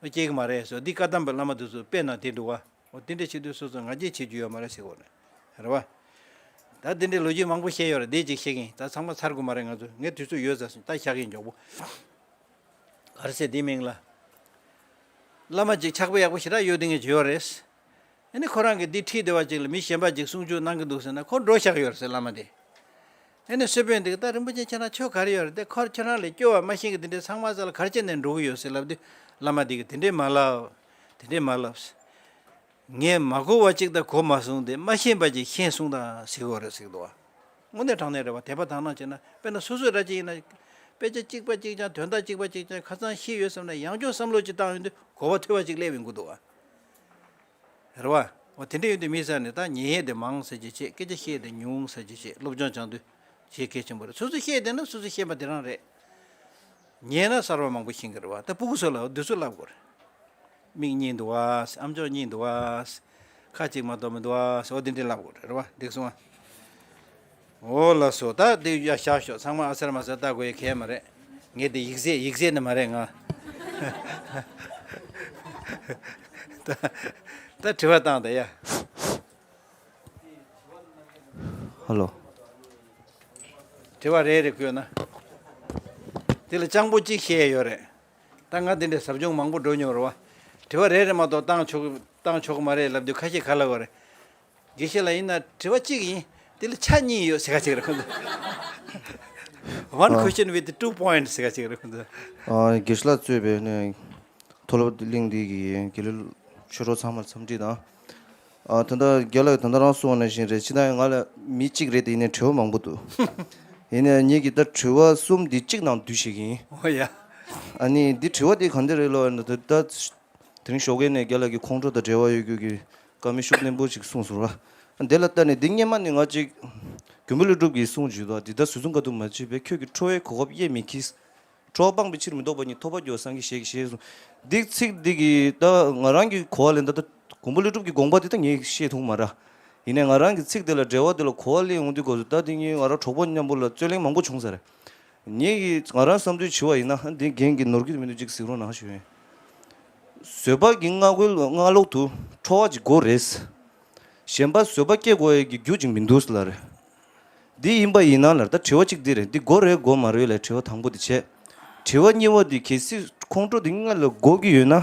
བ། སྐྱེ་གི་མ་རེད་ཟེར། འདི་བཀའ་གདམས་པ་བླ་མ་དེ་ཚོ་དཔེ་ནང་དེ་འདུག་བ། འོ་དེ་འདྲ་བྱེད་དུས་སོ་སོ་ང་རྒྱལ་བྱེད་རྒྱུ་ཡོད་མ་རེད་ཟེར་གོ་ནས། རེད་བ། ད་དེ་འདྲའི་ལོ་རྒྱུས་མང་པོ་བཤད་ཡོད་རེད། དེ་གཅིག་བཤད་གིན། ད་ཚང་མ་ཚར་དགོས་མ་རེད། ང་ཚོ་ངའི་དུས་ཚོད་ཡོལ་ཚར་སོང་། ད་བཞག་གིན་མགྱོགས་པོ། ག་རེ་ཟེར་དེའི་མིང་ལ། བླ་མ་གཅིག་ཕྱག་དཔེ་ཡག་པོ་ཞེ་དྲག་ཡོད་དེ་ངས་བརྗོད་ཡོད་རེད། ཨ་ནི་ཁོ་རང་གིས་འདི་ཁྲིད་བསྡད་པ་ཅིག་ལ་མི་གཞན་པ་ཅིག་གསུང་ཆོས་གནང་གི་འདུག་ཟེར་ན་ཁོ་འགྲོ་བཞག་ཡོད་རེད་ཟེར་བླ་མ་དེ། ཨ་ནི་གསོལ་དཔོན་དེ་གིས་ད་རིན་པོ་ཆེ་ཁྱེད་རང་ཆོས་ག་རེ་ཡོད་རེད། དེ་ཁོ་ཁྱེད་རང་ལས་སྐྱོ་བ་མ་ཤེས་གི་དེ་འདྲའི་ཚང་མ་ས་ལ་ག་རེ་བྱས་ནས་འགྲོ་གི་ཡོད་ཟེར་ལབ་དུས་བླ་མ་དེ་གིས་དེ་འདྲས་མ་ལབ། དེ་འདྲས་མ་ལབ། ངས་མ་གོ་བ་ཅིག་དང་གོ་མ་སོང་སྟེ། མ་ཤེས་པ་ཅིག་ཤེས་སོང་དང་ཟེར་གི་ཡོད་རེད་ཟེར་གི་འདུག་བ། དངོས་གནས་དྲང་གནས་རེད་བ། དད་པ་དག་སྣང་བྱས་ན། དཔེར་ན་སོ་སོའི་ར་ཅིག་ཡིན་ན། དཔེ་ཆ་གཅིག་པ་གཅིག་རྐྱང་། དོན་དག་གཅིག་པ་གཅིག་རྐྱང་། ཁ་སང་ཤེས་ཡོད་བསམ་ན་ཡང་བསྐྱར་བསམ་བློ་ཅིག་བཏང་ཡོང་དུས་གོ་བ་འཕེར་བ་ཅིག་སླེབས་ཡོང་གི་འདུག་བ། རེད་བ། འོ་དེ་འདྲ་ཡོད་དུས་མི་ས་ནས་ད་ཉན་ཡས་དེ་མང་ཟེར་གྱི་བྱེད། སྐད་ཆ་བཤད་དེ་ཉུང་ཟེར་གྱི་བྱེད། སློབ་སྦྱོང་སྦྱང་དུས་བྱེད་གལ་ཆེན་པོ་རེད། སོ་སོ་བཤད་བསྡད་ན་སོ་སོ་ཤེས་པ་དེ་རང་རེད། ཉན་ན་གསར་བ་མང་པོ་ཤེས་ཀྱི་རེད་བ། ད་སྤུ་གུ་ཚོ་ལ་འདི་ཚོ་བསླབ་དགོས་རེད། མིག་གཉིས་འདུག་བ། ཨམ་ཅོག་གཉིས་འདུག་བ། ཁ་གཅིག་མ་གཏོགས་མི་འདུག་བ། འོ་དེ་འདྲ་བསླབ་དགོས་རེད་བ། འགྲིག་སོང་བ། འོ་ལགས་སོ། ད་དེ་ཡ་བཞག་ཤོག་ཚང་མ་ཨ་ཚར་མ་ཚར་ལྟ་དགོས་ཡ་གལ་མ་རེད། ངས་དེ་ཡིག་ཚད་ཡིག་ཚད་ནི་མ་རེད་ང་། ད་ད་དྲི་བ་བཏང་ད་ཡ། ཧ་ལོ། དྲི་བ་རེ་རེ་བཀོད་ན། དེ་ལ་སྤྱང་པོ་གཅིག་བཤད་ཡོད་རེད། ད་ང་དེ་འདྲའི་ཟབ་སྦྱོང་མང་པོ་འགྲོ་མྱོང་རེད་བ། དྲི་བ་རེ་རེ་མ་གཏོགས་བཏང་ཆོག་བཏང་ཆོག་གི་མ་རེད་ལབ་དུས་ཁ་ཤས་ག་ལབ་ཡོད་རེད། དགེ་བཤེས་ལགས་ཡིན་ན་དྲི་བ་གཅིག་ཡིན། དེ་ལ་ཆ་གཉིས་ཡོད་ཟེར་ག་ཅིག་རེད་ཁོང་ཚོ། One ཨ། Question with two points ཟེར་ག་ཅིག་རེད་ཁོང་ཚོ། ཨ། དགེ་བཤེས་ལགས་གཙོས་པའི་ནས་མཐོ་སློབ་གླིང་འདི་གི་དགེ་ལས་ཆོས་གྲོགས་ཚང་མར་འཚམས་འདྲི་དང་། ཨ། ད་ལྟ་རྒན་ལགས་ད་ལྟ་རང་གསུངས་པ་ནང་བཞིན་རེད། སྤྱིར་བཏང་ང་ལ་མི་གཅིག་རེད་དེ། ཡིན་ནའི་དྲི་བ་མང་པོ་འདུག་ཡིན་ནའི་ངེད་ཀྱིས་ད་དྲི་བ་གསུམ་འདི་གཅིག་ནང་བསྡུས་བཤད་ཀྱི་ཡིན། ཨོ་ཡ། ཨ་ནི་འདི་དྲི་བ་འདི་ག་འདྲ་རེད་ལབ་ན། ད་ད་དེ་རིང་ཞོགས་ཀས་ནས་རྒན་ལགས་ཀྱིས་ཁོང་ཁྲོ་དང་འབྲེལ་བ་ཡོད་རྒྱུ་གི་བཀའ་མོལ་ཤུགས་བརྟན་པོ་ཞིག་གསུངས་སོང་ར། འདི་ལ་ལྟ་ནས་འདི་སྔོན་མ་ནས་ང་ཅིག་མགོན་པོ་ཀླུ་སྒྲུབ་ཀྱིས་གསུངས་བྱུང་དོ། འདི་ལྟར་ཟུར་གསུམ་ཀ་ཐུག་མ་བྱས་པས། ཁྱོད་ཀྱི་ཁྲོ་བོའི་གོ་སྐབས་གཡས་མི་འཁྱིལ། ཁྲོ་བ་སྤངས་པའི་ཕྱིར་མི་ལྡོག་པ་ཉིད། ཐོབ་པར་འགྱུར་བ་སངས་རྒྱས་ཞལ་གྱིས་བཞེས་གསུངས། འདི་ཚིག་འདི་གིས་ད་ང་རང་གི་གོ་བ་ལེན་ད་ལྟ་མགོན་པོ་ཀླུ་སྒྲུབ་ཀྱི་དགོངས་པ་འདི་ད་ངས་བཤད་ཐུབ་མ་ར། ཡིན་ནའི་ང་རང་གི་ཚིག་འདི་ལ་འགྲེལ་བ་འདི་ལ་གོ་བ་ལེན་ཡོང་དུས་སྐབས་སུ་ད་འདི་ངའི་ང་རང་གྲོགས་པོ་མཉམ་པོ་ལ་རྩོད་གླེང་མང་པོ་བྱུང་ས་རེད། ངེད་ཀྱིས་ང་རང་བསམ་ཚུལ་བྱས་པ་ཡིན་ན། འདི་རྒན་གྱིས་ནོར་གྱི་མི་འདུག་ཅིག་གཟིགས་རོགས་གནང་ཞུ་ཡིན། བཟོད་པ་གི་སྔ་རྒོལ་སྔ་ལོག་ཏུ་ཁྲོ་བ་ཅིག་དགོས་རེད། གཞན་པ་བཟོད་པ་སྐྱེ་དགོས་ཡས་ཀྱི་རྒྱུ་ཅིག་མི་འདུག་ལ་རེད། འདི་ཡིན་པ་ཡིན་ན་ལ། ད་དྲི་བ་གཅིག་འདི་རེད། འདི་དགོས་རེད་དགོས་མ་རེད་ལ་དྲི་བ་དང་པོ་འདི་བྱས། དྲི་བ་གཉིས་པ་འདི་གལ་སྲིད་ཁོང་ཁྲོ་འདི་སྔ་ལ་དགོས་ཀྱི་ཡོད་ན།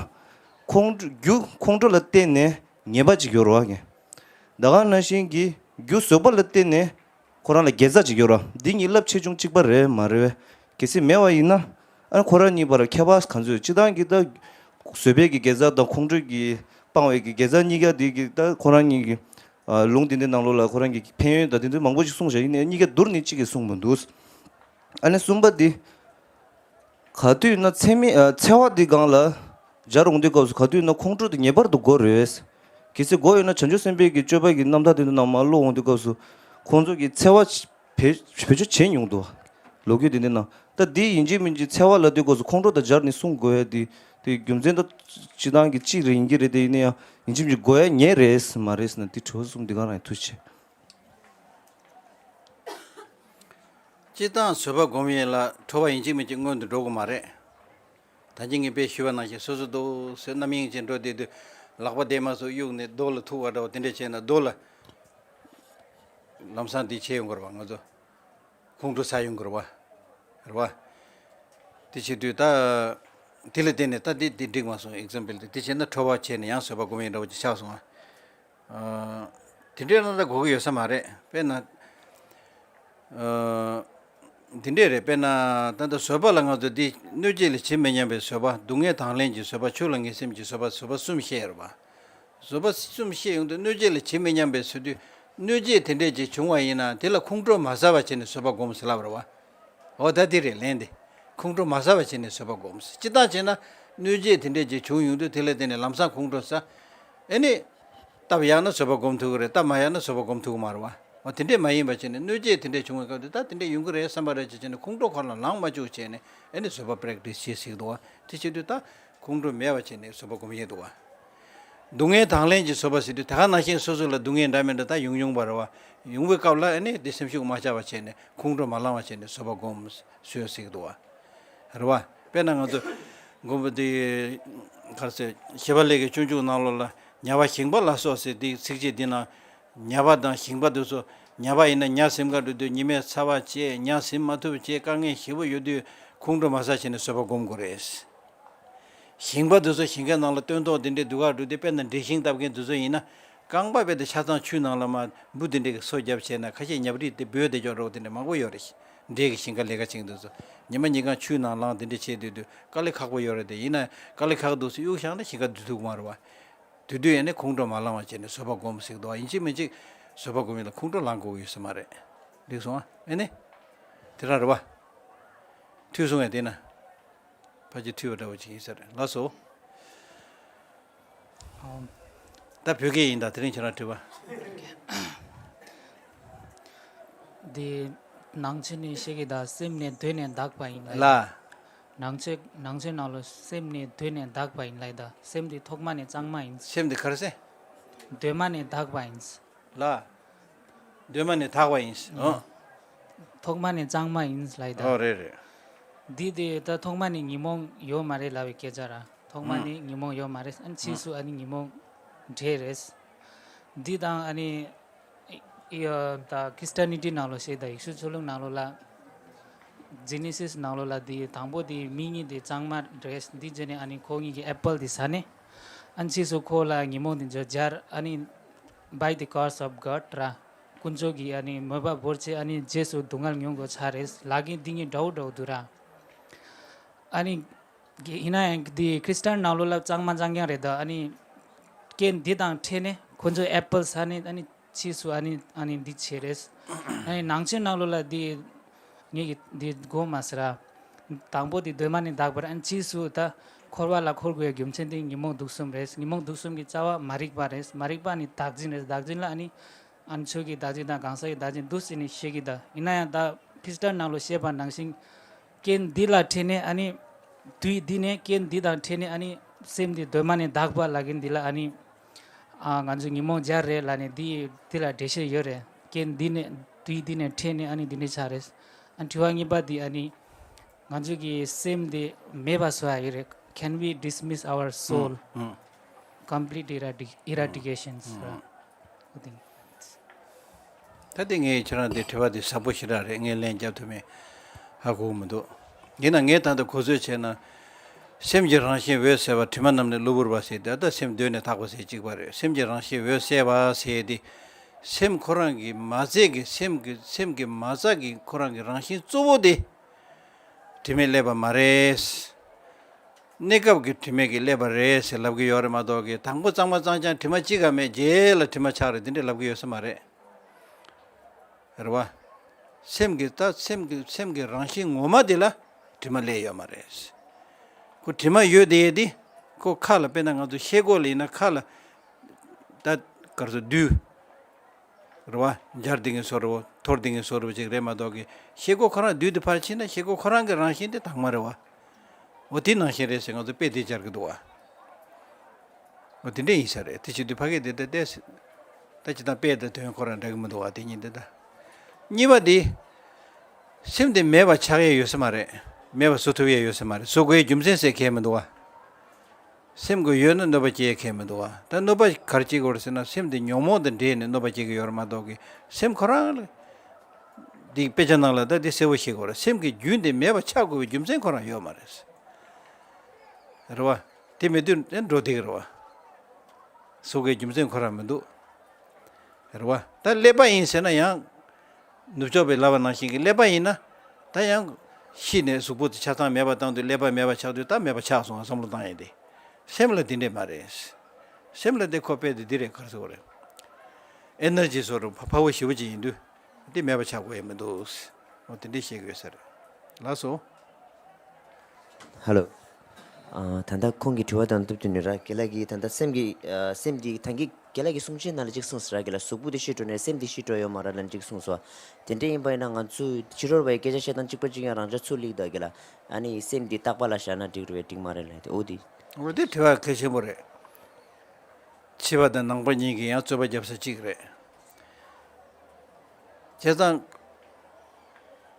ཁོང་ཁྲོ་རྒྱུ་ཁོང་ཁྲོ་ལ་བརྟེན་ནས་ཉེས་པ་ཅིག་ཡོད་རེད་བ། ངས་ད་ག་ནང་བཞིན་གྱི་རྒྱུ་བཟོད་པ་ལ་བརྟེན་ནས་ཁོ་རང་ལ་དགེ་རྩ་ཅིག་ཡོད་རེད་བ། འདི་གཉིས་རླབས་ཆེ་ཆུང་གཅིག་པ་རེད་མ་རེད་བས། གལ་སྲིད་མེད་པ་ཡིན་ན། ཨ་ཁོ་རང་གཉིས་བར་ཁྱད་པར་ག་ཚོད། སྤྱིར་བཏང་གི་ད་བཟོད་པའི་གི་དགེ་རྩ་དང་ཁོང་ཁྲོའི་གི་སྤང་བའི་གི་དགེ་རྩ་གཉིས་ཀ་འདི་གི་ད་ཁོ་རང་གཉིས་ཀྱི་ཨ་ལུང་འདི་འདི་ནང་ལོགས་ལ་ཁོ་རང་གི་ཕན་ཡོན་དང་འདི་འདི་མང་པོ་ཞིག་གསུངས་བཞག་ཡིན་ནའི་གཉིས་ཀ་བསྡུར་ནས་གཅིག་གིས་གསུངས་མི་འདུག་ཨ་ནི་གསུམ་པ་འདི། ག་དུས་ན་ཚད་མེད་ཨ་འཚེ་བ་འདི་སྒང་ལ་སྦྱར་འོང་དུས་སྐབས་སུ་ག་དུས་ན་ཁོང་ཁྲོ་འདི་ངེས་པར་དུ་དགོས་རེད། གལ་སྲིད་དགོས་ཡོད་ན་བྱང་ཆུབ་སེམས་དཔའི་གི་སྤྱོད་པ་གི་རྣམ་ཐར་འདི་ཚོ་ནང་མར་ཀློག་འོང་དུས་སྐབས་སུ་ཁོང་ཚོ་གི་འཚེ་བ་བེད་བེད་སྤྱོད་བྱས་མྱོང་འདུག་ལོ་རྒྱུས་འདི་འདི་ནང་། ད་འདི་ཡིན་གཅིག་མིན་གཅིག་འཚེ་བ་ལབ་དུས་སྐབས་སུ་ཁོང་ཁྲོ་དང་སྦྱར་ནས་གསུང་དགོས་ཡ་འདི་ དེ་རྒྱུ་མཚན་དང་སྤྱི་བཏང་གི་གཅིག་རེད་ཡིན་གྱི་རེད། དེ་ཡིན་ན་ཡང་ཡིན་གཅིག་མིན་གཅིག་དགོས་ཡ་ཉེ་རེད་མ་རེད་ཟེར་ན་དེ་དྲི་བ་གསུམ་འདི་ག་རང་ཡིན། ཐུགས་རྗེ་ཆེ། སྤྱིར་བཏང་བཟོད་པ་སྒོམ་ཡས་ལ་ཁྲོ་བ་ཡིན་གཅིག་མིན་གཅིག་སྔོན་དུ་འགྲོ་དགོས་མ་རེད། ད་གིན་ངས་དཔེ་ཞུས་པ་ནང་བཞིན་སོ་སོ་འདུག་ཟེར་རྣམ་གཡེང་ཅན་འགྲོ་བསྡད་དུས་ལག་པ་དེ་མ་སོ་གཡུག་ནས་རྡོ་ལ་ཐུག་པ་འདྲ་བ་དེ་འདྲ་བྱས་ན་རྡོ་ལ་ལམ་སང་དེ་བྱེད་ཡོང་གི་རེད་བ། ང་ཚོ་ཁོང་ཁྲོ་ཟ་ཡོང་གི་རེད་བ། རེད་བ། དེ་བྱེད་དུས་ད་དེ་ལ་བརྟེན་ནས་ད་དེ་དེ་འགྲིག་མ་སོང་། ཨེག་ཛམ་པལ་དེ་དེ་བྱས་ན་ཁྲོ་བ་བྱས་ནས་ཡང་བཟོད་པ་སྒོམ་ཡས་འདྲ་བ་ཅིག་ཆགས་སོང་ཨ། དེ་འདྲའི་རྣམ་ཐར་དགོས་ཀྱི་ཡོད་ས་མ་རེད། དཔེར་ན། དེ་འདྲས་རེད། དཔེར་ན་ད་ལྟ་བཟོད་པ་ལ་ང་ཚོ་འདི་གནོད་བྱེད་ལ་ཇི་མི་སྙམ་པའི་བཟོད་པ། སྡུག་བསྔལ་དང་ལེན་གྱི་བཟོད་པ། ཆོས་ལ་ངེས་སེམས་ཀྱི་བཟོད་པ། བཟོད་པ་གསུམ་བཤད་ཡོད་རེད་པ། བཟོད་པ་གསུམ་བཤད་ཡོང་དུས་གནོད་བྱེད་ལ་ཇི་མི་སྙམ་པའི་ཟེར་དུས་གནོད་བྱེད་དེ་འདྲས་ཅིག་བྱུང་བ་ཡིན་ན་དེ་ལ་ཁོང་ཁྲོ་མ་ཟ་བ་བྱས་ནས་བཟོད་པ་སྒོམ་ཟེར་ལབ་རེད་པ། འོ་ད་དེ་རེད་ལན་དེ། ཁོང་ཁྲོ་མ་ཟ་བ་བྱས་ནས་བཟོད་པ་སྒོམ། སྤྱིར་བཏང་བྱས་ན་གནོད་བྱེད་དེ་འདྲས་ཅིག་བྱུང་ཡོང་དུས་དེ་ལ་བརྟེན་ནས་ལམ་སང་ཁོང་ཁྲོ་ཟ། ཨེ་ནི། སྟབས་ཡག་ན་བཟོད་པ་སྒོམ་ཐུབ་ཀྱི་རེད། སྟབས་མ་ཡག་ན་བཟོད་པ་སྒོམ་ཐུབ་ཀྱི་མ་རེད་པ། འོ་དེ་འདྲས་མ་ཡིན་པ་བྱས་ནས་གནོད་བྱེད་དེ་འདྲས་བྱུང་བའི་སྐབས་དུ་ད་དེ་འདྲས་ཡོང་གི་རེད་བསམ་པ་རེད་ཅེས་བྱས་ནས་ཁོང་ཁྲོ་ཁོ་ན་ལངས་མ་བཅུག་བྱས་ནས་ཨེ་ནི་བཟོད་པ་པྲེག་ཊི་སི་བྱེད་སྲིད་འདུག་བ། དེ་བྱེད་དུས་ད་ཁོང་ཁྲོ་མེད་པ་བྱས་ནས་བཟོད་པ་སྒོམ་ཡས་འདུག་བ། སྡུག་བསྔལ་དང་ལེན་གྱི་བཟོད་པ་ཟེར་དུས་ད་ག་ནང་བཞིན་སོ་སོ་ལ་སྡུག་བསྔལ་འདྲ་མི་འདྲ་ད་ཡོང་ཡོང་པ་རེད་བ། ཡོང་བའི་སྐབས་ལ་ཨེ་ནི་དེ་སེམས་ཤུགས་མ་ཆག་པ་བྱས་ནས་ཁོང་ཁྲོ་མ་ལངས་པ་བྱས་ནས་བཟོད་པ་སྒོམ་ཟེར་ཡས་སྲིད་འདུག་བ། རེད་བ། དཔེར་ན་ང་ཚོ་མགོན་པོ་དེ་ག་རེ་ཟེར་ཞི་བ་ལྷས་ཀྱི་སྤྱོད་འཇུག་ནང་ལོགས་ལ་ཉ་བ་ཞིང་པ་ལ་སོགས་ཟེར་དེ་ཚིགས་བཅད་འདི་ནང་ཉ་བ་དང་ཞིང་པ་དེ་ཚོ། ཉ་བ་ཡིན་ན་ཉ་ཟིན་ག་འགྲོ་དུས་ཉི་མས་ཚ་བ་བྱས། ཉ་ཟིན་མ་ཐུབ་བྱས། དཀའ་ངལ་ཞེ་པོ་ཡོད་དུས་ཁོང་ཁྲོ་མ་ཟ་བྱས་ནས་བཟོད་པ་སྒོམ་དགོས་རེད། ཞིང་པ་དེ་ཚོ་ཞིང་ཁའི་ནང་ལ་སྟོན་ཐོག་དེ་འདྲས་སྡུག་ག་འགྲོ་དུས་དཔེར་ན་འབྲས་ཞིང་བཏབ་མཁན་དེ་ཚོ་ཡིན་ན། རྐང་པ་རྦད་དེ་ཆ་ཚང་ཆུའི་ནང་ལ་མར་འབུ་དེ་འདྲས་ཀྱི་སོ་བརྒྱབ་བྱས་ན་ཁ་ཤས་ཉ་བྲིས་དེ་འབོད་དེ་འཇོག་འགྲོ་དེ་འདྲས་མང་པོ་ཡོད་རེད། འབྲས་ཀྱི་ཞིང་ཁ་ལས་ཀ་བྱེད་མཁན་དེ་ཚོ་ཉི་མ་ཉིན་གང་ཆུའི་ནང་ལངས་དེ་འདྲས་བྱས་སྡོད་དུས་དཀའ་ལས་ཁག་པོ་ཡོད་རེད། དེ་ཡིན་ན་དཀའ་ལས་ཁག་འདུག་ཟེར་གཡུག་བཞག་ན་ཞིང་ཁ་སྡོད་ཐུབ་ཀྱི་མ་རེད་བ། དེ་དུས་ཡིན་ནའི་ཁོང་ཁྲོ་མ་ལངས་པ་བྱས་ནས་བཟོད་པ་སྒོམ་ཟེར་གི་འདུག་བ། ཡིན་གཅིག་མིན་གཅིག་བཟོད་པ་སྒོམ་ཡས་ལ་ཁོང་ཁྲོ་ལངས་དགོས་ཀྱི་ཡོད་ས་མ་རེད། འགྲིག་སོང་ཨ། ཨེ་ནི། དེ་རང་རེད་བ། འཐུས་སོང་ངས་བལྟས་ན། ཕལ་ཆེར་འཐུས་པ་འདྲ་བོ་ཅིག་ཡིན་ས་རེད། ལགས་སོ། ཨོ། ད་བོད་སྐད་ཡིན་ད། དེ་རིང་ཁྱེད་རང་དྲིས་པ། འདི་ནང་ཆོས་ནས་བཤད་ཀྱི་ད་སེམས་ནི་གདོད་ནས་དག་པ་ཡིན་ལ། ལ། ནང་ཆོས་ནང་ཆོས་ནང་ལ་སེམས་ནི་གདོད་ནས་དག་པ་ཡིན་ལ། ད་སེམས་འདི་ཐོག་མ་ནས་གཙང་མ་ཡིན། སེམས་འདི་ག་རེ་ཟེར། གདོད་མ་ནས་དག་པ་ཡིན། ལ། གདོད་མ་ནས་དག་པ་ཡིན། ཨོ། ཐོག་མ་ནས་གཙང་མ་ཡིན་ལབ་ཡི་ད། ཨོ་རེད་རེད། འདི་དེ་ད་ཐོག་མ་ནས་ཉོན་མོངས་ཡོད་མ་རེད་ལབ་པའི་སྐད་ཆ་ར། ཐོག་མ་ཨང་ནས་ཉོན་མོངས་ཡོད་མ་རེད། ཨ་ནི་ཕྱིས་སུ་ཨ་ནི་ཉོན་མོངས་འདྲེས་རེད། འདི་དང་ཨ་ནི་ཡ་ད་ཁི་རི་སི་ཊ་ནི་ཊི་ནང་ལོགས་བཤད་ད་ཡེ་ཤུ་ཆོས་ལུགས་ནང་ལོགས་ལ། ཇེ་ནེ་སིས་ནང་ལོགས་ལ་དེ་དང་པོ་དེ་མི་གཉིས་དེ་གཙང་མ་རེད། འདི་རྗེས་ནས་ཨ་ནི་ཁོ་གཉིས་ཀྱིས་ཨེ་པལ་དེ་ཟ་ནས། ཨ་ནི་ཕྱིས་སུ་ཁོ་ལ་ཉོན་མོངས་དེ་ཚོ་སྦྱར། ཨ་ནི་by the curse of God ར། དཀོན་མཆོག་གིས་ཨ་ནི་མོས་པ་བོར་བྱས་ཨ་ནི་རྗེས་སུ་སྡུག་བསྔལ་མྱོང་དགོས་ཆགས་རེད་ལབ་མཁན་འདི་གཉིས་འདྲ་བོ་འདྲ་བོ་འདུག་ར། ཨ་ནི། ཡིན་ན་ཡང་འདི་ཁི་རི་སི་ཊན་ནང་ལོགས་ལ་གཙང་མ་གཙང་རྐྱང་རེད་ད། ཨ་ནི། རྐྱེན་འདི་དང་འཕྲད་ནས་ཁོ་ཚོས་ཨེ་པལ་ཟ་ནས་ཨ་ནི་ཕྱིས་སུ་ཨ་ནི་ཨ་ནི་འདི་བྱས་རེད། ཨ་ནི་ནང་ཆོས་ནང་ལོགས་ལ་འདི་ངེད་ཀྱིས་འདི་གོ་མ་སོང་ར། དང་པོ་འདི་གདོད་མ་ནས་དག་པ་རེད། ཨ་ནི་ཕྱིས་སུ་ད་འཁོར་བ་ལ་འཁོར་དགོས་ཡ་རྒྱུ་མཚན་དེ་ཉོན་མོངས་དུག་གསུམ་རེད། ཉོན་མོངས་དུག་གསུམ་གྱི་རྩ་བ་མ་རིག་པ་རེད། མ་རིག་པ་ནི་བདག་འཛིན་རེད། བདག་འཛིན་ལ་ཨ་ནི། ཨ་ནི་ཆོས་ཀྱི་བདག་འཛིན་དང་གང་ཟག་གི་བདག་འཛིན་འདུག་ཟེར་ནས་བཤད་ཀྱི་ད། ཡིན་ན་ཡང་ད་ཁི་རི་སི་ཊན་ནང་ལོགས་བཤད་པ་ནང་བཞིན། རྐྱེན་འདི་ལ་འཕྲད་ནས་ཨ་ནི། དུས་འདི་ནས་རྐྱེན་འདི་དང་འཕྲད་ནས་ཨ་ནི། སེམས་འདི་གདོད་མ་ནས་དག་པ་ལབ་མཁན་འདི་ལ་ཨ་ནི། ཨ་ང་ཚོས་ཉོན་མོངས་སྦྱར་རེད་ལབ་ནས་འདི་འདི་ལ་འགྲེལ་བཤད་ཡོད་རེད། རྐྱེན་འདི་ནས་དུས་འདི་ནས་འཕྲད་ནས་ཨ་ནི་འདི་འདྲ་ཆགས་རེད། ཨ་དྲི་བ་གཉིས་པ་འདི་ཨ་ནི། ང་ཚོ་གི་སེམས་འདི་མེད་པ་བཟོ་ཡ་ཡོད་རེད། Can we dismiss our soul? ཨང་། ཨང་། Complete eradi- eradications. ཨང་། ཨང་། ད་དེ་ངས་ཁྱེད་རང་དེ་དྲི་བ་དེ་ཟབ་པོ་ཞེ་དྲག་རེད། ངས་ལན་རྒྱབ་ཐུབ་མེད། ཧ་གོ་གི་མི་འདུག་ཡིན་ན་ངས་ད་ལྟ་གོ་ཚོད་བྱས་ན། སེམས་ཀྱི་རང་བཞིན་འོད་གསལ་བ། དྲི་མ་རྣམས་ནི་གློ་བུར་བ་ཟེར་དེ། ད་སེམས་གདོད་ནས་དག་པ་ཟེར་གཅིག་པ་རེད། སེམས་ཀྱི་རང་བཞིན་འོད་གསལ་བ་ཟེར་དེ། སེམས་ཁོ་རང་གི་མ་རྩ་གི་སེམས་ཀྱི་སེམས་ཀྱི་མ་རྩ་གི་ཁོ་རང་གི་རང་བཞིན་གཙོ་བོ་དེ། དྲི་མས་བསླད་པ་མ་རེད། གནས་སྐབས་ཀྱི་དྲི་མས་ཀྱིས་བསླད་པ་རེད་ཟེར་ལབ་ཀྱི་ཡོད་རེད་མ་གཏོགས་ཀྱི་དང་པོ་གཙང་མ་གཙང་རྐྱང་དྲི་མ་གཅིག་ཀ་མེད། རྗེས་ལ་དྲི་མ་ཆགས་རེད། དེ་འདྲས་ལབ་ཀྱི་ཡོད་ས་མ་རེད། རེད་བ། སེམས་ཀྱི་ད་སེམས་ཀྱི་སེམས་ཀྱི་རང་བཞིན་ངོ་མ་དེ་ལ་དྲི་མ་བསླད་ཡོད་མ་རེད། ཁོ་དྲི་མ་ཡོད་དེ་དེ་ཁོ་ཁ་ལ་དཔེར་ན་ང་ཚོ་ཤེལ་སྒོ་ལ་ཡིན་ན་ཁ་ལ་ད་གར་སོ་རྡུལ། རེད་བ། འབྱར་བསྡད་མཁན་བཟོ་འདྲ་བོ་འཐོར་བསྡད་མཁན་བཟོ་འདྲ་བོ་ཅིག་རེད་མ་གཏོགས་ཀྱི་ཤེལ་སྒོ་ཁོ་རང་རྡུལ་དེ་ཕར་ཕྱིན་ན་ཤེལ་སྒོ་ཁོ་རང་གི་རང་བཞིན་དེ་དྭངས་མ་རེད་བ། འོ་དེ་ནང་བཞིན་རེད་ཟེར་ང་ཚོ་དཔེ་དེ་སྦྱར་གི་འདུག་བ། འོ་དེ་འདྲ་ཡིན་ས་རེད། དེ་བྱེད་དུས་ཕ་གི་དེ་ལྟ་ལྟས་ད་ཅི་དང་དཔེ་དང་དོན་ཁོ་རང་འདྲ་གི་མི་འདུག་བ། དེ་གཉིས་དེ་ད་གཉིས་པ་དེ། སེམས་དེ་མེད་པ་ཆགས་ཡས་ཡོད་ས་མ་རེད། མེད་པ་བཟོ་ཐུབ་ཡས་ཡོད་ས་མ་རེད། བཟོ་དགོས་རྒྱུ་མཚན་ཟེར་གལ་མི་འདུག་བ། སེམས་ཀྱི་ཡོད་ན་གནོད་པ་སྐྱེལ་ཡས་གལ་མི་འདུག་བ། ད་གནོད་པ་ག་རེ་སྐྱེལ་དགོས་རེད་ཟེར་ན་སེམས་དེ་ཉོན་མོངས་དང་འདྲེས་ནས་གནོད་པ་སྐྱེལ་གི་ཡོད་རེད་མ་གཏོགས་གི་སེམས་ཁོ་རང་ལ། འདི་དཔེ་ཆ་ནང་ལ་ད་འདི་གསལ་པོ་ཤེས་དགོས་རེད། སེམས་ཀྱི་རྒྱུན་དེ་མེད་པ་ཆགས་དགོས་པའི་རྒྱུ་མཚན་ཁོ་རང་ཡོད་མ་རེད། རེད་བ། དེ་མེད་དུས་ཨེ་འགྲོ་བསྡད་ཀྱི་རེད་བ། སོ་གའི་རྒྱུ་མཚན་ཁོ་རང་མི་འདུག་རེད་བ། ད་ཀླད་པ་ཡིན་ཟེར་ན་ཡང་། ནུབ་ཕྱོགས་པའི་ལབ་པ་ནང་བཞིན་གྱི་ཀླད་པ་ཡིན་ན། ད་ཡང་། ཤི་ནས་གཟུགས་པོ་དེ་ཆ་ཚང་མེད་པ་བཏང་དུས་ཀླད་པ་མེད་པ་ཆགས་དུས་ད་མེད་པ་ཆགས་སོང་བསམ་བློ་བཏང་ཡས་དེ། སེམས་ལ་དེ་འདྲས་མ་རེད། སེམས་ལ་དེ་ཁོ་དཔེ་དེ་འདི་རེད་ག་རེ་ཟེར་དགོས་རེད། ཨེ་ནར་ཇི་བཟོ་འདྲ་བ་འཕར་པོ་ཞེ་པོ་ཅིག་ཡིན་དུས། དེ་མེད་པ་ཆགས་དགོས་ཡས་མི་འདུག་འོ་དེ་འདྲས་བཤད་དགོས་ས་རེད། ལགས་སོ། ཧ་ལོ། ཨ། ད་ལྟ་ཁོང་གི་དྲི་བ་དང་བསྟུན་ནས་ར་རྒན་ལགས་ཀྱིས་ད་ལྟ་སེམས་ཀྱི་ཨ། སེམས་འདི་ད་གིན་རྒན་ལགས་ཀྱིས་གསུང་བཤད་ནང་ལ་གཅིག་གསུངས་སོང་ར། རྒན་ལགས་གཟུགས་པོ་འདི་ཤི་འགྲོ་ནས་སེམས་འདི་ཤི་འགྲོ་ཡོད་མ་རེད་ལབ་གཅིག་གསུངས་སོང་། དེ་འདྲ་ཡིན་པ་ཡིན་ན་ང་ཚོས་ཕྱི་རོལ་པའི་སྐད་ཆ་བཤད་སྟངས་གཅིག་པ་གཅིག་རྐྱང་རང་འཇགས་ཚུར་སླེབས་འདུག་རྒན་ལགས། ཨ་ནི་སེམས་འདི་རྟག་པ་ལ་བཞག་ན་འགྲིག་རེད་པས་འགྲིག་མ་རེད་ལབ་དེ་འོ་དེ། འོ་དེ་དྲི་བ་གལ་ཆེན་པོ་རེད། ཕྱི་པ་དང་ནང་པ་གཉིས་ཀྱི་ཡང་རྩོད་པ་རྒྱབ་ས་གཅིག་རེད། བྱས་ཙང་།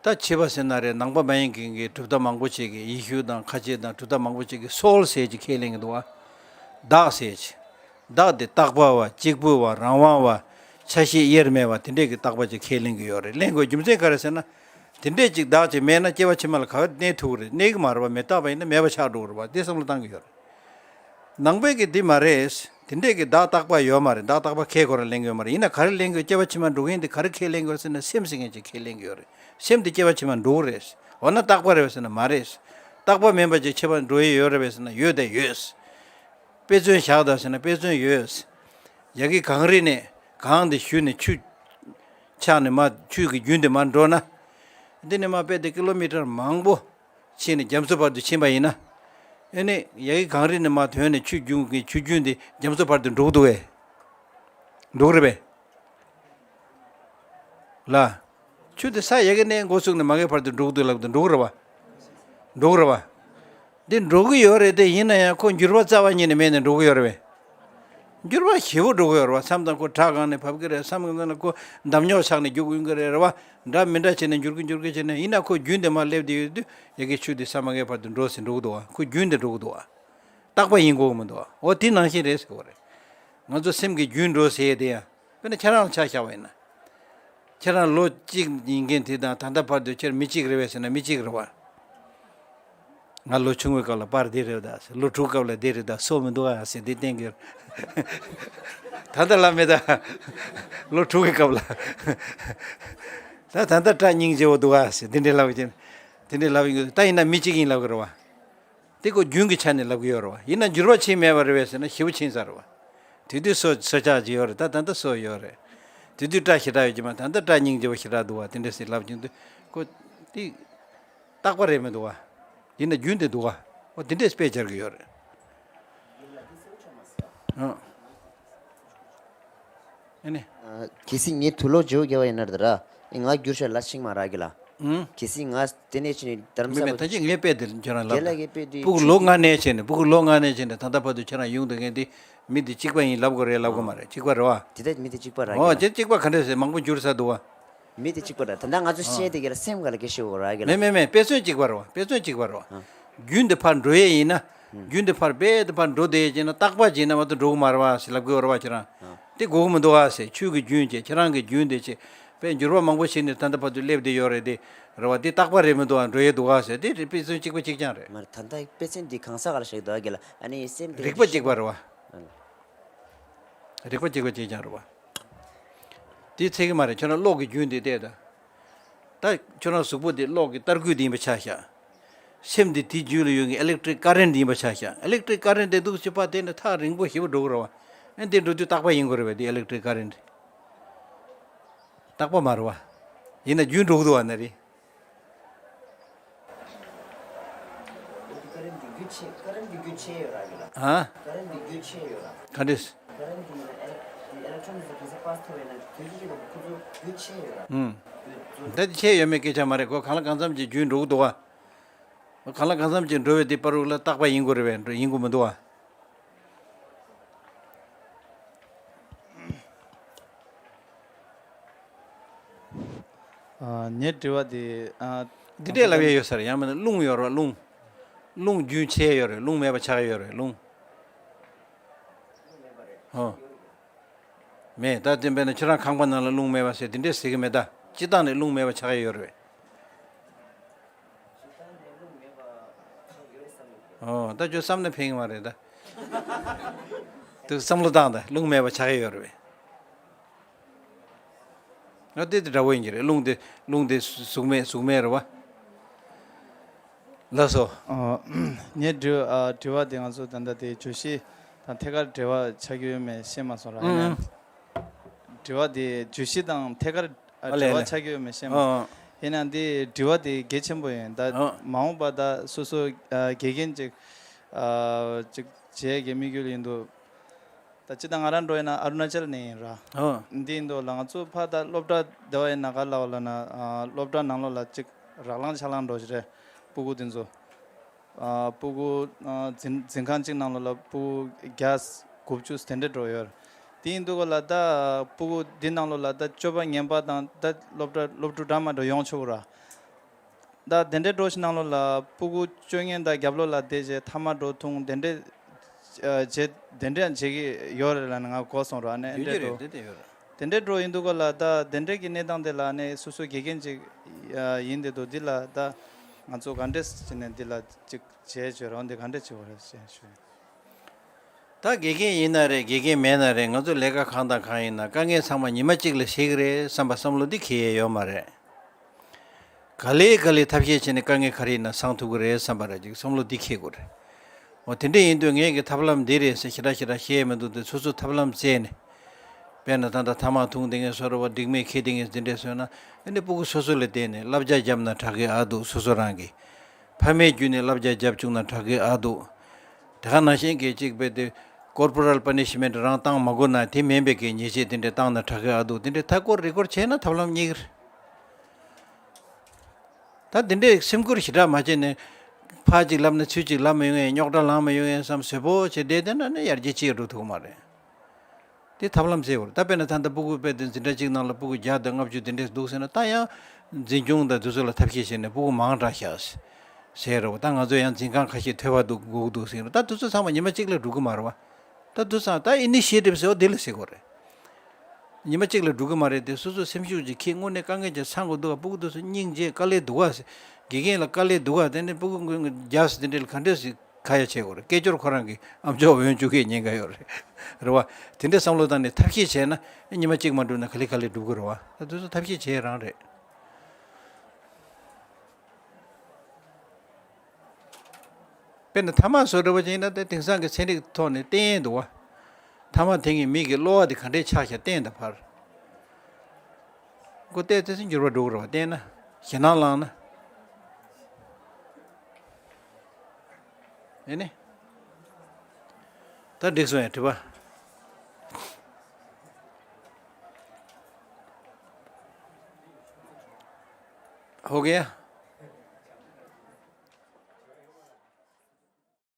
ད་ཕྱི་པ་ཟེར་ན་རེད། ནང་པ་མ་ཡིན་མཁན་གྱི་གྲུབ་མཐའ་མང་པོ་ཅིག་གིས་ཡེ་ཤུ་དང་ཁ་ཆེ་དང་གྲུབ་མཐའ་མང་པོ་ཅིག་གིས་སོལ་ཟེར་ཅིག་ཁས་ལེན་གྱི་འདུག་བ། བདག་ཟེར་ཅིག་བདག་དེ་རྟག་པ་བ་གཅིག་པུ་བ་རང་དབང་བ་ཆ་ཤས་དབྱེར་མེད་པ་དེ་འདྲས་ཀྱི་རྟག་པ་ཅིག་ཁས་ལེན་གྱི་ཡོད་རེད། ལེན་དགོས་རྒྱུ་མཚན་ག་རེ་ཟེར་ན། དེ་འདྲས་ཅིག་བདག་ཅིག་མེད་ན་སྐྱེ་བ་ཕྱི་མ་ལ་ག་བ་གནས་ཐུབ་ཀྱི་རེད། གནས་ཀྱི་མ་རེད་བ། མི་རྟག་པ་ཡིན་ན་མེད་པ་ཆགས་འགྲོ་གི་རེད་བ། དེ་བསམ་བློ་བཏང་གི་ཡོད་རེད། ནང་པའི་གི་འདི་མ་རེད། དེ་འདྲས་ཀྱི་བདག་རྟག་པ་ཡོད་མ་རེད། བདག་རྟག་པ་ཁས་ཁོ་རང་ལེན་གྱི་ཡོད་མ་རེད། ཡིན་ན་ག་རེ་ལེན་གྱི་ཡོད། སྐྱེ་བ་ཕྱི་མ་འགྲོ་མཁན་དེ་ག་རེ་ཁས་ལེན་གྱི་ཡོད་ཟེར་ན་སེམས་ཟེར་མཁན་ཅིག་ཁས་ལེན་གྱི་ཡོད་རེད། སེམས་དེ་སྐྱེ་བ་ཕྱི་མ་འགྲོ་གི་རེད། འོ་ན་རྟག་པ་རེད་ཟེར་ན་མ་རེད། རྟག་པ་མིན་པ་ཅིག་ཁྱད་པར་འགྲོ་ཡི་ཡོད་རེད་པས་ཟེར་ན་ཡོད་དེ་ཡོད། དཔེ་མཚོན་བཞག་དང་ཟེར་ན་དཔེ་མཚོན་ཡོད། ཡ་གི་གངས་རི་ནས་གངས་དེ་བཞུས་ནས་ཆུ་ཆགས་ནས་མར་ཆུ་གི་རྒྱུན་དེ་མར་འགྲོ་ན། འདི་ནས་མར་དཔེ་དེ་ཀི་ལོ་མི་ཊར་མང་པོ། ཕྱིན་ནས་རྒྱ་མཚོ་བར་དུ་ཕྱིན་པ་ཡིན་ན། ཨེ་ནི་ཡ་གི་གངས་རི་ནས་མར་ཐོན་ནས་ཆུ་རྒྱུན་གྱི་ཆུ་རྒྱུན་དེ་རྒྱ་མཚོ་བར་དུ་འགྲོ་གི་འདུག་གས། འགྲོ་གི་རེད་པས། ལ། ཆུ་དེ་ས་ཡ་གི་ནས་འགོ་བཙུགས་ནས་མ་གི་བར་དུ་འགྲོ་གི་འདུག་ལབ་དུས་འགྲོ་གི་རེད་བ། འགྲོ་གི་རེད་བ། འདི་འགྲོ་གི་ཡོད་རེད་དེ། ཡིན་ན་ཡང་ཁོ་འགྱུར་བ་རྩ་བ་ཉིད་ནས་མེད་ནས་འགྲོ་གི་ཡོད་རེད་པས། འགྱུར་བ་ཞེ་པོ་འགྲོ་གི་ཡོད་རེད་བ། མཚམས་དང་ཁོ་བྲག་སྒང་ནས་བབས་ཀྱི་རེད། མཚམས་སྒང་ལ་ཁོ་འདམ་རྙོག་ཆགས་ནས་རྒྱུག་ཡོང་གི་རེད་རེད་བ། འདྲ་མི་འདྲ་བྱས་ནས་འགྱུར་གི་འགྱུར་གི་བྱས་ནས། ཡིན་ན་ཁོ་རྒྱུན་དེ་མར་སླེབས་བསྡད་ཡོད་དུས་ཡ་གི་ཆུ་དེ་ས་མ་གའི་བར་དུ་འགྲོ་ཟིན་འགྲོ་གི་འདུག་བ། ཁོ་རྒྱུན་དེ་འགྲོ་གི་འདུག་བ། རྟག་པ་ཡིན་དགོས་གི་མི་འདུག་བ། འོ་དེ་ནང་བཞིན་རེད་ཟེར་བ་རེད། ང་ཚོ་སེམས་ཀྱི་རྒྱུན་འགྲོ་ཟེར་ཡས་དེ་ཡང་། དཔེར་ན་ཁྱེད་རང་ལ་ཆ་བཞག་པ་ཡིན་ན། ཁྱེད་རང་ལོ་གཅིག་ཡིན་མཁན་དེ་དང་ད་ལྟ་བར་དུ་ཁྱེད་མི་གཅིག་རེད་པས་ཟེར་ན་མི་གཅིག་རེད་བ། ང་ལོ་ཆུང་བའི་སྐབས་ལ་པར་འདི་རེད་ད་ཟེར། ལོ་དྲུག་སྐབས་ལ་འདི་རེད་ད། སོ་མི་འདུག་ཨ་ཟེར་འདི་བསྟན་གྱི་ཡོད། ད་ལྟ་ལབ་མེད་ད། ལོ་དྲུག་གི་སྐབས་ལ། ད་ད་ལྟ་སྐྲ་སྙིང་རྗེ་བོ་འདུག་ཨ་ཟེར་འདི་འདྲས་ལབ་ཀྱི། འདི་འདྲས་ལབ་ཀྱི་ཡོད། ད་ཡིན་ན་མི་གཅིག་ཡིན་ལབ་ཀྱི་རེད་བ། དེ་ཁོ་རྒྱུན་གྱི་ཆ་ནས་ལབ་ཀྱི་ཡོད་རེད་བ། ཡིན་ན་འགྱུར་བ་ཕྱིན་མེད་པ་རེད་པས་ཟེར་ན་ཞེ་པོ་ཕྱིན་ཚར་རེད་བ། དེ་དུས་སོ་སོ་ཆགས་ཀྱི་ཡོད་རེད། ད་ད་ལྟ་སོ་ཡོད་རེད། དེ་དུས་སྐྲ་ཞེ་དྲག་ཡོད་ཀྱི་མ། ད་ལྟ་སྐྲ་སྙིང་རྗེ་བོ་ཞེ་དྲག་འདུག་བ། དེ་འདྲ་ཞིག་ལབ་ཀྱི་འདུག་ཁོ་དེ་རྟག་པ་རེད་མི་འདུག་བ། ཡིན་ན་རྒྱུན་དེ་འདུག་བ། འོ་དེ་འདྲས་དཔེ་སྦྱར་གྱི་ཡོད་རེད། ཨ། ཨ་ནི། ཨ། གལ་སྲིད་ངས་དུག་ལོག་བརྗེ་པོ་བརྒྱབ་པ་ཡིན་ན་རེད་ད་ར། ཨེ་ང་བསྒྱུར་བྱ་ལ་ཤིང་མ་རག་གི་ལ། ཨུམ། གལ་སྲིད་ང་དེ་ནས་ཕྱིན་ནས་རྡ་རམ་མི་ས་མེད། ལ་ད་ཅི་ངས་དཔེ་དེ་ཁྱོད་རང་ལབ་རྒན་ལགས་ཀྱིས་དཔེ་དེ་སྤུ་གུ་ལོ་ལྔ་ནས་བྱས་ནས། སྤུ་གུ་ལོ་ལྔ་ནས་བྱས་ནས་ད་ལྟ་བར་དུ་ཁྱེད་རང་ཡོང་སྡོད་མཁན་དེ་མི་དེ་གཅིག་པ་ཡིན་ལབ་དགོས་རེད་ལབ་དགོས་མ་རེད། གཅིག་པ་རེད་བ། དེ་ལྟར་མི་དེ་གཅིག་པ་རག་གི་ཨོ་ལ། དེ་གཅིག་པ་ག་འདྲས་ཟེར་མང་པོ་འགྱུར་ས་འདུག་བ། མི་དེ་གཅིག་པ་རེད། ད་ལྟ་ང་ཚོ་ཨ། བཤད་དེ་ག་ལ་སེམས་ག་ལ་སྐད་ཤེས་དགོས་ར་ག་ལ། མེད་མེད་མེད། དཔེ་མཚོན་གཅིག་པ་རེད་བ། དཔེ་མཚོན་གཅིག་པ་རེད་བ། ཨ། རྒྱུན་དེ་ཕར་འགྲོ་ཡས་ཡིན་ན། ཨ། རྒྱུན་དེ་ཕར་རྦད་དེ་ཕར་འགྲོ་བསྡད་ཡས་ཡིན་ན་རྟག་པ་ཅིག་ཡིན་ན་མ་གཏོགས་འགྲོ་གི་མ་རེད་བ་ཞེས་ལབ་དགོས་རེད་བ་ཁྱེད་རང་། ཨ། དེ་དགོས་ཀྱི་མི་འདུག་ཨ་ཟེར། ཆོས་ཀྱི་རྒྱུན་བྱས། ཁྱེད་རང་གི་རྒྱུན་དེ་བྱས། དཔེ་འགྱུར་བ་མང་པོ་ཕྱིན་ནས་ད་ལྟ་བར་དུ་སླེབས་བསྡད་ཡོད་རེད་དེ། རེད་བ། དེ་རྟག་པ་རེད་མི་འདུག་ཨ། འགྲོ་ཡས་འདུག་ཨ་ཟེར། དེ་དཔེ་མཚོན་གཅིག་པ་གཅིག་རྐྱང་རེད། མ་རེད། ད་ལྟ་དཔེ་མཚོན་འདི་གང་ཟག་ག་ལ་བཞག་འདུག་ཨ་ག་ལ། ཨ་ནི་སེམས་དེ་རིག་པ་གཅིག་པ་རེད་བ། ཨ། རིག་པ་གཅིག་པ་གཅིག་རྐྱང་རེད་བ། དེ་ཚད་ཀྱི་མ་རེད། ཁྱོད་རང་གློག་གི་རྒྱུན་དེ་བལྟས་དང་། ད་ཁྱོད་རང་གཟུགས་པོ་དེ་གློག་གི་ཏར་སྐུད་དེ་ཡིན་པ་ཆ་བཞག་སེམས་དེ་དེའི་རྒྱུད་ལ་ཡོད་མཁན་ཨི་ལེག་ཊི་རིག་ཀ་རེན་ཊི་ཡིན་པ་ཆ་བཞག་ཨི་ལེག་ཊི་རིག་ཀ་རེན་ཊི་དེ་འདུག་སེ་ཕར་བལྟས་ན་ཐག་རིང་པོ་ཞེ་པོ་འགྲོ་གི་རེད་བ། ཨ་ནི་དེ་འགྲོ་དུས་རྟག་པ་ཡིན་དགོས་རེད་བས། དེ་ཨི་ལེག་ཊི་རིག་ཀ་རེན་ཊི་རྟག་པ་མ་རེད་བ། ཡིན་ན་རྒྱུན་འགྲོ་གི་འདུག་བ་ན་རེད། ཀ་རེན་ཊི་རྒྱུན་ཆད། ཀ་རེན་ཊི་རྒྱུན་ཆད་ཡོད་ར་གི་ལ། ཨ། ཀ་རེན་ཊི་རྒྱུན་ཆད་ཡོད་ར། ག་འདྲས། ཀ་རེན་ཊི་ཨི་ལེག་ཊྲོན་དེ་ཚོ་ག་ས་པཱས་ཐུབ་པ་ཡིན་ན་དུས་ཚོད་ཅིག་ལ་ཁོ་ཚོ་རྒྱུན་ཆད་ཡོད་ར། ཨུམ། ད་དེ་ཆད་ཡོད་མེད་སྐད་ཆ་མ་རེད། ཁོ་གང་ལ་གང་འཚམ་གྱི་རྒྱུན་འགྲོ་གི་འདུག་བ། གང་ལ་གང་འཚམ་ཅིག་འགྲོ་བའི་དེ་བར་དུ་ལ་རྟག་པ་ཡིན་དགོས་རེད་པས། འགྲོ་ཡིན་དགོས་མི་འདུག་བ། ཨ། ངའི་དྲི་བ་དེ། ཨ། འདི་འདྲས་ལབ་ཡས་ཡོད་ས་རེད། ཡང་མིན་ན་རླུང་ཡོད་རེད་པ། རླུང་། རླུང་རྒྱུན་ཆད་ཡོད་རེད། རླུང་མེད་པ་ཆགས་ཡོད་རེད། རླུང་། ཨོ། མེད། ད་དེ་འདྲ་ན་ཁྱེད་རང་ཁང་པ་ནང་ལ་རླུང་མེད་པ་ཟེར་དེ་འདྲས་ཟེར་གི་མེད། ད་སྤྱིར་བཏང་ནས་རླུང་མེད་པ་ཆགས་ཡོད་རེད། ཨོ། ད་ཁྱོད་བསམ་ན་ཕན་གི་མ་རེད་ད། དུ་བསམ་བློ་བཏང་ད། རླུང་མེད་པ་ཆགས་ཡོད་རེད། ཨ། དེ་དེ་འདྲ་བོ་ཡིན་གྱི་རེད། རླུང་དེ་རླུང་དེ་གཟུགས་མེད་གཟུགས་མེད་རེད་པ། ལགས་སོ། ཨ། ངའི་དྲི་ཨ་དྲི་བ་དེ་ང་ཚོ་ད་ལྟ་དེ་བརྗོད་གཞི་དང་ཐད་ཀར་འབྲེལ་བ་ཆགས་ཀྱི་ཡོད་མེད་ཤེས་མ་སོང་ར། ཨ་ནི་ཨང་། དྲི་བ་དེ་བརྗོད་གཞི་དང་ཐད་ཀར་ཨ་ཨ་ལས་འབྲེལ་བ་ལས། ཆགས་ཀྱི་ཡོད་མེད་ཤེས་མ་སོང་། ཨ་ཨ། ཡིན་ན་འདི་དྲི་བ་དེ་གལ་ཆེན་པོ་ཡིན། ད་ཨ་མ་འོངས་པ་ད་སོ་སོ་ཨ་དགེ་རྒན་ཅིག་ཨ་ཅིག་བྱེད་ཀྱི་དམིགས་ཡུལ་ཡིན་འདུག་ད་སྤྱིར་བཏང་ང་རང་འགྲོ་ཡིན་ན་ཨ་རུ་ན་ཅལ་ནས་ཡིན་ར། ཨོ། འདི་ཡིན་དུས་ལ་ང་ཚོ་ཕར་ད་སློབ་གྲྭ་བསྡད་པ་ཡིན་ན་ག་ལབ་ལབ་ན། ཨ། སློབ་གྲྭ་ནང་ལོགས་ལ་ཅིག་རག་ལངས་ཆག་ལངས་འགྲོ་ཞིག་རེད། སྤུ་གུ་འདི་ཚོ། ཨ། སྤུ་གུ། ཨ། འཛིན་འཛིན་ཁང་གཅིག་ནང་ལོགས་ལ་སྤུ་གུ་བརྒྱ་དགུ་བཅུ་དེ་འདྲས་འགྲོ་ཡོད་རེད། དེ་ཡིན་དུས་ག་ལ་ད་སྤུ་གུ་འདི་ནང་ལོགས་ལ་ད་སྤྱོད་པ་ངན་པ་དང་ད་སློབ་གྲྭ་སློབ་ཕྲུག་འདྲ་མི་འདྲ་ཡོང་ཆོག་གི་ར། ད་དེ་འདྲའི་འགྲོ་ཞིག་ནང་ལོགས་ལ་སྤུ་གུ་སྤྱོད་ངན་དང་རྒྱབ་ལོགས་ལ་བསྡད་བྱས་ཐ་མག་འགྲོ་འཐུང་དེ་འདྲའི་ཨ་བྱེད་དེ་འདྲའི་བྱེད་ཀྱི་ཡོད་རེད་ལབ་ནས་ང་གོ་སོང་ར། ཨ་ནི་ཡོད་འདྲ་ཀྱི་རེད། འགྲོ་དེ་དེ་ཡོད་རེད། དེ་འདྲའི་འགྲོ་ཡིན་དུས་ག་ལ་ད་དེ་འདྲའི་གི་གནས་སྟངས་དེ་ལ་ཨ་ནི་སོ་སོ་དགེ་རྒན་ཅིག་ཨ་ཡིན་དེ་འདུག་འདི་ལ་ད་ང་ཚོ་ག་འདྲས་བྱས་ནས་འདི་ལ་ཅིག་བྱས་བྱོས་རོགས་འདི་ག་འདྲས་བྱེད་དགོས་རེད་ཞེས་ཞུ། ད་དགེ་རྒན་ཡིན་ན་རེད། དགེ་རྒན་མེད་ན་རེད། ང་ཚོ་ལས་ཀ་གང་དང་གང་ཡིན་ན་དཀའ་ངལ་ཚང་མ་ཉི་མ་གཅིག་ལ་སེལ་གི་རེད་བསམ་པ་བསམ་བློ་འདི་འཁྱེར་ཡས་ཡོད་མ་རེད། ག་ལེ་ག་ལེ་ཐབས་ཤེས་བྱས་ནས་དཀའ་ངལ་ག་རེ་ཡིན་ན་སངས་ཐུབ་གི་རེད་བསམ་པ་རེད། ཅིག་བསམ་བློ་འདི་འཁྱེར་དགོས་རེད། འོ། དེ་འདྲ་ཡིན་དུས་ངས་ཀྱི་ཐབས་ལམ་འདི་རེད་ཟེར་ཞེ་དྲག་ཞེ་དྲག་བཤད་མི་འདུག་དེ་སོ་སོ་ཐབས་ལམ་བཙལ་ནས། དཔེར་ན་ད་ལྟ་ཐ་མག་འཐུང་བསྡད་མཁན་བཟོ་འདྲ་བ། སྒྲིག་མེད་འཁྱེར་བསྡད་མཁན་འདི་འདྲ་བཟོས་ན། ཨ་ནི་སྤུ་གུ་སོ་སོ་ལ་བརྟེན་ནས་བསླབ་བྱ་བརྒྱབ་ན་དྲག་གི་ཨ་འདུག་སོ་སོ་རང་གིས། ཕ་མའི་བརྒྱུད་ནས་བསླབ་བྱ་བརྒྱབ་བཅུག་ན་དྲག་གི་ཨ་འདུག་དེ་ག་ནང་བཞིན་གྱི་གཅིག་དཔེ་དེ་corporal punishment རང་བཏང་མ་དགོས་ན་དེ་མིན་པའི་གི་ཉེས་ཆད་དེ་འདྲ་བཏང་ན་དྲག་གི་ཨ་འདུག་དེ་འདྲ་མཐའ་སྐོར་རི་སྐོར་བྱས་ན་ཐབས་ལམ་རྙེད་ཀྱི་རེད། ད་དེ་འདྲའི་སེམས་ཁུར་ཞེ་དྲག་མ་བྱས་ནས། ཕར་གཅིག་ལབ་ན་ཚུར་གཅིག་ལབ་མི་ཡོང་ཡས། རྙོག་དྲ་ལངས་མི་ཡོང་ཡས་བསམ་བཟོད་པོ་བྱས་བསྡད་བསྡད་ན་ནི་ཡར་རྒྱས་ཅི་ཡང་འགྲོ་ཐུབ་ཀྱི་མ་རེད། དེ་ཐབས་ལམ་ཟེར་བར། ད་དཔེར་ན་ད་ལྟ་སྤུ་གུ་དཔེ་དེ་འཛིན་གྲྭ་གཅིག་ནང་ལ་སྤུ་གུ་བརྒྱ་དང་ལྔ་བཅུ་དེ་འདྲས་འདུག་ཟེར་ན། ད་ཡང་འཛིན་སྐྱོང་དང་དེ་ཚོ་ལ་ཐབས་ཤེས་བྱས་ནས་སྤུ་གུ་མང་དྲགས་ཤག་ཟེར་རོ། ད་ང་ཚོ་ཡང་འཛིན་ཁང་ཁ་ཤས་ཐོལ་པ་འདུག་དགོས་ཀྱི་འདུག་ཟེར་རོ། ད་དེ་ཚོ་ཚང་མ་ཉི་མ་གཅིག་ལ་འགྲུབ་ཀྱི་མ་རེད་བ། ད་དེ་ཚང་ད་ཨི་ནི་ཤི་ཡེ་ཊིབ་ཟེར་བ་དེ་ལ་ཟེར་དགོས་རེད། ཉི་མ་གཅིག་ལ་འགྲུབ་ཀྱི་མ་རེད་དེ། སོ་སོ་སེམས་ཤུགས་ཅིག་ཁྱེར། དངོས་གནས་དཀའ་ངལ་ཅིག་ཚང་དགོས་འདུག་ག་སྤུ་གུ་དེ་ཚོ་སྙིང་རྗེ། དཀའ་ལས་འདུག་ག་དགེ་རྒན་ལ་དཀའ་ལས་འདུག་ག་དེ་ནས་སྤུ་གུ་རྒྱགས་དེ་འདྲ་ལ་ག་འདྲས་ཤིག་ཁ་ཡ་བྱེད་དགོས་རེད། སྐད་ཅོར་ཁོ་རང་གི་ཨམ་ཅོག་འོན་བཅུག་གི་ཉེན་ཁ་ཡོད་རེད། རེད་བ། དེ་འདྲའི་བསམ་བློ་བཏང་ནས་ཐབས་ཤེས་བྱས་ན་ཉི་མ་གཅིག་མ་འགྲུབ་ན་ག་ལེ་ག་ལེ་འགྲུབ་ཀྱི་རེད་བ། ད་དེ་ཚོ་ཐབས་ཤེས་བྱེད་རང་རེད། དཔེར་ན་ཐ་མག་བཟོ་འདྲ་བ་ཅིག་ཡིན་ན། དེ་དེང་སང་གི་ཚན་རིག་ཐོག་ནས་བསྟན་ཡས་འདུག་བ། ཐ་མག་འཐེན་མཁན་མི་གི་གློ་བ་དེ་ག་འདྲས་ཆགས་ཤག་བསྟན་ད་ཕར། ཁོ་བལྟས་ཚེ་འགྱུར་བ་འགྲོ་གི་རེད་བ། བལྟས་ན་ཞེད་སྣང་ལངས་ན། ཨེ་ནི། ད་འགྲིག་སོང་ཡ། དྲི་བ། ཧོ་གེ་ཡ།